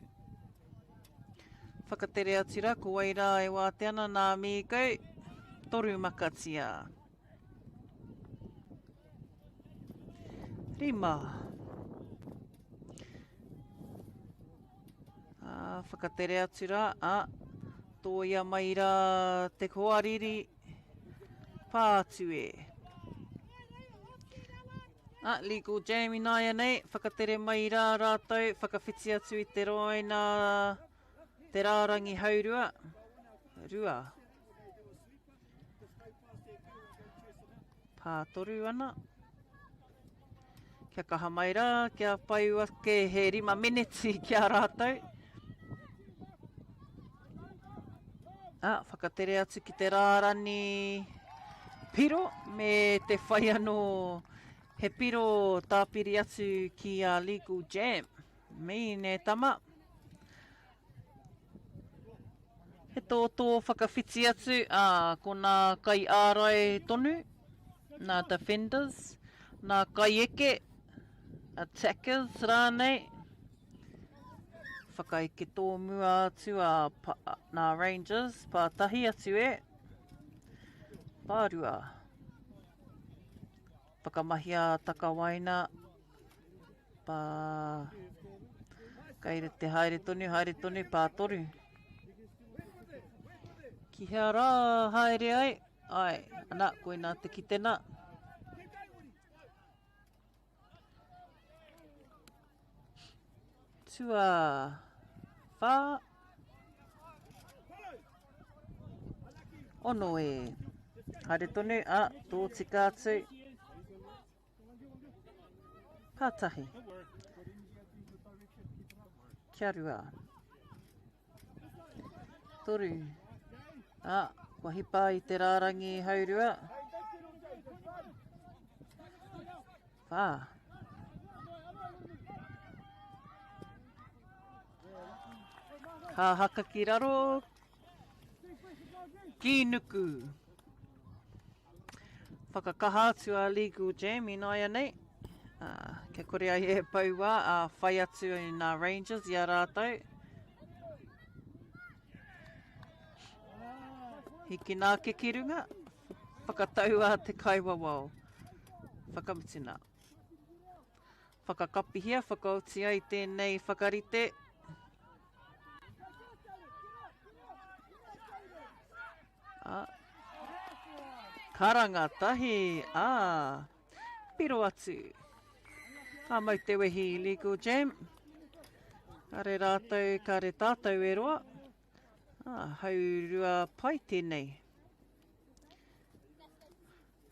Whakatere atu rā, ko wai rā e wātea ana nā Mīkau, toru makatia. 5. Ā, whakatere atu rā, ā, tōia mai rā te hoariri, pā atu e. Ā, Legal Jam ināianei, whakatere mai rā rātou, whakawhiti atu i te roina, te rārangi haurua, 2. Pātoru ana. Kia kaha mai rā, kia pau ake he rima meneti ki a rātou. Ah, whakatere atu ki te rārani piro me te whai anō he piro tāpiri atu ki a Legal Jam. Mīne tama. He tōtō whakawhiti atu, ā, ko nā kaiārai tonu, nā defenders, nā kaieke, attackers rānei, whakaeke tōmua atu a nā Rangers, pātahi atu e, pārua. Whakamahia takawaina, Pā. Kei te haere tonu, haere tonu, pātoru. Ki hea rā haere ai? Ai, ana, koinā te kitena. Tua whā. Ono e. Haere tonu, a, tō tika atu. Pātahi. Kia rua. Toru. Ah, kua hipa i te rārangi haurua. Whā. Ka haka ki raro, Ki nuku. Whakakaha atu a Legal Jam ināianei. Uh, kia kore ai e pau wā, uh, whai atu i nā Rangers i a rātou. Hikina ake ki runga, whakataua te kaiwawao. Whakamutuna. Whakakapihia, whakaoti ai tēnei whakarite. Ah. Karanga tahi, ah. Piro atu. Ka mau te wehi Legal Jam. Kare rātou, kare tātou e roa. Ah, haurua pai tēnei.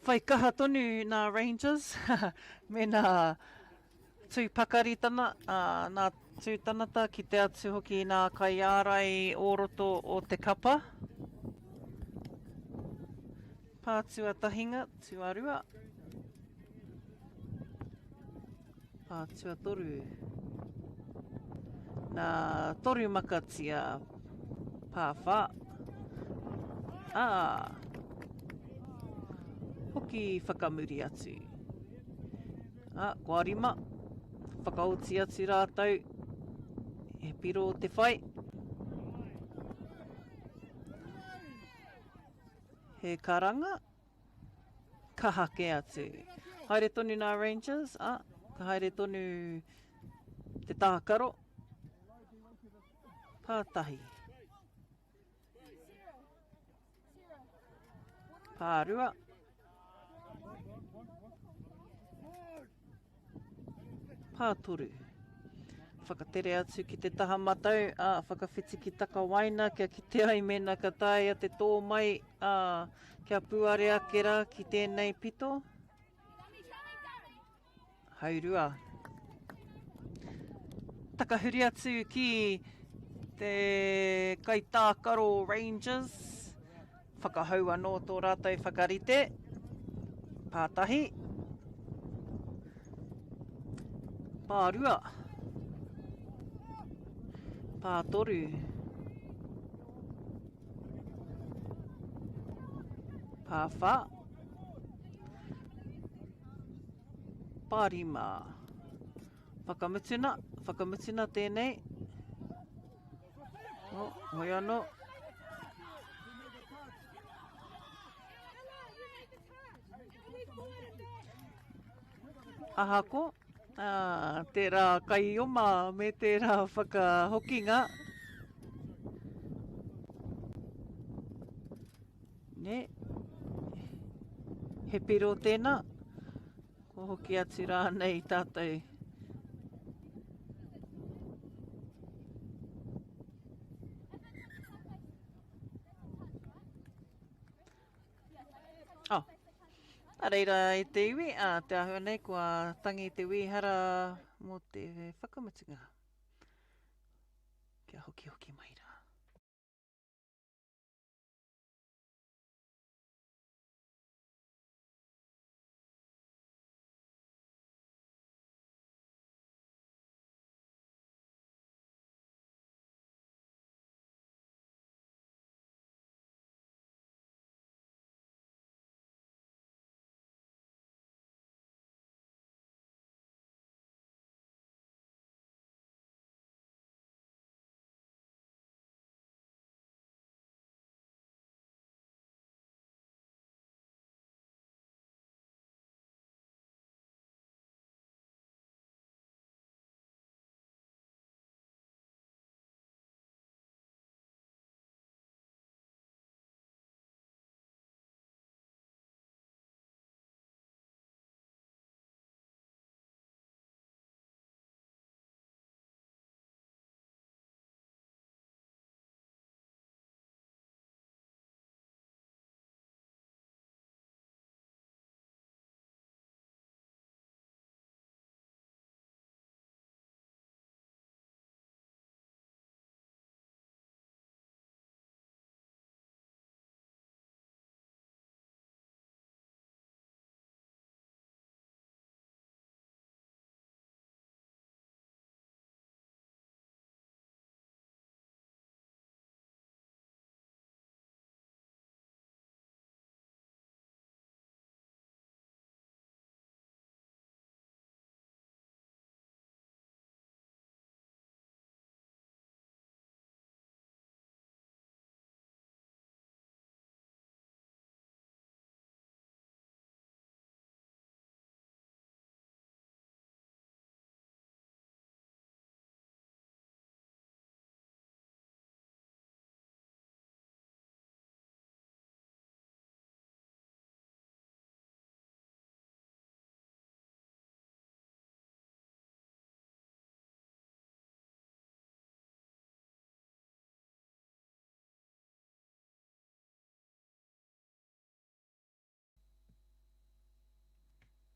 Whai kaha tonu nā Rangers me nā tū pakaritana, nā tū tanata ki te atu hoki nā kaiārai o roto o te kapa. Pā tuatahinga, tuarua. Pā tuatoru. Nā toru makatia pāwhā. Ā. Hoki whakamuri atu. Ā, kua rima. Whakaoti atu rātou. He piro te whai. He karanga. Kaha kē atu. Haere tonu nā Rangers, ā, ka haere tonu te tākaro. Pātahi. Pārua. Pātoru. Whakatere atu ki te taha matau, ā, whakawhiti ki Takawaina kia kite ai mēnā ka taea te tō mai, ā, kia puare ake rā ki tēnei pito. Haurua. Takahuri atu ki te kaitākaro Rangers. Whakahou anō tō rātou whakarite. Pātahi. Pārua. Pātoru. Pāwhā. Pārima. Whakamutuna, whakamutuna tēnei. Oh, hoi anō. Ahako, ā, tērā kaioma me tērā whakahokinga. Nē. He piro tēnā. Kua hoki atu rānei tātou. Oh. Nā reira e te iwi, a te āhua nei kua tangi te wīhara mō te whakamutunga. Kia hokihoki mai rā.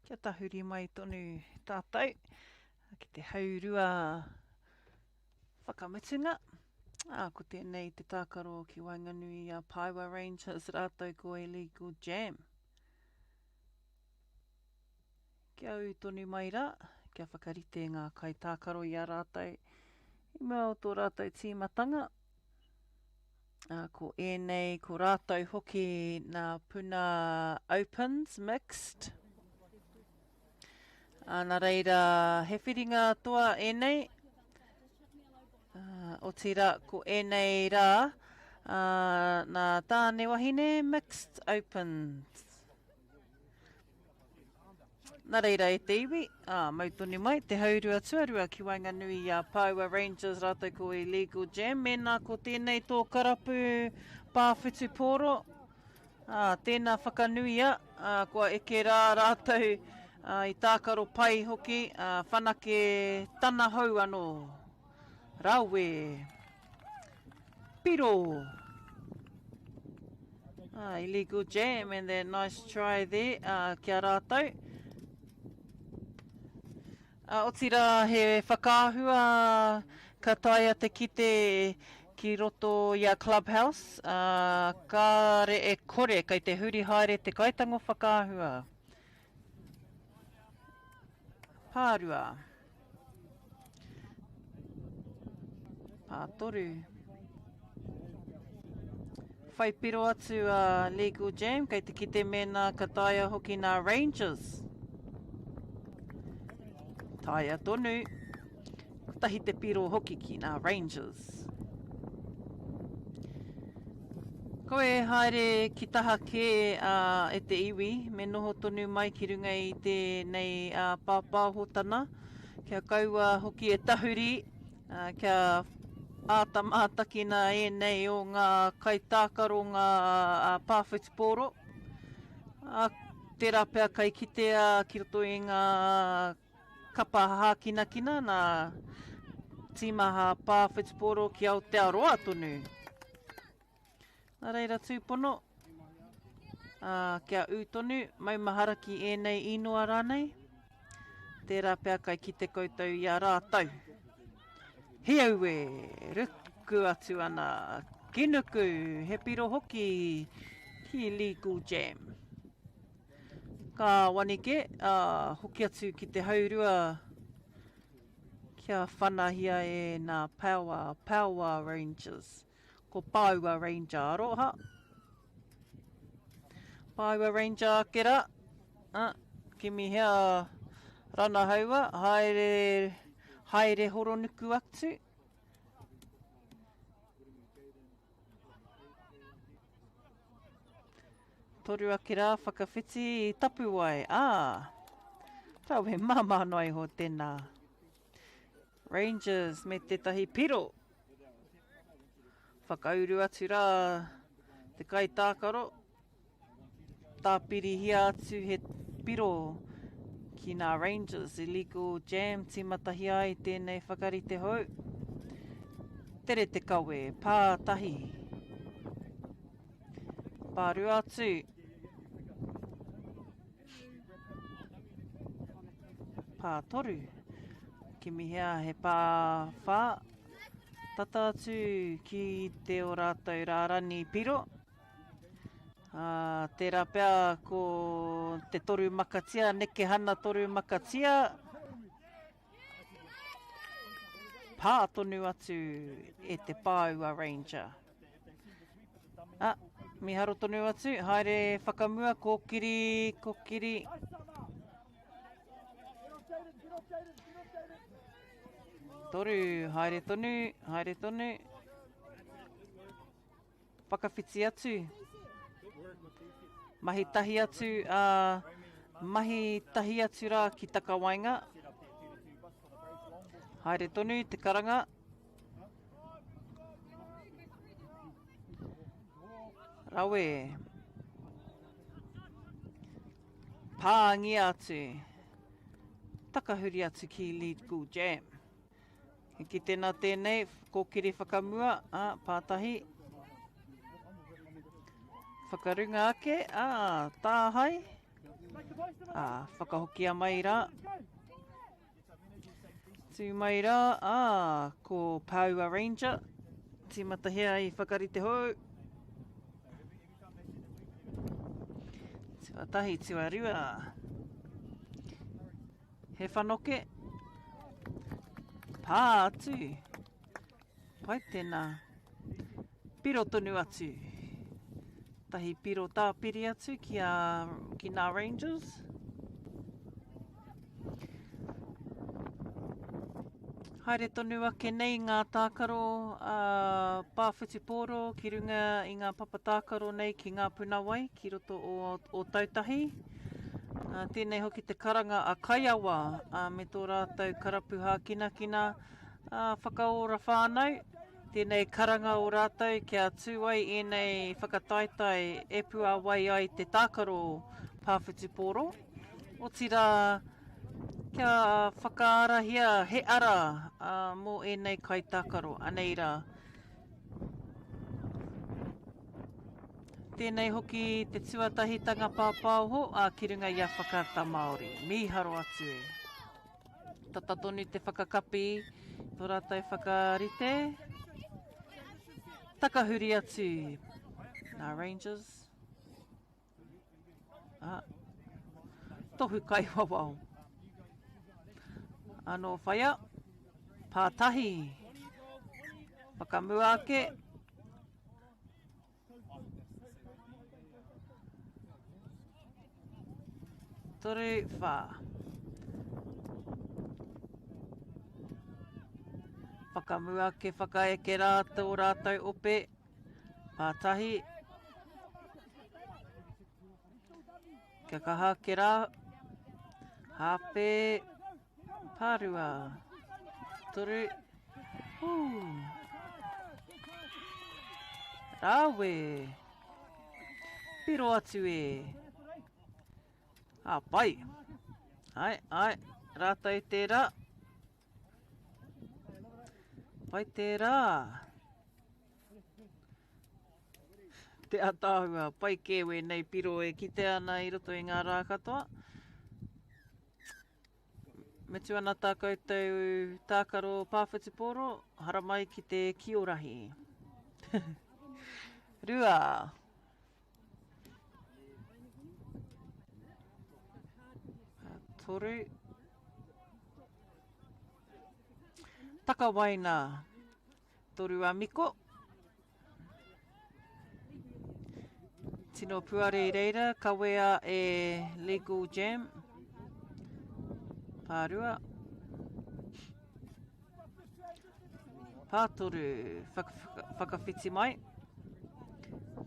Kia tahuri mai tonu tātou ki te haurua whakamutunga. Ā, ko tēnei te tākaro ki waenganui i a Paewa Rangers rātou ko Illegal Jam. Kia ū tonu mai rā, kia whakarite ngā kaitākaro i a rātou i mua o tō rātou tīmatanga. Ā, ko ēnei, ko rātou hoki nā Puna Opens Mixed. Ā, nā reira, he whiringa toa ēnei. Ā, otirā, ko ēnei rā, ā, nā Tāne Wahine Mixed Opens. Nā reira e te iwi, ā, mau tonu mai te haurua tuarua ki waenganui i a Power Rangers rātou ko Illegal Jam. Mēnā ko tēnei tō karapu pā whutupōro, ā, tēnā whakanuia, ā, kua eke rā rātou ā, i tākaro pai hoki, ā, whanake tana hou anō. Rawe! Piro! Ah, illegal jam and that nice try there uh, kia rātou. Otirā he whakaahua ka taea te kite ki roto i a Clubhouse, ā, kāre e kore kei te huri haere te kaitango whakaahua. Pārua. Pātoru. Whai piro atu a Legal Jam, kei te kite mēnā ka taea hoki nā Rangers. Taea tonu. Kotahi te piro hoki ki nā Rangers. Ko e haere ki taha kē a, e te iwi, me noho tonu mai ki runga i tēnei pāpāhotana, kia kaua hoki e tahuri Kia āta mātakina ēnei o ngā kaitākaro ngā pā whutupōro. Tērā pea kai kitea ki roto i ngā kapa hākinakina nā tīma pā whutupōro ki Aotearoa tonu. Nā reira tūpono, ā, kia ū tonu, maumahara ki ēnei īnoa rānei? Tērā pea kai kite koutou i a rātou. Hi aue, ruku atu ana ki nuku, he piro hoki ki Legal Jam. Ka wanike, ā, hoki atu ki te haurua kia whanahia e nā Power, Power Rangers. Ko Pāua Ranger aroha. Pāua Ranger ake rā. Ah, kimihia ranahaua, haere, haere horonuku atu. Toru ake rā, whakawhiti i tapuwae. Ah, rawe māmā noa iho tēnā. Rangers me tētahi piro. Whakauru atu rā te kaitākaro. Tāpirihia atu he piro ki nā Rangers. Illegal jam tīmatahia ai tēnei whakarite hou. Tere te kawe, pā tahi. Pārua atu. Pā toru. Kimihia he pā whā. Tata atu ki te o rātou rārani piro. Ā, tērā pea ko te toru makatia, nekehana toru makatia. Pā tonu atu e te pāua Ranger. Ah, miharo tonu atu, haere whakamua, kōkiri, kōkiri. Toru, haere tonu, haere tonu. Whakawhiti atu. Mahi tahi atu, ā, mahi tahi atu rā ki Takawaenga. Haere tonu te karanga. Rawe. Pāngia atu. Takahuri atu ki Lead Goal Jam. He kite nā tēnei, kōkiri whakamua, ā, pātahi. Whakarunga ake, ā, tāhae. Ā, whakahokia mai rā. Tū mai rā, ā, ko Power Ranger. Tīmatahia i whakarite hou. Tuatahi, tuarua. He whanoke. Pā atu. Pai tēnā. Piro tonu atu. Tahi piro tāpiri atu ki, a, ki nā Rangers. Haere tonu ake nei ngā tākaro a pā whutupōro ki runga i ngā papa tākaro nei ki ngā puna wai ki roto o Ōtautahi. Tēnei hoki te karanga a Kaiawa me tō rātou karapu hākinakina whakaora whānau. Tēnei karanga o rātou kia tū ai ēnei whakataetae e puāwai ai te tākaro pā whutupōro. Otirā, kia whakaarahia he ara mō ēnei kaitākaro. Anei rā. Tēnei hoki te tuatahitanga pāpāoho, ā, ki runga i a Whakaata Māori. Mīharo atu e. Tata tonu te whakakapi tō rātou whakarite. Takahuri atu nā Rangers. Ah. Tohu kaiwawao. Anō whaia. Pātahi. Whakamua ake. Toru, whā. Whakamua ake, whakaeke rā tō rātou ope. Pātahi. Kia kaha ake rā. Hāpe. Pārua. Toru. Hū. Rāwe. Piro atu e. Ā, pai. Ai, ai, rātou tērā. Pai tērā. Te ataahua, pai kē wēnei piro e kitea ana i roto i ngā rā katoa. Mutu ana tā koutou tākaro pāwhutupōro, haramai ki te kiorahi. Rua. Toru. Takawaina. Toruamiko. Tino puare i reira, kawea e Legal Jam. Pārua. Pātoru, whakawhiti mai.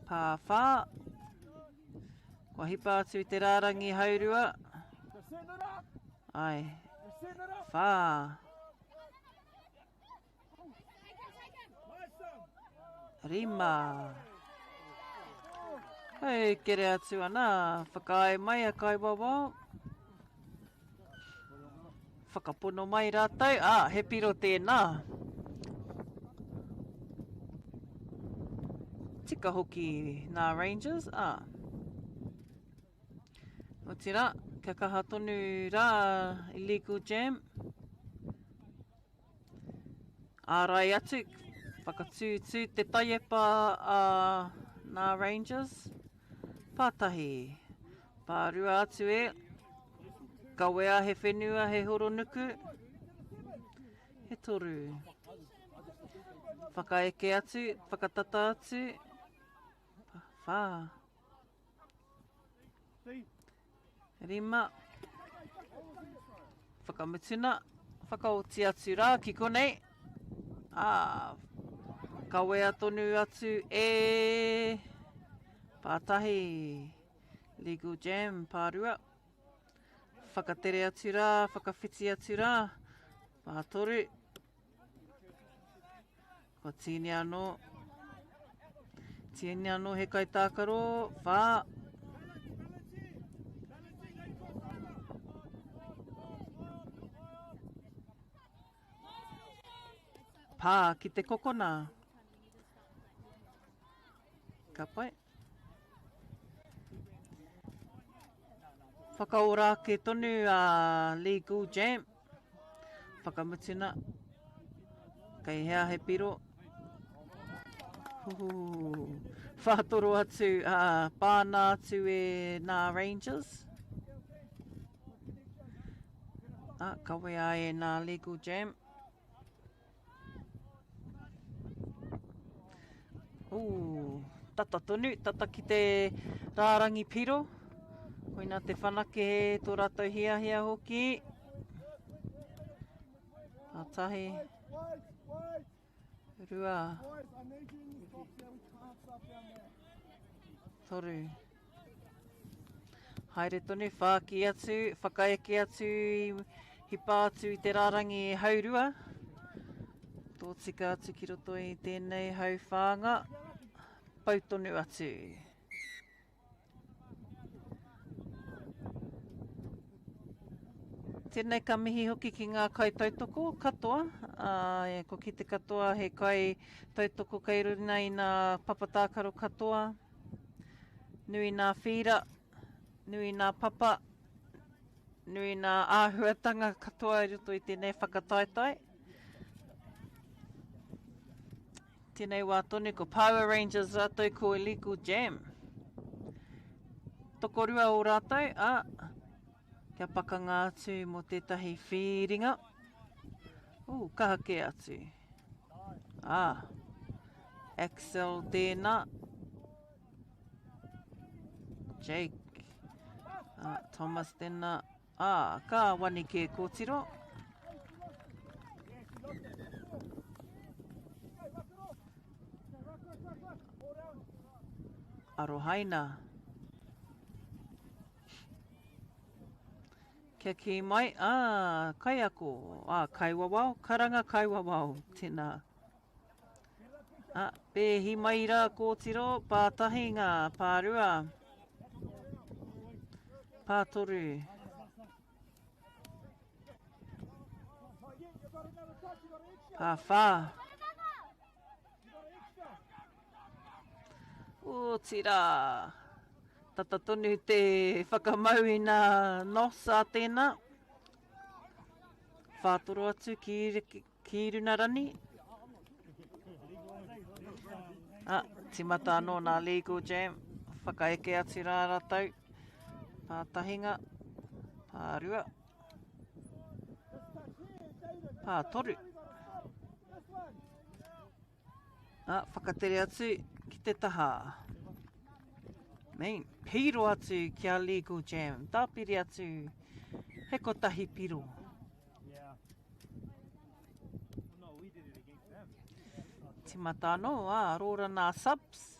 Pāwhā. Kua hipa atu i te rārangi haurua. Ai. Whā. Rima. Hei, kere atu ana, whakaae mai a Kaiwawao. Whakapono mai rātou, ā, he piro tēnā. Tika hoki nā Rangers, ā. Otirā, kia kaha tonu rā Illegal Jam. Ārai atu, whakatūtū te taiepa a nā Rangers. Pātahi, pārua atu e, kawea he whenua he horonuku, he toru. Whakaeke atu, whakatata atu, whā. Rima. Whakamutuna. Whakaoti atu rā ki konei. Ā, kawea tonu atu e Pātahi. Legal Jam, Pārua. Whakatere atu rā, whakawhiti atu rā. Pātoru. Kua tīni anō. Tīni anō he kaitākaro. Whā. Pā ki te kokona. Ka pai. Whakaora ake tonu a Legal Jam. Whakamutuna. Kei hea he piro. Huhu. Whātoro atu, uh, pāna atu e nā Rangers. Ah, kawea e nā Legal Jam. Ooh, tata tonu, tata ki te rārangi piro. Koina te whanake tō rātou hiahia hoki. Atahi. Rua. Toru. Haere tonu, whāki atu, whakaeke atu, hipa atu i te rārangi haurua. Tōtika atu ki roto i tēnei hauwhānga, pau tonu atu. Tēnei ka mihi hoki ki ngā kaitautoko katoa. Ā, ko ki te katoa he kai tautoko kei runa i nā papa tākaro katoa. Nui nā whīra, nui nā papa. Nui nā āhuatanga katoa i roto i tēnei whakataetae. Tēnei wā tonu ko Power Rangers rātou ko Illegal Jam. Tokorua o rātou, ā, kia pakanga atu mō tētahi whiringa. Ū, kaha kē atu. Ā, Axel tēnā. Jake. Ā, Thomas tēnā. Ā, ka wani kē kōtiro. Arohaina. Kia kī mai, ā, kaiako, ā, kaiwawao, karanga kaiwawao, tēnā. Ā, pēhi mai rā kōtiro, pātahi ngā, pārua, pātoru. Pāwhā. Otirā, tata tonu te whakamau i nā nos a tēnā. Whātoro atu ki, ki runa rani. Ah, timata anō nā Legal Jam. Whakaeke atu rā ratou. Pātahinga. Pārua. Pātoru. Ah, whakatere atu ki te taha. Main, piro atu ki a Legal Jam. Tāpiri atu he kotahi piro. Timata anō, ā, rōra nā subs.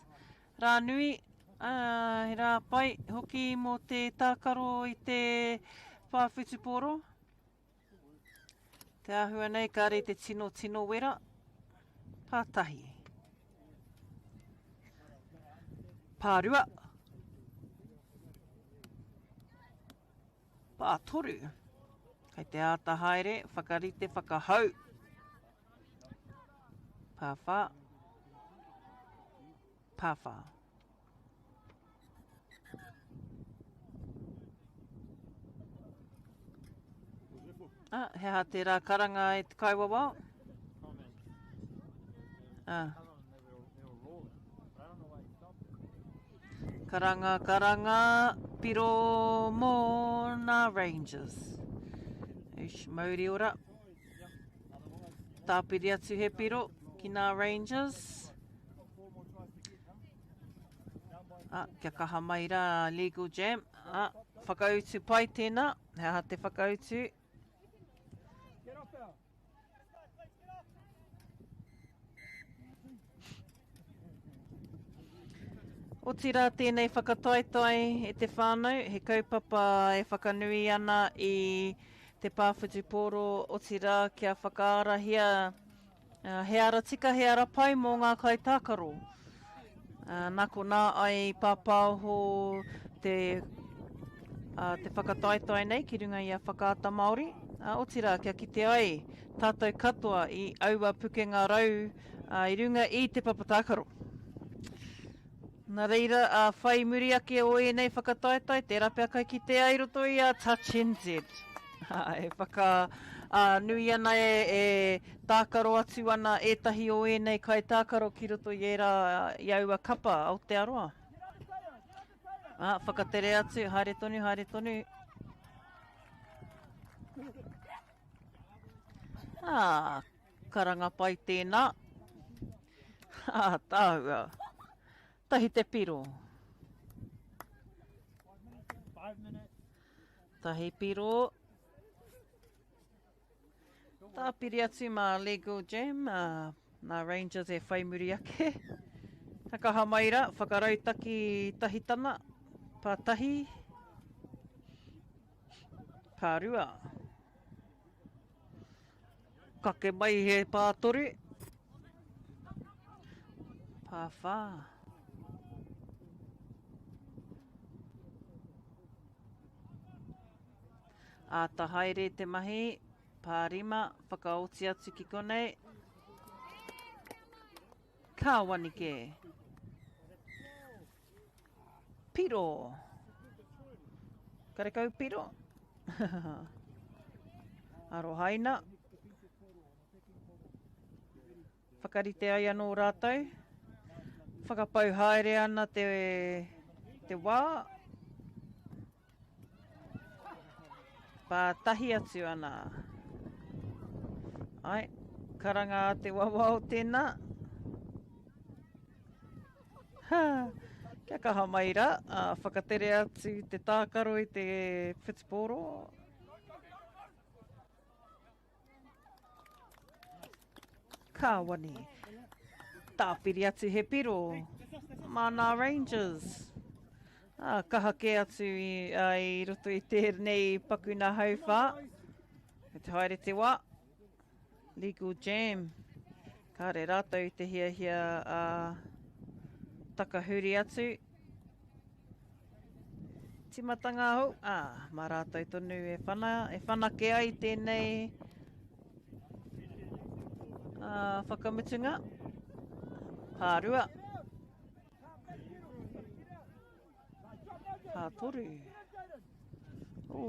Rā nui, ā, he rā pai hoki mō te tākaro i te pā whutupōro. Te āhua nei, kāre te tino tino wera. Pātahi. Pārua. Pātoru. Kei te āta haere, whakarite, whakahau. Pāwhā. Pāwhā. Ah, he aha tērā karanga e te kaiwawao? Ah. Karanga, karanga, piro mō nā Rangers. Eish, mauri ora. Tāpiri atu he piro ki nā Rangers. Ah, kia kaha mai rā Legal Jam. Ah, whakautu pai tēnā. He aha te whakautu? Otirā tēnei whakataetae e te whānau, he kaupapa e whakanui ana i te pā whutupōro, otirā kia whakaarahia he ara tika, he ara pai mō ngā kaitākaro. Nā konā ai pāpāoho te, te whakataetae nei ki runga i a Whakaata Māori, otirā kia kite ai tātou katoa i aua pukenga rau i runga i te papa tākaro. Nā reira, whai muri ake o ēnei whakataetae, tērā pea kai kitea i roto i a Touch NZ. E whakanui ana e tākaro atu ana ētahi o ēnei kaitākaro ki roto i ērā, i aua kapa Aotearoa. Ā, whakatere atu, haere tonu, haere tonu. Ā, karanga pai tēnā. Ā, tāua. Tahi te piro. Tahi piro. Tāpiri atu mā Legal Jam, nā Rangers e whai muri ake. Ka kaha mai rā, whakarautaki tahitana, pātahi, pārua. Kake mai he pātoru. Pāwhā. Āta haere te mahi. Pārima, whakaoti atu ki konei. Ka wanike. Piro. Karekau piro. Arohaina. Whakarite ai anō rātou. Whakapau haere ana te, te wā. Pātahi atu ana. Ai, karanga a te wawao tēnā. Ha, kia kaha mai rā, a, whakatere atu te tākaro i te whutupōro. Kāwani. Tāpiri atu he piro mā nā Rangers. Ā, kaha kē atu i, ā, i roto i tēnei pakuna hauwhā. Me te haere te wā. Legal Jam. Kāre rātou i te hiahia ā, takahuri atu. Timatanga hou, ā, mā rātou tonu e whana, e whanake ai tēnei ā, whakamutunga. Pārua. Pātoru. Ū,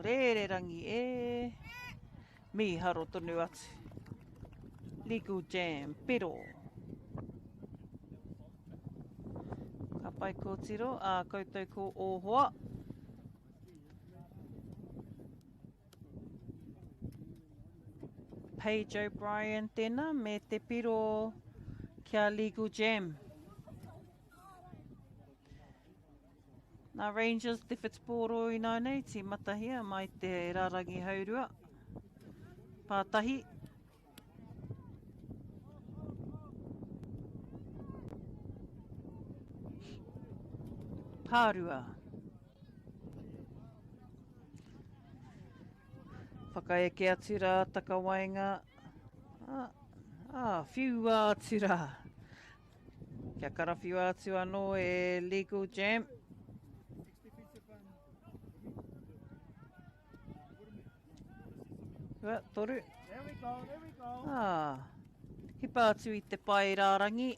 rērerangi e. Mīharo tonu atu. Legal Jam, Pero. Ka pai kōtiro, ā koutou ko ō hoa. Paige O'Brien tēnā me te piro kia Legal Jam. Nā Rangers te whutupōro ināianei, tīmatahia mai te rārangi haurua. Pātahi. Pārua. Whakaeke atu rā takawaenga. Ah, ah, whiua atu rā. Kia karawhiua atu anō e Legal Jam. Rua, toru. Ah, hipa atu i te pae rārangi.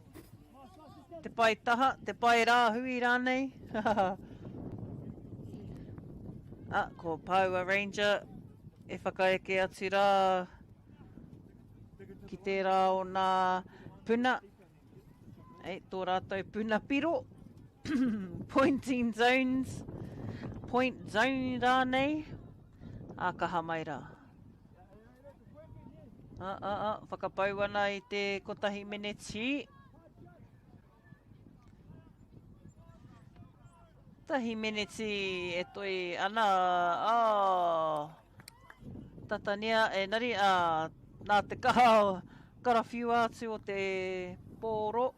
Te pae taha, te pae rāhui rānei. ah, ko Power Ranger e whakaeke atu rā ki tērā o nā puna, ei, tō rātou puna piro, pointing zones, point zone rānei, ā, kaha mai rā. Ā, ā, ā, whakapau ana i te kotahi meneti. Tahi meneti e toi ana, oh, tatania, engari, ah, nā te kaha karawhiua atu o te pōro.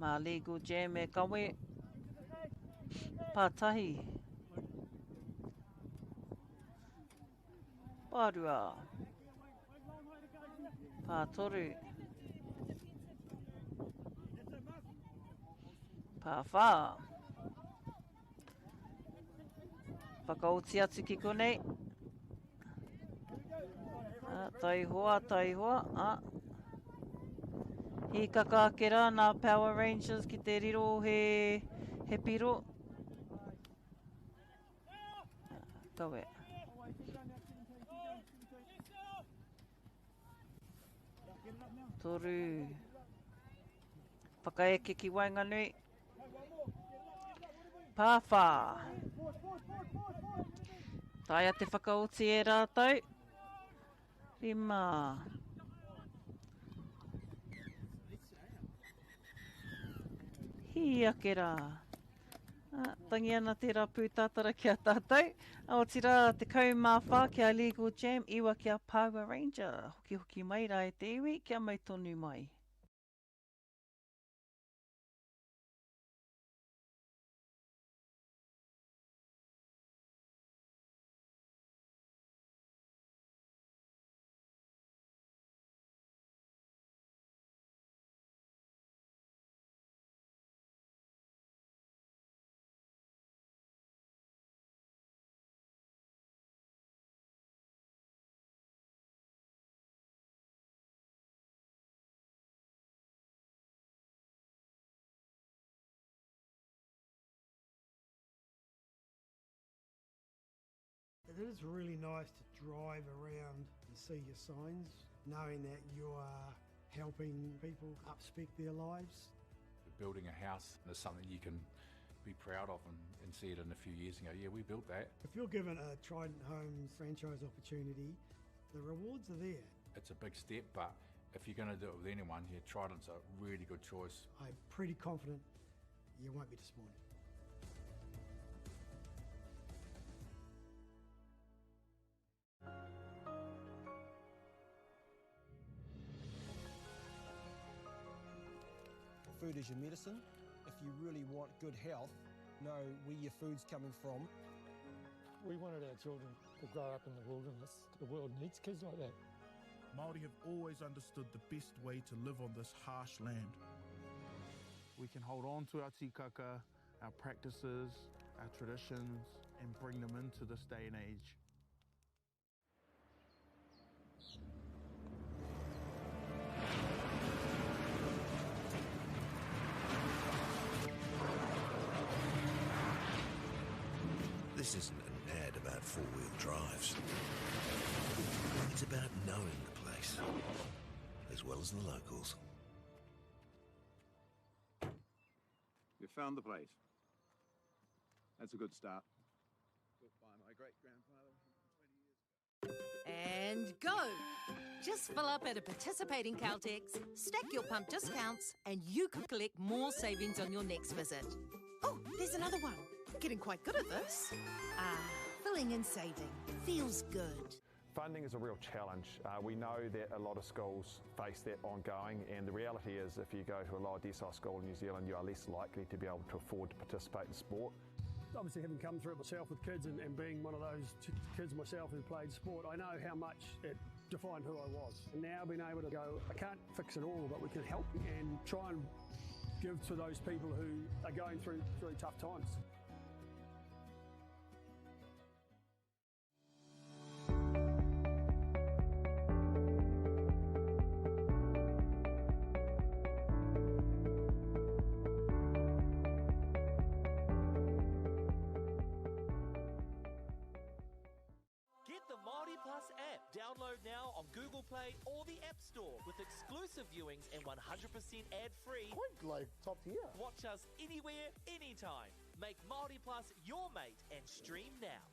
Mā Legal Jam e kawe. Pātahi. Pārua. Pātoru. Pāwhā. Whakaoti atu ki konei. Ah, taihoa, taihoa. Ah. Hīkaka ake rā nā Power Rangers ki te riro he, he piro. Kawe. Toru. Whakaeke ki waenganui. Pāwhā. Taea te whakaoti e rātou. 5. Hī ake rā. Ah, tangi ana tērā pūtātara ki a tātou. Otirā, 14 ki a Legal Jam, 9 ki a Power Ranger. Hokihoki mai rā e te iwi, kia mau tonu mai. It is really nice to drive around and see your signs, knowing that you are helping people upspec their lives. Building a house is something you can be proud of and, and see it in a few years and go, yeah, we built that. If you're given a Trident Homes franchise opportunity, the rewards are there. It's a big step, but if you're going to do it with anyone, yeah, Trident's a really good choice. I'm pretty confident you won't be disappointed. Food is your medicine. If you really want good health, know where your food's coming from. We wanted our children to grow up in the wilderness. The world needs kids like that. Māori have always understood the best way to live on this harsh land. We can hold on to our tikaka, our practices, our traditions, and bring them into this day and age. This isn't an ad about four wheel drives. It's about knowing the place, as well as the locals. You found the place. That's a good start. Built by my great grandfather 20 years ago. And go! Just fill up at a participating Caltex, stack your pump discounts, and you could collect more savings on your next visit. Oh, there's another one. I'm getting quite good at this. Ah, filling and saving. Feels good. Funding is a real challenge. Uh, we know that a lot of schools face that ongoing, and the reality is if you go to a lower decile school in New Zealand, you are less likely to be able to afford to participate in sport. Obviously, having come through it myself with kids and, and being one of those kids myself who played sport, I know how much it defined who I was. And now being able to go, I can't fix it all, but we can help and try and give to those people who are going through, through tough times. Get the Māori Plus app. Download now on Google Play or the App Store with exclusive viewings and 100% ad-free. Quite like top tier. Watch us anywhere, anytime. Make Māori Plus your mate and stream now.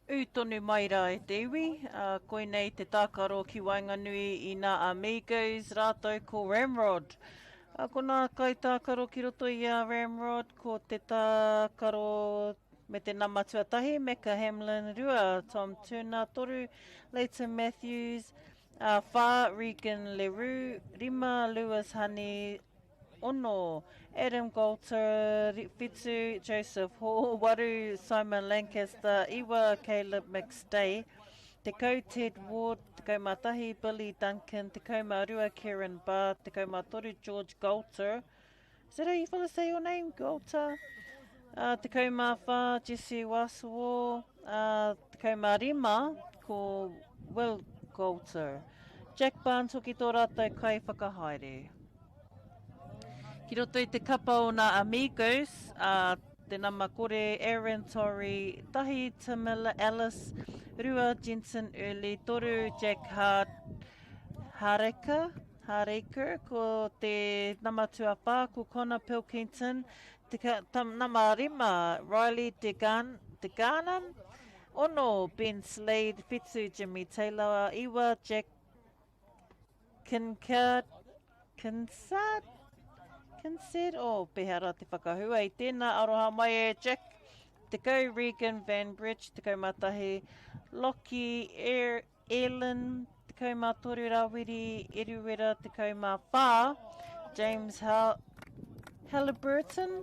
Ū tonu mai rā e te iwi, ā, koinei te tākaro ki waenganui i nā Amigos rātou ko Ramrod. Ā, ko nā kaitākaro ki roto i a Ramrod ko te tākaro me te nama tuatahi, Mecca Hamlin, 2, Tom Turner, 3, Leighton Matthews, ā, 4, Regan Le Roux, 5, Lewis Honey, 6, Adam Goulter, 7, Joseph Hall, 8, Simon Lancaster, 9, Caleb McStay, 10, Ted Ward, 11, Billy Duncan, 12, Kieran Barr, 13, George Goulter. Is that how you fellas say your name? Goulter? Uh, 14, Jesse Wasawo, uh, 15, ko Will Goulter. Jack Barnes hoki tō rātou kaiwhakahaere. Ki roto i te kapa o nā Amigos, a te nama kore, Aaron Torrey, tahi Tamilla Ellis, rua Jensen Early, toru Jack Hard, Hareka, Hardacre, ko te nama tuawhā, ko Connor Pilkington, te ka, tam, nama rima, Riley Degan, Deganan, ono, Ben Slade, whitu, Jimmy Taylor, iwa, Jack Kinkard, Kinsard, Kinsed, oh, pehea rā te whakahua i tēnā, aroha mai e Jack, 10 Regan Van Bridge, 11 Lockie Air, Ellen, 13 Rawiri Eruera, 14 James Hal Halliburton,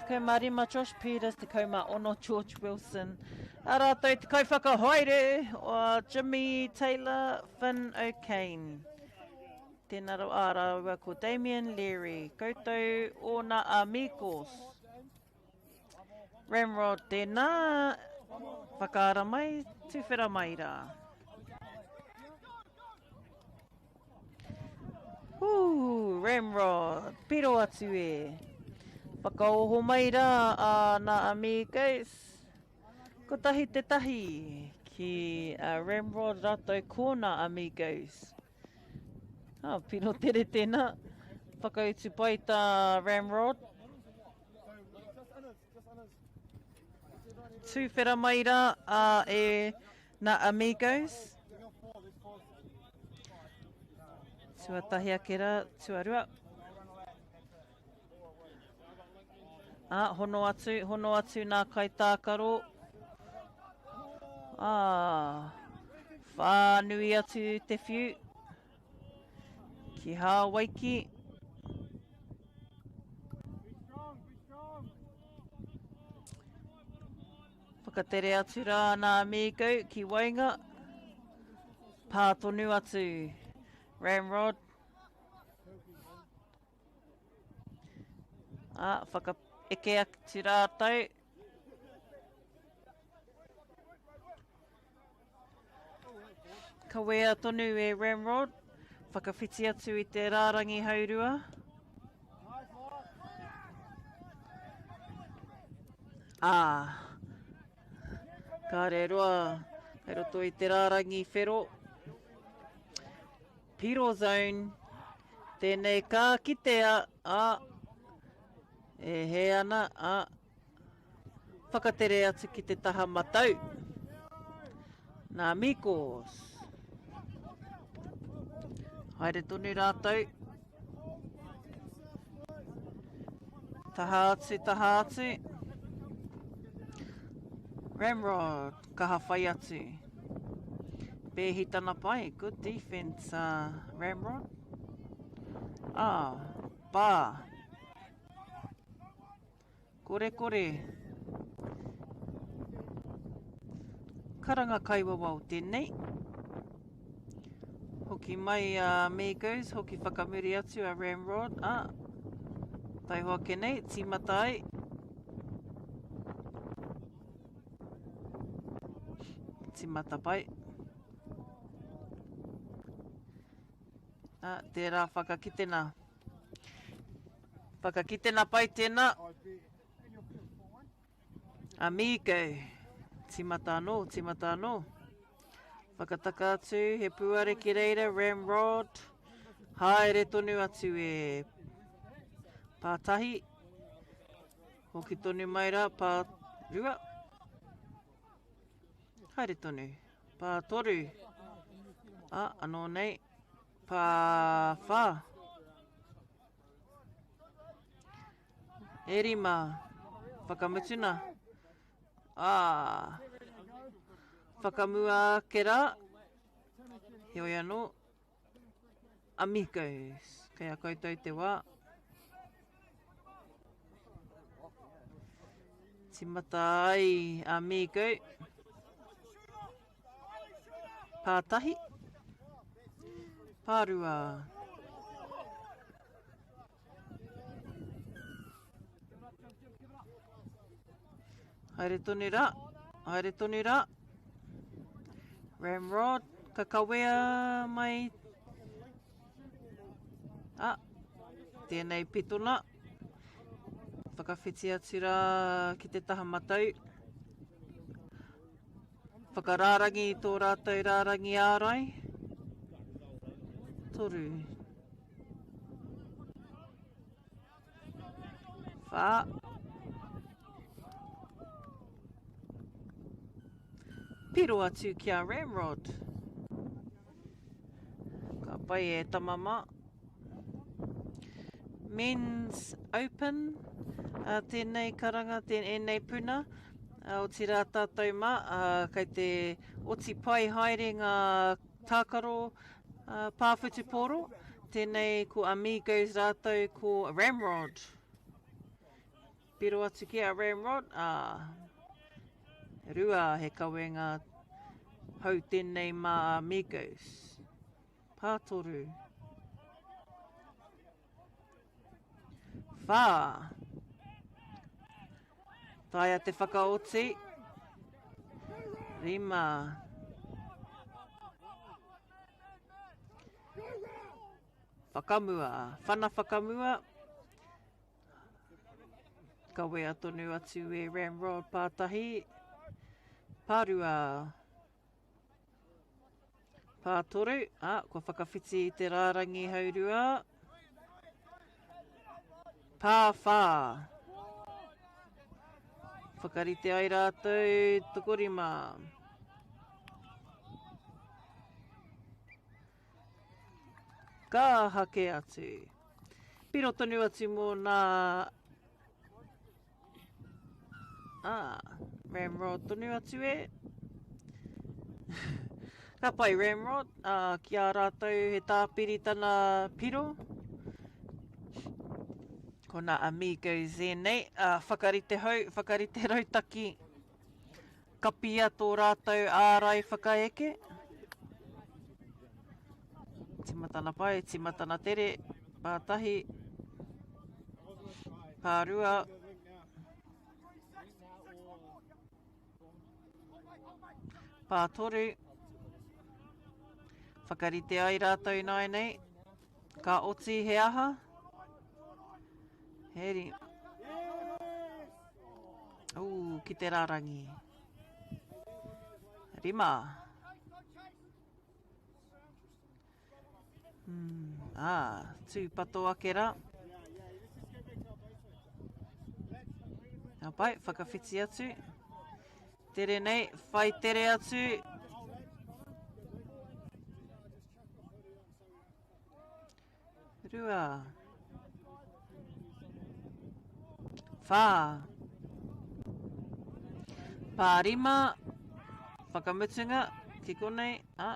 15 Josh Peters, 16 George Wilson. A rātou te kaiwhakahaere, o Jimmy Taylor, Finn O'Kane. Tēnā rawa a rāua ko Damien Leary. Koutou ōna amigos. Ramrod tēnā, whakaara mai, tuwhera mai rā. Hū, Ramrod, piro atu e. Whakaoho mai rā a nā amigos. Kotahi te tahi ki a Ramrod rātou ko nā amigos. Ah, piro tere tēnā. Whakautu pai tā Ramrod. Tūwhera mai rā a e nā Amigos. Tuatahi ake rā, tuarua. Ā, hono atu, hono atu nā kaitākaro. Ā, whānui atu te whiu. Ki Hāwaiki. Whakatere atu rā nā Amigo ki waenga. Pā tonu atu. Ramrod. Ā, whakaeke atu rātou. Kawea tonu e Ramrod. Whakawhiti atu i te rārangi haurua. Ā, kāre roa kei roto i te rārangi whero. Piro zone. Tēnei ka kitea, ā, e hē ana, ā, Whakatere atu ki te taha matau. Nā Mikos. Haere tonu rātou. Taha atu, taha atu. Ramrod, kaha whai atu. Pēhi tana pai, good defense, uh, Ramrod. Ah, pā. Korekore. Karanga kaiwawao tēnei. Hoki mai a Amigos, hoki whakamuri atu a Ramrod. Ah, taihoa ake nei, tīmata ai. Tīmata pai. Ah, tērā whakakitena. Whakakitena pai tēnā. Amigo. Tīmata anō, tīmata anō. Whakataka atu, he pūare ki reira, Ramrod. Haere tonu atu e pātahi. Hoki tonu mai rā, pārua. Haere tonu. Pātoru. Ah, anō nei. Pāwhā. E rima. Whakamutuna. Ah. Whakamua ake rā. Heoi anō. Amigos. Kei a koutou te wā. Timata ai Amigo. Pātahi. Pārua. Haere tonu rā, haere tonu rā. Ramrod, ka kawea mai. Ah, tēnei pitona. Whakawhiti atu rā ki te taha matau. Whakarārangi i tō rātou rārangi ārai. Toru. Whā. Piro atu ki a Ramrod. Ka pai e tama mā. Men's Open, uh, tēnei karanga, tēnei puna. Uh, otirā tātou mā, uh, kei te oti pai haere ngā tākaro uh, pā whutupōro. Tēnei ko Amigos rātou ko Ramrod. Piro atu ki a Ramrod, ā, rua he kawenga hou tēnei mā Amigos. Pātoru. Whā. Taea te whakaoti. Rima. Whakamua. Whana whakamua. Kawea tonu atu e Ramrod pātahi. Pārua. Pātoru. Ah, kua whakawhiti i te rārangi haurua. Pāwhā. Whakarite ai rātou tokorima. Ka hake atu. Piro tonu atu mō nā... Ah, Ramrod tonu atu e. Ka pai Ramrod, ah, ki a rātou he tāpiri tana piro. Ko nā Amigos ēnei, ah, whakarite hou, whakarite rautaki. Kapia tō rātou ārai whakaeke. Timatana pai, timatana tere, pātahi, pārua. Pātoru. Whakarite ai rātou ināianei. Ka oti he aha? He ri. Ū, ki te rārangi. Rima. Mm, ā, tūpato ake rā. Ka pai, whakawhiti atu. Tere nei, whai tere atu. Rua. Whā. Pārima. Whakamutunga. Ki konei. A.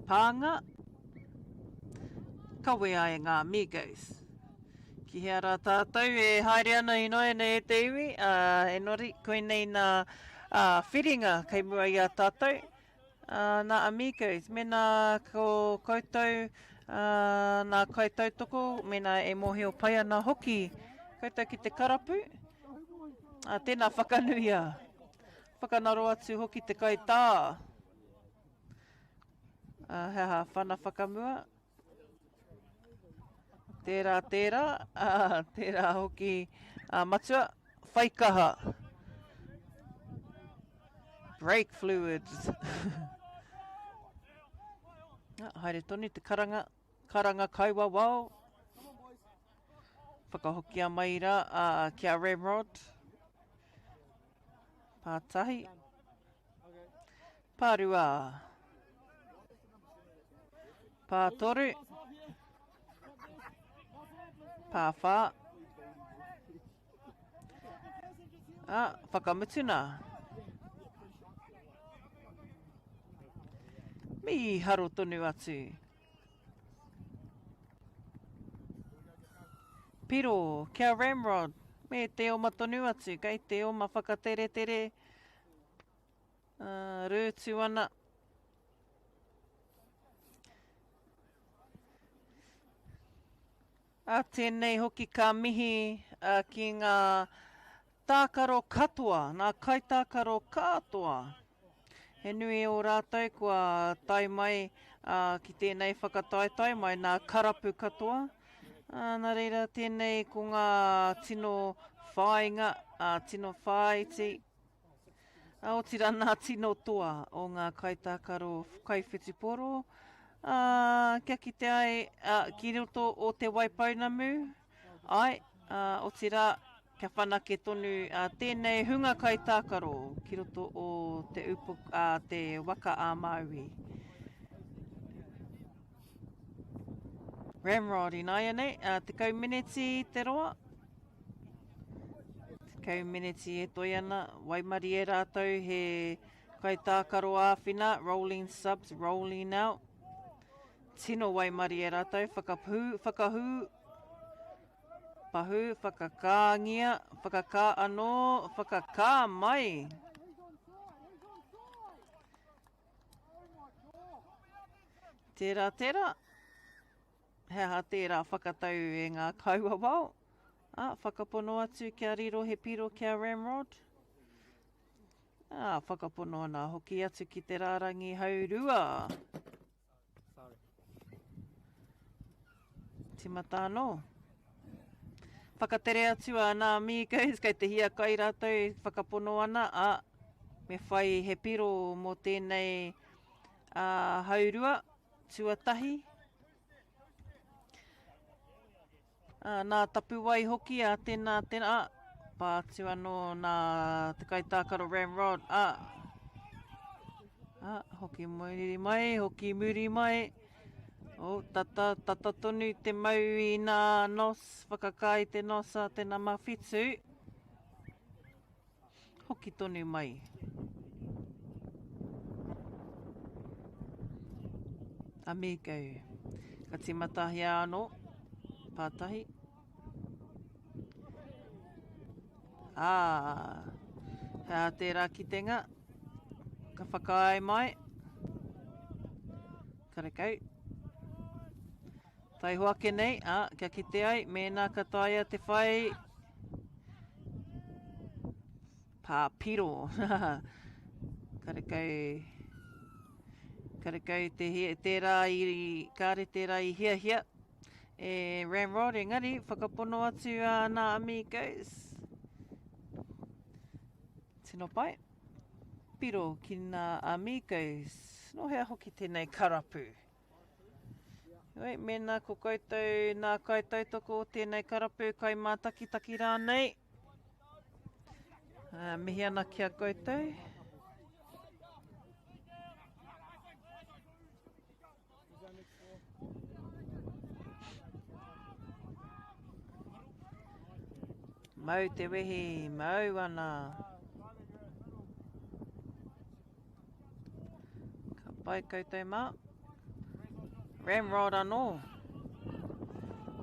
Pānga. Kawea e ngā Amigos. Ki hea rā tātou e haere ana ināianei e te iwi, ā, engari koinei nā whiringa kei mua i a tātou, ā, nā Amigos. Mēnā ko koutou ā, nā kaitautoko, mēnā e mōhio pai ana hoki koutou ki te karapu, ā, tēnā whakanuia. Whakanaro atu hoki te kaitā. Ā, he aha, whana whakamua. Tērā, tērā, ā, tērā hoki a Matua, whai kaha. Brake fluids. ah, haere tonu te karanga, karanga kaiwawao. Whakahokia mai rā a, ki a Ramrod. Pātahi. Pārua. Pātoru. Pāwhā. Ā, whakamutuna. Mīharo tonu atu. Piro, kia Ramrod, me te oma tonu atu, kei te oma whakateretere, uh, rūtu ana. Ā, tēnei hoki ka mihi ki ngā tākaro katoa, ngā kaitākaro katoa. He nui o rātou kua tae mai ki tēnei whakataetae mai nā karapu katoa. Nā reira tēnei ko ngā tino whāinga, tino whāiti, Otirā nā tino toa o ngā kaitākaro kaiwhutupōro, ā, kia kite ai ki roto o Te Waipounamu, āe, ā, otirā, kia whanake tonu tēnei hunga kaitākaro ki roto o te upoko, ā, te waka a Māui. Ramrod ināianei, ā, 10 meneti te roa. 10 meneti e toe ana, waimarie rātou he kaitākaro āwhina, rolling subs, rolling out. Tino waimarie rātou, whakapū, whakahū, pahū, whakakāngia, whakakā anō, whakakā mai. Tērā, tērā. He aha tērā whakatau e ngā kaiwawao? Ā, whakapono atu kia riro he piro ki a Ramrod. Ā, whakapono ana hoki atu ki te rārangi haurua. Timata anō. Whakatere atu a nā Amigos, kei te hiakai rātou e whakapono ana, ā, me whai he piro mō tēnei ā, haurua. Tuatahi, ā, nā Tapuwae hoki a tēnā, tēnā, ā, pā atu anō nā te kaitākaro Ramrod, ā, ā, hoki muri mai, hoki muri mai, oh, tata, tata tonu te mau i nā nos, whakakā i te nos a te nama whitu. Hoki tonu mai. Amigo. Ka tīmatahia anō. Pātahi. Ā, he aha tērā kitenga? Ka whakaae mai. Karekau. Taiho ake nei, ā, kia kite ai, mēnā ka taea te whai pā piro. Karekau, karekau te, tērā i, kāre tērā i hiahia e Ramrod, engari whakapono atu a nā Amigos. Tino pai. Piro ki nā Amigos. Nō hea hoki tēnei karapu? Heoi, mēnā ko koutou nā kaitautoko o tēnei karapu, kaimātakitaki rānei, uh, mihi ana ki a koutou. Mau te wehi, mau ana. Ka pai koutou mā. Ramrod anō.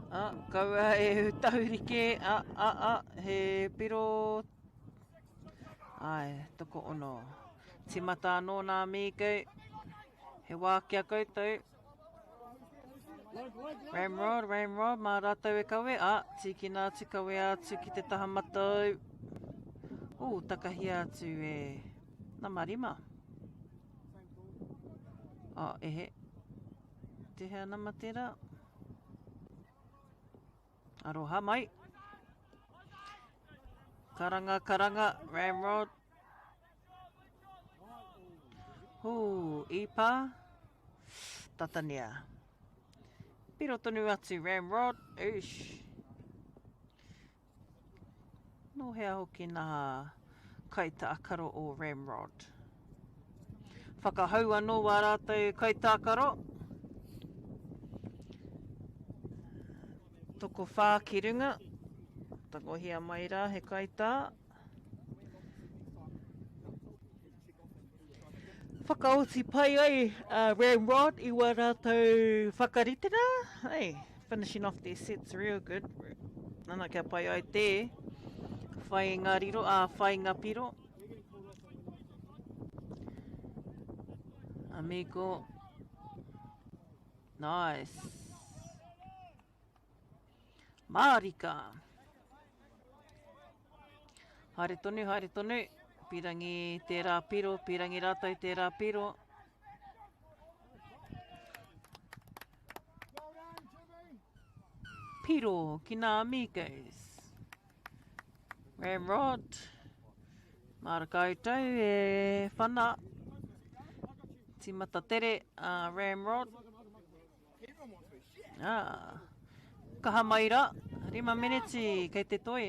Ah, kaua e tahuri kē. Ah, ah, ah, he piro. Ai, toko ono. Timata anō nā Mīkau. He wā ki a koutou. Ramrod, Ramrod, mā rātou e kawe. Ah, tīkina atu, kawea atu ki te taha matau. Ū, takahia atu e nama rima. Oh, e he. Te hea nama tērā? Aroha mai. Karanga, karanga, Ramrod. Hū, i pā. Tatania. Piro tonu atu, Ramrod. Oosh. Nō hea hoki nā. Kaitākaro o Ramrod. Whakahau anō wā rātou kaitākaro. Tokowhā ki runga. Tangohia mai rā he kaitā. Whakaoti pai ai a Ramrod i wā rātou whakaritenga. Hey, finishing off their sets real good. Nana kia pai ai te whai ngā riro, ā, whai ngā piro. Amigo. Nice. Mārika. Haere tonu, haere tonu. Pirangi tērā piro, pirangi rātou tērā piro. Piro ki nā amigos. Ramrod. Māra koutou e whana. Timata tere a Ramrod. Ah. Kaha mai ra. Rima meneti kei te toi.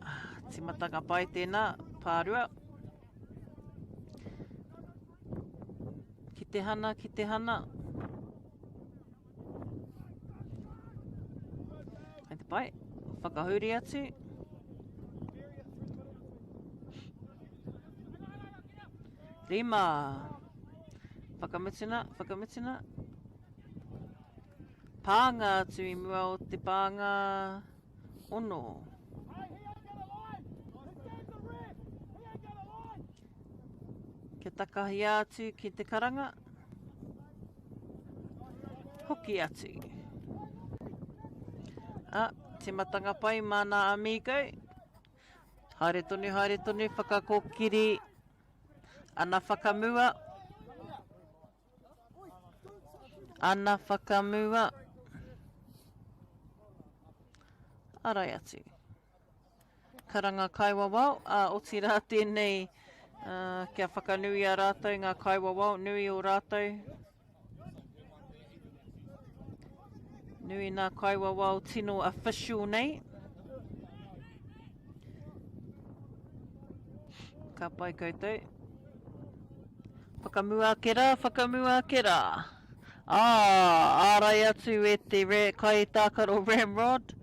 Ah, timatanga pai tēnā. Pārua. Ki te hana, ki te hana. Kai te pai. Whakahuri atu. Rima. Whakamutuna, whakamutuna. Pānga atu i mua o te pānga ono. Kia takahia atu ki te karanga. Hoki atu. A, timatanga pai mā nā Amigo. Haere tonu, haere tonu, whakakōkiri ana whakamua. Ana whakamua. Arai atu. Karanga kaiwawao, ā, otirā tēnei, ā, kia whakanuia rātou ngā kaiwawao, nui o rātou. Nui nā kaiwawao tino official nei. Ka pai koutou. Whakamua ake rā, whakamua ake rā. Ā, ārai atu e te kaitākaro Ramrod.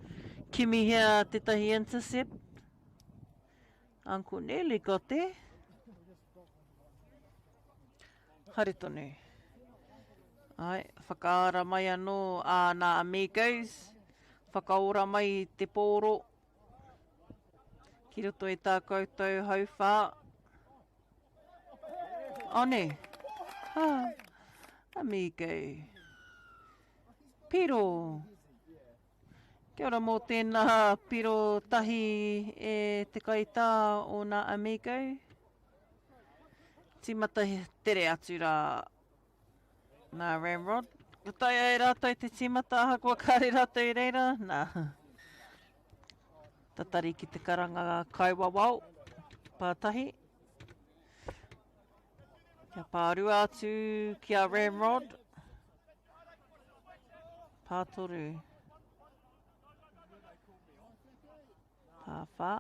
Kimihia tētahi intercept. Uncle nearly got there. Haere tonu. Ai, whakaara mai anō ā nā Amigos. Whakaora mai te pōro. Ki roto i tā koutou hauwhā. One. Ha. Amigo. Piro. Kia ora mō tēnā piro tahi e te kaitā o nā Amigo. Tīmata tere atu rā nā Ramrod. Ka taea e rātou te tīmata ahakoa kāre rātou i reira. Nā. Tatari ki te karanga kaiwawao. Pātahi. Kia pārua atu ki a Ramrod. Pātoru. Pāwhā.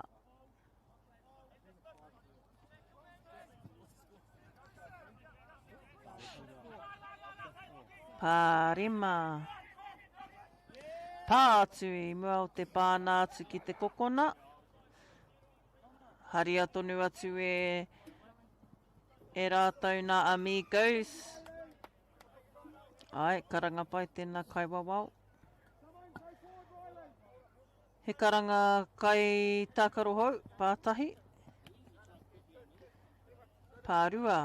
Pārima. Pā atu i mua o te pāna atu ki te kokona. Haria tonu atu e, e rātou nā Amigos. Ai, karanga pai tēnā kaiwawao. He karanga kai tākaro hou, pātahi. Pārua.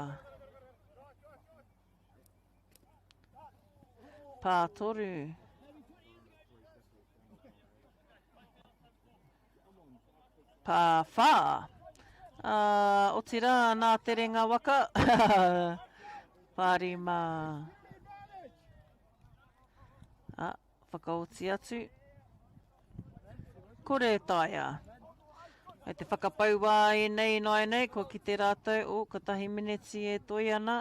Pātoru. Pāwhā. Ā, otirā, nā te renga waka. Pārima. Ā, whakaoti atu. Kore e taea. Hei te whakapau wā ēnei ināianei, kua kite rātou, oh, kotahi mineti e toe ana.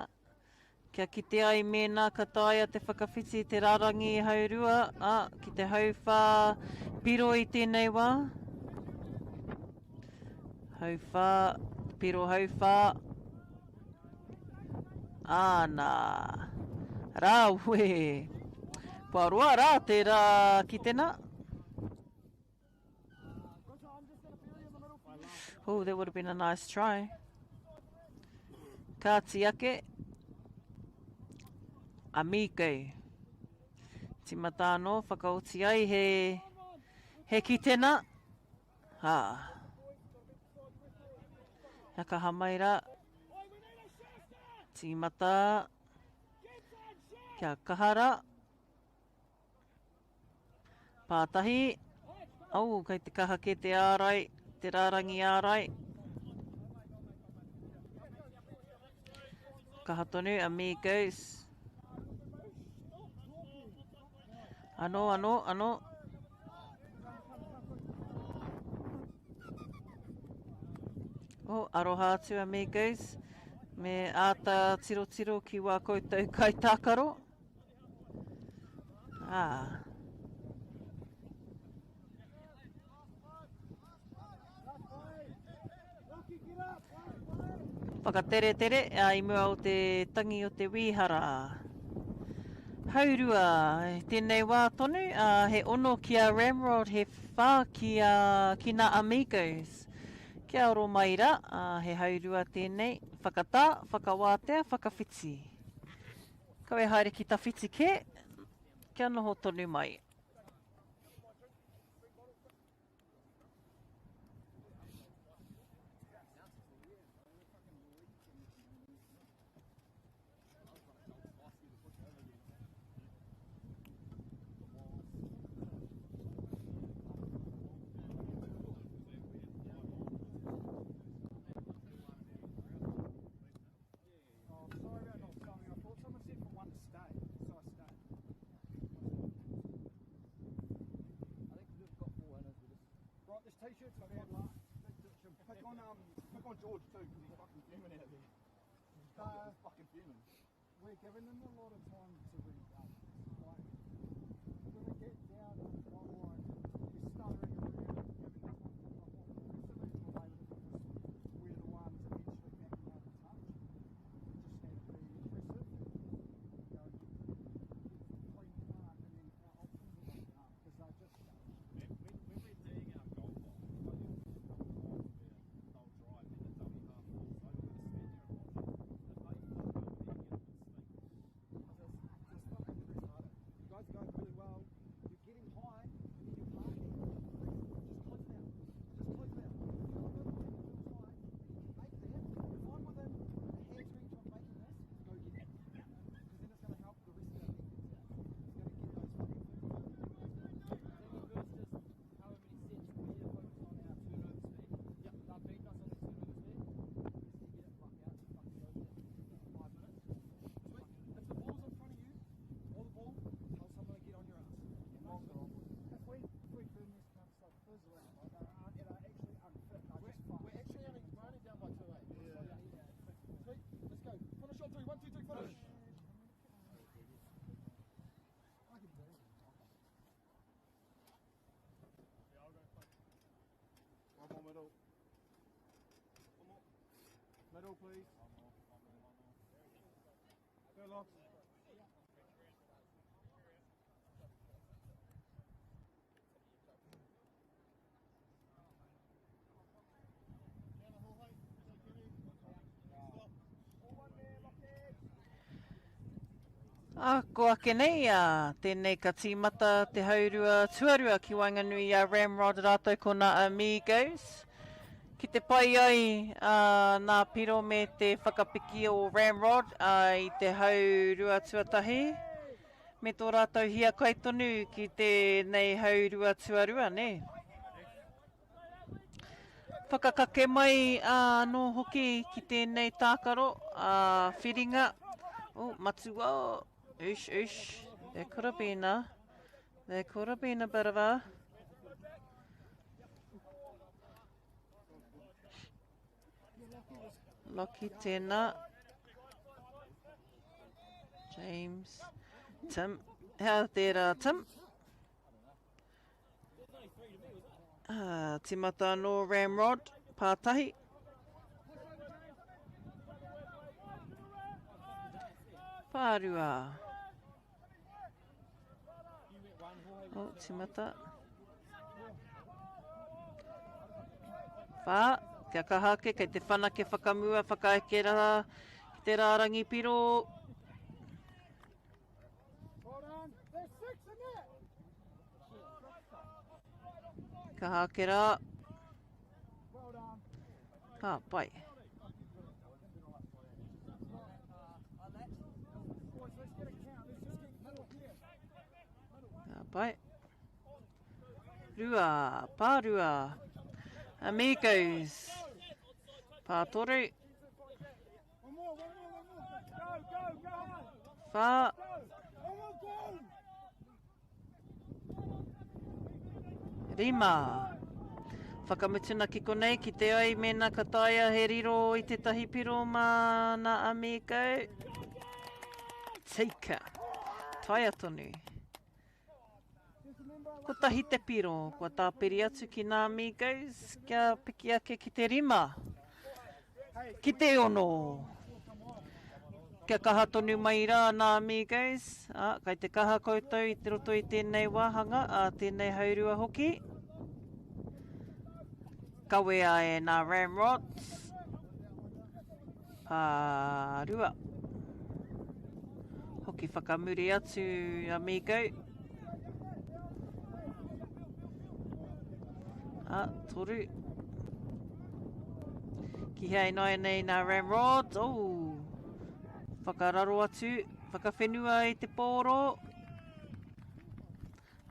Kia kite ai mēnā ka taea te whakawhiti te rārangi haurua, ā, ki te hauwhā piro i tēnei wā. Hauwhā, piro hauwhā. Āna. Rāwe! Kua roa rā tērā kitena. Oh, that would have been a nice try. Kāti ake. Amiko. Timata anō, whakaoti ai he, he kitena. Ha. Kia kaha mai rā. Tīmata. Kia kaha rā. Pātahi. Oh, kei te kaha kē te ārai, te rārangi ārai. Kaha tonu, Amigos. Anō, anō, anō. Oh, aroha atu, Amigos. Me āta tirotiro ki wā koutou kaitākaro. Ah. Whakateretere i mua o te tangi o te wīhara. Haurua, tēnei wā tonu, he ono ki a Ramrod, he whā ki, a, ki nā Amigos. Kia oro mai rā, he haurua tēnei, whakatā, whakawātea, whakawhiti. Kau e haere ki tawhiti kē, kia noho tonu mai. We're giving them a lot of time to rebalance. Like, when we get down to the goal line, we're stuttering around, giving this one to drop off. We're losing away with it because we're the ones eventually backing out of touch. We just need to be aggressive and go and get, get clean command, and then our options will open up because they're just. When, when, when we're seeing our goal line, like there's a couple of times where they'll drive and the dummy half falls over, we just stand there and watch it. If they fall over there, get a good sneak. Just, just fucking press harder. You guys are going really well. You're getting high, and then you're parking. Press, just close it out. Just close it out. If you've got a bit more that feels high, and you can make that, if I'm within a hand's reach of making this, go get it. Because then it's going to help the rest of our defense out. It's going to get those fucking 50 I think the first just however many sets we have focused on our turnover speed. Yep. They've beaten us on their turnover speed. We just need to get it fuck out and fucking go for that 5 minutes. Sweet. If the ball's in front of you, or the ball, tell someone to get on your ass. And long it onward. If we, if we burn these cunts like fizzle out, like they aren't, and are actually unfit, they're We're, just fucked. we're actually only, we're only down by 2 eh? Yeah. Sweet. Let's go. Finish on 3. 1, 2, 3, finish. I can do it. One more middle. One more. Middle, please. Go, Locks. Ā, ko ake nei, ā, tēnei ka tīmata te haurua tuarua ki waenganui i a Ramrod rātou ko nā Amigos. Ki te pai ai ā, nā Piro me te whakapiki o Ramrod ā, i te haurua tuatahi, me tō rātou hiakai tonu ki tēnei haurua tuarua, nē? Whakakake mai anō hoki ki tēnei tākaro, a Whiringa. Oh, matua. Ush, ush. There could have been a, there could have been a bit of a... Lockie tēnā. James, Tim, hea tērā Tim? Ah, timata anō Ramrod, pātahi. Pārua. Oh, timata. Whā, kia kaha ake, kei te whanake whakamua, whakaeke rā ki te rārangi piro. Kaha ake rā. Ka pai. Ka pai. Rua, pārua. Amigos. Pātoru. Whā. Rima. Whakamutuna ki konei ki te ai mēnā ka taea he riro i tētahi piro mā nā Amigo. Tika. Taea tonu. Kotahi te piro kua tāpiri atu ki nā Amigos kia piki ake ki te rima. Ki te ono. Kia kaha tonu mai rā nā Amigos. Ā, kai te kaha koutou i te roto i tēnei wāhanga, ā, tēnei haurua hoki. Kawea e nā Ramrods. Pārua. Hoki whakamuri atu Amigo. A, toru. Ki hea ināianei nā Ramrod. Oh. Whakararo atu, whakawhenua i te pōro.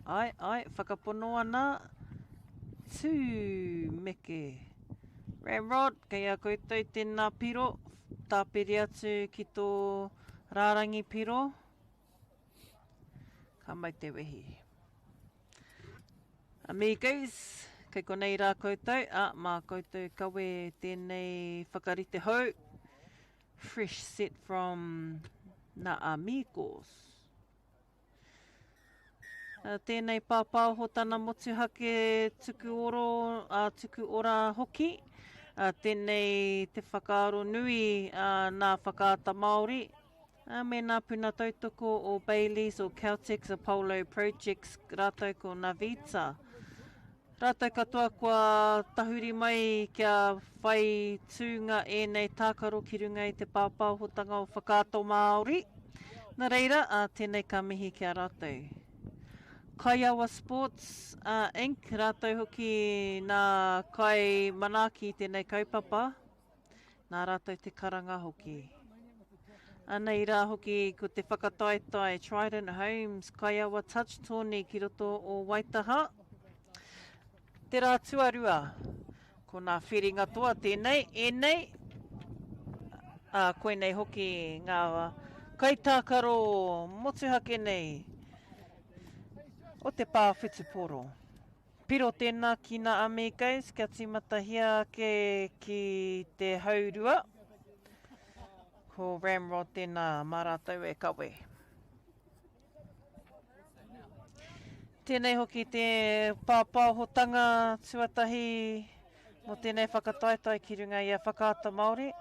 Ae, ae, whakapono ana. Tū, meke. Ramrod, kei a koutou tēnā piro. Tāpiri atu ki tō rārangi piro. Ka mau te wehi. Amigos, kei konei rā koutou, ā, mā koutou kawe tēnei whakarite hou. Fresh set from Na Amigos. Tēnei pāpāoho tana motuhake tuku oro, ā, tuku ora hoki. Tēnei te whakaaro nui nā Whakaata Māori, me nā puna tautoko o Bayleys, o Caltex, Apollo Projects rātou ko Navita. Rātou katoa kua tahuri mai kia whai tūnga ēnei tākaro ki runga i te pāpāhotanga o Whakaata Māori. Nā reira, ā, tēnei ka mihi ki a rātou. Kaiawa Sports Inc, rātou hoki nā kai manaaki i tēnei kaupapa. Nā rātou te karanga hoki. Anei rā hoki ko te whakataetae Trident Homes Kaiawa Touch Tourney ki roto o Waitaha. Te rā tuarua, ko nā whiringa toa tēnei, ēnei, ā, koinei hoki ngā kaitākaro motuhake nei o te pā whutupōro. Piro tēnā ki nā Amigos kia tīmatahia ake ki te haurua. Ko Ramrod tēnā mā rātou e kawe. Tēnei hoki te pāpāhotanga tuatahi mō tēnei whakataetae ki runga i a Whakaata Māori.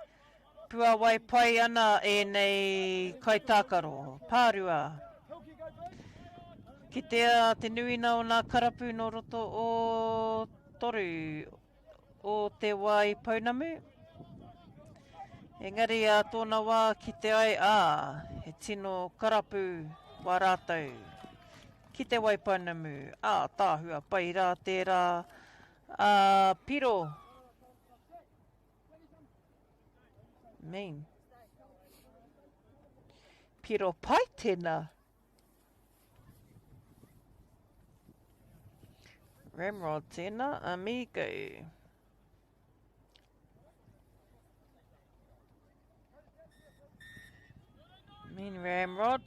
Puawai pai ana ēnei kaitākaro. Pārua. Kitea te nuina o nā karapu nō roto o Toru o Te Wai Pounamu. Engari ā tōna wā kite ai, ā, he tino karapu wā rātou ki Te Wai Pounamu. Ā, tāhua pai rā tērā, ā, piro. Mean. Piro pai tena. Ramrod tena, amigo. Mean Ramrod.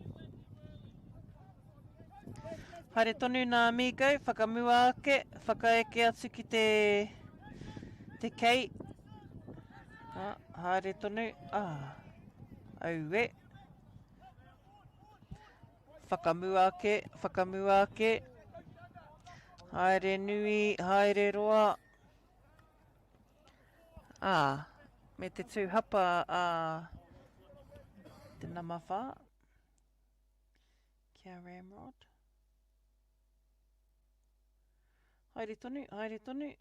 Haere tonu nā Amigo, whakamua ake, whakaeke atu ki te, te kei. Ah, haere tonu, ah, aue. Whakamua ake, whakamua ake. Haere nui, haere roa. Ā, me te tū hapa a te nama whā. Kia Ramrod. Haere tonu, haere tonu.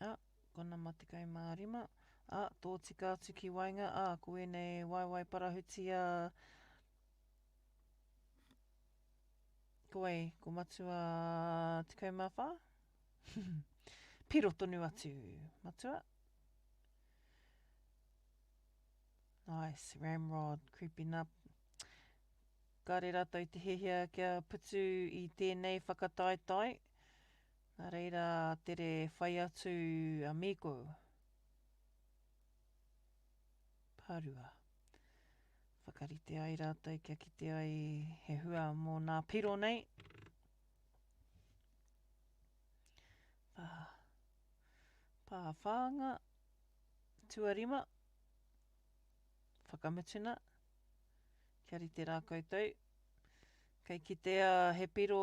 Ā, ko nama 15. Ā, tōtika atu ki waenga, ā, ko ēnei waewae parahuti a... Ko wai, ko matua 14? Piro tonu atu, matua. Nice, ramrod creeping up. Kāre rātou te hiahia kia putu i tēnei whakataetae. Nā reira tere whai atu a Miko. Parua. Whakarite ai rātou kia kite ai he hua mō nā piro nei. Pā, pā whānga, tuarima, whakamutuna. Kia rite rā koutou. Kei kitea he piro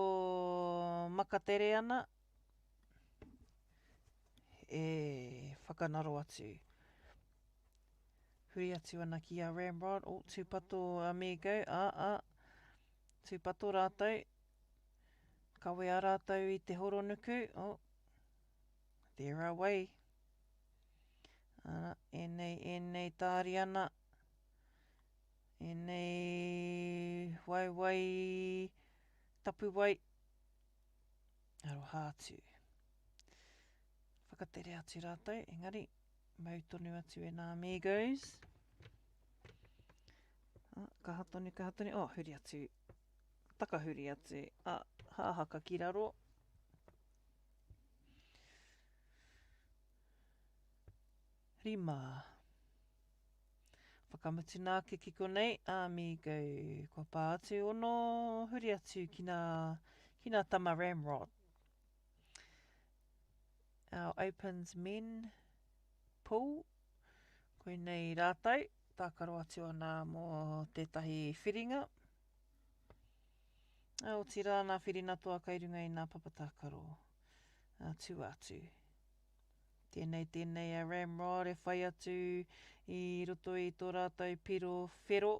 makatere ana e whakanaro atu. Huri atu ana ki a Ramrod, oh, tūpato Amigo, ā, ā, tūpato rātou. Kawea rātou i te horonuku, oh, they're away. Ana, ēnei, ēnei tāriana. Ēnei waewae tapuwae, aroha atu. Whakatere atu rātou, engari, mau tonu atu e nā amigos. Ah, kaha tonu, kaha tonu. Oh, huri atu. Takahuri atu. Ah, hāhaka ki raro. Rima. Whakamutuna ake ki konei, amigo. Kua pā atu ono, huri atu ki nā, ki nā tama Ramrod. Our opens men pool. Koinei rātou, tākaro atu ana mō tētahi whiringa. A, otirā nā whirina toa kai runga i nā papa tākaro. A, tū atu. Tēnei, tēnei a Ramrod e whai atu i roto i tō rātou piro whero.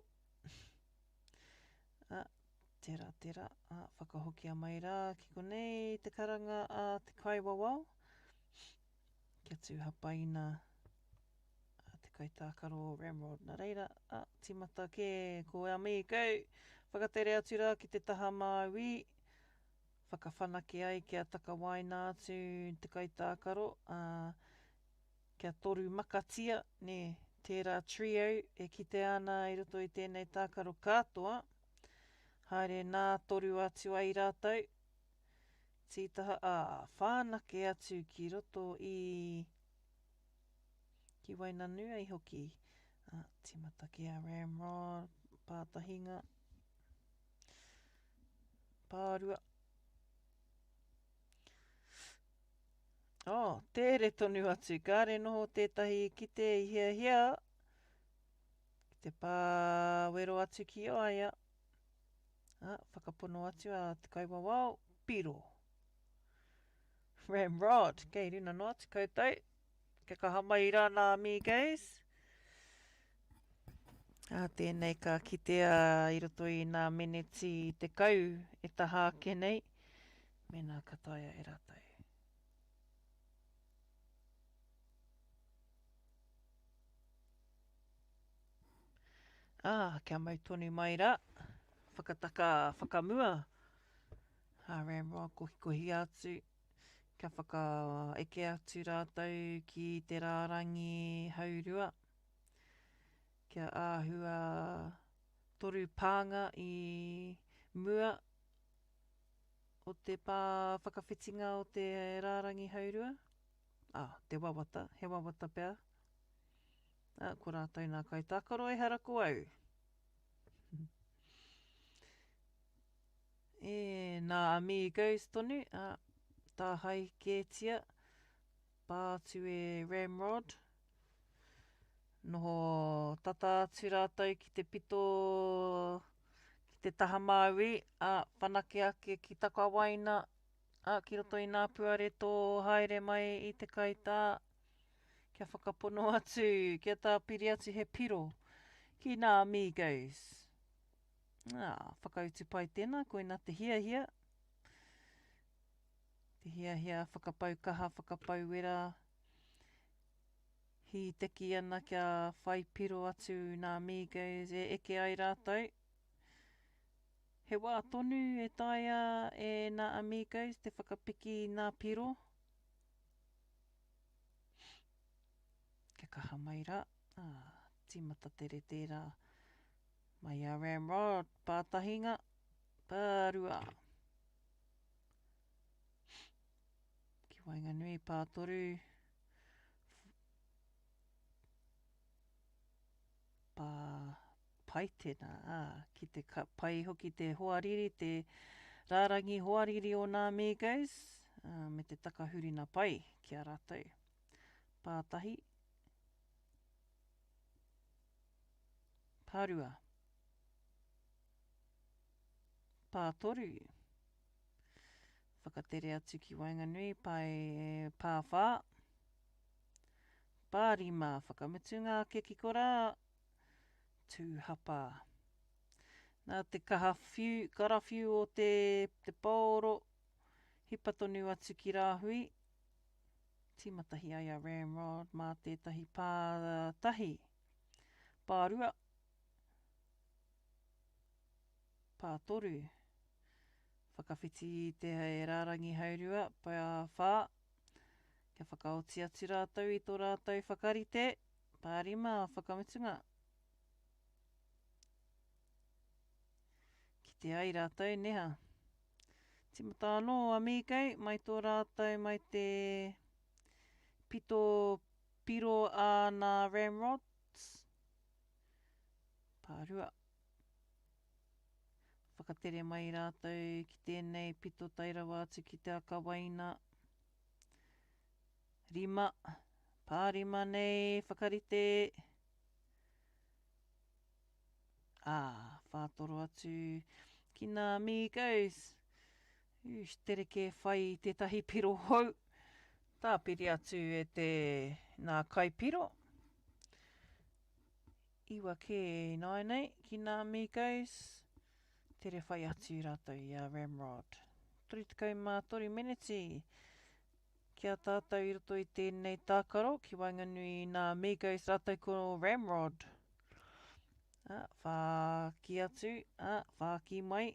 A, tērā, tērā, a, whakahokia mai rā ki konei te karanga a te kaiwawao. Kia tūhapaina a te kaitākaro Ramrod. Nā reira, a, tīmata kē ko Amigo. Whakatere atu rā ki te taha māui. Whakawhanake ai kia takawaina atu te kaitākaro, ā, kia toru makatia, nē, tērā trio e kitea ana i roto i tēnei tākaro katoa. Haere nā toru atu ai rātou, tītaha, ā, whanake atu ki roto i, ki Wainanui hoki. Ā, tīmata ki a Ramrod, pātahinga. Pārua. Oh, tēre tonu atu. Kāre noho tētahi kite i hiahia ki te pāwero atu ki a ia. Ah, whakapono atu a te kaiwawao, piro. Ramrod, kei runa noa atu koutou. Kia kaha mai rā nā amigos. Ā, tēnei ka kitea i roto i nā meneti 10 e taha ake nei, mēnā ka taea e rātou. Ā, kia mau tonu mai rā, whakataka whakamua, ā, Ramrod kohikohi atu. Kia whakaeke atu rātou ki te rārangi haurua, kia āhua toru pānga i mua o te pā whakawhitinga o te rārangi haurua. Ā, te wawata, he wawata pea. Ā, ko rātou nā kaitākaro ehara ko au. E, nā Amigos tonu, ā, tāhae kētia, pā atu e Ramrod. Noho tata atu rātou ki te pito, ki Ki te taha māui, ā, whanake ake ki Takawaina, ā, ki roto i nā puare tō haere mai i te kaitā, kia whakapono atu, kia tāpiri atu he piro ki nā Amigos. Ā, whakautu pai tēnā, koina te hiahia. Te hiahia whakapau kaha, whakapau wera, hīteki ana kia whai piro atu nā Migos e eke ai rātou. He wā tonu e taea e nā Amigos te whakapiki i nā piro. Kia kaha mai rā. Ā, tīmata tere tērā. Mai a Ramrod, pātahinga, pārua. Ki waenganui, pātoru, pā pai tēnā, ā, ki te ka, pai hoki te hoariri, te rārangi hoariri o nā Migos, ā, me te takahurina pai ki a rātou. Pātahi, pārua, pātoru, Whakatere atu ki waenganui, pae pāwhā. Pārima, whakamutunga ake ki korā, tūhapa. Nā te kaha whiu, karawhiu o te, te paoro, hipa tonu atu ki rāhui. Tīmatahi ai a Ramrod mā tētahi pā tahi. Pārua. Pātoru. Whakawhiti i te rārangi haurua, pā whā, kia whakaoti atu rātou i tō rātou whakarite, pā rima, whakamutunga. Kite ai rātou, neha. Tīmata anō a Mīkei, mai tō rātou, mai te pito piro a nā Ramrods. Pārua. Whakatere mai rātou ki tēnei pito tae rawa atu ki te aka waina. Rima, pārima nei whakarite. Ā, whātoro atu ki nā Migos. Ush, tere kē whai i tētahi piro hou. Tāpiri atu e te nā kaipiro. Iwa kē ināianei ki nā Migos, tere whai atu rātou i a Ramrod. 33 meneti ki a tātou i roto i tēnei tākaro ki waenganui i nā Migos rātou ko Ramrod. Ā, whāki atu, ā, whāki mai,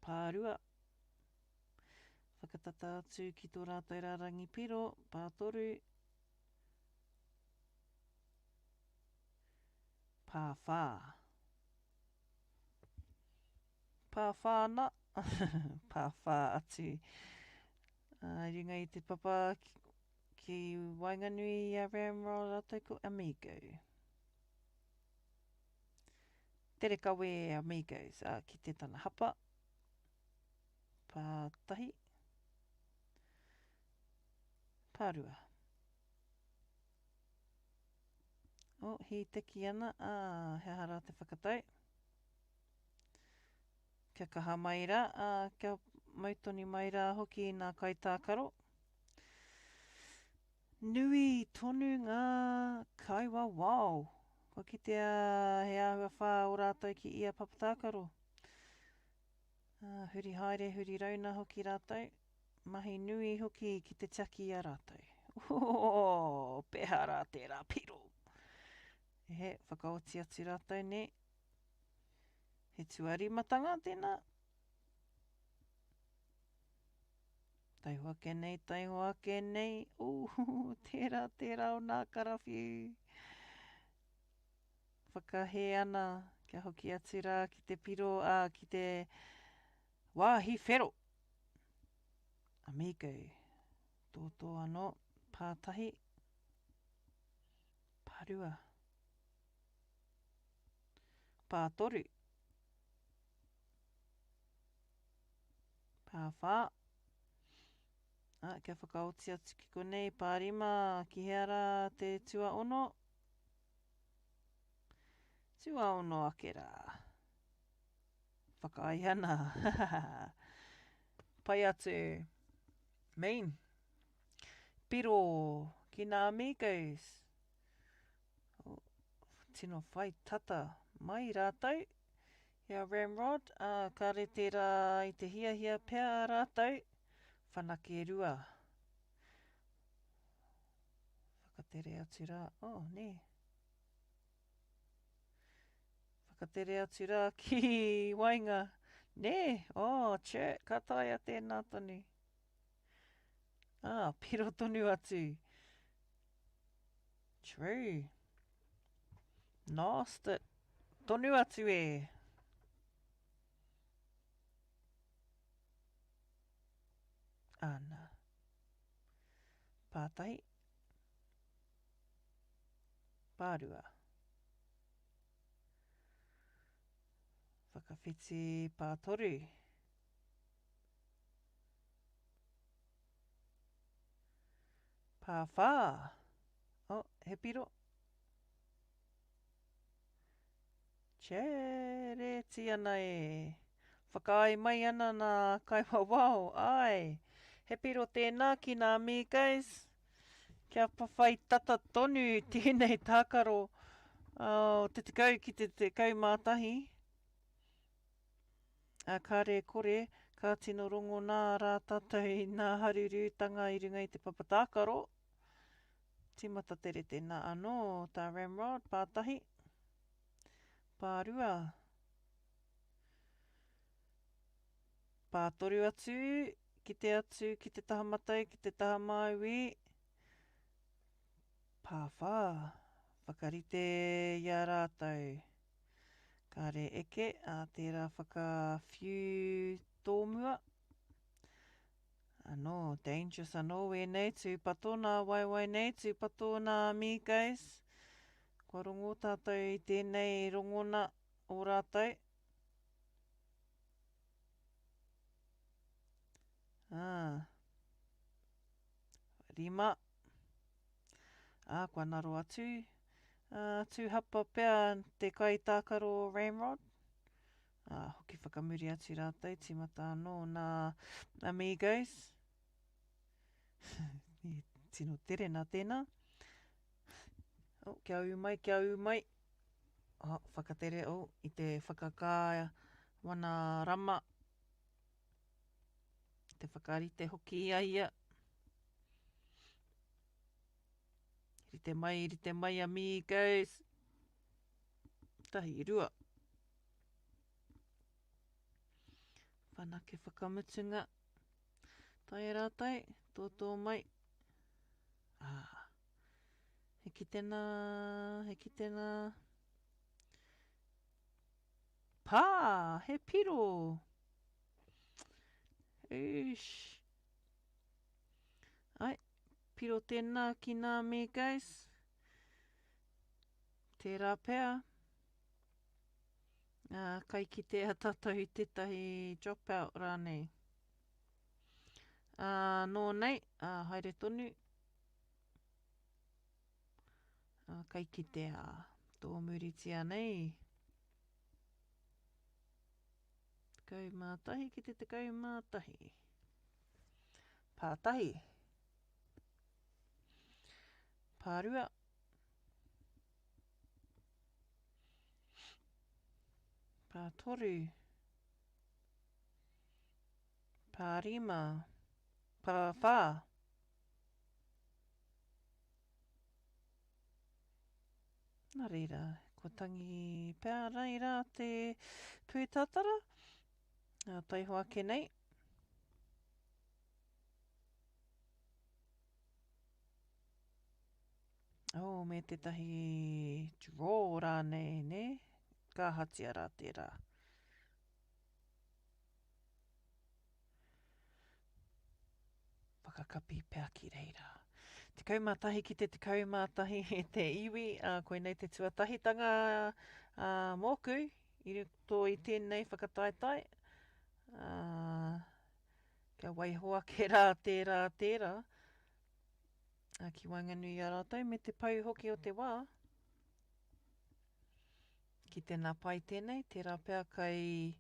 pārua. Whakatata atu ki tō rātou rārangi piro, pātoru, Pāwhā. Pāwhā ana, pāwhā atu. I runga i te papa ki waenganui i a Ramrod rātou ko Amigo. Tere kawe Amigos, ā, ki te tana hapa. Pātahi. Pārua. Oh, hīteki ana, ā, he aha rā te whakatau? Kia kaha mai rā, ā, kia mau tonu mai rā hoki nā kaitākaro. Nui tonu ngā kaiwawao. Kua kitea he āhua whā o rātou ki ia papatākaro. Ā, huri haere, huri rauna hoki rātou. Mahi nui hoki ki te tiaki i a rātou. Ooh, peha rā tērā piro! Ehe, whakaoti atu rātou, nē? He tuarimatanga tēnā? Taiho ake nei, taiho ake nei, ooh, tērā, tērā o nā karawhiu. Whakahē ana, kia hoki atu rā ki te piro, ā, ki te wāhi whero. Amigo. Tōtō anō. Pātahi. Pārua. Pātoru. Pāwhā. Ā, kia whakaoti atu ki konei. Pārima, ki hea rā te tuaono? Tuaono ake rā. Whakaae ana. Pai atu. Mean. Piro ki nā Amigos. Oh, tino whai tata mai rātou i a Ramrod, ā, kāre tērā i te hiahia pea rātou. Whanake rua. Whakatere atu rā. Oh, nē. Whakatere atu rā ki waenga. Nē, oh, chert, ka taea tēnā tonu. Ah, piro tonu atu. True. Nost it. Tonu atu e. Ana. Pātahi. Pārua. Whakawhiti pātoru. Pāwhā. Oh, he piro. Chereti ana e. Whakaae mai ana nā kaiwawao, āe. He piro tēnā ki nā Mīkais. Kia whawhai tata tonu tēnei tākaro o te 10 ki te 11. Ā, kāre e kore, ka tino rongonā rā tātou i nā harurutanga i runga i te papa tākaro. Tīmata tere tēnā anō tā Ramrod, pātahi, pārua, pātoru atu, kite atu ki te taha matau, ki te taha māui, pāwhā, whakarite i a rātou. Kāre eke, ā, tērā whakawhiu tōmua. Anō, dangerous anō wēnei, tūpato nā waewae nei, tūpato nā amigos. Kua rongo tātou i tēnei rongona o rātou. Ā, rima. Ā, kua naro atu. Ā, tūhapa pea te kaitākaro o Ramrod. Ā, hoki whakamuri atu rātou, tīmata anō nā Amigos. I tino tere nā tēnā. Oh, kia ū mai, kia ū mai. Oh, whakatere, oh, i te whakakā wana rama. Te whakarite hoki i a ia. Rite mai, rite mai amigos. Tahi, rua. Whanake whakamutunga. Tae rātai, tōtō mai. Ah. He kite nā, he kite nā. Pā, he piro. Oosh. Ai, piro tēnā ki nā me guys. Tērā pea. Ā, kai kitea tātou i tētahi dropout rānei. Ā, nō nei, ā, haere tonu. Ā, kai kitea tōmuritia nei. 11 ki te 11. Pātahi. Pārua. Pātoru. Pārima. Pāwhā. Nā reira, kua tangi pea nei rā te pūtātara, ā, taihoa ake nei. Oh, me tētahi draw rānei, nē? Ka ahatia rā tērā. Whakakapi pea ki reira. 11 ki te 11 e te iwi, ā, koinei te tuatahitanga ā, mōku i roto i tēnei whakataetae. Ā, kia waiho ake rā tērā, tērā ā, ki waenganui i a rātou me te pau hoki o te wā. Ki tēnā pai tēnei, tērā pea kai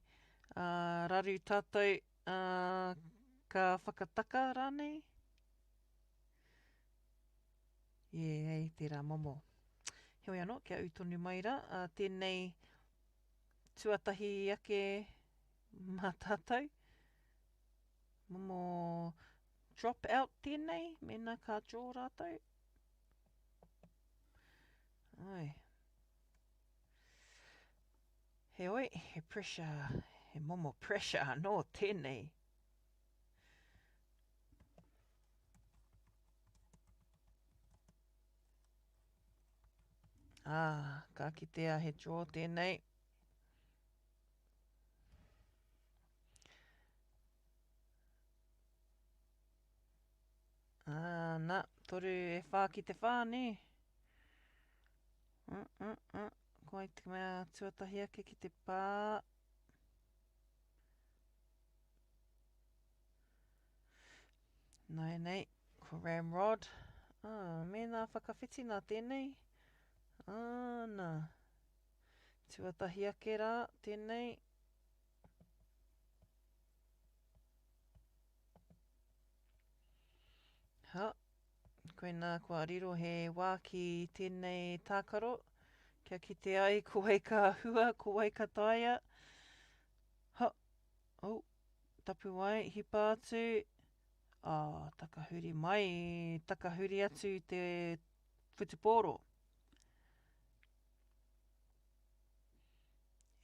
Ā, raru tātou, ā, ka whakataka rānei? Yeah, hei tērā momo. Heoi anō, kia ū tonu mai rā, ā, tēnei tuatahi ake mā tātou. Momo drop out tēnei, mēnā ka draw rātou. Ai. Heoi, he pressure, he momo pressure anō tēnei. Ah, ka kitea he draw tēnei. Ah, na, toru e whā ki te whā, nē? Mm, mm, mm. Ko ai te mea tuatahi ake ki te pā. Nāianei, ko Ramrod. Ah, mēnā whakawhiti nā tēnei. Ah, nā. Tuatahi ake rā, tēnei. Ha, koinā kua riro he wā ki tēnei tākaro, kia kite ai ko wai ka hua, ko wai ka taea. Ha, oh, tapuwae, hipa atu, ah, takahuri mai, takahuri atu te whutupōro.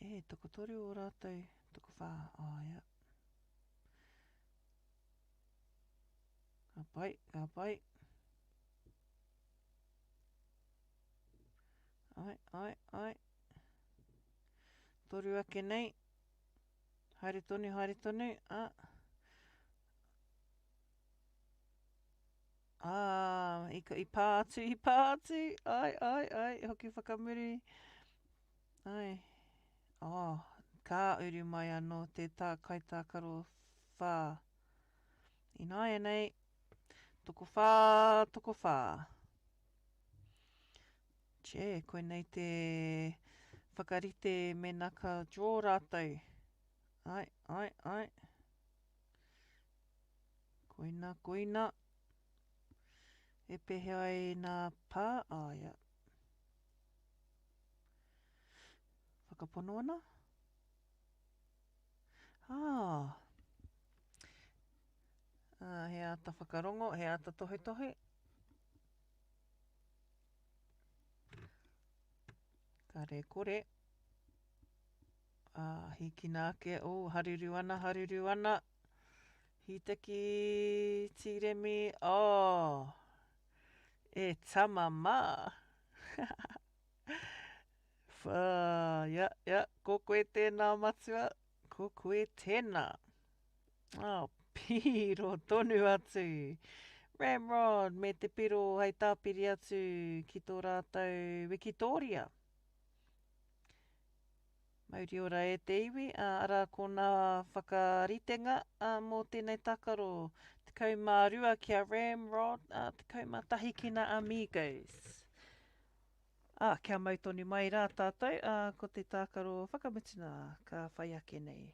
E, tokotoru o rātou, tokowhā, oh, yeah. Ka pai, ka pai. Ai, ai, ai. Toru ake nei. Haere tonu, haere tonu. Ah. Ah, i, i pā atu, i pā atu. Ai, ai, ai, hoki whakamuri. Ai. Oh, ka uru mai anō te tā kaitākaro whā. Ināianei, tokowhā, tokowhā. Che, koinei te whakarite mēnā ka draw rātou. Ai, ai, ai. Koina, koina. E pēhea ai nā pā? Ah, ia. Whakapono ana? Ah. Ah, he āta whakarongo, he āta tohetohe. Kare kore. Ah, hīkina ake, oh, haruru ana, haruru ana. Hītaki, tīremi, oh. E tama mā. Whā, ia, ia, ko koe tēnā matua, ko koe tēnā. Oh, piro tonu atu. Ramrod me te piro hei tāpiri atu ki tō rātou wikitōria. Mauri ora e te iwi, ā, arā ko nā whakaritenga ā, mō tēnei tākaro 12 ki a Ramrod, ā, 11 ki nā Amigos. Ā, kia mau tonu mai rā tātou, ā, ko te tākaro whakamutuna ka whai ake nei.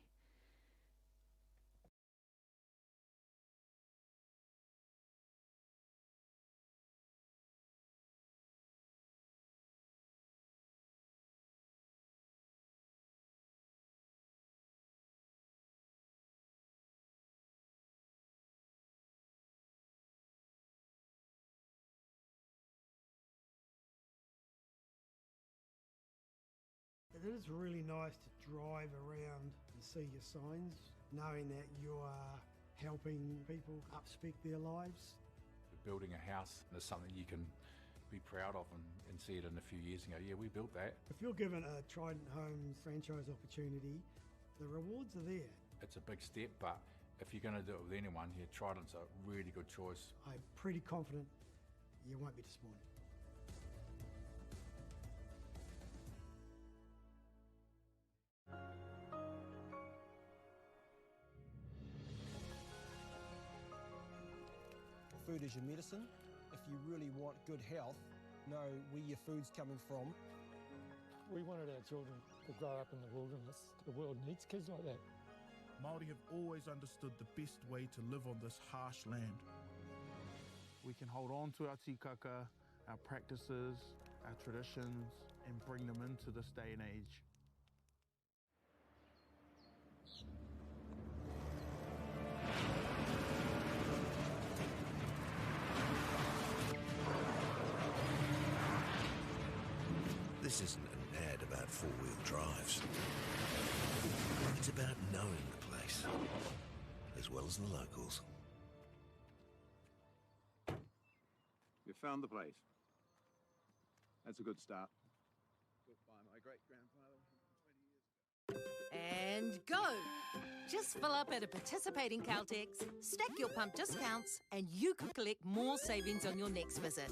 It is really nice to drive around and see your signs, knowing that you are helping people upspec their lives. Building a house is something you can be proud of and, and see it in a few years and go, yeah, we built that. If you're given a Trident Homes franchise opportunity, the rewards are there. It's a big step, but if you're going to do it with anyone, yeah, Trident's a really good choice. I'm pretty confident you won't be disappointed. Food is your medicine. If you really want good health, know where your food's coming from. We wanted our children to grow up in the wilderness. The world needs kids like that. Māori have always understood the best way to live on this harsh land. We can hold on to our tikaka, our practices, our traditions, and bring them into this day and age. This isn't an ad about four-wheel drives. It's about knowing the place, as well as the locals. You found the place. That's a good start. Built by my great-grandfather 120 years ago. And go! Just fill up at a participating Caltex, stack your pump discounts, and you could collect more savings on your next visit.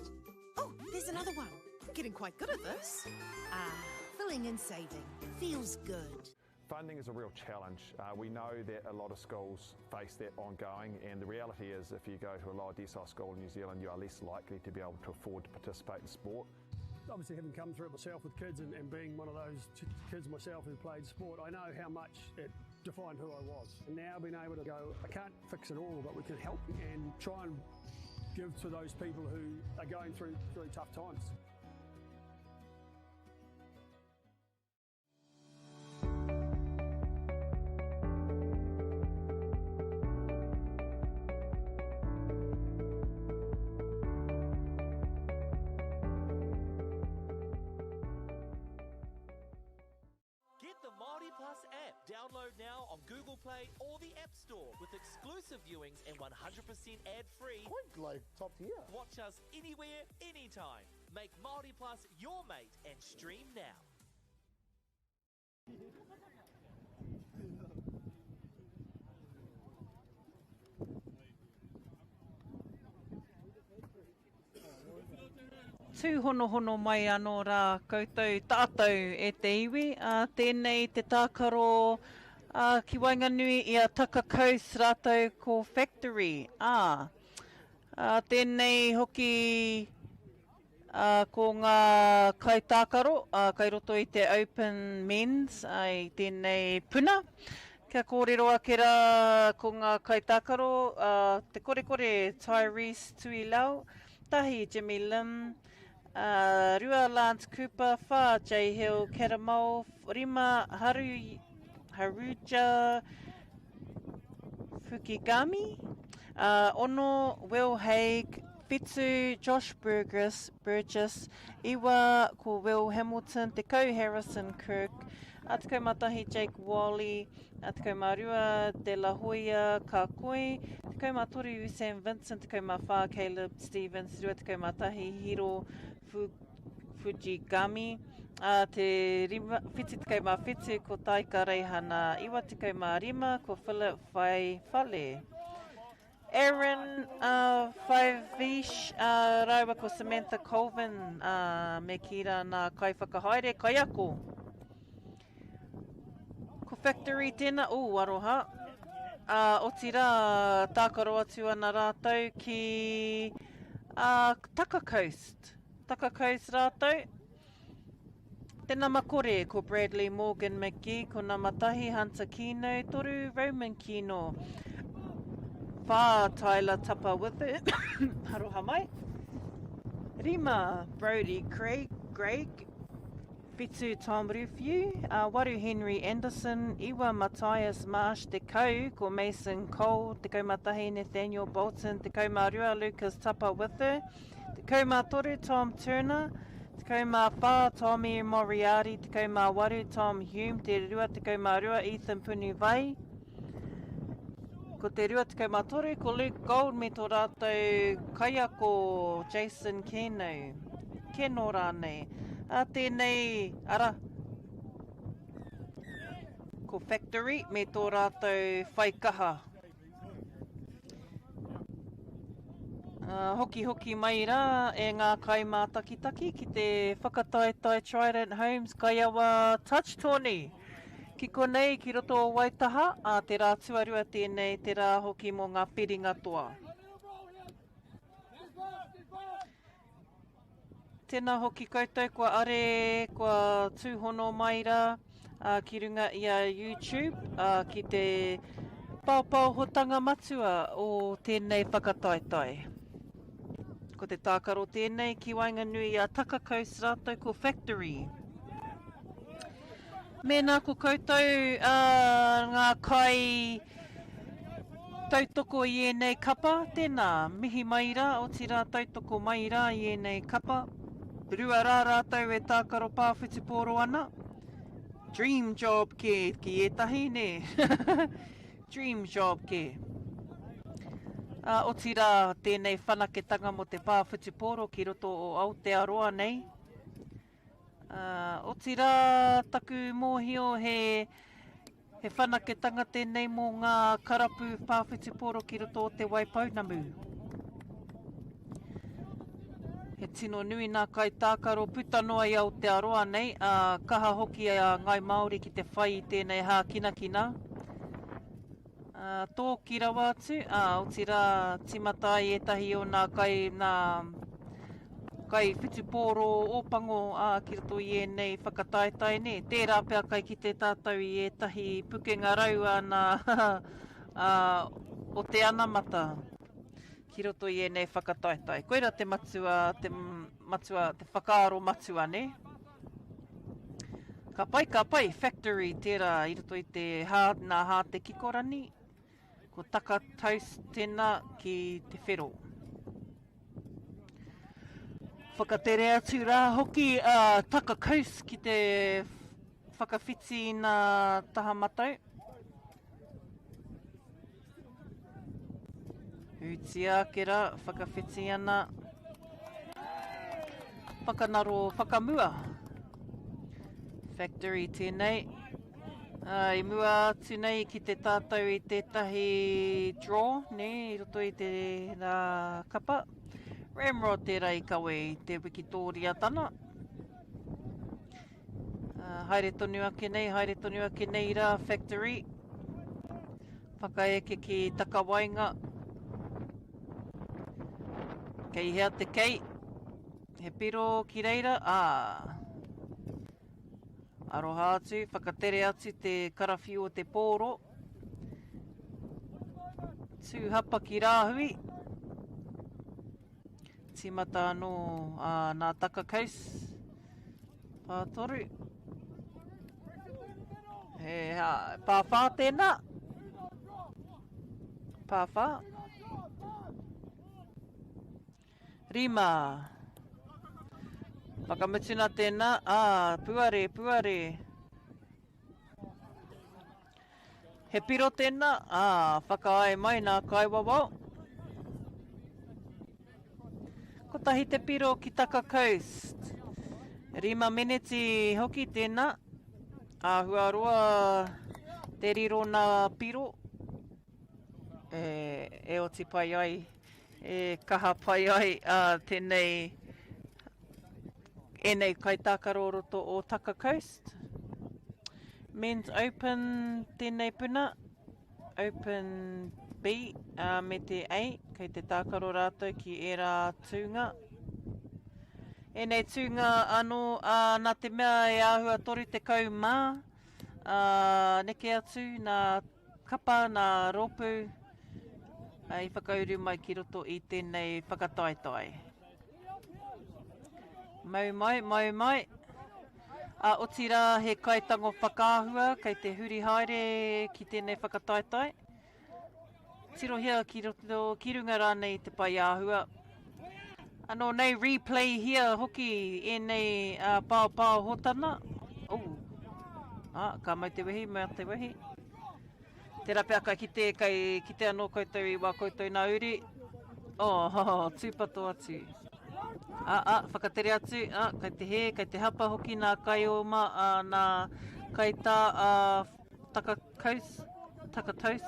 Oh, there's another one. I'm getting quite good at this. Ah, filling and saving. Feels good. Funding is a real challenge. Uh, we know that a lot of schools face that ongoing, and the reality is if you go to a lower decile school in New Zealand, you are less likely to be able to afford to participate in sport. Obviously, having come through it myself with kids and, and being one of those kids myself who played sport, I know how much it defined who I was. And now being able to go, I can't fix it all, but we can help and try and give to those people who are going through, through tough times. Get the Māori Plus app. Download now on Google Play or the App Store with exclusive viewings and 100% ad-free. Quite like top tier. Watch us anywhere, anytime. Make Māori Plus your mate and stream now. Tūhonohono mai anō rā koutou tātou e te iwi, ā, tēnei te tākaro ā, ki waenganui i a Taka Coast rātou ko Factory, ā, ā, tēnei hoki Ā, ko ngā kaitākaro, ā, kai roto i te Open Men's, ā, i tēnei puna. Kia kōrero ake rā ko ngā kaitākaro, ā, te korekore Tyrese Tuilau, tahi Jimmy Lim, ā, rua Lance Cooper, whā Jay Hill Caramel, rima Haru, Haruja Fukigami, ā, ono Will Haig, Whitu, Josh Burgess, Burgess, iwa, ko Will Hamilton, 10 Harrison Kirk, a 11 Jake Wally, a 12 De La Hoya Kakoi, 13 Sam Vincent, 14 Caleb Stevens, 21 Hiro Fujigami, a te 77 ko Taika Reihana, 95 ko Philip Whaiwhale. Aaron Faivish rāua ko Samantha Colvin me kī rā nā kaiwhakahaere kaiako. Ko Factory tēnā, ū, aroha. Otirā, tākaro atu ana rātou ki Taka Coast. Taka Coast rātou. Te nama kore, ko Bradley Morgan McGee, ko nama tahi, Hunter Kino, toru, Roman Kino, whā, Tyler Tapa Wither, aroha mai, rima, Brodie Craig, Greig, whitu, Tom Ruwhiu, waru, Henry Anderson, iwa, Matthias Marsh, tekau, ko Mason Cole, 11, Nathaniel Bolton, 12, Lucas Tapa Wither, 13, Tom Turner, 14, Tommy Moriarty, 18, Tom Hume, te 22, Ethan Punivai, ko te 23, ko Luke Gold me tō rātou kaiako Jason Keno, Keno rānei. Ā tēnei, ara, ko Factory me tō rātou whaikaha. Hokihoki mai rā e ngā kaimātakitaki ki te whakataetae Trident Homes Kaiawa Touch Tourney. Ki konei, ki roto o Waitaha, ā te rā tuarua tēnei, te rā hoki mō ngā whiringa toa. Tēnā hoki koutou kua are, kua tūhono mai rā. ki runga i a YouTube ki te paopaohotanga matua o tēnei whakataetae. Ko te tākaro tēnei ki waenganui i a Taka Coast rātou ko Factory. Mēnā ko koutou ngā kai tautoko i ēnei kapa, tēnā, mihi mai rā, otirā tautoko mai rā i ēnei kapa. 2 rā rātou e tākaro pā whutupōro ana. Dream job kē ki ētahi, nē? Dream job kē. Ā, otirā tēnei whanaketanga mō te pā whutupōro ki roto o Aotearoa nei. Ā, otirā taku mōhio he, he whanaketanga tēnei mō ngā karapu pā whutupōro ki roto o Te Waipounamu. He tino nui nā kaitākaro puta noa i Aotearoa nei, ā, kaha hoki a Ngāi Māori ki te whai i tēnei hākinakina. Ā, tōki rawa atu, ā, otirā, tīmata ai ētahi o nā kai, nā kai whutupōro Ōpango, ā, ki roto i ēnei whakataetae, nē. Tērā pea kai kite tātou i ētahi pukenga rau a nā, ā, o te anamata. Ki roto i ēnei whakataetae. Koira te matua, te matua, te whakaaro matua, nē? Ka pai, ka pai, factory tērā i roto i te hā, nā hā te kikorani. Ko taka toast tēnā ki te whero. Whakatere atu rā hoki a Taka Coast ki te whakawhiti i nā taha matau. Hūtia ake rā, whakawhiti ana. Whakanaro whakamua. Factory tēnei. Uh, I mua atu nei ki te tātou i tētahi draw, nē, i roto i te rā kapa. Ramrod tērā i kawe i te wikitōriatana. Uh, haere tonu ake nei, haere tonu ake nei rā, Factory. Whakaeke ki Takawaenga. Kei hea te kei? He piro ki reira? Ā. Aroha atu, whakatere atu te karawhiu o te pōro. Tū hapa ki rāhui. Tīmata anō a nā Taka Case. Pātoru. He pāwhā tēnā. Pāwhā. Rima. Whakamutuna tēnā. Ā, puare, puare. He piro tēnā, ā, whakaae mai nā kaiwawao. Kotahi te piro ki Taka Coast. Rima meneti hoki tēnā. Āhua roa te riro nā piro e, e oti pai ai, e kaha pai ai a, tēnei Ēnei kaitākaro o roto o Taka Coast. Men's Open tēnei puna, Open B uh, me te A, kei te tākaro rātou ki ērā tūnga. Ēnei tūnga anō, uh, nā te mea e āhua 30 mā, uh, neke atu nā kapa, nā rōpū uh, i whakauru mai ki roto i tēnei whakataetae. Mau mai, mau mai. A, otirā he kaitango whakaahua kei te huri haere ki tēnei whakataetae. Tirohia ki roto, ki runga rānei te pae āhua. Anō nei replayhia hoki ēnei uh, paopaohotana. Oh. Ah, ka mau te wehi, mau te wehi. Tērā pea ka kite, kei kite anō koutou i wā koutou nā uri. Oh, oh, tūpato atu. Ah, ah, whakatere atu, ah, kei te hē, kei te hapa hoki nā kaioma, ah, nā kaitā, ah, taka kaus, taka toast.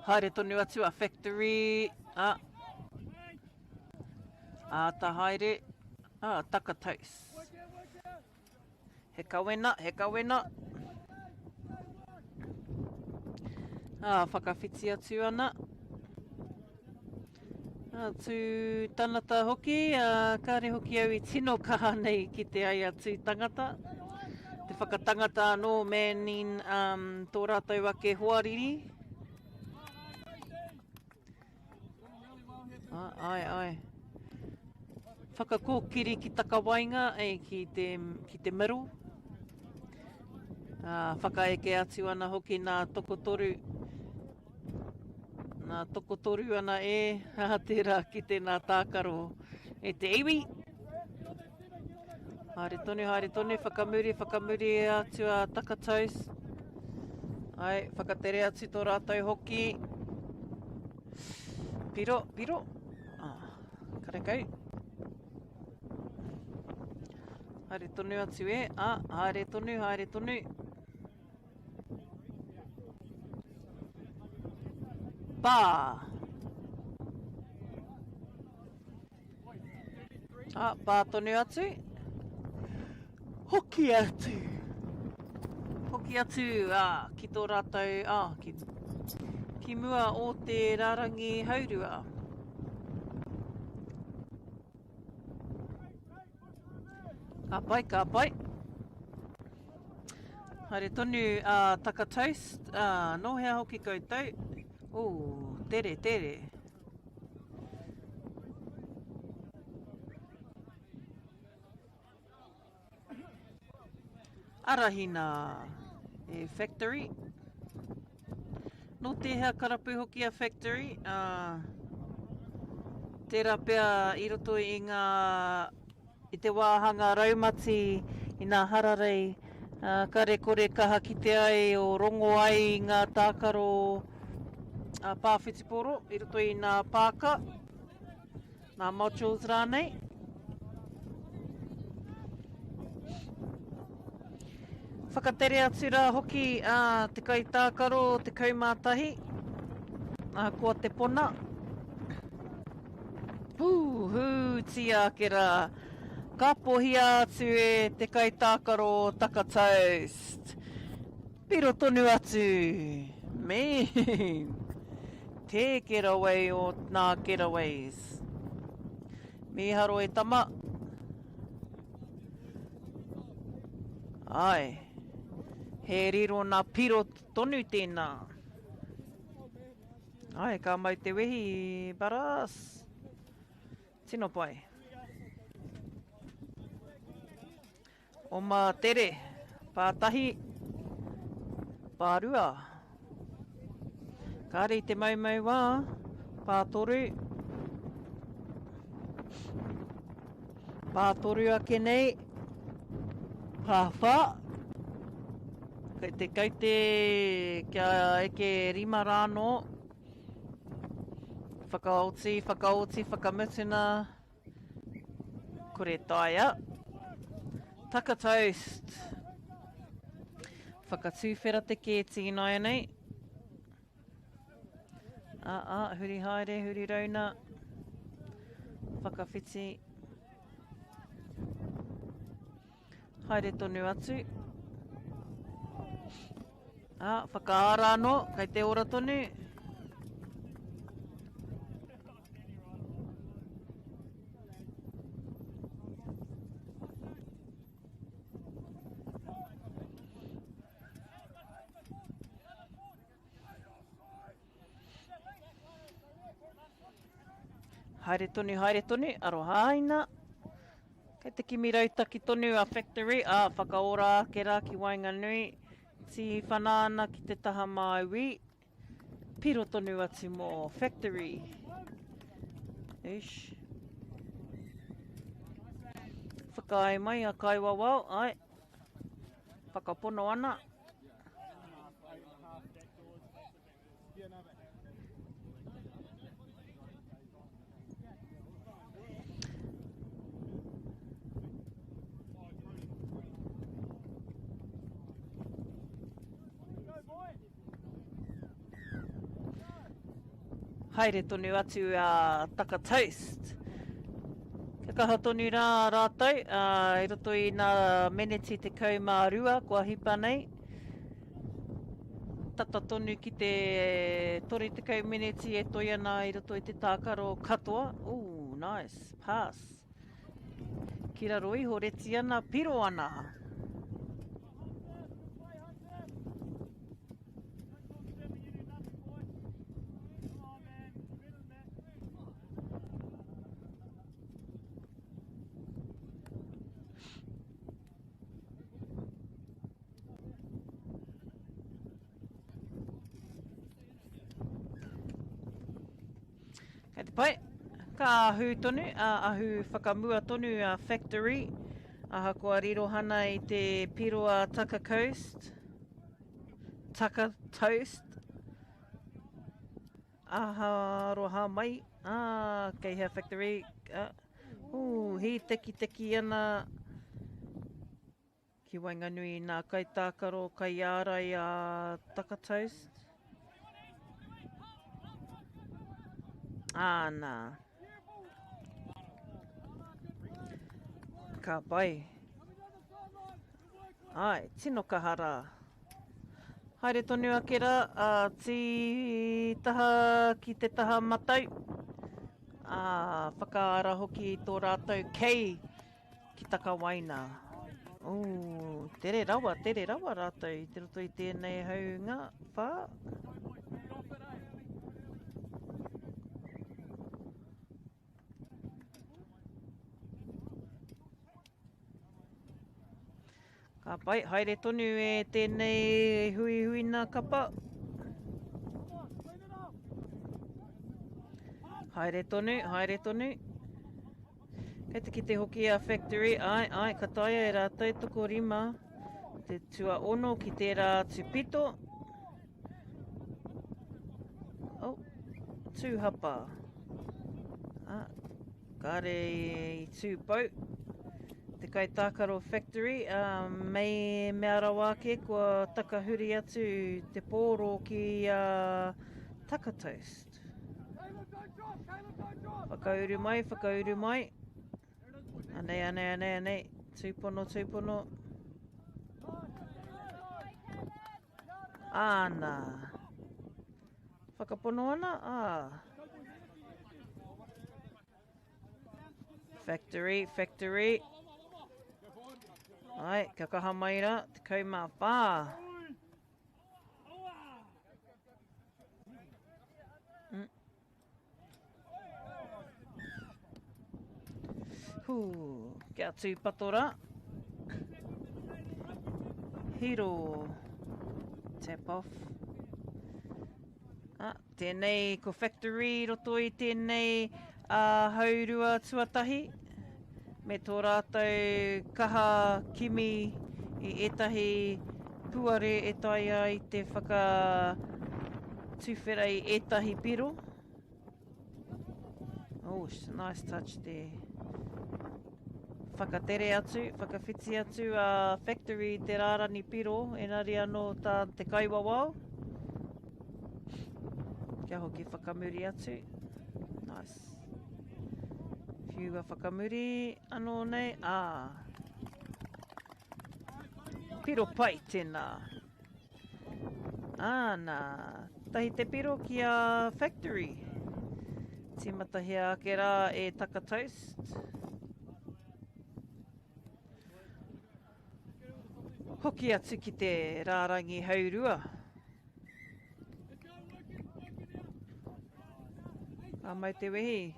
Haere tonu atu a Factory. Ah. Āta haere. Ah, taka taus. He kawena, he kawena. Ā, whakawhiti atu ana. Ā, tū tangata hoki, ā, kāre hoki au i tino kaha nei ki te ai a tū tangata. Te whakatangata anō, manning um, tō rātou ake hoariri. Ā, ai, ai. Whakakōkiri ki takawaenga, e, ki te, ki te middle. Ā, whakaeke atu ana hoki nā tokotoru, nā tokotoru ana e, ā, tērā ki tēnā tākaro e te iwi. Haere tonu, haere tonu, whakamuri, whakamuri atu a Takataus. Ai, whakatere atu tō rātou hoki. Piro, piro. Ah, karekau. Haere tonu atu e. Ah, haere tonu, haere tonu. Pā! Ah, pā tonu atu. Hoki atu. Hoki atu ah, ki tō rātou, ah, ki, ki mua o te rārangi haurua. Ka pai, ka pai. Haere tonu a uh, Taka Toast. Uh, nō hea hoki koutou? Oh, tere, tere. Arahina e Factory. Nō tēhea karapu hoki a Factory? Uh, tērā pea i roto i ngā i te wāhanga raumati i nā hararei, uh, kare kore kaha kite ai o rongo ai i ngā tākaro uh, pā whutupōro i roto i nā pāka. Ngā modules rānei. Whakatere atu rā hoki a te kaitākaro 11, ahakoa te pona. Hū, hūtia ake rā. Ka pohia atu e te kaitākaro Taka Toast. Piro tonu atu! Me! Tē getaway o nā getaways. Mīharo e tama. Āe. He riro nā piro tonu tēnā. Āe, ka mau te wehi, Baras. Tino pai. Oma tere, pātahi, pārua. Kāre i te maumau wā, pātoru. Pātoru ake nei, pāwhā. Kei te kaute kia eke rima rānō. Whakaoti, whakaoti, whakamutuna. Kore taea. Taka toast. Whakatūwhera te kēti ināianei. Ā, ā, huri haere, huri rauna. Whakawhiti. Haere tonu atu. Ā, whakaara anō, kei te ora tonu. Haere tonu, haere tonu, arohaina. Kei te kimi rautaki tonu a Factory, a whakaora ake rā ki waenganui. Tīwhana ana ki te taha māui. Piro tonu atu mō Factory. Eish. Whakaae mai a Kaiwawao, ai. Whakapono ana. Haere tonu atu a Taka Toast. Kia kaha tonu rā rātou i roto i nā meneti 12 kua hipa nei. Tata tonu ki te 30 meneti e toi ana i roto i te tākaro katoa. Ooh, nice pass. Ki raro iho, reti ana, piro ana. Kei te pai. Ka ahu tonu, a ahu whakamua tonu a Factory, ahakoa rirohana i te piro a Tucker Coast. Tucker Toast. Aharoha mai. Ah, kei hea Factory. Ah. Ooh, hītekiteki ana ki waenganui i nā kaitākaro kaiārai a Tucker Toast. Āna. Ka pai. Ai, tino kaha rā. Haere tonu ake rā, a tītaha ki te taha matau, ā, whakaara hoki i tō rātou kei ki Takawaina. Ooh, tere rawa, tere rawa rātou i te roto i tēnei haunga whā. Ka pai, haere tonu e tēnei huihuina kapa. Haere tonu, haere tonu. Kei te kite hoki a Factory, ai, ai, ka taea e rātou tokorima te tuaono ki tērā atu pito. Oh, tūhapa. Ah, kāre i tū pau. Te kaitākaro Factory, ā, mei mea rawa ake kua takahuri atu te pōro ki a Tucker Toast. Whakauru mai, whakauru mai. Anei, anei, anei, anei. Tūpono, tūpono. Āna. Whakapono ana, ā. Factory, factory. Ai, kia kaha mai rā, 14. Mm. Hū, kia tūpato rā. Hiro. Tap off. Ah, tēnei ko Factory roto i tēnei haurua tuatahi me tō rātou kaha kimi i ētahi puare e taea ai te whakatuwhera i ētahi piro. Oh, nice touch there. Whakatere atu, whakawhiti atu a Factory i te rārani piro, engari anō tā te kaiwawao. Kia hoki whakamuri atu. Nice. Whiua whakamuri anō nei. Ah. Piro pai tēnā. Āna, tahi te piro ki a Factory. Tīmatahia ake rā e Taka Toast. Hoki atu ki te rārangi haurua. Ka mau te wehi.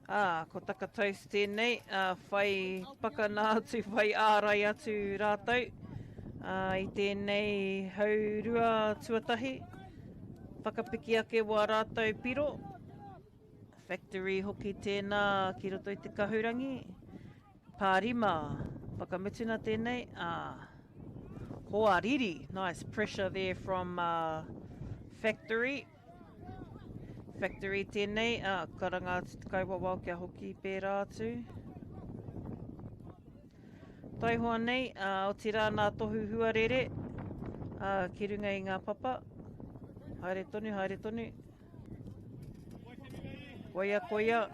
Ā, ko Taka Toast tēnei, ā, whai pakana atu, whai ārai atu rātou, ā, i tēnei haurua tuatahi, whakapiki ake wā rātou piro. Factory hoki tēnā ki roto i te kahurangi. Pārima, whakamutuna tēnei, ā, hoariri, nice pressure there from uh, Factory. Factory tēnei, ā, karanga atu te kaiwawao kia hoki pērā atu. Taihoa nei, ā, otirā nā tohu huarere, ā, ki runga i ngā papa. Haere tonu, haere tonu. Koia, koia.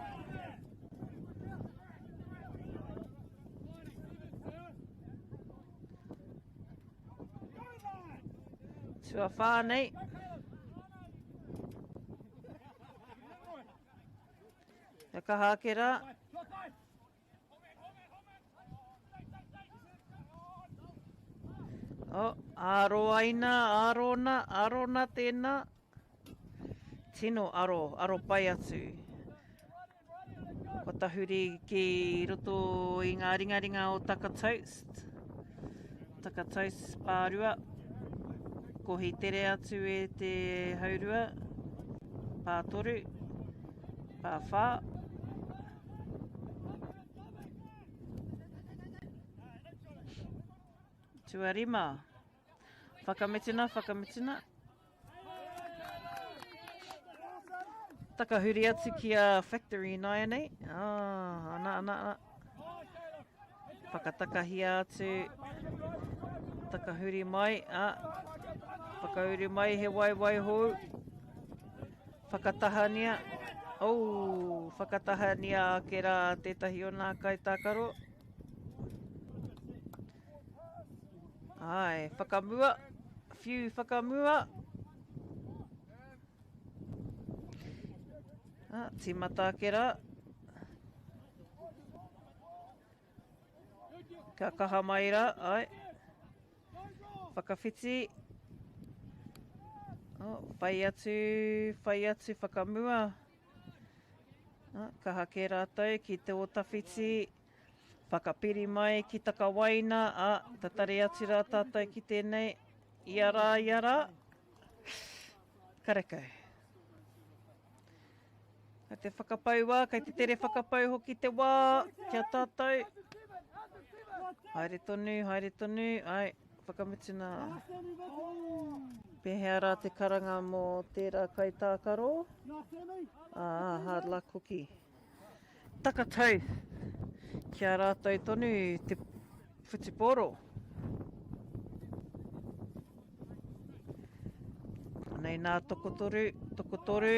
Tuawhā nei. Kia kaha ake rā. Oh, aro aina, arona, arona tēnā. Tino aro, aro pai atu. Kua tahuri ki roto i ngā ringaringa o Taka Toast. Taka Toast pārua. Kohi tere atu e te haurua. Pātoru. Pāwhā. Tuarima. Whakamituna, whakamituna. Takahuri atu ki a Factory nāianei. Ah, ana, ana, ana. Whakatakahia atu. Takahuri mai. Ah. Whakauru mai he waewae hou. Whakatahania. Oh, whakatahania ake rā tētahi o nā kaitākaro. Ai, whakamua, whiu whakamua. Ah, tīmata ake rā. Ka kaha mai rā, ai. Whakawhiti. Oh, whai atu, whai atu, whakamua. Ah, kaha kē rātou ki te o tawhiti. Whakapiri mai ki Takawaina, ā, tatari atu rā tātou ki tēnei, ia rā, ia rā. Karekau. Kei te whakapau wā, kei te tere whakapau hoki te wā ki a tātou. Haere tonu, haere tonu, ai, whakamutuna. Pēhea rā te karanga mō tērā kaitākaro? Ā, hard luck hoki. Takatau ki a rātou tonu te whutupōro. Anei nā tokotoru, tokotoru.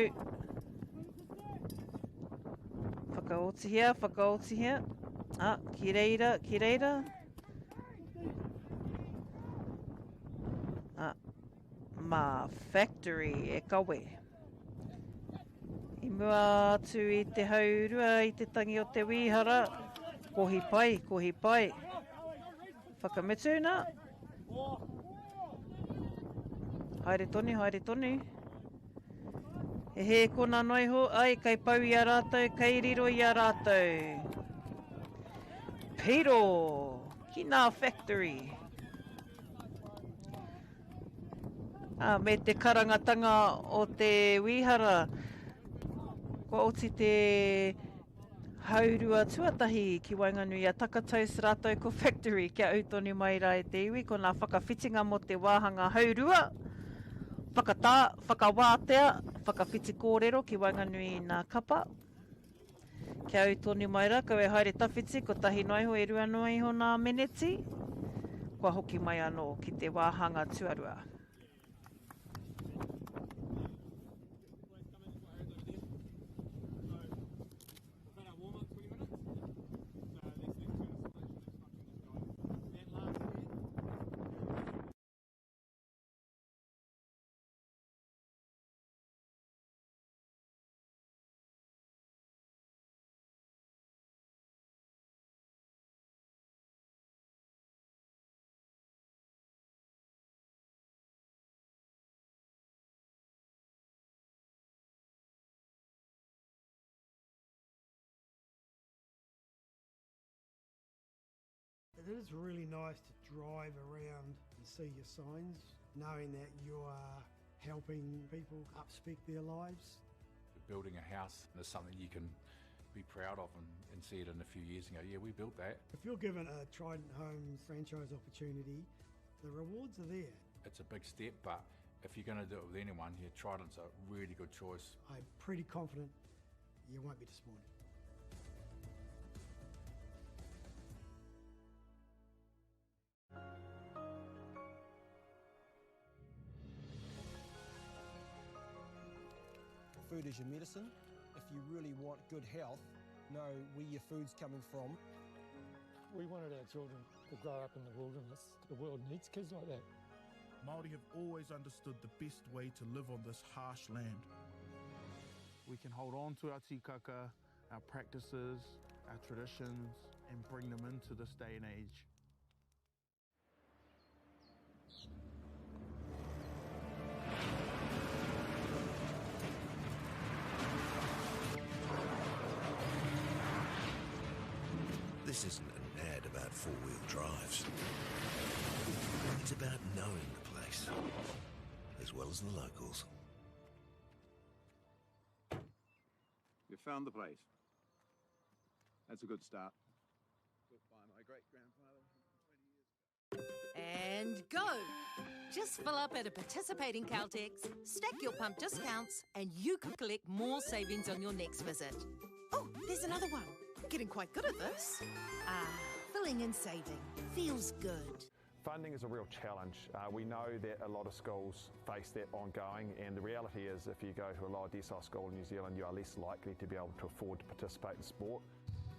Whakaotihia, whakaotihia. Ah, ki reira, ki reira. Ah, mā Factory e kawe. I mua atu i te haurua i te tangi o te wīhara, kohi pai, kohi pai. Whakamutu nā. Haere tonu, haere tonu. He hē kona noa iho, ai, kei pau i a rātou, kei riro i a rātou. Piro, ki nā factory. Ā, me te karangatanga o te wīhara, kua oti te haurua tuatahi ki waenganui i a Takatous rātou ko Factory kia ū tonu mai rā e te iwi, ko nā whakawhitinga mō te wāhanga haurua, whakatā, whakawātea, whakawhiti kōrero ki waenganui i nā kapa. Kia au tonu mai ra, kau e haere tawhiti, kotahi noa iho, e rua noa iho nā meneti, kua hoki mai anō ki te wāhanga tuarua. It is really nice to drive around and see your signs, knowing that you are helping people upspec their lives. Building a house is something you can be proud of and, and see it in a few years and go, yeah, we built that. If you're given a Trident Homes franchise opportunity, the rewards are there. It's a big step, but if you're going to do it with anyone, yeah, Trident's a really good choice. I'm pretty confident you won't be disappointed. Food is your medicine. If you really want good health, know where your food's coming from. We wanted our children to grow up in the wilderness. The world needs kids like that. Māori have always understood the best way to live on this harsh land. We can hold on to our tikaka, our practices, our traditions, and bring them into this day and age. This isn't an ad about four-wheel drives. It's about knowing the place, as well as the locals. You found the place. That's a good start. Built by my great-grandfather 20 years ago. And go! Just fill up at a participating Caltex, stack your pump discounts, and you could collect more savings on your next visit. Oh, there's another one. I'm getting quite good at this. Ah, filling and saving. Feels good. Funding is a real challenge. Uh, we know that a lot of schools face that ongoing, and the reality is if you go to a lower decile school in New Zealand, you are less likely to be able to afford to participate in sport.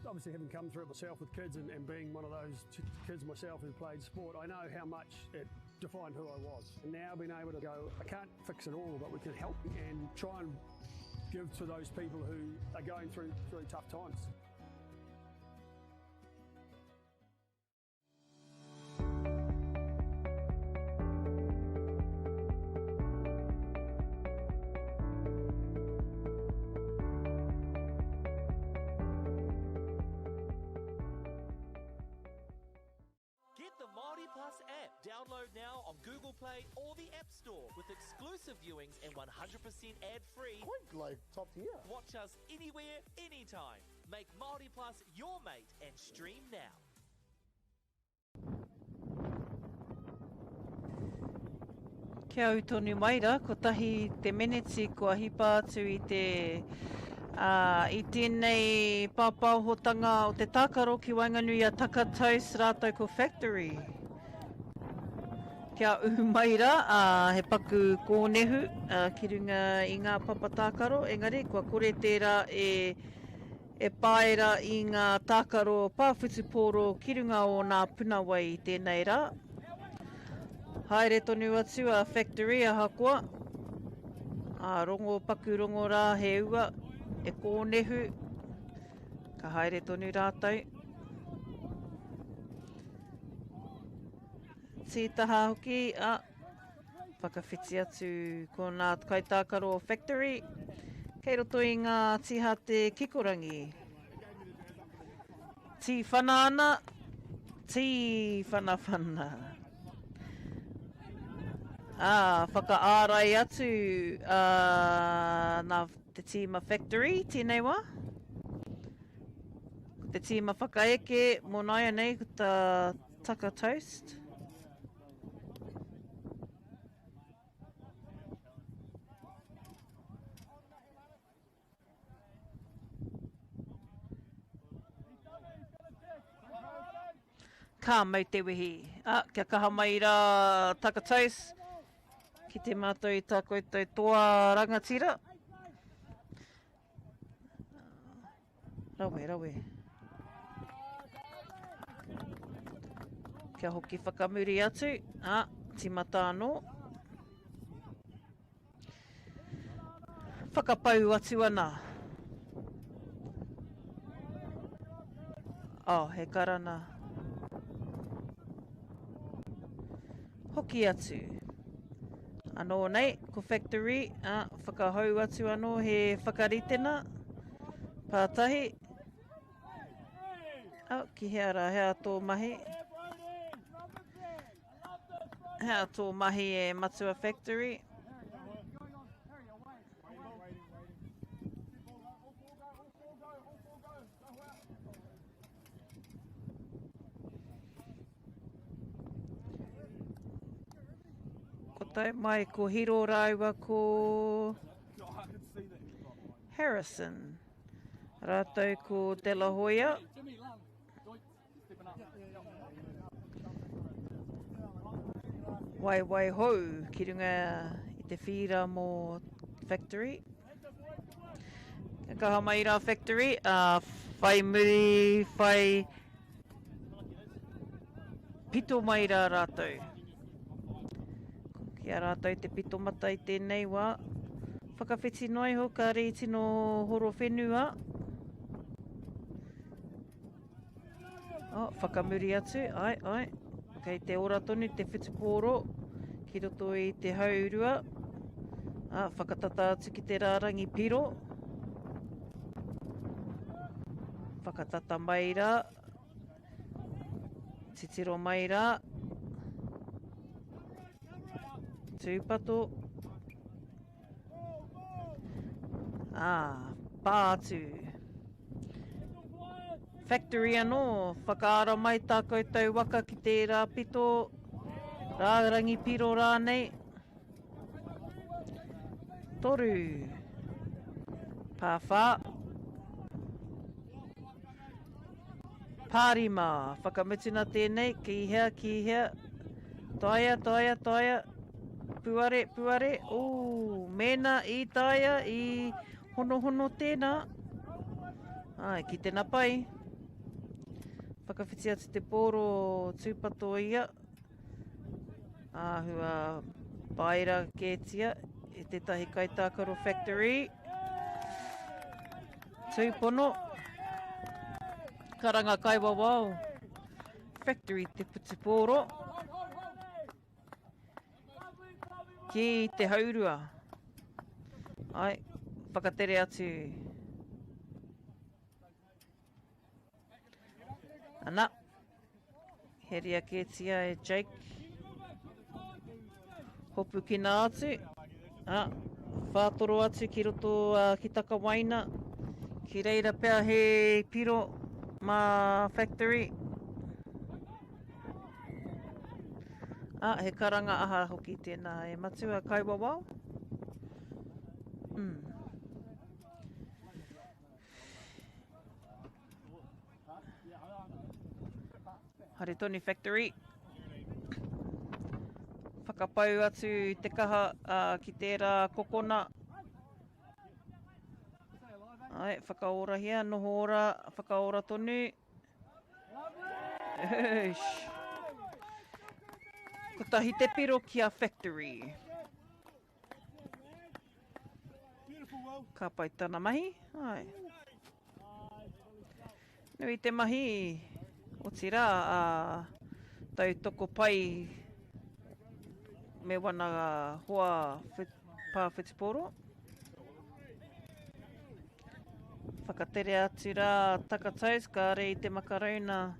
Obviously, having come through it myself with kids and, and being one of those kids myself who played sport, I know how much it defined who I was. And now being able to go, I can't fix it all, but we can help and try and give to those people who are going through, through tough times. Get the Māori Plus app. Download now on Google Play or the App Store with exclusive viewings and 100% ad-free. Quite like top tier. Watch us anywhere, anytime. Make Māori Plus your mate and stream now. Kia ū tonu mai rā, kotahi te meneti kua hipa atu i te, ā, i tēnei pāpaohotanga o te tākaro ki waenganui i a Takataus rātou ko Factory. Kia ū mai rā, ā, he paku kōnehu, ā, ki runga i ngā papa tākaro, engari kua kore tērā e, E paera i ngā tākaro pā whutupōro ki runga o nā puna wai i tēnei rā. Haere tonu atu a Factory ahakoa, ā rongo paku rongo rā he ua, e kōnehu, ka haere tonu rātou. Tītaha hoki, ā, Whakawhiti atu ko nā kaitākaro o Factory, kei roto i ngā tīhate kikorangi. Tīwhana ana, tīwhanawhana. Ā, whakaārai atu a nā te tīma Factory tēnei wā. Ko te tīma whakaeke mō nāianei ko tā Tucker Toast. Ka mau te wehi. Ah, kia kaha mai rā Takatais ki te mātou i tā koutou toa rangatira. Rawe, rawe. Kia hoki whakamuri atu. Ah, timata anō. Whakapau atu ana. Oh, he karana. Hoki atu. Anō nei, ko Factory, ā, whakahou atu anō he whakaritena. Pātahi. Oh, ki hea rā, hea tō mahi? Hea tō mahi e Matua Factory? Ko tau mai ko Hiro rāua ko Harrison. Rātou ko De La Hoya. Waiwai hou ki runga i te whīra mō Factory. Ka kaha mai rā Factory, uh, whai muri, whai pito mai rā rātou. Ki a rātou te pito mata i tēnei wā. Whakawhiti noa iho ka rī tino horo whenua. Oh, whakamuri atu, ai, ai. Kei te ora tonu te whutupōro ki roto i te haurua. Ah, whakatata atu ki te rārangi piro. Whakatata mai rā. Titiro mai rā. Tūpato. Ā, pā atu. Factory anō, whakaara mai tā koutou waka ki tērā pito, rārangi piro rānei. 3. Pāwhā. Pārima. Whakamutuna tēnei, ki hea, ki hea. Taea, taea, taea. Puare, puare. Ū, mēnā i taea, i honohono tēnā. Ai, ki te pai. Whakawhiti atu te pōro tūpato ia. Āhua paera kētia e tētahi kaitākaro Factory. Tūpono. Karanga kaiwawao. Factory te putupōro. Ki te haurua. Ai, whakatere atu. Ana. Heria kētia e Jake. Hopukina atu. Ah, whātoro atu ki roto uh, ki Takawaina. Ki reira pea he piro mā Factory. Ah, he karanga aha hoki tēnā e matua kaiwawao. Mm. Haere tonu Factory. Whakapau atu te kaha uh, ki tērā kokona. Ai, whakaorahia, noho ora, whakaora tonu. Eish. Kotahi te piro ki a Factory. Ka pai tana mahi. Ai. Nui te mahi, otirā, a tautoko pai me wana hoa pā whutupōro. Whakatere atu rā Takataus, kāre i te makarauna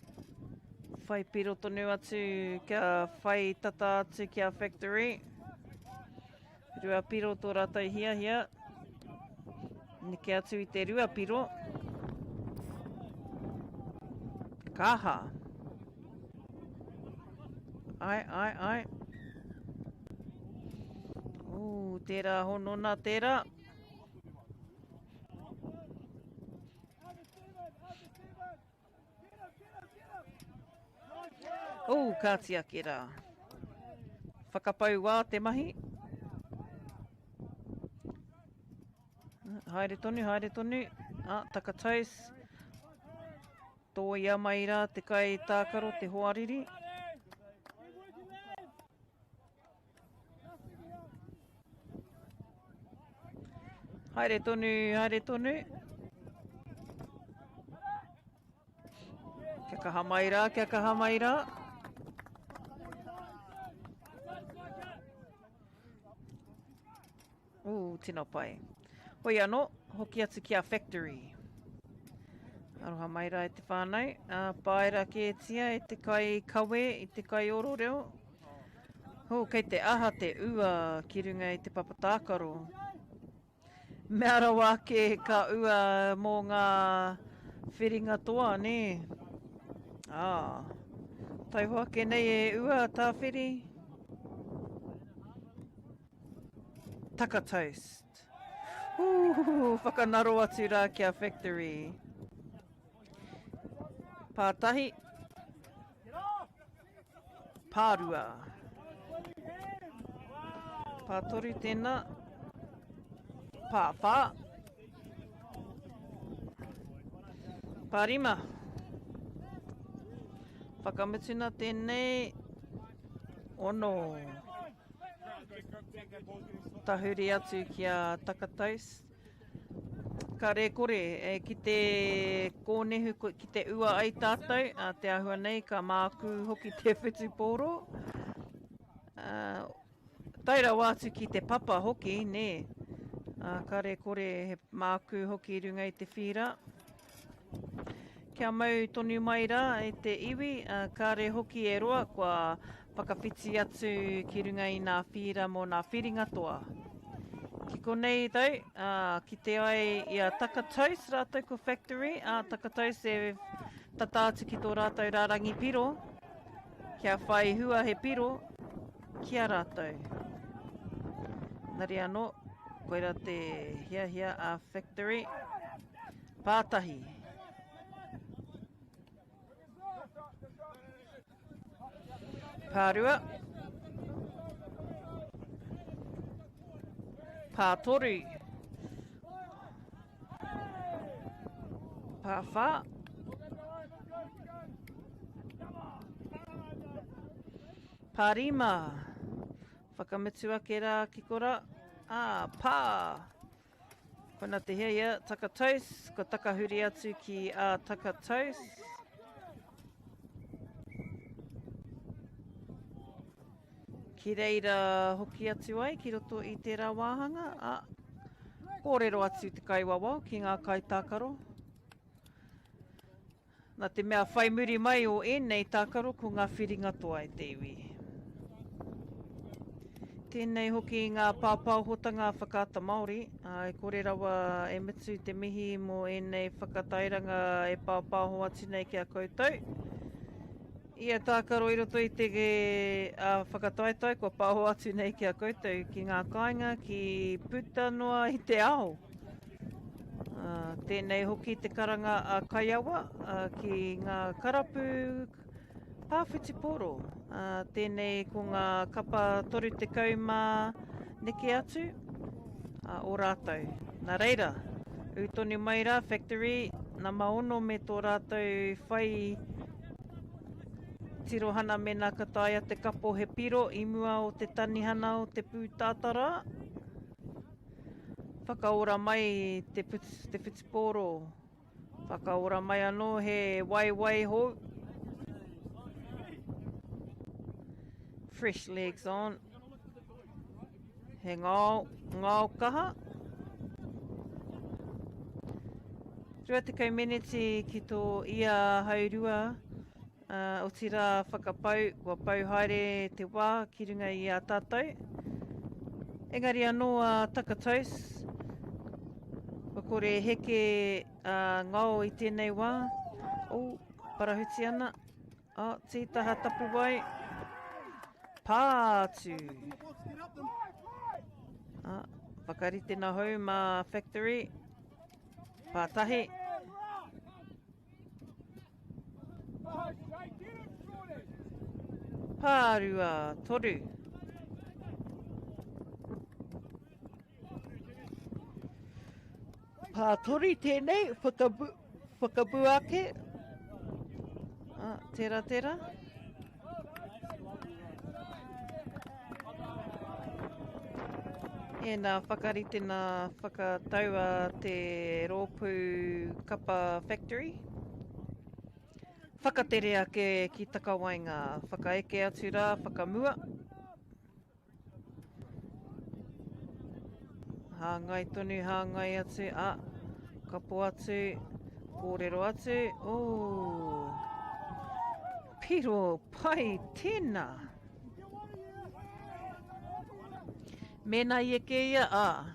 whai piro tonu atu kia whai tata atu ki a Factory. Ruapiro tō rātou hiahia. Neke atu i te ruapiro. Kaha. Ai, ai, ai. Ooh, tērā honona, tērā. Ooh, ka tiaki rā. Whakapau wā te mahi. Haere tonu, haere tonu. Ah, takataus. Tōia mai rā te kai tākaro, te hoariri. Haere tonu, haere tonu. Kia kaha mai rā, kia kaha mai rā. Ū, tino pai. Hoi anō, hoki atu ki a Factory. Aroha mai rā e te whānau. Uh, pāera kētia e te kai kawe, i te kai oro reo. Hō, kei te aha te ua ki runga i te papa tākaro. Mea rawa ake ka ua mō ngā whiringa toa, nē? Ā, taihoa ake nei e ua tāwhiri. Taka toast. Hū, whakanaro atu rā ki a Factory. Pātahi. Pārua. Pātoru tēnā. Pāwhā. Pārima. Whakamutuna tēnei. Ono. Tahuri atu ki a Takataus. Kare kore, e, ki te kōnehu, ki te ua ai tātou, a, te āhua nei ka mākū hoki te whutupōro. Uh, tae rawa atu ki te papa hoki, nē. Uh, kare kore he mākū hoki i runga i te whīra. Kia mau tonu mai rā e te iwi, ā, kāre hoki e roa kua whakawhiti atu ki runga i nā whīra mō nā whiringa toa. Ki konei though, ā, kite ai i a Takatous rātou ko Factory, ā, Takatous e tata atu ki tō rātou rārangi piro, kia whai hua he piro ki a rātou. Engari anō, koira te hiahia a Factory. Pātahi. Pārua. Pātoru. Pāwhā. Pārima. Whakamutu ake rā ki kora. Ā, pā. Kona te hiahia, Takataus, kua takahuri atu ki a Takataus. Ki reira hoki atu ai ki roto i tērā wāhanga, a, kōrero atu te kaiwawao ki ngā kaitākaro. Nā te mea whai muri mai o ēnei tākaro ko ngā whiringa toa e te iwi. Tēnei hoki ngā pāpaohotanga Whakaata Māori, ā, e kore rawa e mutu te mihi mō ēnei whakatairanga e pāpāho atu nei ki a koutou. Ia tākaro i roto i te whakataetae kua pāho atu nei ki a koutou ki ngā kāinga ki puta noa i te ao. Tēnei hoki te karanga a Kaiawa ki ngā karapu pā whutupōro. Tēnei ko ngā kapa 30 mā neke atu o rātou. Nā reira, ū tonu mai rā Factory nama ono me tō rātou whai Tirohana mēnā ka taea te kapo he piro i mua o te tanihana o te pūtātara. Whakaora mai te, te whutupōro. Whakaora mai anō he waewae hou. Fresh legs on. He ngao, ngao kaha. 20 meneti ki tō ia haurua, otirā whakapau, kua pau haere te wā ki runga i a tātou. Engari anō a Takataus, kua kore e heke a ngao i tēnei wā. Oh, parahuti ana. Oh, tītaha tapuwae. Pā atu. Ah, whakarite na hou mā Factory. Pātahi. Pārua, toru. Pātori tēnei, whakabu, whakabu ake. Ah, tērā, tērā. Ēnā whakaritenga whakatau a te rōpū Kapa Factory. Whakatere ake ki takawaenga, whakaeke atu rā whakamua. Hāngai tonu, hāngai atu, a, kapo atu, kōrero atu, ooh. Piro pai tēnā. Mēnā i eke ia, ā.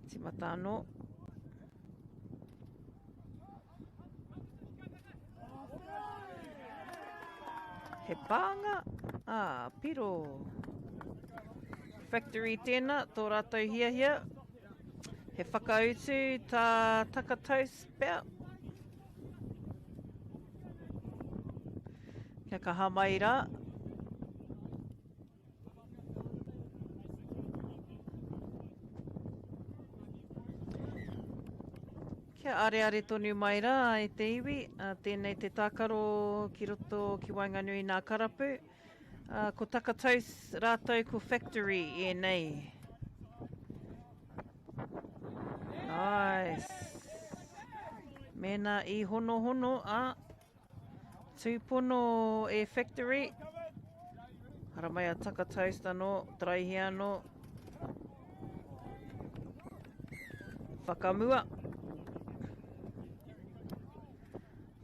Timata anō. He pānga, ā, piro. Factory tēnā, tō rātou hiahia. He whakautu tā Takataus pea. Kia kaha mai rā. Kia areare tonu mai rā e te iwi, tēnei te tākaro ki roto ki waenganui nā karapu. Ā, ko Takataus rātou ko Factory ēnei. Nice. Mēnā i honohono, ā, tūpono e Factory. Haramai a Takataus anō, taraihi anō. Whakamua.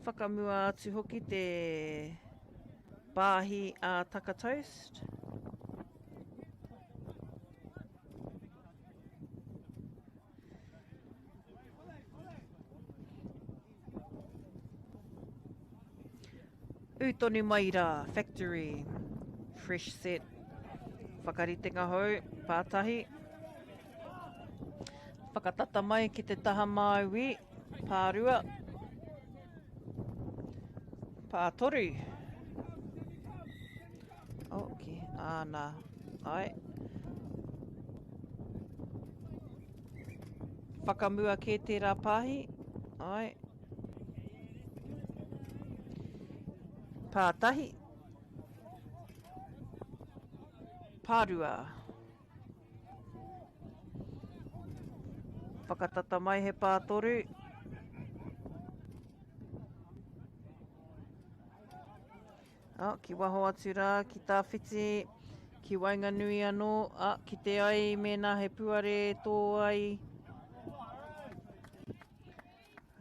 Whakamua atu hoki te pāhi a Taka Toast. Ū tonu mai rā, Factory, Fresh Set, whakaritenga hou, pātahi. Whakatata mai ki te taha māui, pārua, pātoru. Oh, okay. Āna, ai. Whakamua kē tērā pāhi, ai. Pātahi. Pārua. Whakatata mai he pātoru. Oh, ki waho atu rā, ki tāwhiti, ki waenganui anō, ah, ki te ai mēnā he puare tō ai.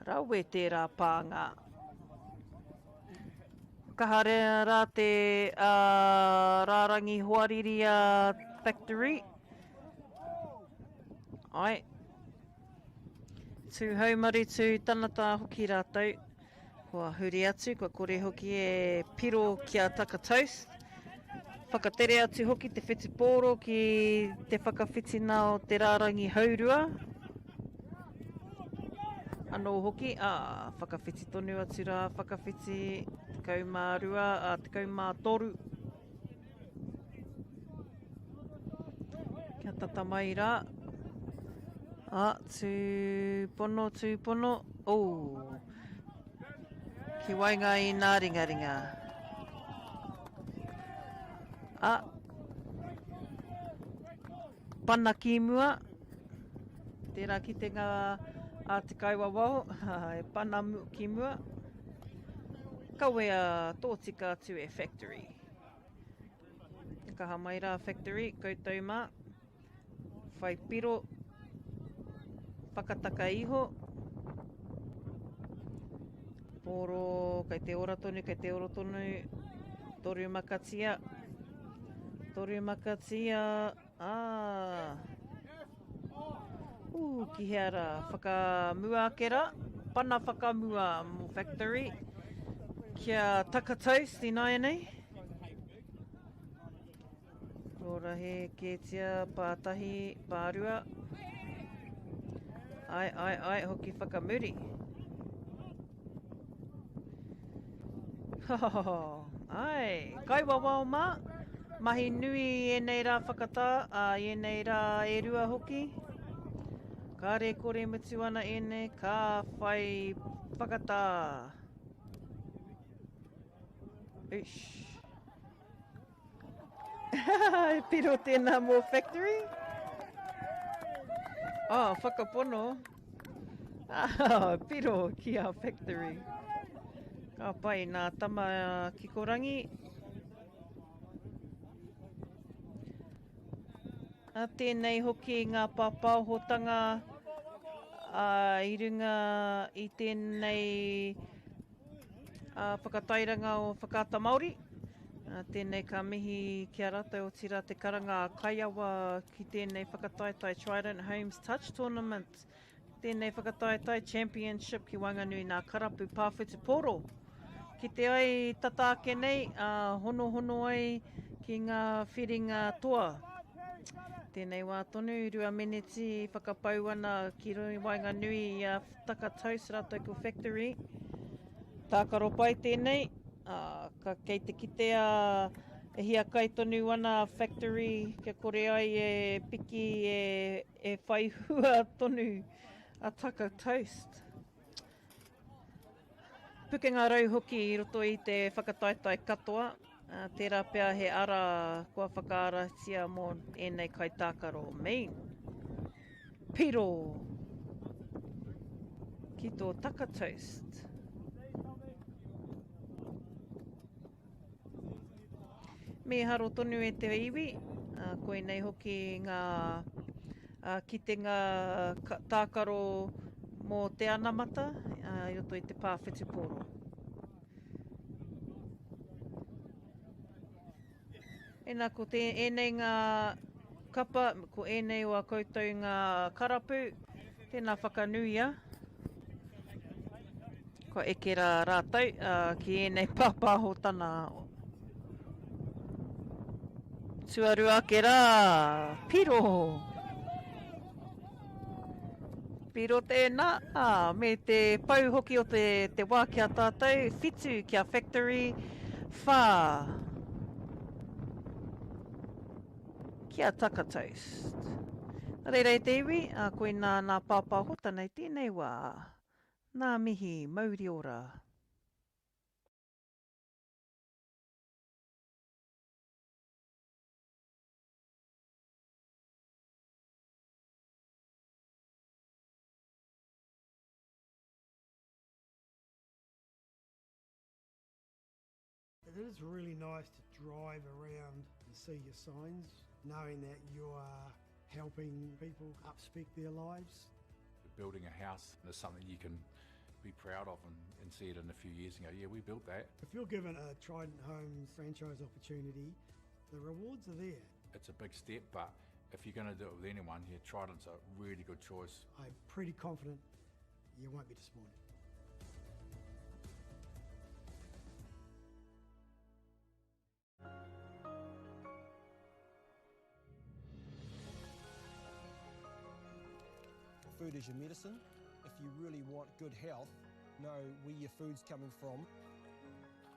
Rawe tērā pānga. Kaha rā te uh, rārangi hoariri a Factory. Ai. Tū haumaru, tū tanata hoki rātou. Kua huri atu, kua kore hoki e piro ki a Taka Toast. Whakatere atu hoki te whetupōro ki te whakawhitina o te rārangi haurua. Anō hoki, ā, whakawhiti tonu atu rā, whakawhiti 12, ā, 13. Kia tata mai rā. Ā, tūpono, tūpono. Oh. Ki waenga i nā ringaringa. Ā. Pana ki mua. Tērā kitenga a te kaiwawao, e pana ki mua. Kawea tōtika atu e Factory. Kaha mai rā Factory, koutou mā. Whai piro, whakataka iho. Pōro, kei te ora tonu, kei te oro tonu. Toru makatia. Toru makatia. Ah. Ū, ki hea rā? Whakamua ake rā. Pana whakamua mō Factory. Kia taka toast ināianei. Rōrahe kētia, pātahi, pārua. Ai, ai, ai, hoki whakamuri. Ai, kaiwawao mā. Mahi nui i ēnei rā whakatā, ā, i ēnei rā e rua hoki. Kāre kore mutu ana ēnei, ka whai whakatā. Oosh. He piro tēnā mō Factory. Oh, whakapono. Ah, piro ki a Factory. Ka pai nā tama kikorangi. A tēnei hoki ngā pāpāhotanga a, i runga i tēnei a, whakatairanga o Whakaata Māori. A, tēnei ka mihi ki a rātou, otirā te karanga a Kaiawa ki tēnei whakataetae Trident Homes Touch Tournament. Tēnei whakataetae Championship ki waenganui nā karapu pāwhutupōro. Ki te ai tata ake nei, a, honohono ai ki ngā whiringa toa. Tēnei wā tonu, rua meneti whakapau ana ki waenganui i a Taka Toast rātou ko Factory. Tākaro pai tēnei, ā, ka kei te kitea e hiakai tonu ana a Factory kia kore ai e piki e, e whai hua tonu a Taka Toast. Pukenga rau hoki i roto i te whakataetae katoa. Tērā pea he ara kua whakaaratia mō ēnei kaitākaro. Mean. Piro! Ki tō taka toast. Mīharo tonu e te iwi, koinei hoki ngā kitenga tākaro mō te anamata i roto i te pā whutupōro. Ena, ko te, ēnei ngā kapa, ko ēnei o a koutou ngā karapu, tēnā whakanuia. Kua eke rā rātou ki ēnei pāpāhotana. Tuarua ake rā, piro! Piro tēnā, ā, me te pau hoki o te, te wā ki a tātou, whitu ki a Factory, whā ki a Taka Toast. Nā reira e te iwi, ā, koinā nā pāpāhotana i tēnei wā. Nā mihi, mauri ora. It is really nice to drive around and see your signs, knowing that you are helping people upspec their lives. Building a house is something you can be proud of and, and see it in a few years and go, yeah, we built that. If you're given a Trident Homes franchise opportunity, the rewards are there. It's a big step, but if you're going to do it with anyone, yeah, Trident's a really good choice. I'm pretty confident you won't be disappointed. Food is your medicine. If you really want good health, know where your food's coming from.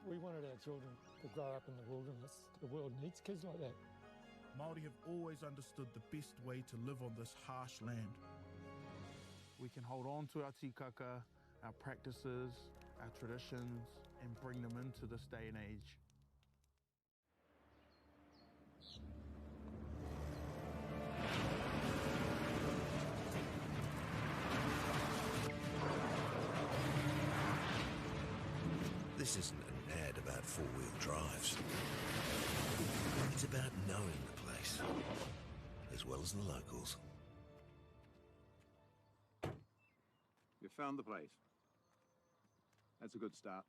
We wanted our children to grow up in the wilderness. The world needs kids like that. Māori have always understood the best way to live on this harsh land. We can hold on to our tikaka, our practices, our traditions, and bring them into this day and age. This isn't an ad about four-wheel drives. It's about knowing the place, as well as the locals. You found the place. That's a good start.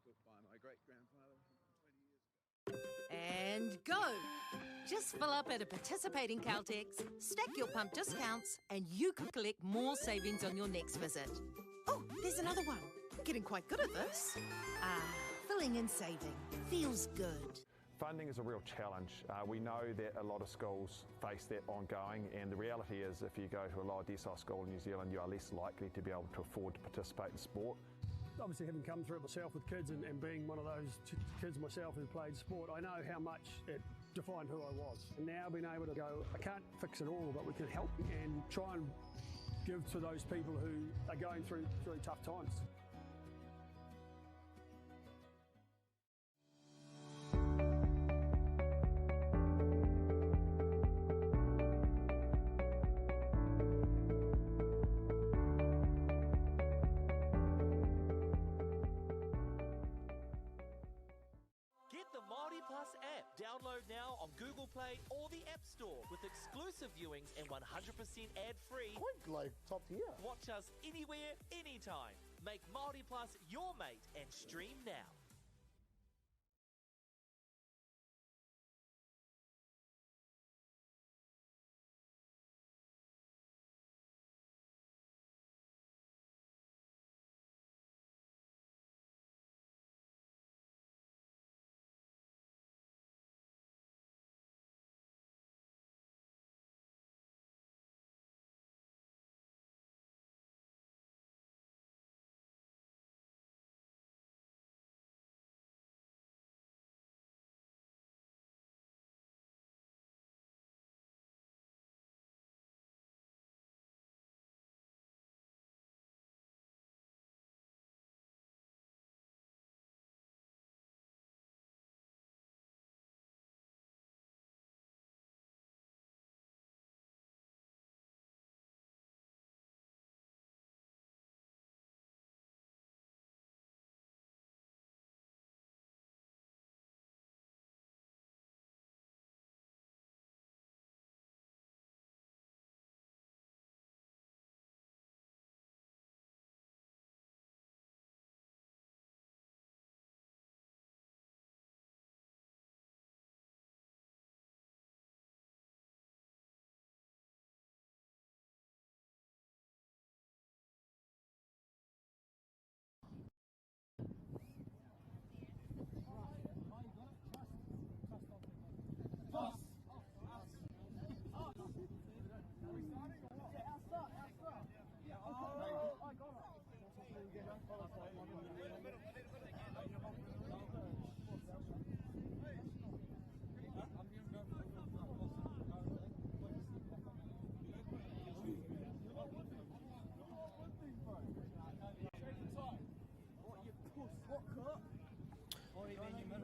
Built by my great-grandfather 20 years ago. And go! Just fill up at a participating Caltex, stack your pump discounts, and you could collect more savings on your next visit. Oh, there's another one. I'm getting quite good at this. Ah, filling and saving. Feels good. Funding is a real challenge. Uh, we know that a lot of schools face that ongoing, and the reality is if you go to a lower decile school in New Zealand, you are less likely to be able to afford to participate in sport. Obviously, having come through it myself with kids and, and being one of those kids myself who played sport, I know how much it defined who I was. And now being able to go, I can't fix it all, but we can help and try and give to those people who are going through, through tough times. Get the Māori Plus app. Download now on Google Play or the App Store with exclusive viewings and 100% ad-free. Quite like top tier. Watch us anywhere, anytime. Make Māori Plus your mate and stream now.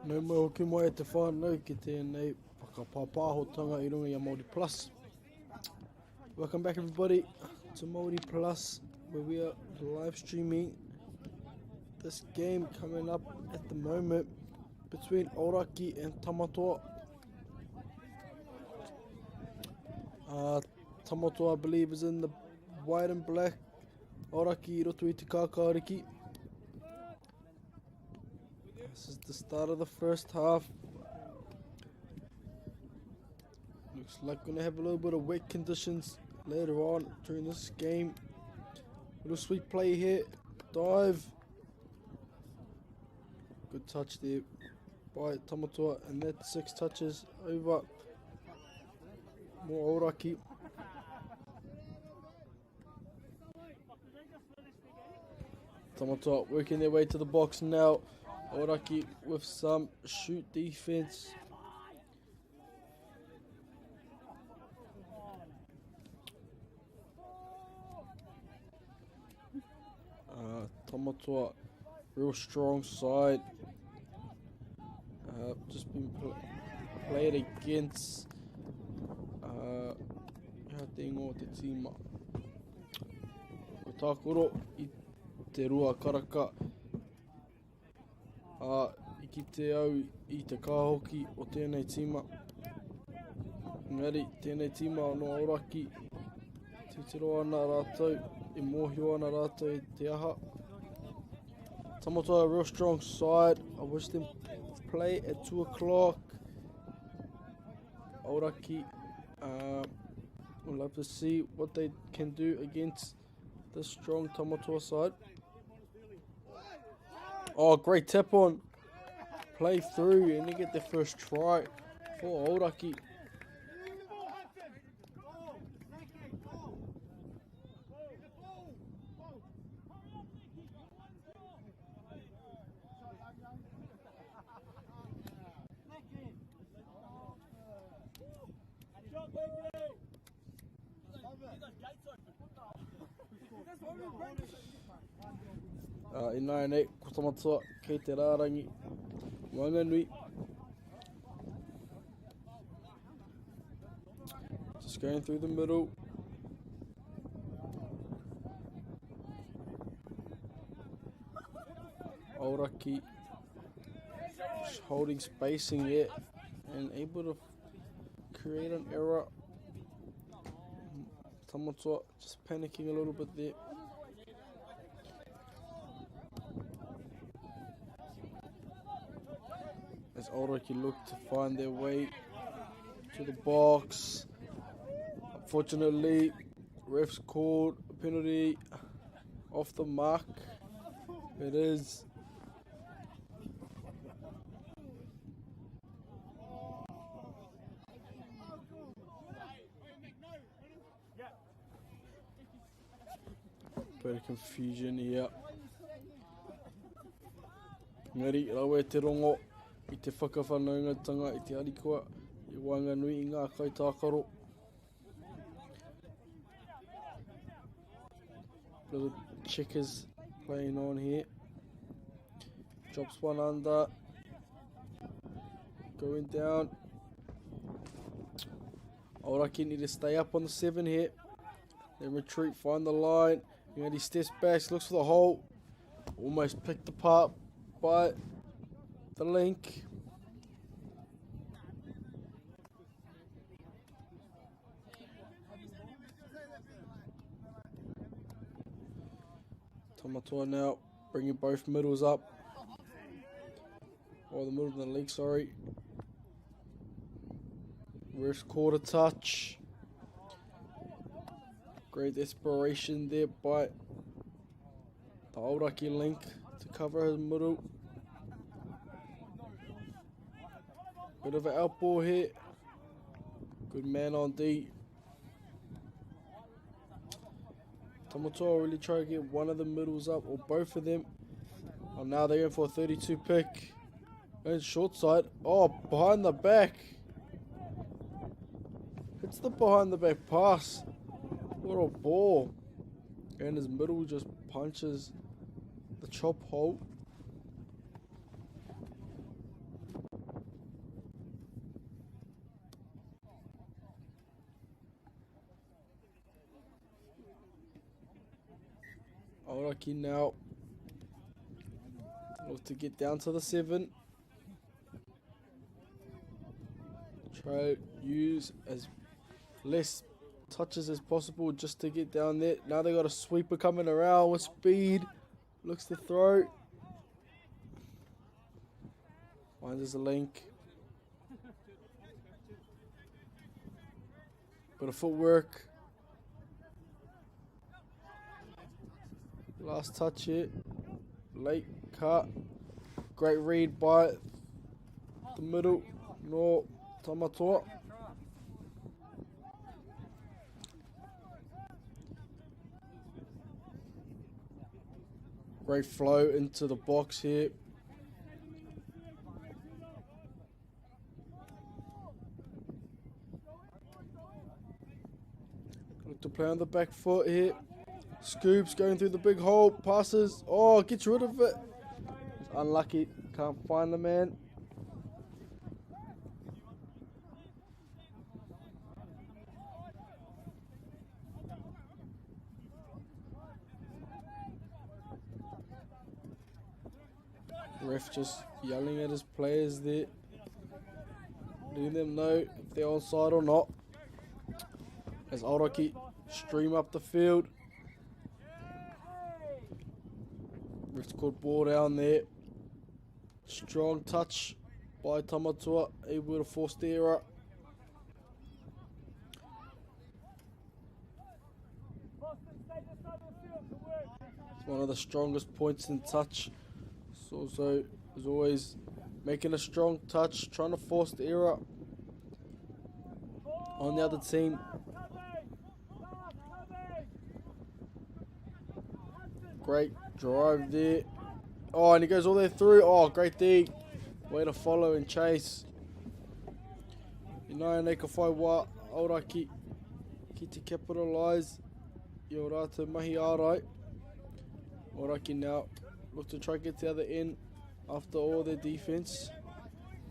Nau mai hoki mai e te whānau ki tēnei whakapāpāhotanga i runga i a Māori Plus. Welcome back everybody to Māori Plus where we are live streaming this game coming up at the moment between Aoraki and Tamatoa. Uh, Tamatoa I believe is in the white and black. Aoraki i roto i te kākāriki. This is the start of the first half. Looks like gonna have a little bit of wet conditions later on during this game. Little sweet play here. Dive. Good touch there by Tamatoa. And that's six touches over more Aoraki. Tamatoa working their way to the box now. Aoraki with some shoot defense. Uh, Tamatoa, real strong side. Uh, just been pl played against uh, Hea te ingoa o te tīma? Ko tākoro i te rua karaka. Ā, i kite au i te kāhoki o tēnei tīma. Engari, tēnei tīma no Aoraki, titiro ana rātou, e mōhio ana rātou i te aha. Tamatoa, a real strong side. I wish them play at 2 o'clock. Aoraki, uh, we'll love to see what they can do against the strong Tamatoa side. Oh, great tap on. Play through and they get their first try for Aoraki. Uh, ināianei, ko Tamatoa kei te rārangi Wanganui. Just going through the middle. Aoraki just holding spacing there and able to create an error. Tamatoa just panicking a little bit there. As Aoraki look to find their way to the box. Unfortunately, refs called a penalty off the mark. It is. Bit of confusion here. Engari, rawe te rongo i te whakawhanaungatanga i te harikoa i waenganui i ngā kaitākaro. Little checkers playing on here. Drops one under. Going down. Aoraki need to stay up on the seven here. Then retreat, find the line. And he steps back, looks for the hole. Almost picked apart by the link. Tamatoa now bringing both middles up. Or the middle of the league, sorry. Reverse quarter touch. Great desperation there by the Aoraki link to cover his middle. Bit of an outball here. Good man on D. Tamatoa really try to get one of the middles up or both of them. Oh, now they're going for a 32 pick. And short side. Oh, behind the back. It's the behind the back pass. What a ball. And his middle just punches the chop hole. Aoraki now. Look to get down to the 7. Try use as less touches as possible just to get down there. Now they got a sweeper coming around with speed. Looks to throw. Finds a link. Bit of footwork. Last touch here. Late cut. Great read by the middle. No Tamatoa. Great flow into the box here. Look to play on the back foot here. Scoops going through the big hole. Passes. Oh, gets rid of it. It's unlucky. Can't find the man. Ref just yelling at his players there, letting them know if they're onside or not. As Aoraki stream up the field. Ref's called ball down there. Strong touch by Tamatoa, able to force the error. It's one of the strongest points in touch. So as always, making a strong touch, trying to force the error on the other team. Great drive there. Oh, and he goes all the way through. Oh, great dig. Way to follow and chase. Ināianei ka whai wā Aoraki ki te capitalise i o rātou mahi ārai. Aoraki now look to try get to the other end after all their defense.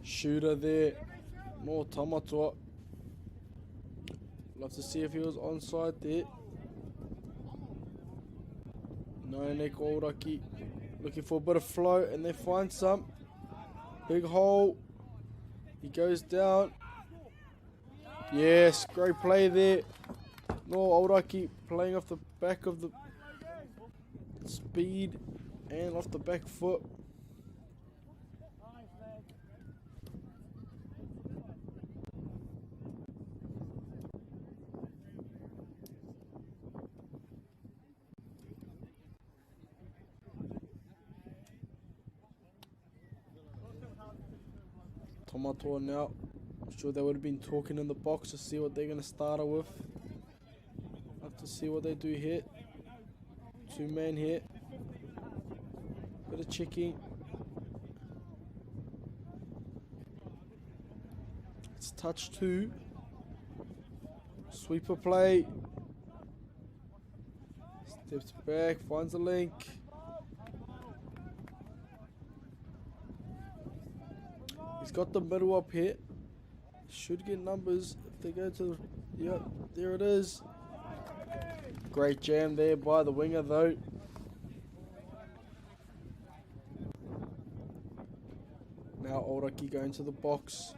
Shooter there, no Tamatoa. Love to see if he was onside there. Ināianei ko Aoraki looking for a bit of flow, and they find some. Big hole. He goes down. Yes, great play there. No, Aoraki playing off the back of the speed and off the back foot. Tamatoa now. I'm sure they would have been talking in the box to see what they're going to start with. Have to see what they do here. 2 men here. Bit of checking. It's touch 2. Sweeper play. Steps back, finds a link. He's got the middle up here. Should get numbers if they go to the... Yep, there it is. Great jam there by the winger though. Now Aoraki going to the box.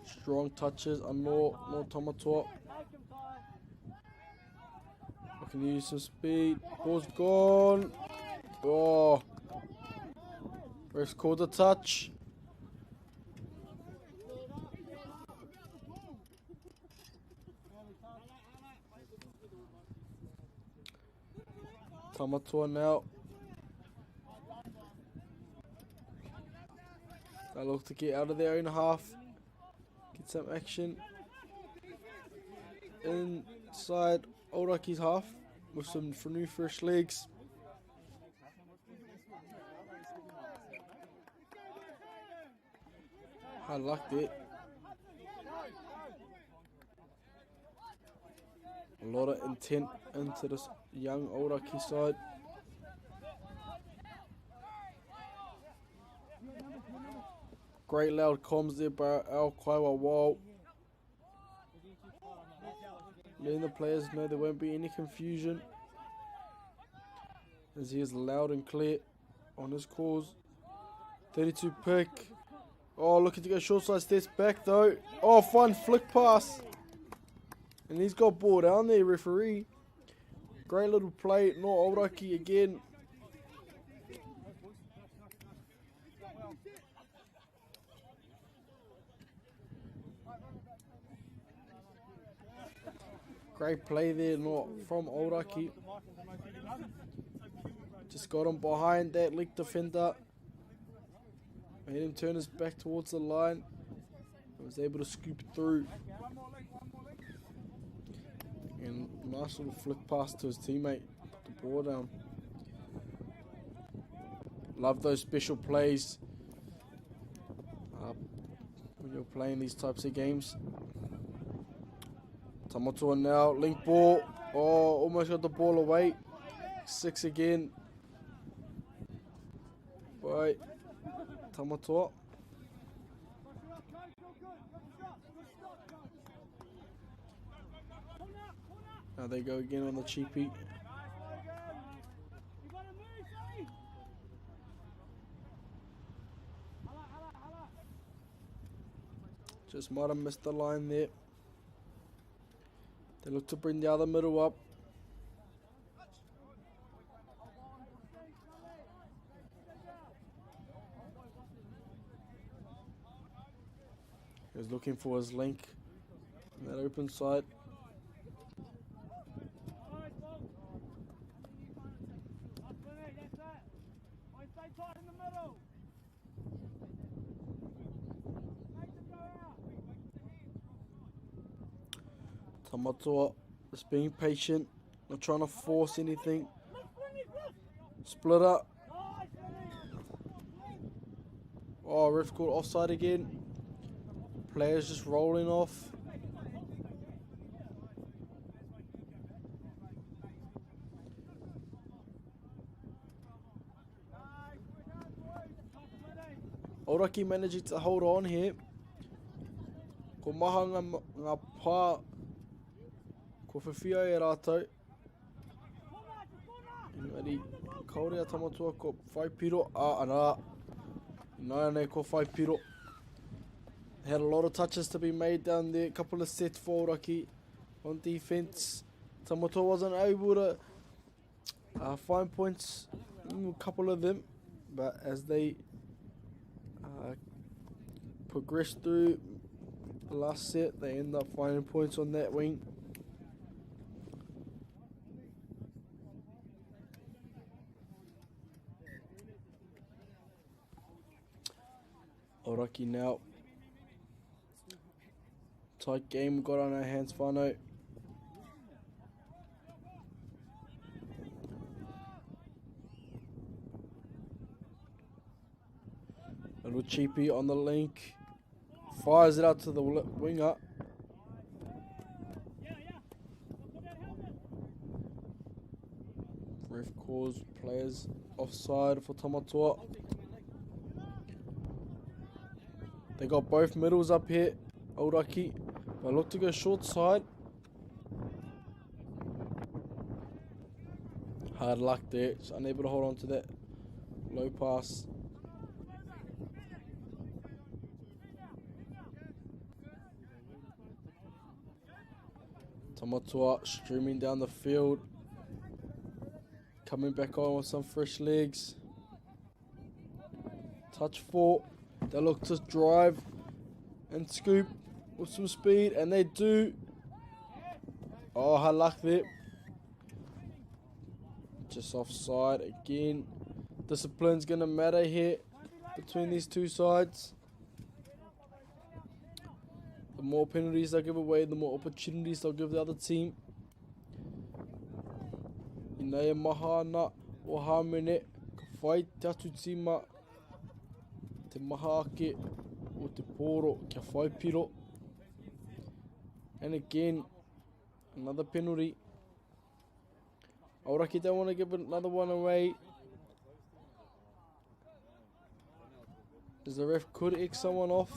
Strong touches and no Tamatoa. I can use some speed. Ball's gone. Oh. Ref's called the touch. Tamatoa now. They look to get out of their own half. Get some action inside Aoraki's half with some new fresh legs. I liked it. A lot of intent into this young Aoraki side. Great loud comms there by Al Kaiwa Wall. Letting the players know there won't be any confusion. As he is loud and clear on his calls. 32 pick. Oh, looking to go short side steps back though. Oh, fun flick pass. And he's got ball down there, referee. Great little play. Not Aoraki again. Great play there, not from Aoraki. Just got him behind that leg defender. Made him turn his back towards the line. And was able to scoop through. And nice little flick pass to his teammate. Put the ball down. Love those special plays when you're playing these types of games. Tamatoa now, link ball. Oh, almost got the ball away. 6 again by Tamatoa. Now they go again on the cheapie. Just might have missed the line there. They look to bring the other middle up. He was looking for his link in that open side. Tamatoa is being patient, not trying to force anything. Split up. Oh, ref called offside again. Players just rolling off. Aoraki managing to hold on here. Ko maha ngā, ngā pā ko whiwhia e rātou. Engari, kaore a Tamatoa ko whai piro. Ah, anā. Ināianei ko whai piro. Had a lot of touches to be made down there. A couple of sets for Aoraki on defense. Tamatoa wasn't able to find points, a couple of them, but as they progress through the last set, they end up finding points on that wing. Aoraki now. Tight game we got on our hands, whānau. Little cheapie on the link. Fires it out to the winger. Ref calls players offside for Tamatoa. They got both middles up here, Aoraki. But look to go short side. Hard luck there. Just unable to hold on to that low pass. Tamatoa streaming down the field. Coming back on with some fresh legs. Touch 4. They look to drive and scoop with some speed, and they do. Oh, hard luck there. Just offside again. Discipline's going to matter here between these two sides. The more penalties they'll give away, the more opportunities they'll give the other team. Ina e maha ana o Hāmene, ka whai te atu tīma te maha ake o te pōro kia whai piro. And again, another penalty. Aoraki don't want to give another one away. As the ref could X someone off.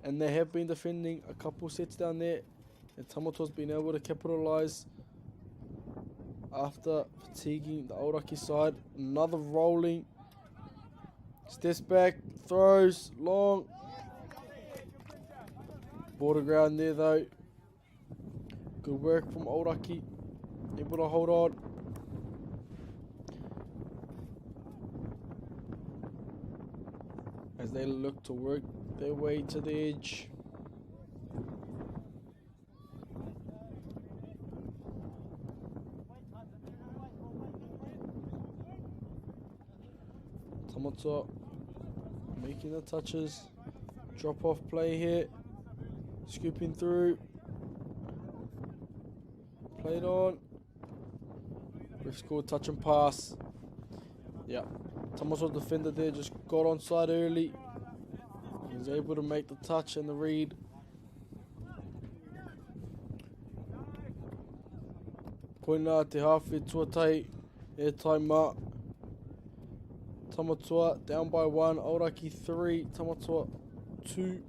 And they have been defending a couple sets down there. And Tamatoa's been able to capitalise after fatiguing the Ōrākei side. Another rolling. Steps back, throws, long. Border ground there though. Good work from Ōrākei. Able to hold on. As they look to work their way to the edge. Tamatoa making the touches. Drop off play here. Scooping through. Played on. Ref scored touch and pass. Yeah. Tamatoa defender there just got on side early. He was able to make the touch and the read. Koina te hāwhe tuatahi e tai mā. Tamatoa down by 1, Ōrākei 3, Tamatoa 2.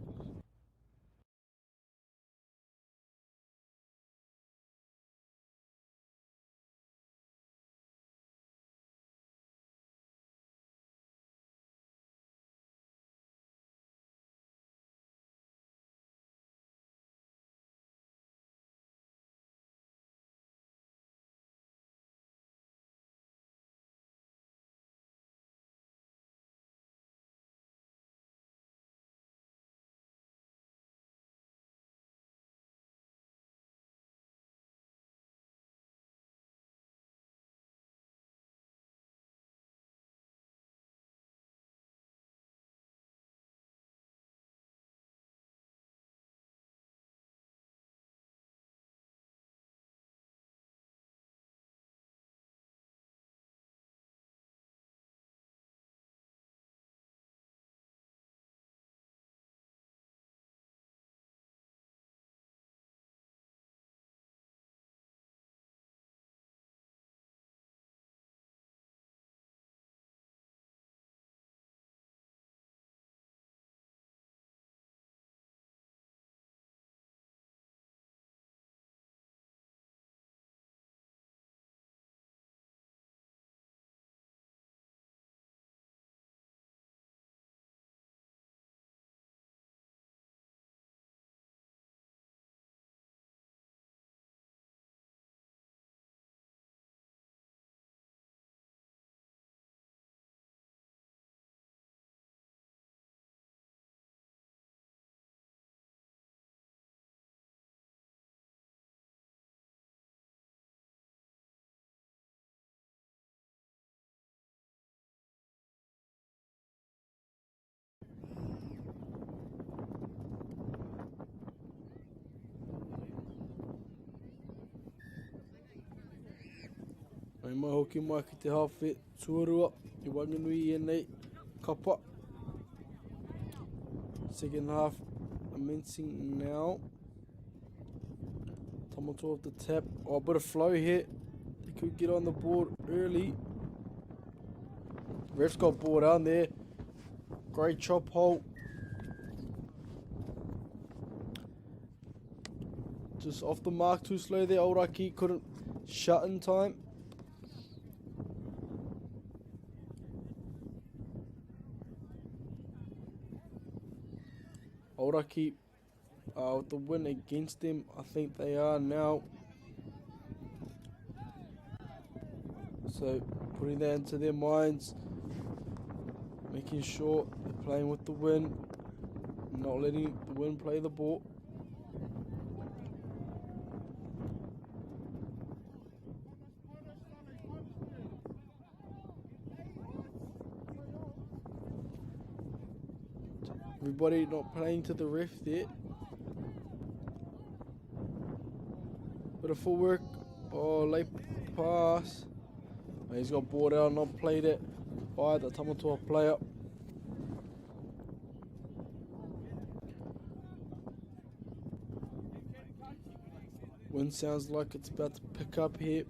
Mai mai hoki mai ki te hāwhe tuarua i waenganui i ēnei kapa. Second half commencing now. Tamatoa with the tap. Oh, a bit of flow here. They could get on the board early. Ref's got ball down there. Great chop hole. Just off the mark too slow there. Ōrākei couldn't shut in time. Ōrākei with the win against them, I think they are now. So putting that into their minds, making sure they're playing with the win, not letting the win play the ball. Everybody not playing to the ref there. Bit of footwork. Oh, late pass. He's got ball out, not played it by the Tamatoa player. Wind sounds like it's about to pick up here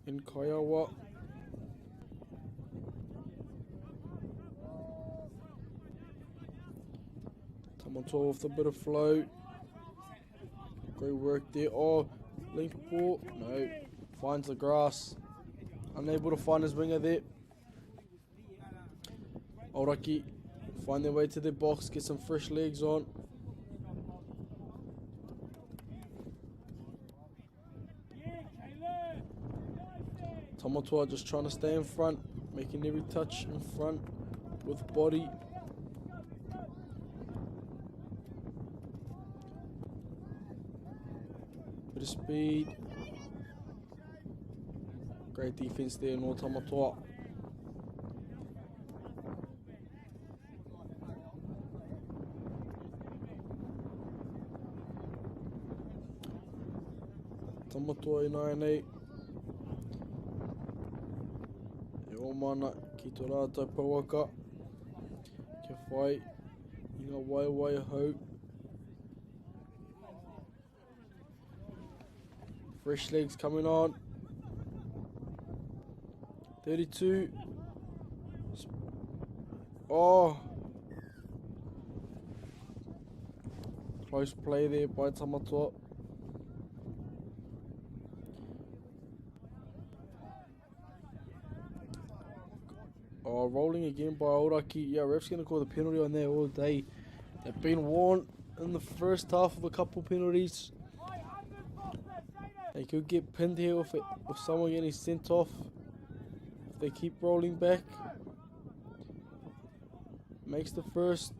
in Kaiaua. Tamatoa with a bit of flow. Great work there. Oh, link ball. No. Finds the grass. Unable to find his winger there. Aoraki find their way to the box, get some fresh legs on. Tamatoa just trying to stay in front, making every touch in front with body. Bit of speed. Great defense there, no Tamatoa. Tamatoa ināianei. E oma ana ki tō rātou pouaka kia whai i ngā waewae hou. Fresh legs coming on. 32. Oh. Close play there by Tamatoa. Oh, rolling again by Aoraki. Yeah, ref's going to call the penalty on there all day. They've been warned in the first half of a couple penalties. They could get pinned here if, it, if someone getting sent off. If they keep rolling back. Makes the first.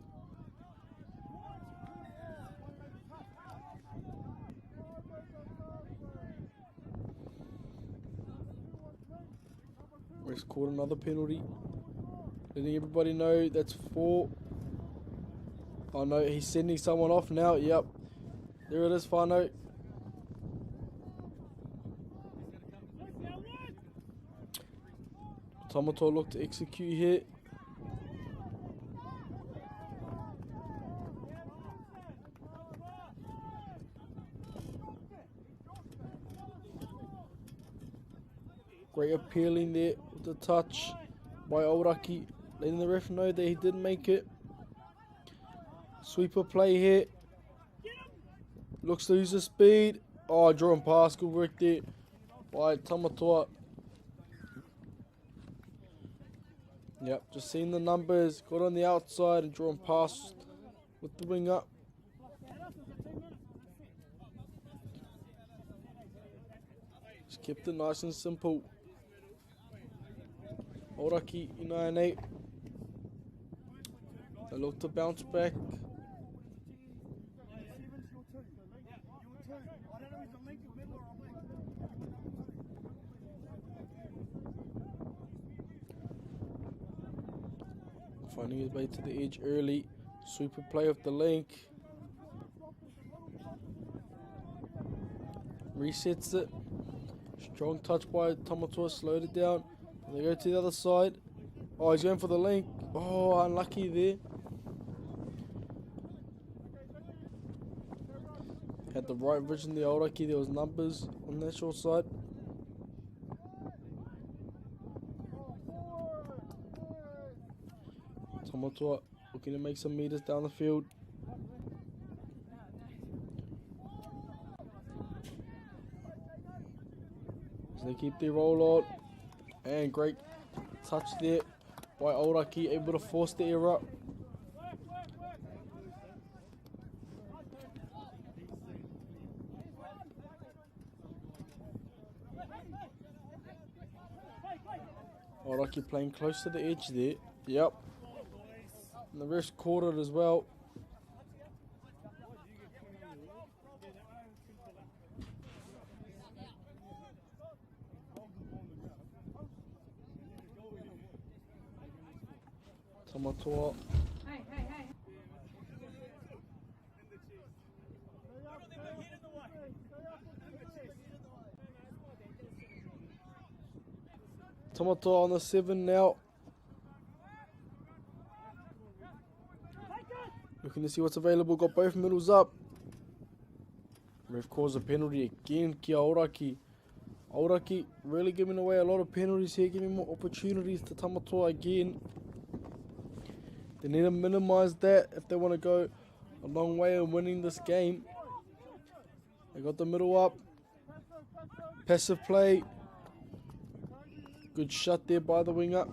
Ref's caught another penalty. Letting everybody know that's four. Oh no, he's sending someone off now. Yep. There it is, Fano. Tamatoa look to execute here. Great appealing there with the touch by Aoraki, letting the ref know that he didn't make it. Sweeper play here. Looks to use the speed. Oh, draw and pass. Good work there by Tamatoa. Yep, just seeing the numbers. Got on the outside and draw and pass with the wing up. Just kept it nice and simple. Aoraki 9-8. They look to bounce back. Finding his way to the edge early. Super play of the link. Resets it. Strong touch by Tamatoa, slowed it down. They go to the other side. Oh, he's going for the link. Oh, unlucky there. Had the right vision, the Aoraki. There was numbers on that short side. Tamatoa looking to make some meters down the field. So they keep their roll on. And great touch there by Aoraki, able to force the error. Aoraki playing close to the edge there. Yep. And the rest caught it as well. Tamatoa. Hey, hey, hey. Tamatoa on the 7 now. Looking to see what's available. Got both middles up. Ref calls a penalty again. Kia Aoraki. Aoraki really giving away a lot of penalties here, giving more opportunities to Tamatoa again. They need to minimize that if they want to go a long way in winning this game. They got the middle up. Passive play. Good shot there by the winger.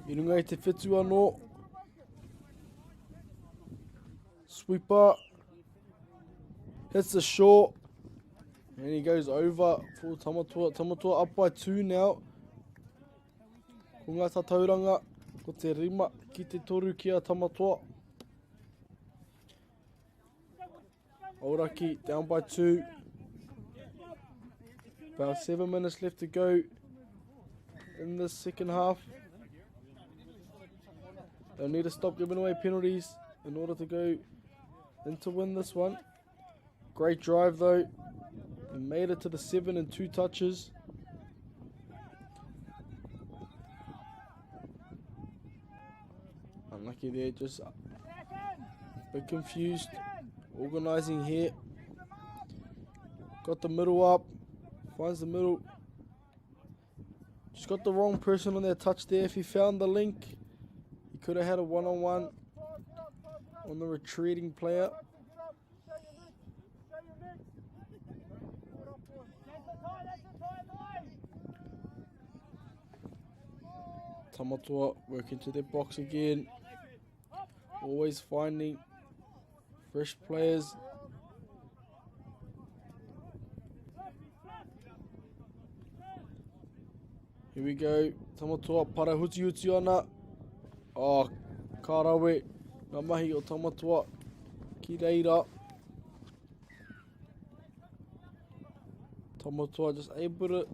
I runga i te whetu anō. Sweeper. Hits the short. And he goes over for Tamatoa. Tamatoa up by two now. Ko ngā tatauranga, ko te rima ki te toru ki a Tamatoa. Aoraki down by two. About seven minutes left to go in the second half. They'll need to stop giving away penalties in order to go and to win this one. Great drive though. They made it to the seven and two touches. Unlucky there, just a bit confused. Organising here. Got the middle up. Finds the middle. Just got the wrong person on their touch there. If he found the link, he could have had a one-on-one on the retreating player. Tamatoa working to their box again. Always finding fresh players. Here we go. Tamatoa para huti huti ana. Oh, ka rawe. Ngā mahi o Tamatoa ki reira. Tamatoa just able to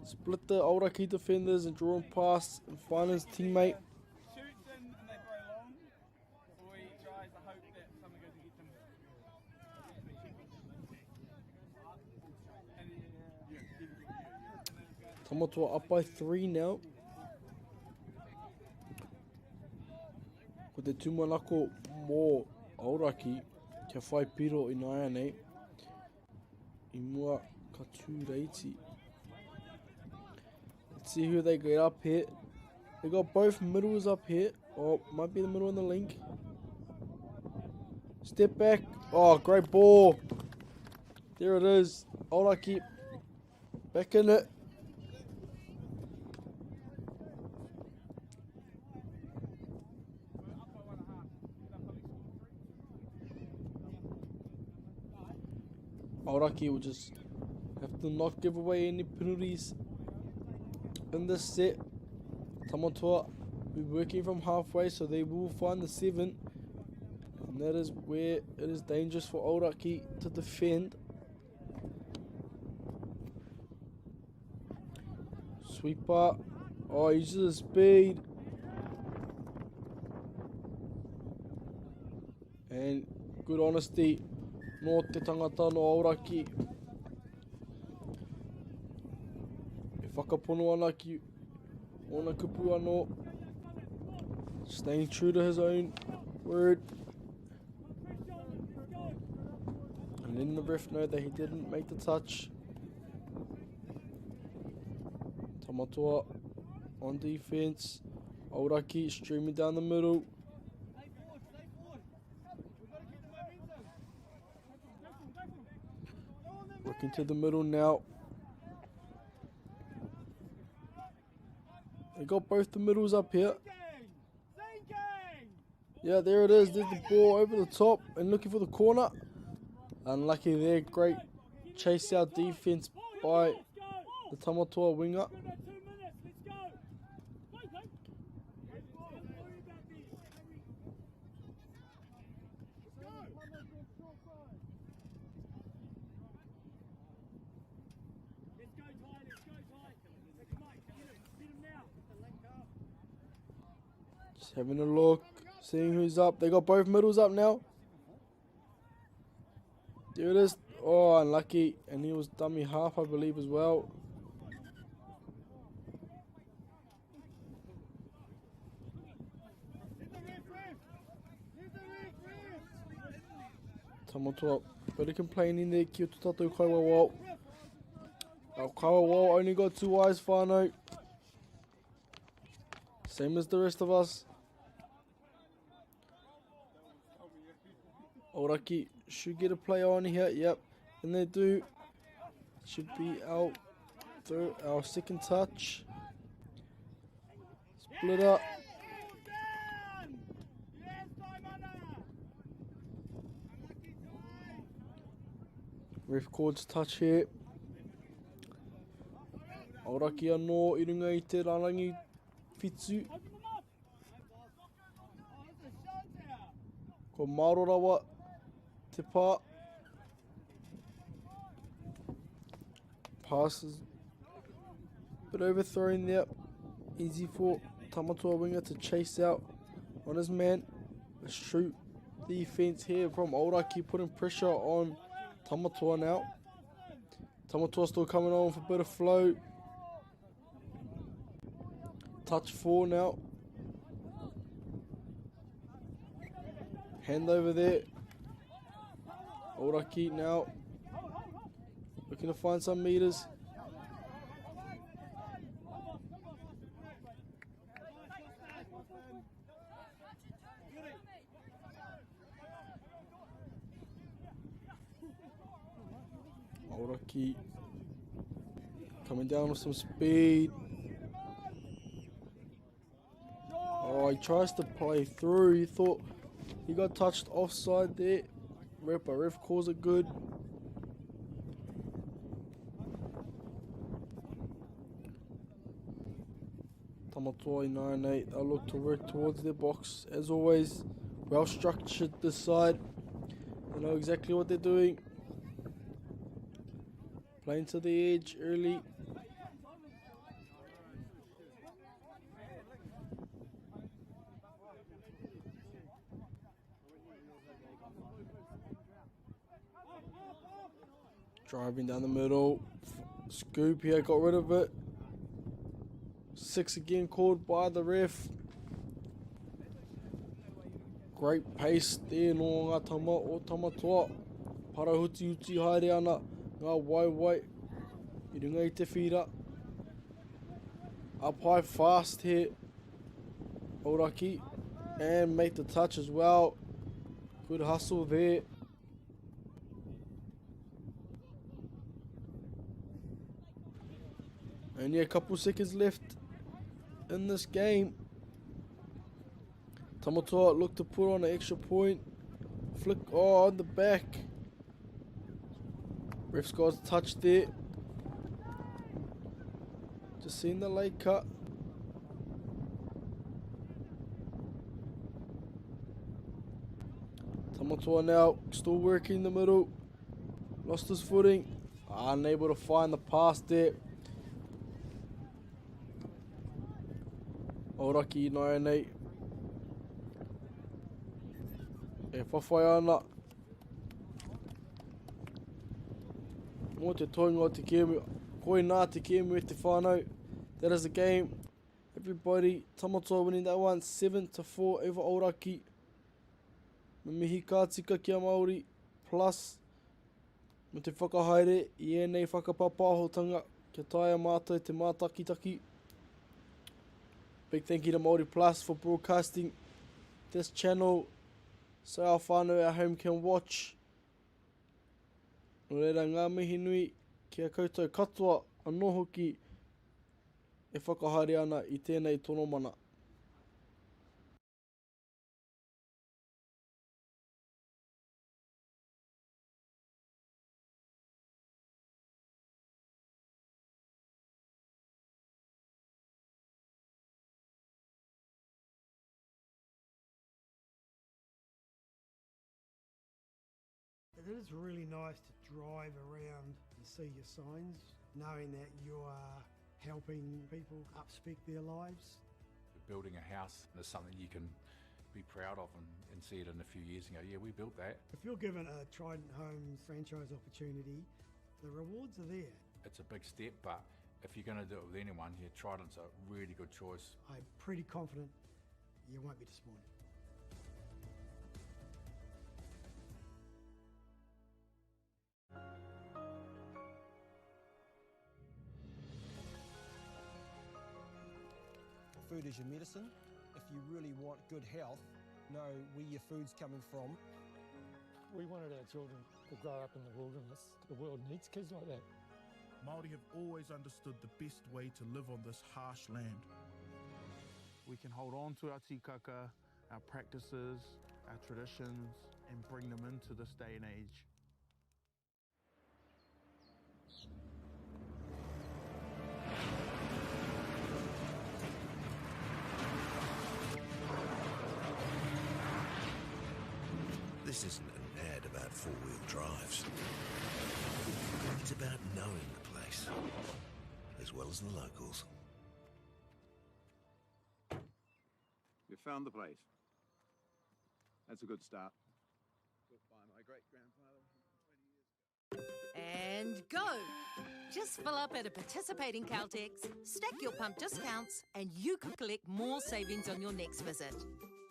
split the Aoraki defenders and draw him past and find his teammate. Tamatoa up by three now. Ko te tūmanako mō Aoraki kia whai piro i nāianei i mua ka tū reiti. Let's see who they get up here. They got both middles up here. Oh, might be the middle in the link. Step back. Oh, great ball. There it is. Aoraki back in it. Aoraki will just have to not give away any penalties in this set. Tamatoa will be working from halfway, so they will find the seven. And that is where it is dangerous for Aoraki to defend. Sweeper. Oh, he uses the speed. And good honesty. Nō te tangata no Aoraki. E whakapono ana ki ōna kupu anō. Staying true to his own word. And letting the ref know that he didn't make the touch. Tamatoa on defense. Aoraki streaming down the middle. Working to the middle now. They got both the middles up here. Yeah, there it is. There's the ball over the top and looking for the corner. Unlucky there. Great chase out defense by the Tamatoa winger. Just having a look, seeing who's up. They got both middles up now. There it is. Oh, unlucky. And he was dummy half, I believe, as well. Tamatoa, bit of complaining there. Kia o tātou kaiwawao. Our kaiwawao only got two eyes, whānau. Same as the rest of us. Aoraki should get a play on here. Yep, and they do. Should be out through our second touch. Split up. Ref cords touch here. Aoraki anō i runga i te rarangi whitu. Ko Maro rawa te pā. Passes bit overthrown there. Easy for Tamatoa winger to chase out on his man. A shoot defense here from Aoraki putting pressure on Tamatoa now. Tamatoa still coming on for a bit of flow. Touch four now. Hand over there. Aoraki now. Looking to find some meters. Aoraki coming down with some speed. Oh, he tries to play through. He thought he got touched offside there. Ref, but ref calls it good. Tamatoa 9-8. They'll look to work towards their box. As always, well structured this side. They know exactly what they're doing. Playing to the edge early. Driving down the middle. Scoop here, got rid of it. 6 again called by the ref. Great pace there no ngā tama o Tamatoa. Parahuti huti haere ana ngā waiwai i runga i te whira. Up high fast here. Aoraki. And make the touch as well. Good hustle there. Only a couple seconds left in this game. Tamatoa looked to put on an extra point. Flick oh, on the back. Ref's got a touch there. Just seen the late cut. Tamatoa now still working in the middle. Lost his footing. Unable to find the pass there. Aoraki 9-8. E whawhai ana. Mō te toenga o te kēmu. Koinā te kēmu e te whānau. That is the game. Everybody, Tamatoa winning that one. 7-4 over Aoraki. Me mihi ka tika ki a Māori Plus me te whakahaere i ēnei whakapāpāhotanga kia taea mātou te mātakitaki. Big thank you to Māori Plus for broadcasting this channel so our whānau at home can watch. Nō reira, ngā mihi nui ki a koutou katoa anō hoki e whakahaere ana i tēnei tonomana. It is really nice to drive around and see your signs, knowing that you are helping people upspec their lives. Building a house is something you can be proud of and, and see it in a few years and go, yeah, we built that. If you're given a Trident Homes franchise opportunity, the rewards are there. It's a big step, but if you're going to do it with anyone, yeah, Trident's a really good choice. I'm pretty confident you won't be disappointed. Food is your medicine. If you really want good health, know where your food's coming from. We wanted our children to grow up in the wilderness. The world needs kids like that. Māori have always understood the best way to live on this harsh land. We can hold on to our tikaka, our practices, our traditions, and bring them into this day and age. This isn't an ad about four-wheel drives. It's about knowing the place, as well as the locals. You found the place. That's a good start. Built by my great-grandfather 20 years ago. And go! Just fill up at a participating Caltex, stack your pump discounts, and you could collect more savings on your next visit.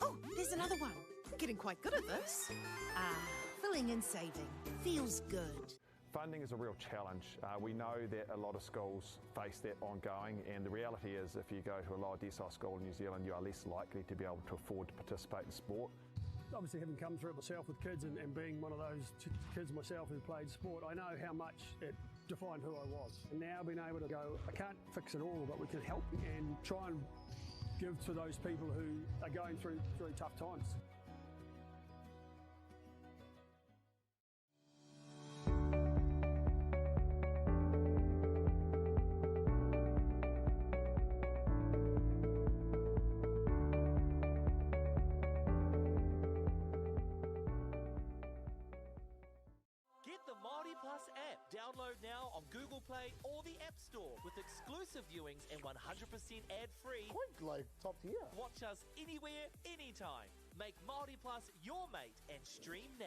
Oh, there's another one. I'm getting quite good at this. Ah, filling and saving. Feels good. Funding is a real challenge. We know that a lot of schools face that ongoing, and the reality is if you go to a lower decile school in New Zealand, you are less likely to be able to afford to participate in sport. Obviously, having come through it myself with kids and being one of those kids myself who played sport, I know how much it defined who I was. And now being able to go, I can't fix it all, but we can help and try and give to those people who are going through tough times. Get the Māori Plus app. Download now on Google Play or the App Store with exclusive viewings and 100% ad-free. Quite like top tier. Watch us anywhere, anytime. Make Māori Plus your mate and stream now.